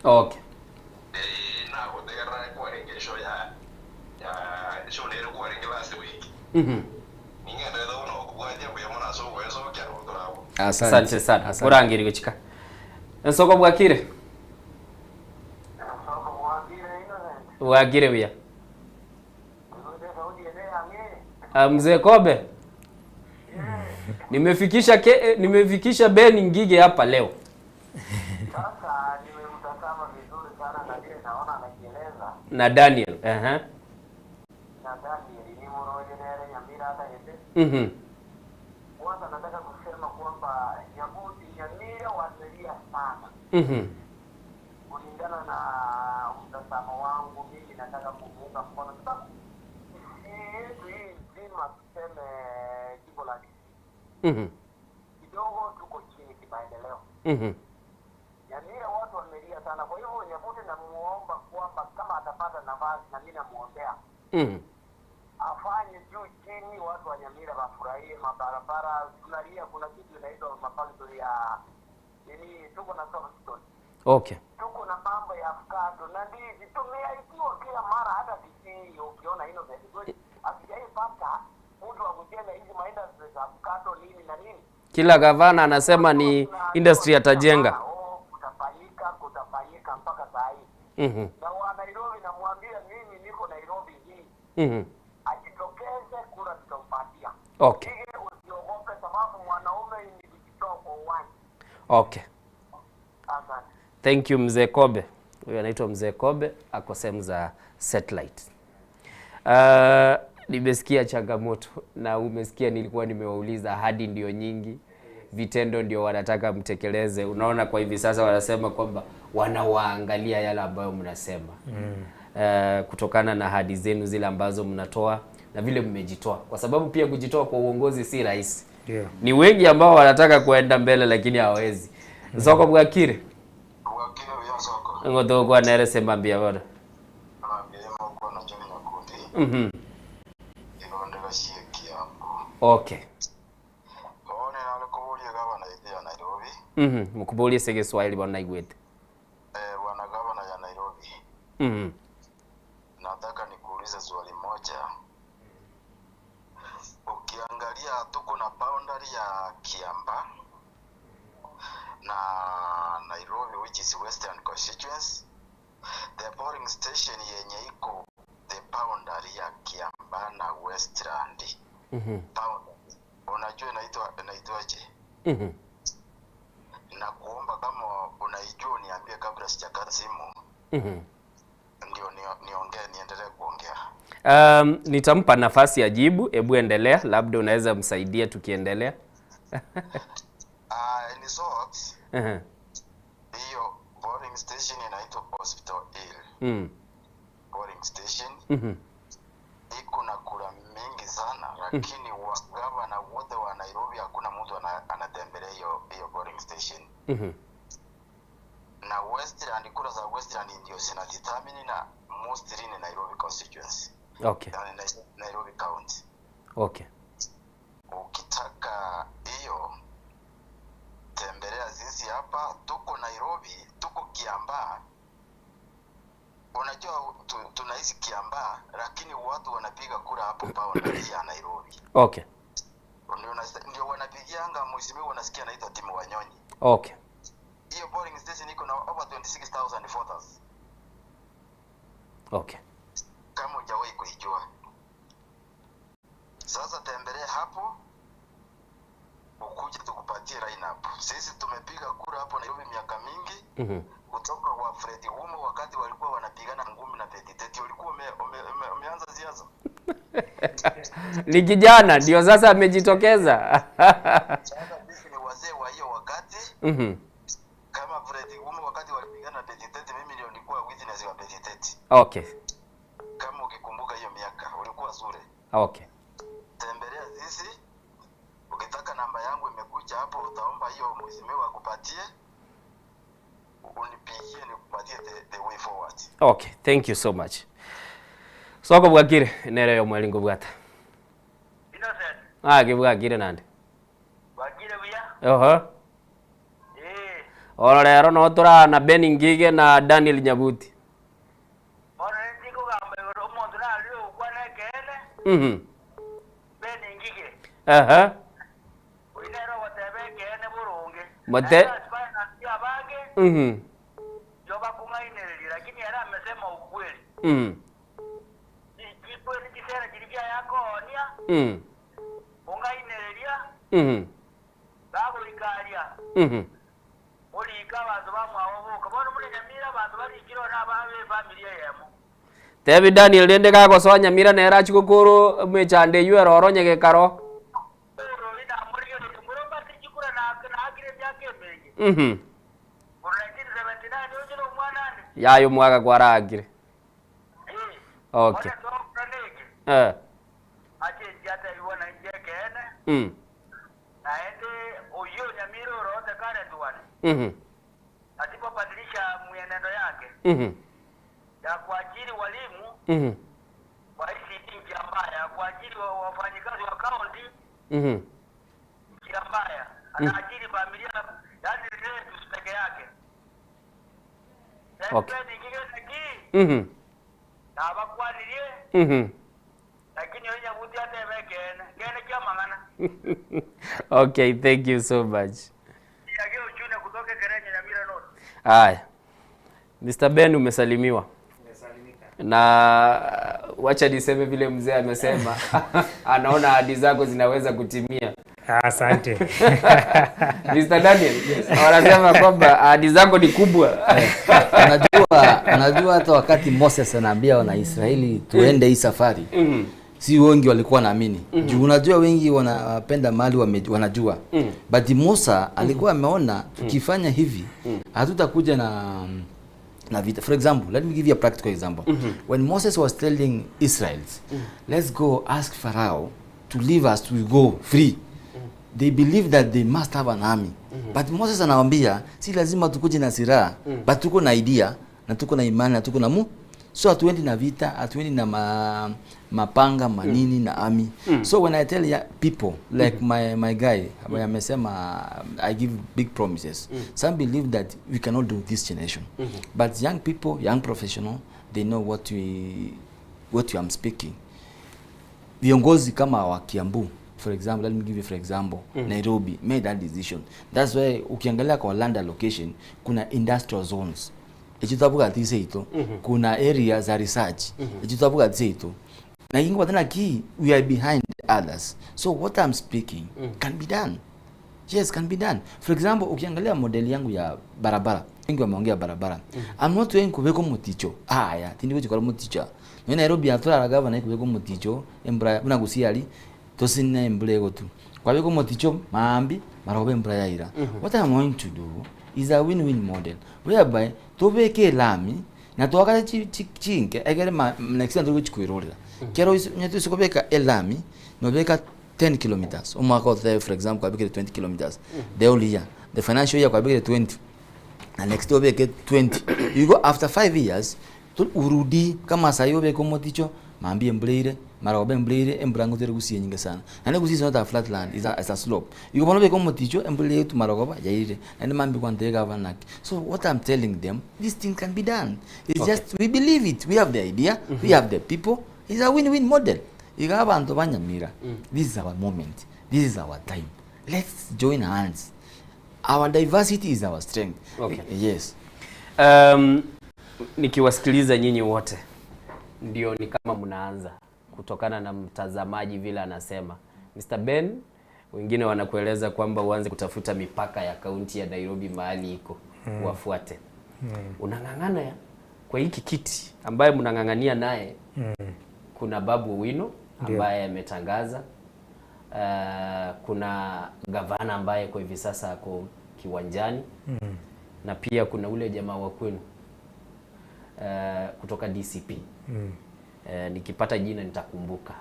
Okay. Asante. Asante sana. Orangeri gochika. Ensoko bwakire? Bwakire buya. Ah, Mzee Kobe. Nimefikisha ke, eh, nimefikisha Ben Ngige hapa leo. Na Daniel. Aha. Kwanza nataka kusema kwamba Nyabuti Nyamira wamelia sana. Kulingana na mtazamo wangu mimi nataka kumuunga mkono sababu nchi yetu hii nzima, tuseme jimbo la Kisii kidogo tuko chini kimaendeleo. Nyamira watu wamelia sana. Kwa hivyo Nyabuti namuomba kwamba kama atapata nafasi, na mimi namuombea afanye juu chini, watu wa Nyamira wafurahie mabarabara. Tunalia, kuna kitu inaitwa mafactory ya nini, tuko na soft Okay. tuko na mambo ya avocado na ndizi, tumeahidiwa kila mara. Hata Kisii ukiona Innocent kweli hatujaipata mtu wa kujenga hizi maindustry za avocado nini na nini. Kila gavana anasema ni industry atajenga. Kutafanyika, kutafanyika mpaka saa hii. Na wa Nairobi namwambia mimi niko Nairobi hii, ajitokeze, kura tutampatia. Okay. Ili usiogope, sababu mwanaume ni kujitoa kwa uwanja. Okay. Asante. Thank you Mzee Kobe. Huyu anaitwa Mzee Kobe, ako sehemu za satellite. Nimesikia changamoto na umesikia nilikuwa nimewauliza, ahadi ndio nyingi, vitendo ndio wanataka mtekeleze. Unaona, kwa hivi sasa wanasema kwamba wanawaangalia yale ambayo mnasema kutokana na ahadi zenu zile ambazo mnatoa na vile mmejitoa, kwa sababu pia kujitoa kwa uongozi si rahisi. Ndio. Ni wengi ambao wanataka kuenda mbele lakini hawawezi. Soko bwakire ng'otogokwa nere sema mbia bono. Okay. Mukuburie ase Kiswahili bono naigwete. Bwana gavana ya Nairobi, nataka nikuulize swali moja. Ukiangalia tuko na boundary ya Kiamba na Nairobi which is Western constituency. The polling station yenye iko the boundary ya Kiamba na Westland. Boundary. Unajua inaitwa inaitwaje? Na kuomba kama unaijua uniambie kabla sijakata simu ndio niongee niendelee kuongea. Nitampa nafasi ajibu. Hebu endelea, labda unaweza msaidia tukiendelea. In short, hiyo polling station inaitwa Hospital Hill. Polling station iko na kura mingi sana, lakini wa gavana wote wa Nairobi hakuna mtu anatembelea hiyo hiyo polling station. Na Westland, kura za Westland ndio zinadetermine na mostly ni Nairobi constituency. Yani Nairobi County. Ukitaka hiyo tembelea sisi hapa, tuko Nairobi, tuko Kiambaa. Unajua tunaishi Kiambaa, lakini watu wanapiga kura hapo boundary ya Nairobi. Ndio ndio wanapigianga mheshimiwa, wanasikia anaitwa Timu Wanyonyi. Hiyo polling station iko na over 26,000 voters. Kama hujawahi kuijua. Sasa tembelea hapo Sisi tumepiga kura hapo Nairobi miaka mingi kutoka kwa Fred Gumo wakati walikuwa wanapigana ngumi na Petiteti. Ulikuwa ume, ume, ume, umeanza siasa? Ni kijana ndio sasa amejitokeza. Sasa sisi ni wazee wa hiyo wakati. Kama Fred Gumo wakati walipigana na Petiteti, mimi ndio nilikuwa witness wa Petiteti. Kama ukikumbuka hiyo miaka ulikuwa sure. Tembelea sisi, ukitaka namba yangu imekuja hapo, utaomba hiyo mheshimiwa akupatie, unipigie nikupatie the way forward. Okay, thank you so much. Soko bwakire nere yo mwelingo bwata. Innocent. Ah, kibwakire nande. Bwakire buya? Oho. Oro rero no tura na Ben Ngige na Daniel Nyabuti. Bono ntikogamba igoro omonto narire ogokwana ekeene, Ben Ngige. Oyi nere ogoteba ekeene boronge. Mote. Naende aspirants abange, yo bakong'ainereria, lakini ere amesema ukweli. Chikweli chisera chiri chiayakoonia, ong'ainereria, bagoikaria. Orika abanto bamwabo boka. Bono muri Nyamira abanto barikire one ababe efamily eyemo. Tebi Daniel rende gagosoa Nyamira nere achi gokoro emechando eywo eroro onye gekaro. Orori namorigereria muromba chikura naakire emiaka emenge. Korwa 1979 onye na omwana ande. Yayo omwaka kwaraakire. Bono togokora neke. Ache inche atebiwa na inche ekeene. Naende oyio Nyamira orote current one. Asipobadilisha mwenendo yake ya kuajiri walimu wa ICT njia mbaya, ya kuajiri wafanyikazi wa county njia mbaya, anaajiri familia, yani relatives peke yake. Ngige na bakwanirie, lakini oyo Nyabuti atebe ekeene, kene kia mang'ana. Okay, thank you so much. Yage uchune kutoka Kerenye Nyamira North. Haya. Mr. Ben umesalimiwa. Nimesalimika. Na wacha niseme vile mzee amesema, anaona ahadi zako zinaweza kutimia. Asante. Mr. Daniel, wanasema kwamba ahadi zako ni kubwa. Unajua hata wakati Moses anaambia wana Israeli tuende hii safari, si wengi walikuwa naamini. Juu unajua wengi wanapenda mali wanajua. But Musa alikuwa ameona tukifanya hivi, hatutakuja na vita. For example, let me give you a practical example. When Moses was telling Israelites, let's go ask Pharaoh to leave us to go free. They believe that they must have an army. But Moses anawaambia si lazima tukuje na silaha, but tuko na idea na tuko na imani na tuko na mu. So hatuendi na vita, hatuendi na mapanga, manini na army. So when I tell ya people like my guy, amesema I give big promises. Some believe that we cannot do this generation. But young people, young professional, they know what we am speaking. Viongozi kama wa Kiambu, for example, let me give you for example, Nairobi made that decision. That's why ukiangalia kwa land allocation kuna industrial zones. Echitabuka tiseito, kuna area za research. Echitabuka tiseito. Na ingo tena ki we are behind others. So what I'm speaking can be done. Yes, can be done. For example, ukiangalia model yangu ya barabara, wengi wameongea barabara. I'm not going kubeko muticho. Ya, tindi kuchikora muticho. Ni Nairobi atura governor kubeko muticho, embra buna gusiali tosina embra tu. Kwa beko muticho maambi marobe embra yaira. What I'm going to do is a win-win model whereby tobeke lami na twakata chinke egere next time tukuchikwirorera. Kero nyetu sikobeka elami nobeka 10 kilometers. Umwaka othe for example kwabikire 20 kilometers. The whole year, the financial year kwabikire 20. Na next year obeke 20. You go after 5 years tu urudi kama sayo obeke moticho maambie mbleire marobe mbleire embrango tere gusie nyingi sana. Na ne gusie not a flat land, is a slope. You go obeke moticho mbleire tu marogoba yaire. Na ne mambi kwante governor. So what I'm telling them, this thing can be done. It's just we believe it. We have the idea, we have the people. It's a win-win model. Igabantu banyamira. This is our moment. This is our time. Let's join hands. Our diversity is our strength. Yes. Nikiwasikiliza nyinyi wote ndio ni kama mnaanza kutokana na mtazamaji vile anasema. Mr. Ben, Wengine wanakueleza kwamba uanze kutafuta mipaka ya kaunti ya Nairobi mahali iko wafuate. Unang'ang'ana ya kwa hiki kiti ambaye mnang'ang'ania naye kuna Babu Owino ambaye ametangaza, kuna gavana ambaye kwa hivi sasa ako kiwanjani na pia kuna ule jamaa wa kwenu kutoka DCP. Nikipata jina nitakumbuka.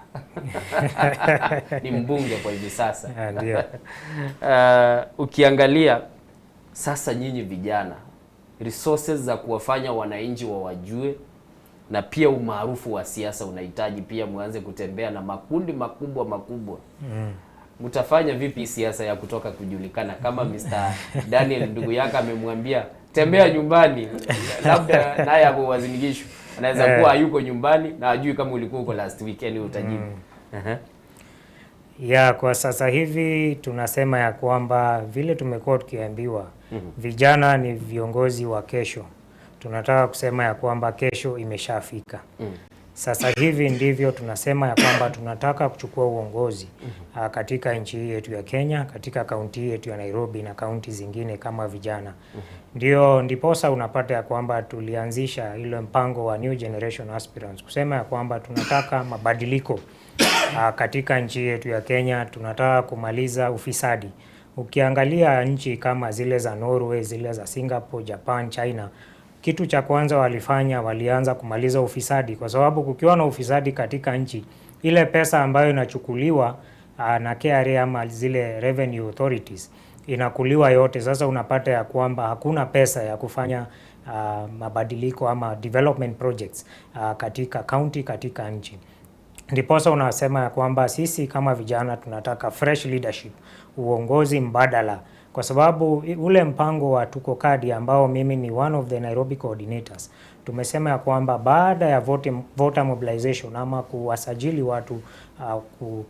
Ni mbunge kwa hivi sasa. Ah, ndio. Ukiangalia sasa nyinyi vijana resources za kuwafanya wananchi wawajue na pia umaarufu wa siasa unahitaji pia mwanze kutembea na makundi makubwa makubwa. Mtafanya vipi siasa ya kutoka kujulikana kama Mr. Daniel ndugu yake amemwambia tembea nyumbani, labda naye ako Uasin Gishu, anaweza kuwa hayuko nyumbani na ajui kama ulikuwa huko last weekend, utajibu. Ya, kwa sasa hivi tunasema ya kwamba vile tumekuwa tukiambiwa vijana ni viongozi wa kesho. Tunataka kusema ya kwamba kesho imeshafika. Sasa hivi ndivyo tunasema ya kwamba tunataka kuchukua uongozi katika nchi hii yetu ya Kenya, katika kaunti hii yetu ya Nairobi na kaunti zingine kama vijana. Ndio ndiposa unapata ya kwamba tulianzisha ile mpango wa New Generation Aspirants kusema ya kwamba tunataka mabadiliko katika nchi yetu ya Kenya, tunataka kumaliza ufisadi. Ukiangalia nchi kama zile za Norway, zile za Singapore, Japan, China, kitu cha kwanza walifanya, walianza kumaliza ufisadi, kwa sababu kukiwa na ufisadi katika nchi, ile pesa ambayo inachukuliwa na KRA ama zile revenue authorities inakuliwa yote. Sasa unapata ya kwamba hakuna pesa ya kufanya mabadiliko ama development projects katika county, katika nchi. Ndiposa unasema ya kwamba sisi kama vijana tunataka fresh leadership, uongozi mbadala, kwa sababu ule mpango wa Tuko Kadi ambao mimi ni one of the Nairobi coordinators, tumesema ya kwamba baada ya voter mobilization ama kuwasajili watu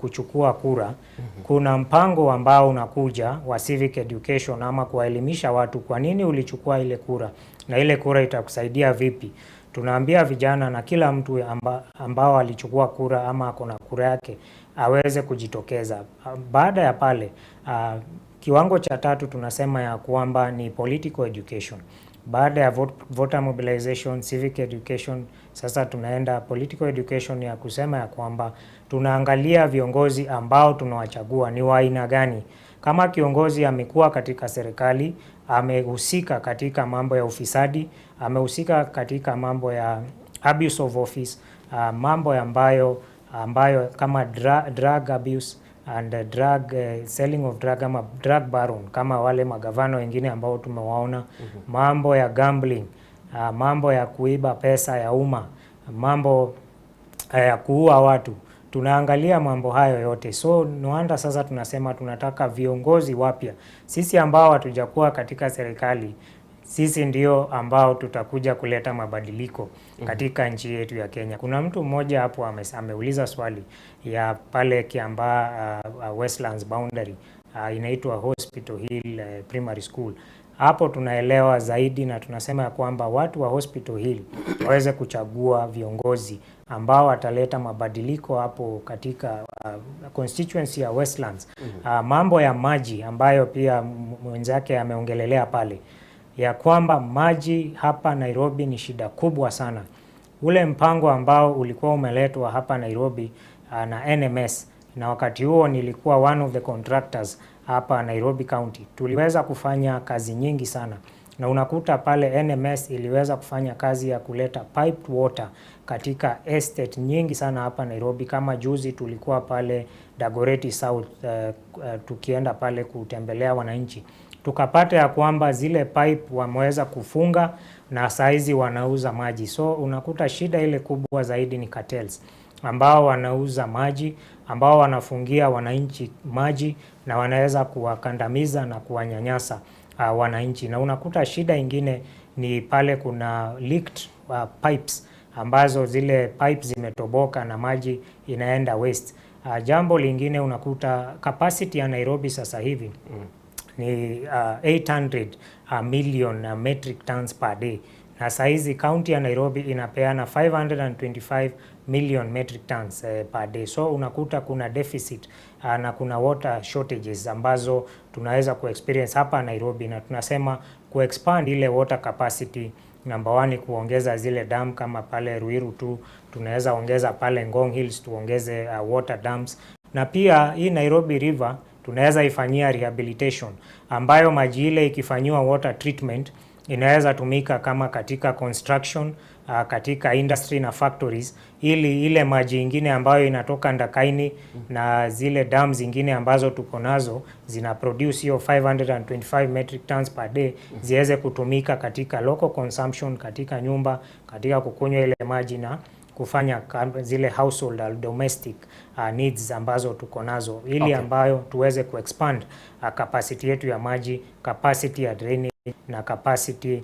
kuchukua kura, kuna mpango ambao unakuja wa civic education ama kuwaelimisha watu kwa nini ulichukua ile kura na ile kura itakusaidia vipi. Tunaambia vijana na kila mtu ambao alichukua kura ama ako na kura yake aweze kujitokeza. Baada ya pale, kiwango cha tatu tunasema ya kwamba ni political education. Baada ya voter mobilization, civic education, sasa tunaenda political education ya kusema ya kwamba tunaangalia viongozi ambao tunawachagua ni wa aina gani. Kama kiongozi amekuwa katika serikali, amehusika katika mambo ya ufisadi, amehusika katika mambo ya abuse of office, mambo ambayo kama drug abuse and drug selling of drug ama drug baron kama wale magavana wengine ambao tumewaona, mambo ya gambling, mambo ya kuiba pesa ya umma, mambo ya kuua watu. Tunaangalia mambo hayo yote. So Nwanda sasa tunasema tunataka viongozi wapya. Sisi ambao hatujakuwa katika serikali, sisi ndio ambao tutakuja kuleta mabadiliko katika nchi yetu ya Kenya. Kuna mtu mmoja hapo ameuliza swali ya pale Kiambaa, Westlands boundary, inaitwa Hospital Hill Primary School. Hapo tunaelewa zaidi na tunasema ya kwamba watu wa Hospital Hill waweze kuchagua viongozi ambao wataleta mabadiliko hapo katika constituency ya Westlands. Mambo ya maji ambayo pia mwenzake ameongelelea pale ya kwamba maji hapa Nairobi ni shida kubwa sana. Ule mpango ambao ulikuwa umeletwa hapa Nairobi na NMS, na wakati huo nilikuwa one of the contractors hapa Nairobi County, tuliweza kufanya kazi nyingi sana, na unakuta pale NMS iliweza kufanya kazi ya kuleta piped water katika estate nyingi sana hapa Nairobi. Kama juzi tulikuwa pale Dagoretti South, tukienda pale kutembelea wananchi, tukapata ya kwamba zile pipe wameweza kufunga na saizi wanauza maji. So unakuta shida ile kubwa zaidi ni cartels ambao wanauza maji, ambao wanafungia wananchi maji na wanaweza kuwakandamiza na kuwanyanyasa wananchi. Na unakuta shida ingine ni pale kuna leaked pipes ambazo zile pipes zimetoboka na maji inaenda waste. Jambo lingine unakuta capacity ya Nairobi sasa hivi ni 800 million metric tons per day, na saizi county ya Nairobi inapeana 525 million metric tons per day. So unakuta kuna deficit na kuna water shortages ambazo tunaweza kuexperience hapa Nairobi, na tunasema kuexpand ile water capacity. Number one, kuongeza zile dam kama pale Ruiru tu, tunaweza ongeza pale Ngong Hills tuongeze water dams, na pia hii Nairobi River tunaweza ifanyia rehabilitation ambayo maji ile ikifanyiwa water treatment inaweza tumika kama katika construction, katika industry na factories, ili ile maji ingine ambayo inatoka Ndakaini na zile dam zingine ambazo tuko nazo zina produce hiyo 525 metric tons per day ziweze kutumika katika local consumption, katika nyumba, katika kukunywa ile maji na kufanya zile household or domestic needs ambazo tuko nazo ili ambayo tuweze kuexpand capacity yetu ya maji, capacity ya drainage na capacity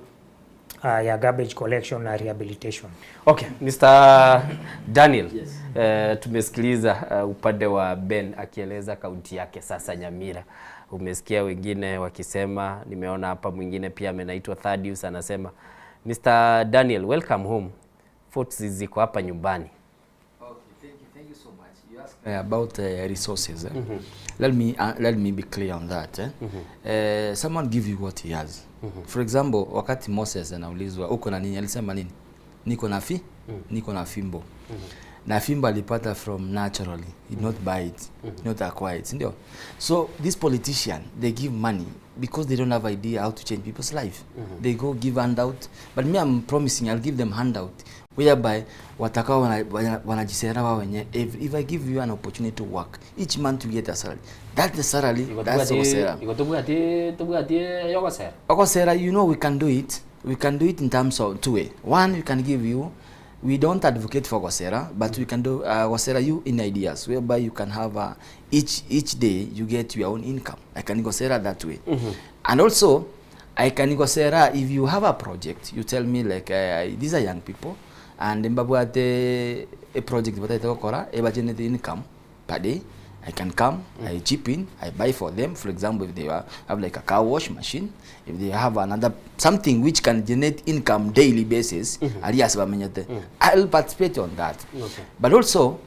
ya garbage collection na rehabilitation. Okay, Mr. Daniel. Yes. Tumesikiliza upande wa Ben akieleza kaunti yake sasa Nyamira. Umesikia wengine wakisema, nimeona hapa mwingine pia amenaitwa Thaddeus anasema Mr. Daniel, welcome home. Forts ziko hapa nyumbani. Okay, thank you so much. You asked about resources. Eh? Let me be clear on that. Eh? Someone give you what he has. For example, wakati Moses anaulizwa uko na nini, alisema nini? Niko na fi, niko na fimbo. Na fimbo alipata from naturally. He did not buy it, not acquire it, si ndio? So this politician, they give money because they don't have idea how to change people's life. They go give handout, but me, I'm promising I'll give them handout whereby watakao wanajisera wao wenyewe. If I give you an opportunity to work each month, you get a salary, that's the salary, that's ogosera. Iko tubwati tubwati yogosera. Ogosera, you know, we can do it. We can do it in terms of two way. One, we can give you, we don't advocate for gosera, but we can do gosera you in ideas whereby you can have each day you get your own income. I can gosera that way. And also I can gosera if you have a project, you tell me like, these are young people and mbabwate a project bataite gokora eba generate income per day. I can come, I chip in, I buy for them. For example, if they have like a car wash machine, if they have another something which can generate income daily basis, alias bamenyete, I'll participate on that. But also,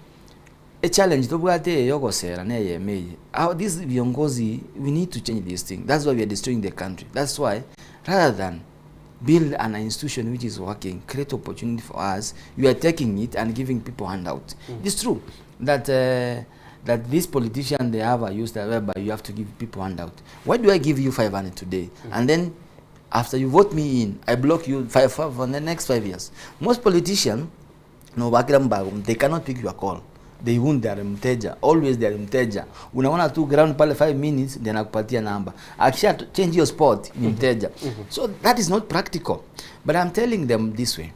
a challenge tobwate yogosera neyemeye. How these viongozi, we need to change this thing. That's why we are destroying the country. That's why, rather than build an institution which is working, create opportunity for us, you are taking it and giving people handout. It's true that this politician, they have a use that whereby you have to give people handout. Why do I give you 500 today? And then after you vote me in, I block you five for the next 5 years. Most politicians, no bakira mbago, they cannot pick your call. They won't, they are mteja. Always they are mteja. Unaona tu ground pale 5 minutes, then akupatia namba. Akisha change your spot, ni mteja. So that is not practical. But I'm telling them this way.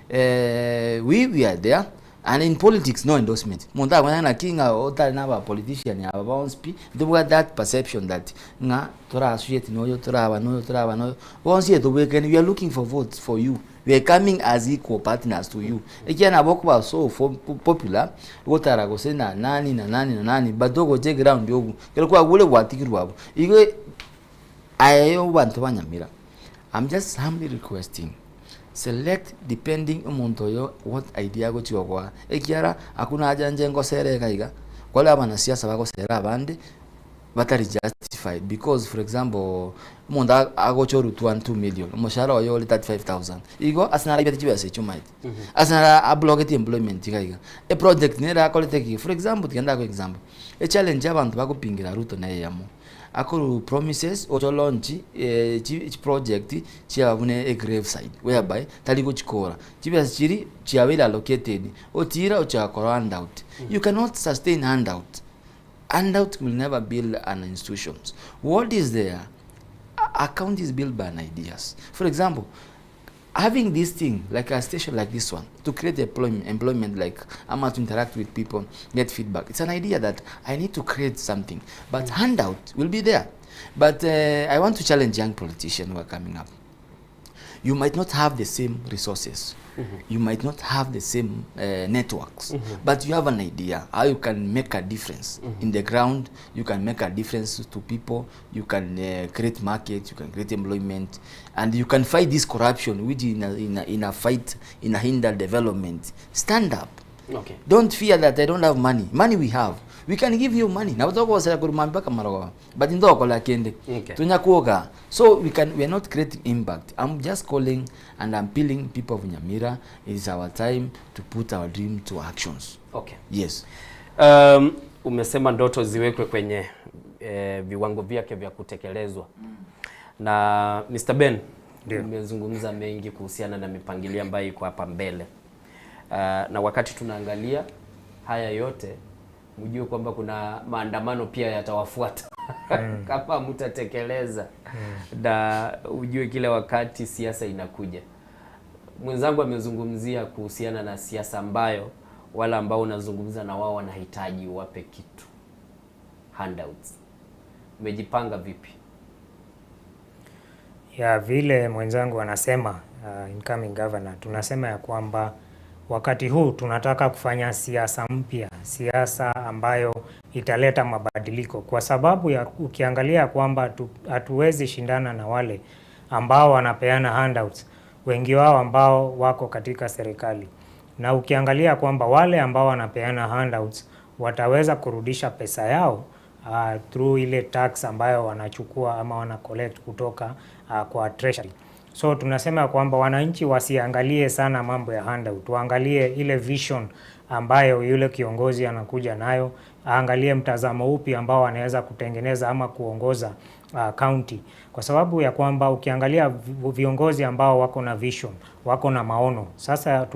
We are there and in politics, no endorsement. Muntu akwenda kinga otali naba politician aba bonsi, they that perception that nga tora associate noyo, toraba noyo, toraba noyo bonsi etobwekene. We are looking for votes for you. We are coming as equal partners to you. Ekiana bokuba so popular gotara gose na nani na nani na nani, but ogo je ground yogu kero kwa gule gwatigirwa abo igwe ayo bantu banyamira. I'm just humbly requesting, select depending omuntu oyo what idea agochiga goa, ekiara hakuna haja nje ngosere iga iga kwale abanasiasa bagosera abande batari justified, because for example omuntu agocha orutwa 2 million, omoshahara oyo ori 35000, igo asinara ibete chibesa echio maete asinara ablokete employment iga iga a project nere akorete ki. For example, tigenda ko example, a challenge abantu bagopingira Ruto naye yamo akoru promises ocho launch chi project chiabune a grave side whereby tali gochikora chibesa chiri chiabere allocated otira ochakora handout. You cannot sustain handout. Handout will never build an institutions. What is there? Account is built by an ideas. For example, having this thing like a station like this one to create employment, like I'm to interact with people, get feedback. It's an idea that I need to create something, but handout will be there. But I want to challenge young politicians who are coming up. You might not have the same resources. You might not have the same networks, but you have an idea how you can make a difference in the ground. You can make a difference to people. You can create markets. You can create employment, and you can fight this corruption, which in a fight in a hinder development. Stand up. Okay. Don't fear that I don't have money. Money we have. We can give you money. Nabo togosera korwa mambia mpaka marogoba. But ntogokora kende. Okay. Tonya kwoga. So we can we are not creating impact. I'm just calling and I'm appealing people of Nyamira. It is our time to put our dream to actions. Okay. Yes. Umesema ndoto ziwekwe kwenye viwango vyake vya kutekelezwa. Na Mr. Ben, umezungumza mengi kuhusiana na mipangilio ambayo iko hapa mbele. Na wakati tunaangalia haya yote, mjue kwamba kuna maandamano pia yatawafuata kama mtatekeleza. Na ujue kila wakati siasa inakuja. Mwenzangu amezungumzia kuhusiana na siasa ambayo wale ambao unazungumza na wao wanahitaji wape kitu, handouts. Umejipanga vipi? Ya vile mwenzangu anasema, incoming governor, tunasema ya kwamba wakati huu tunataka kufanya siasa mpya, siasa ambayo italeta mabadiliko, kwa sababu ya ukiangalia kwamba hatuwezi shindana na wale ambao wanapeana handouts, wengi wao ambao wako katika serikali. Na ukiangalia kwamba wale ambao wanapeana handouts wataweza kurudisha pesa yao through ile tax ambayo wanachukua ama wana collect kutoka kwa treasury. So tunasema kwamba wananchi wasiangalie sana mambo ya handout, waangalie ile vision ambayo yule kiongozi anakuja nayo, aangalie mtazamo upi ambao anaweza kutengeneza ama kuongoza county, kwa sababu ya kwamba ukiangalia viongozi ambao wako na vision, wako na maono. Sasa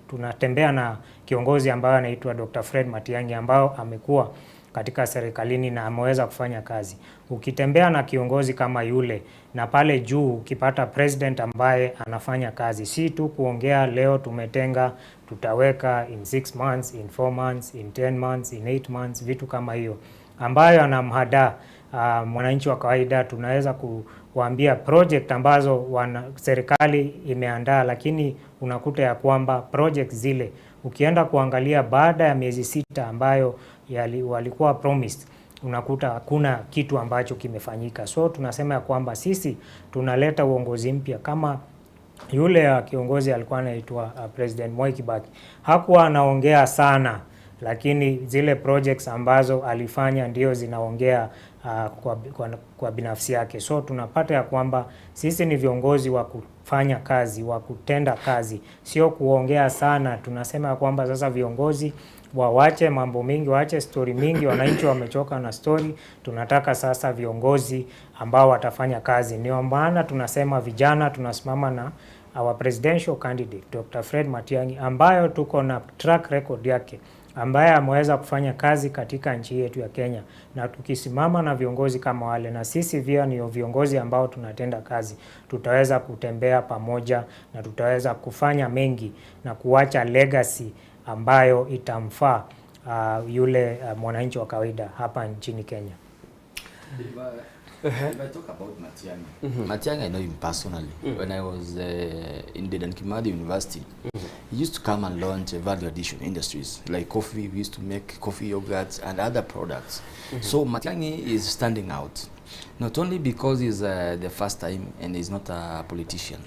tunatembea na kiongozi ambaye anaitwa Dr. Fred Matiang'i ambao amekuwa katika serikalini na ameweza kufanya kazi. Ukitembea na kiongozi kama yule na pale juu ukipata president ambaye anafanya kazi, si tu kuongea leo tumetenga tutaweka in 6 months, in 4 months, in 10 months, in 8 months, vitu kama hiyo ambayo anamhadaa mwananchi wa kawaida. Tunaweza kuambia project ambazo serikali imeandaa, lakini unakuta ya kwamba project zile ukienda kuangalia baada ya miezi 6 ambayo walikuwa promised, unakuta hakuna kitu ambacho kimefanyika. So tunasema ya kwamba sisi tunaleta uongozi mpya. Kama yule kiongozi alikuwa anaitwa President Mwai Kibaki, hakuwa anaongea sana, lakini zile projects ambazo alifanya ndio zinaongea kwa binafsi yake. So tunapata ya kwamba sisi ni viongozi wa kufanya kazi, wa kutenda kazi, sio kuongea sana. Tunasema ya kwamba sasa viongozi wawache mambo mingi, waache story mingi, wananchi wamechoka na story. Tunataka sasa viongozi ambao watafanya kazi. Ndio maana tunasema vijana tunasimama na our presidential candidate Dr. Fred Matiang'i, ambayo tuko na track record yake, ambaye ameweza kufanya kazi katika nchi yetu ya Kenya. Na tukisimama na viongozi kama wale, na sisi pia ni viongozi ambao tunatenda kazi, tutaweza kutembea pamoja na tutaweza kufanya mengi na kuacha legacy ambayo itamfaa yule mwananchi wa kawaida hapa nchini Kenya. If I talk about Matiang'i, Matiang'i I know him personally. When I was in Dedan Kimathi University, he used to come and launch value addition industries like coffee. We used to make coffee yogurts and other products. So Matiang'i is standing out, not only because he's the first time and he's not a politician.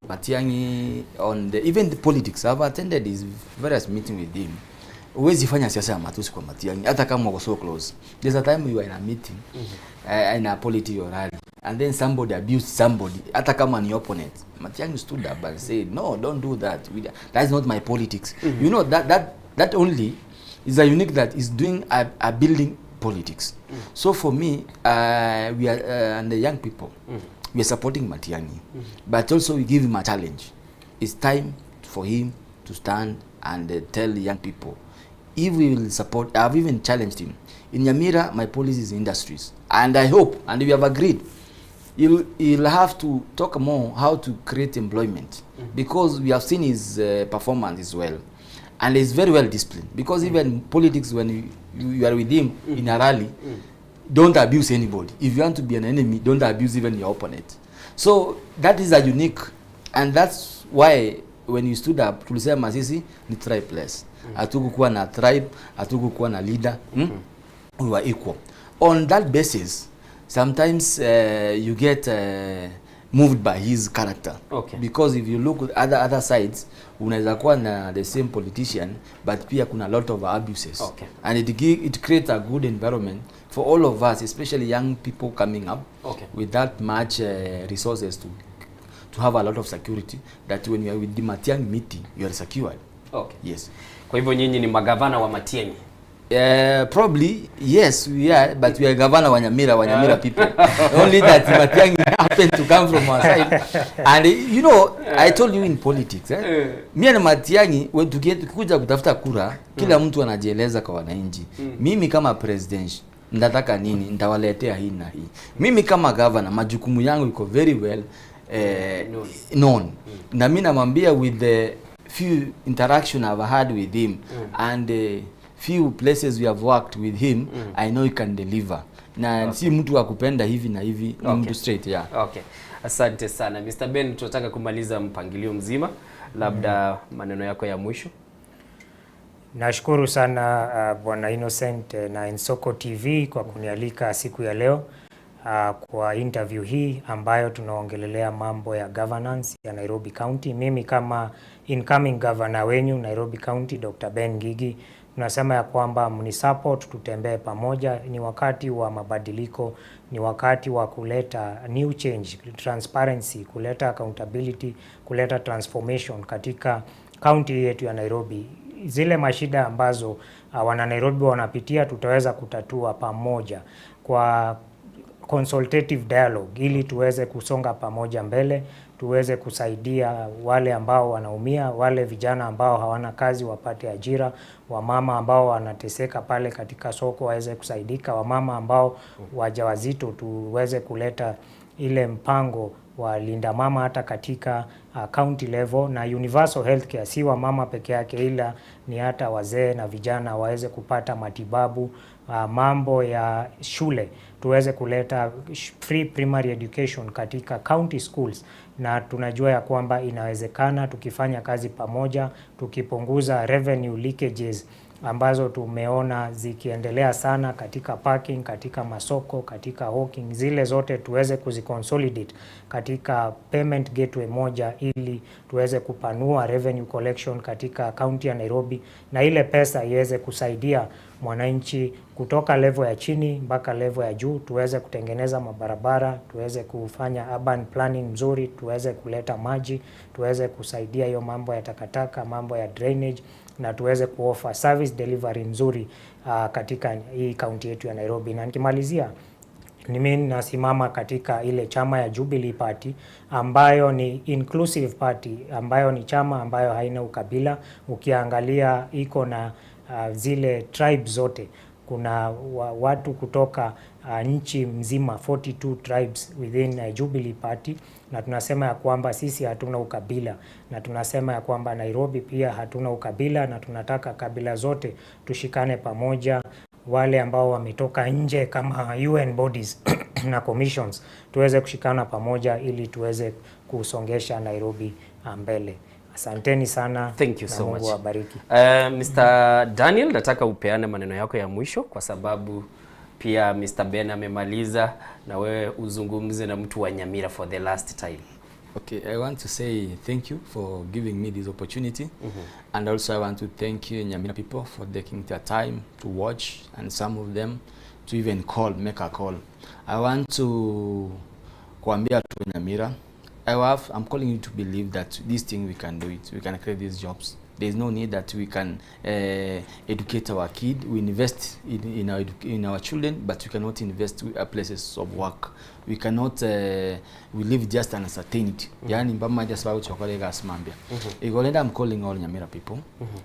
Matiang'i on the, even the politics, I've attended his various meeting with him. Huwezi fanya siasa ya matusi kwa Matiang'i hata kama wako so close. There's a time we were in a meeting, in a political rally, and then somebody abused somebody, hata kama ni opponent. Matiang'i stood up and said, no, don't do that. That's not my politics. You know, that only is a unique that is doing a building politics. So for me, we are and the young people, we are supporting Matiang'i, but also we give him a challenge. It's time for him to stand and tell the young people, if we will support. I've even challenged him. In Nyamira, my policy is industries. And I hope, and we have agreed, he'll have to talk more how to create employment, because we have seen his performance as well. And he's very well disciplined, because even politics, when you are with him in a rally, don't abuse anybody. If you want to be an enemy, don't abuse even your opponent. So that is a unique, and that's why when you stood up, tulisema sisi ni tribeless. Hatukukuwa na tribe, hatukukuwa na leader. We were equal. On that basis, sometimes you get moved by his character. Okay. Because if you look at other, other sides, unaweza kuwa na the same politician but pia kuna lot of abuses. Okay. And it, give, it creates a good environment for all of us, especially young people coming up Okay. with that much resources to to have a lot of security that when you are with the Matiang'i meeting, you are secured. Okay. Yes. Kwa hivyo nyinyi ni magavana wa Matiang'i. Probably yes we are but we are governor wa Nyamira wa Nyamira people only that Matiang'i happened to come from our side and you know I told you in politics eh? Mimi na Matiang'i we tukikuja kutafuta kura kila mtu anajieleza kwa wananchi. Mimi kama president ndataka nini, nitawaletea hii na hii. Mimi kama governor majukumu yangu iko very well known. Na mimi namwambia with the few interaction I've had with him and few places we have worked with him, I know he can deliver na si mtu wa kupenda hivi na hivi, ni mtu straight, yeah. Okay. Asante sana Mr. Ben, tunataka kumaliza mpangilio mzima, labda maneno yako ya mwisho. Nashukuru sana Bwana Innocent na Ensoko TV kwa kunialika siku ya leo kwa interview hii ambayo tunaongelelea mambo ya governance ya Nairobi County. Mimi kama incoming governor wenyu Nairobi County, Dr. Ben Ngigi, tunasema ya kwamba mnisupport, tutembee pamoja. Ni wakati wa mabadiliko, ni wakati wa kuleta new change, transparency, kuleta accountability, kuleta transformation katika county yetu ya Nairobi. Zile mashida ambazo wana Nairobi wanapitia tutaweza kutatua pamoja kwa consultative dialogue ili tuweze kusonga pamoja mbele, tuweze kusaidia wale ambao wanaumia, wale vijana ambao hawana kazi wapate ajira, wamama ambao wanateseka pale katika soko waweze kusaidika, wamama ambao wajawazito tuweze kuleta ile mpango wa linda mama hata katika county level na universal healthcare, si wamama peke yake, ila ni hata wazee na vijana waweze kupata matibabu. Mambo ya shule tuweze kuleta free primary education katika county schools, na tunajua ya kwamba inawezekana tukifanya kazi pamoja, tukipunguza revenue leakages ambazo tumeona zikiendelea sana katika parking, katika masoko, katika hawking, zile zote tuweze kuziconsolidate katika payment gateway moja, ili tuweze kupanua revenue collection katika county ya Nairobi, na ile pesa iweze kusaidia mwananchi kutoka level ya chini mpaka level ya juu, tuweze kutengeneza mabarabara, tuweze kufanya urban planning mzuri, tuweze kuleta maji, tuweze kusaidia hiyo mambo ya takataka, mambo ya drainage na tuweze kuoffer service delivery nzuri katika hii kaunti yetu ya Nairobi. Na nikimalizia, mimi nasimama katika ile chama ya Jubilee Party ambayo ni inclusive party, ambayo ni chama ambayo haina ukabila. Ukiangalia iko na zile tribes zote, kuna watu kutoka nchi mzima, 42 tribes within Jubilee Party, na tunasema ya kwamba sisi hatuna ukabila, na tunasema ya kwamba Nairobi pia hatuna ukabila, na tunataka kabila zote tushikane pamoja, wale ambao wametoka nje kama UN bodies na commissions tuweze kushikana pamoja ili tuweze kusongesha Nairobi mbele. Asanteni sana. Thank you na so Mungu much. awabariki. Mr. Daniel, nataka upeane maneno yako ya mwisho kwa sababu pia Mr. Ben amemaliza na wewe uzungumze na mtu wa Nyamira for the last time. Okay, I want to say thank you for giving me this opportunity. And also I want to thank you, Nyamira people, for taking their time to watch and some of them to even call, make a call. I want to kuambia tu Nyamira, I'm calling you to believe that this thing we can do it. We can create these jobs. There is no need that we can educate our kid. We invest in our children, but we cannot invest places of work. We cannot, we live just uncertainty. Yani mbama just sababu chokole gasimambia. Igolenda, I'm calling all Nyamira people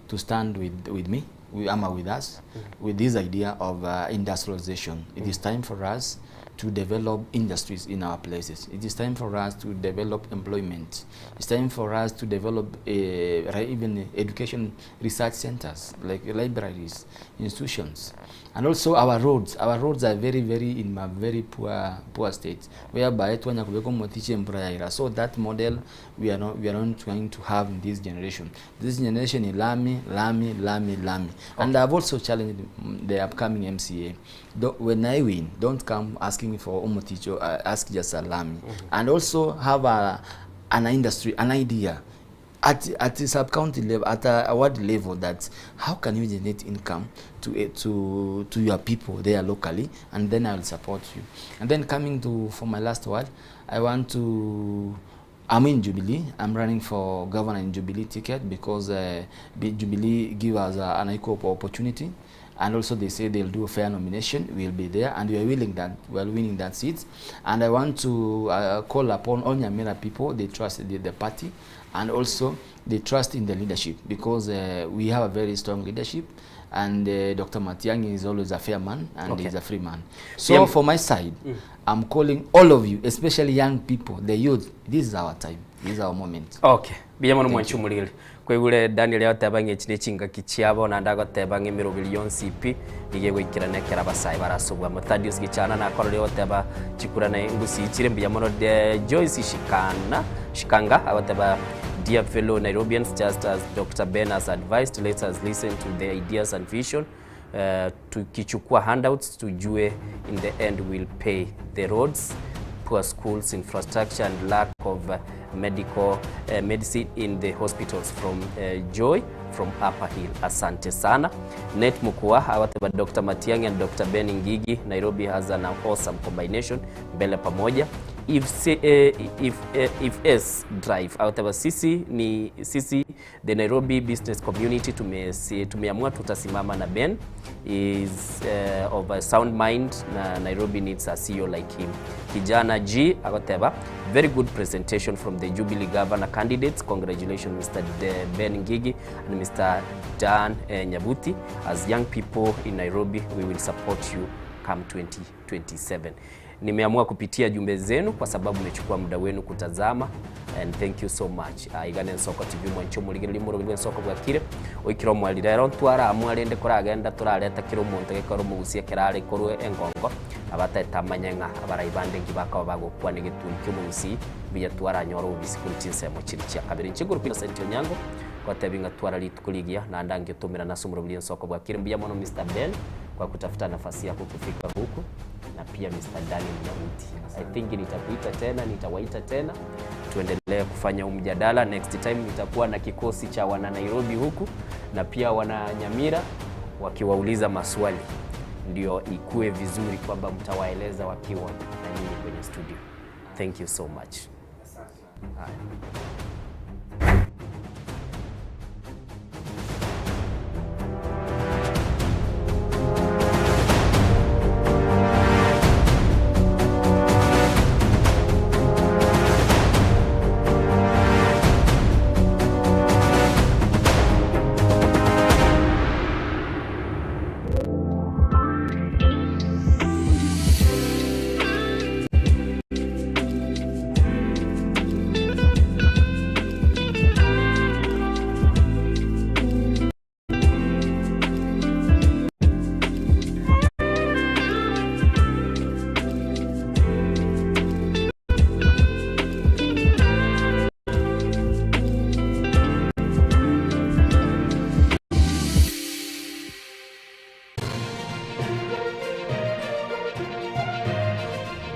to stand with me, ama with us, with this idea of industrialization. It is time for us to develop industries in our places. It is time for us to develop employment. It's time for us to develop even education research centers, like libraries, institutions. And also our roads. Our roads are very, very in a very poor state, whereby twanya kubeko motiche mbura. So that model we are not going to have in this generation. This generation is lami, lami, lami, lami. And I've also challenged the upcoming MCA. Don't, when I win, don't come asking asking for omoticho ask just a lami and also have a, an industry an idea at at sub county level at a ward level that how can you generate income to eh, to to your people there locally and then I will support you and then coming to for my last word I want to I'm in Jubilee. I'm running for governor in Jubilee ticket because uh, Jubilee give us uh, an equal opportunity, and also they say they'll do a fair nomination. We'll be there, and we are willing that we are winning that seat. And I want to uh, call upon all Nyamira people. They trust the, the party, and also they trust in the leadership because uh, we have a very strong leadership. And uh, Dr. Matiang'i is always a fair man and okay. he's a free man. So yeah. for my side, mm. I'm calling all of you, especially young people, the youth, this is our time, this is our moment. Okay. Mbuya mono mwanche omorigeri. Kwaigure Daniel agoteba ng'a echi nechingaki chiabo naende agoteba ng'a emeroberi yonsi pi nigo egoikerana ekero abasae barasobwe amo. Thaddeus Gichana nakorire ogoteba chikura na engusi chire mbuya mono. Joyce Shikana Shikanga agoteba Dear fellow Nairobians, just as Doctor Ben has advised, let us listen to the ideas and vision. Tukichukua handouts tujue in the end we'll pay the roads, poor schools, infrastructure and lack of medical medicine in the hospitals from Joy from Upper Hill. Asante sana. Net Mukua agoteba Dr. Matiang'i and Dr. Ben Ngigi Nairobi has an awesome combination mbele pamoja. If, C, eh, if, eh, if S drive agoteba sisi ni sisi The Nairobi business community tume, tumeamua tutasimama na Ben is uh, of a sound mind na Nairobi needs a CEO like him. Kijana G agoteba very good presentation from the Jubilee governor candidates. Congratulations Mr. De Ben Ngigi and Mr. Dan eh, Nyabuti. As young people in Nairobi we will support you come 2027. Nimeamua kupitia jumbe zenu kwa sababu mmechukua muda wenu kutazama and thank you so much. Ah, iga ne Nsoko TV mwanche omorigereria omoroberi bwe Nsoko bwakire oikire omwari rero ntware amo rende koragenda torareta kera omonto gekora omogusia ekero are korwa engongo abatete amanye ng'a abarai bande nki bakaba bagokwana egeturi kia omogusii mbuya twaranyora obobisi korwa chinsemo chiria chia kabere. Inche nkorokwa Innocent Onyango ngotebi ng'a twara rituko rigiya naende ange tomerane ase omoroberi Ensoko bwakire mbuya mono Mister Ben kwa kutafuta nafasi yako kufika huku na pia Mr. Daniel Nyabuti. I think nitakuita tena, nitawaita tena tuendelee kufanya huu mjadala. Next time nitakuwa na kikosi cha wana Nairobi huku na pia wana Nyamira wakiwauliza maswali, ndio ikue vizuri kwamba mtawaeleza wakiwa na nyinyi kwenye studio. Thank you so much. Haya.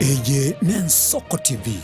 Eye n'Ensoko TV.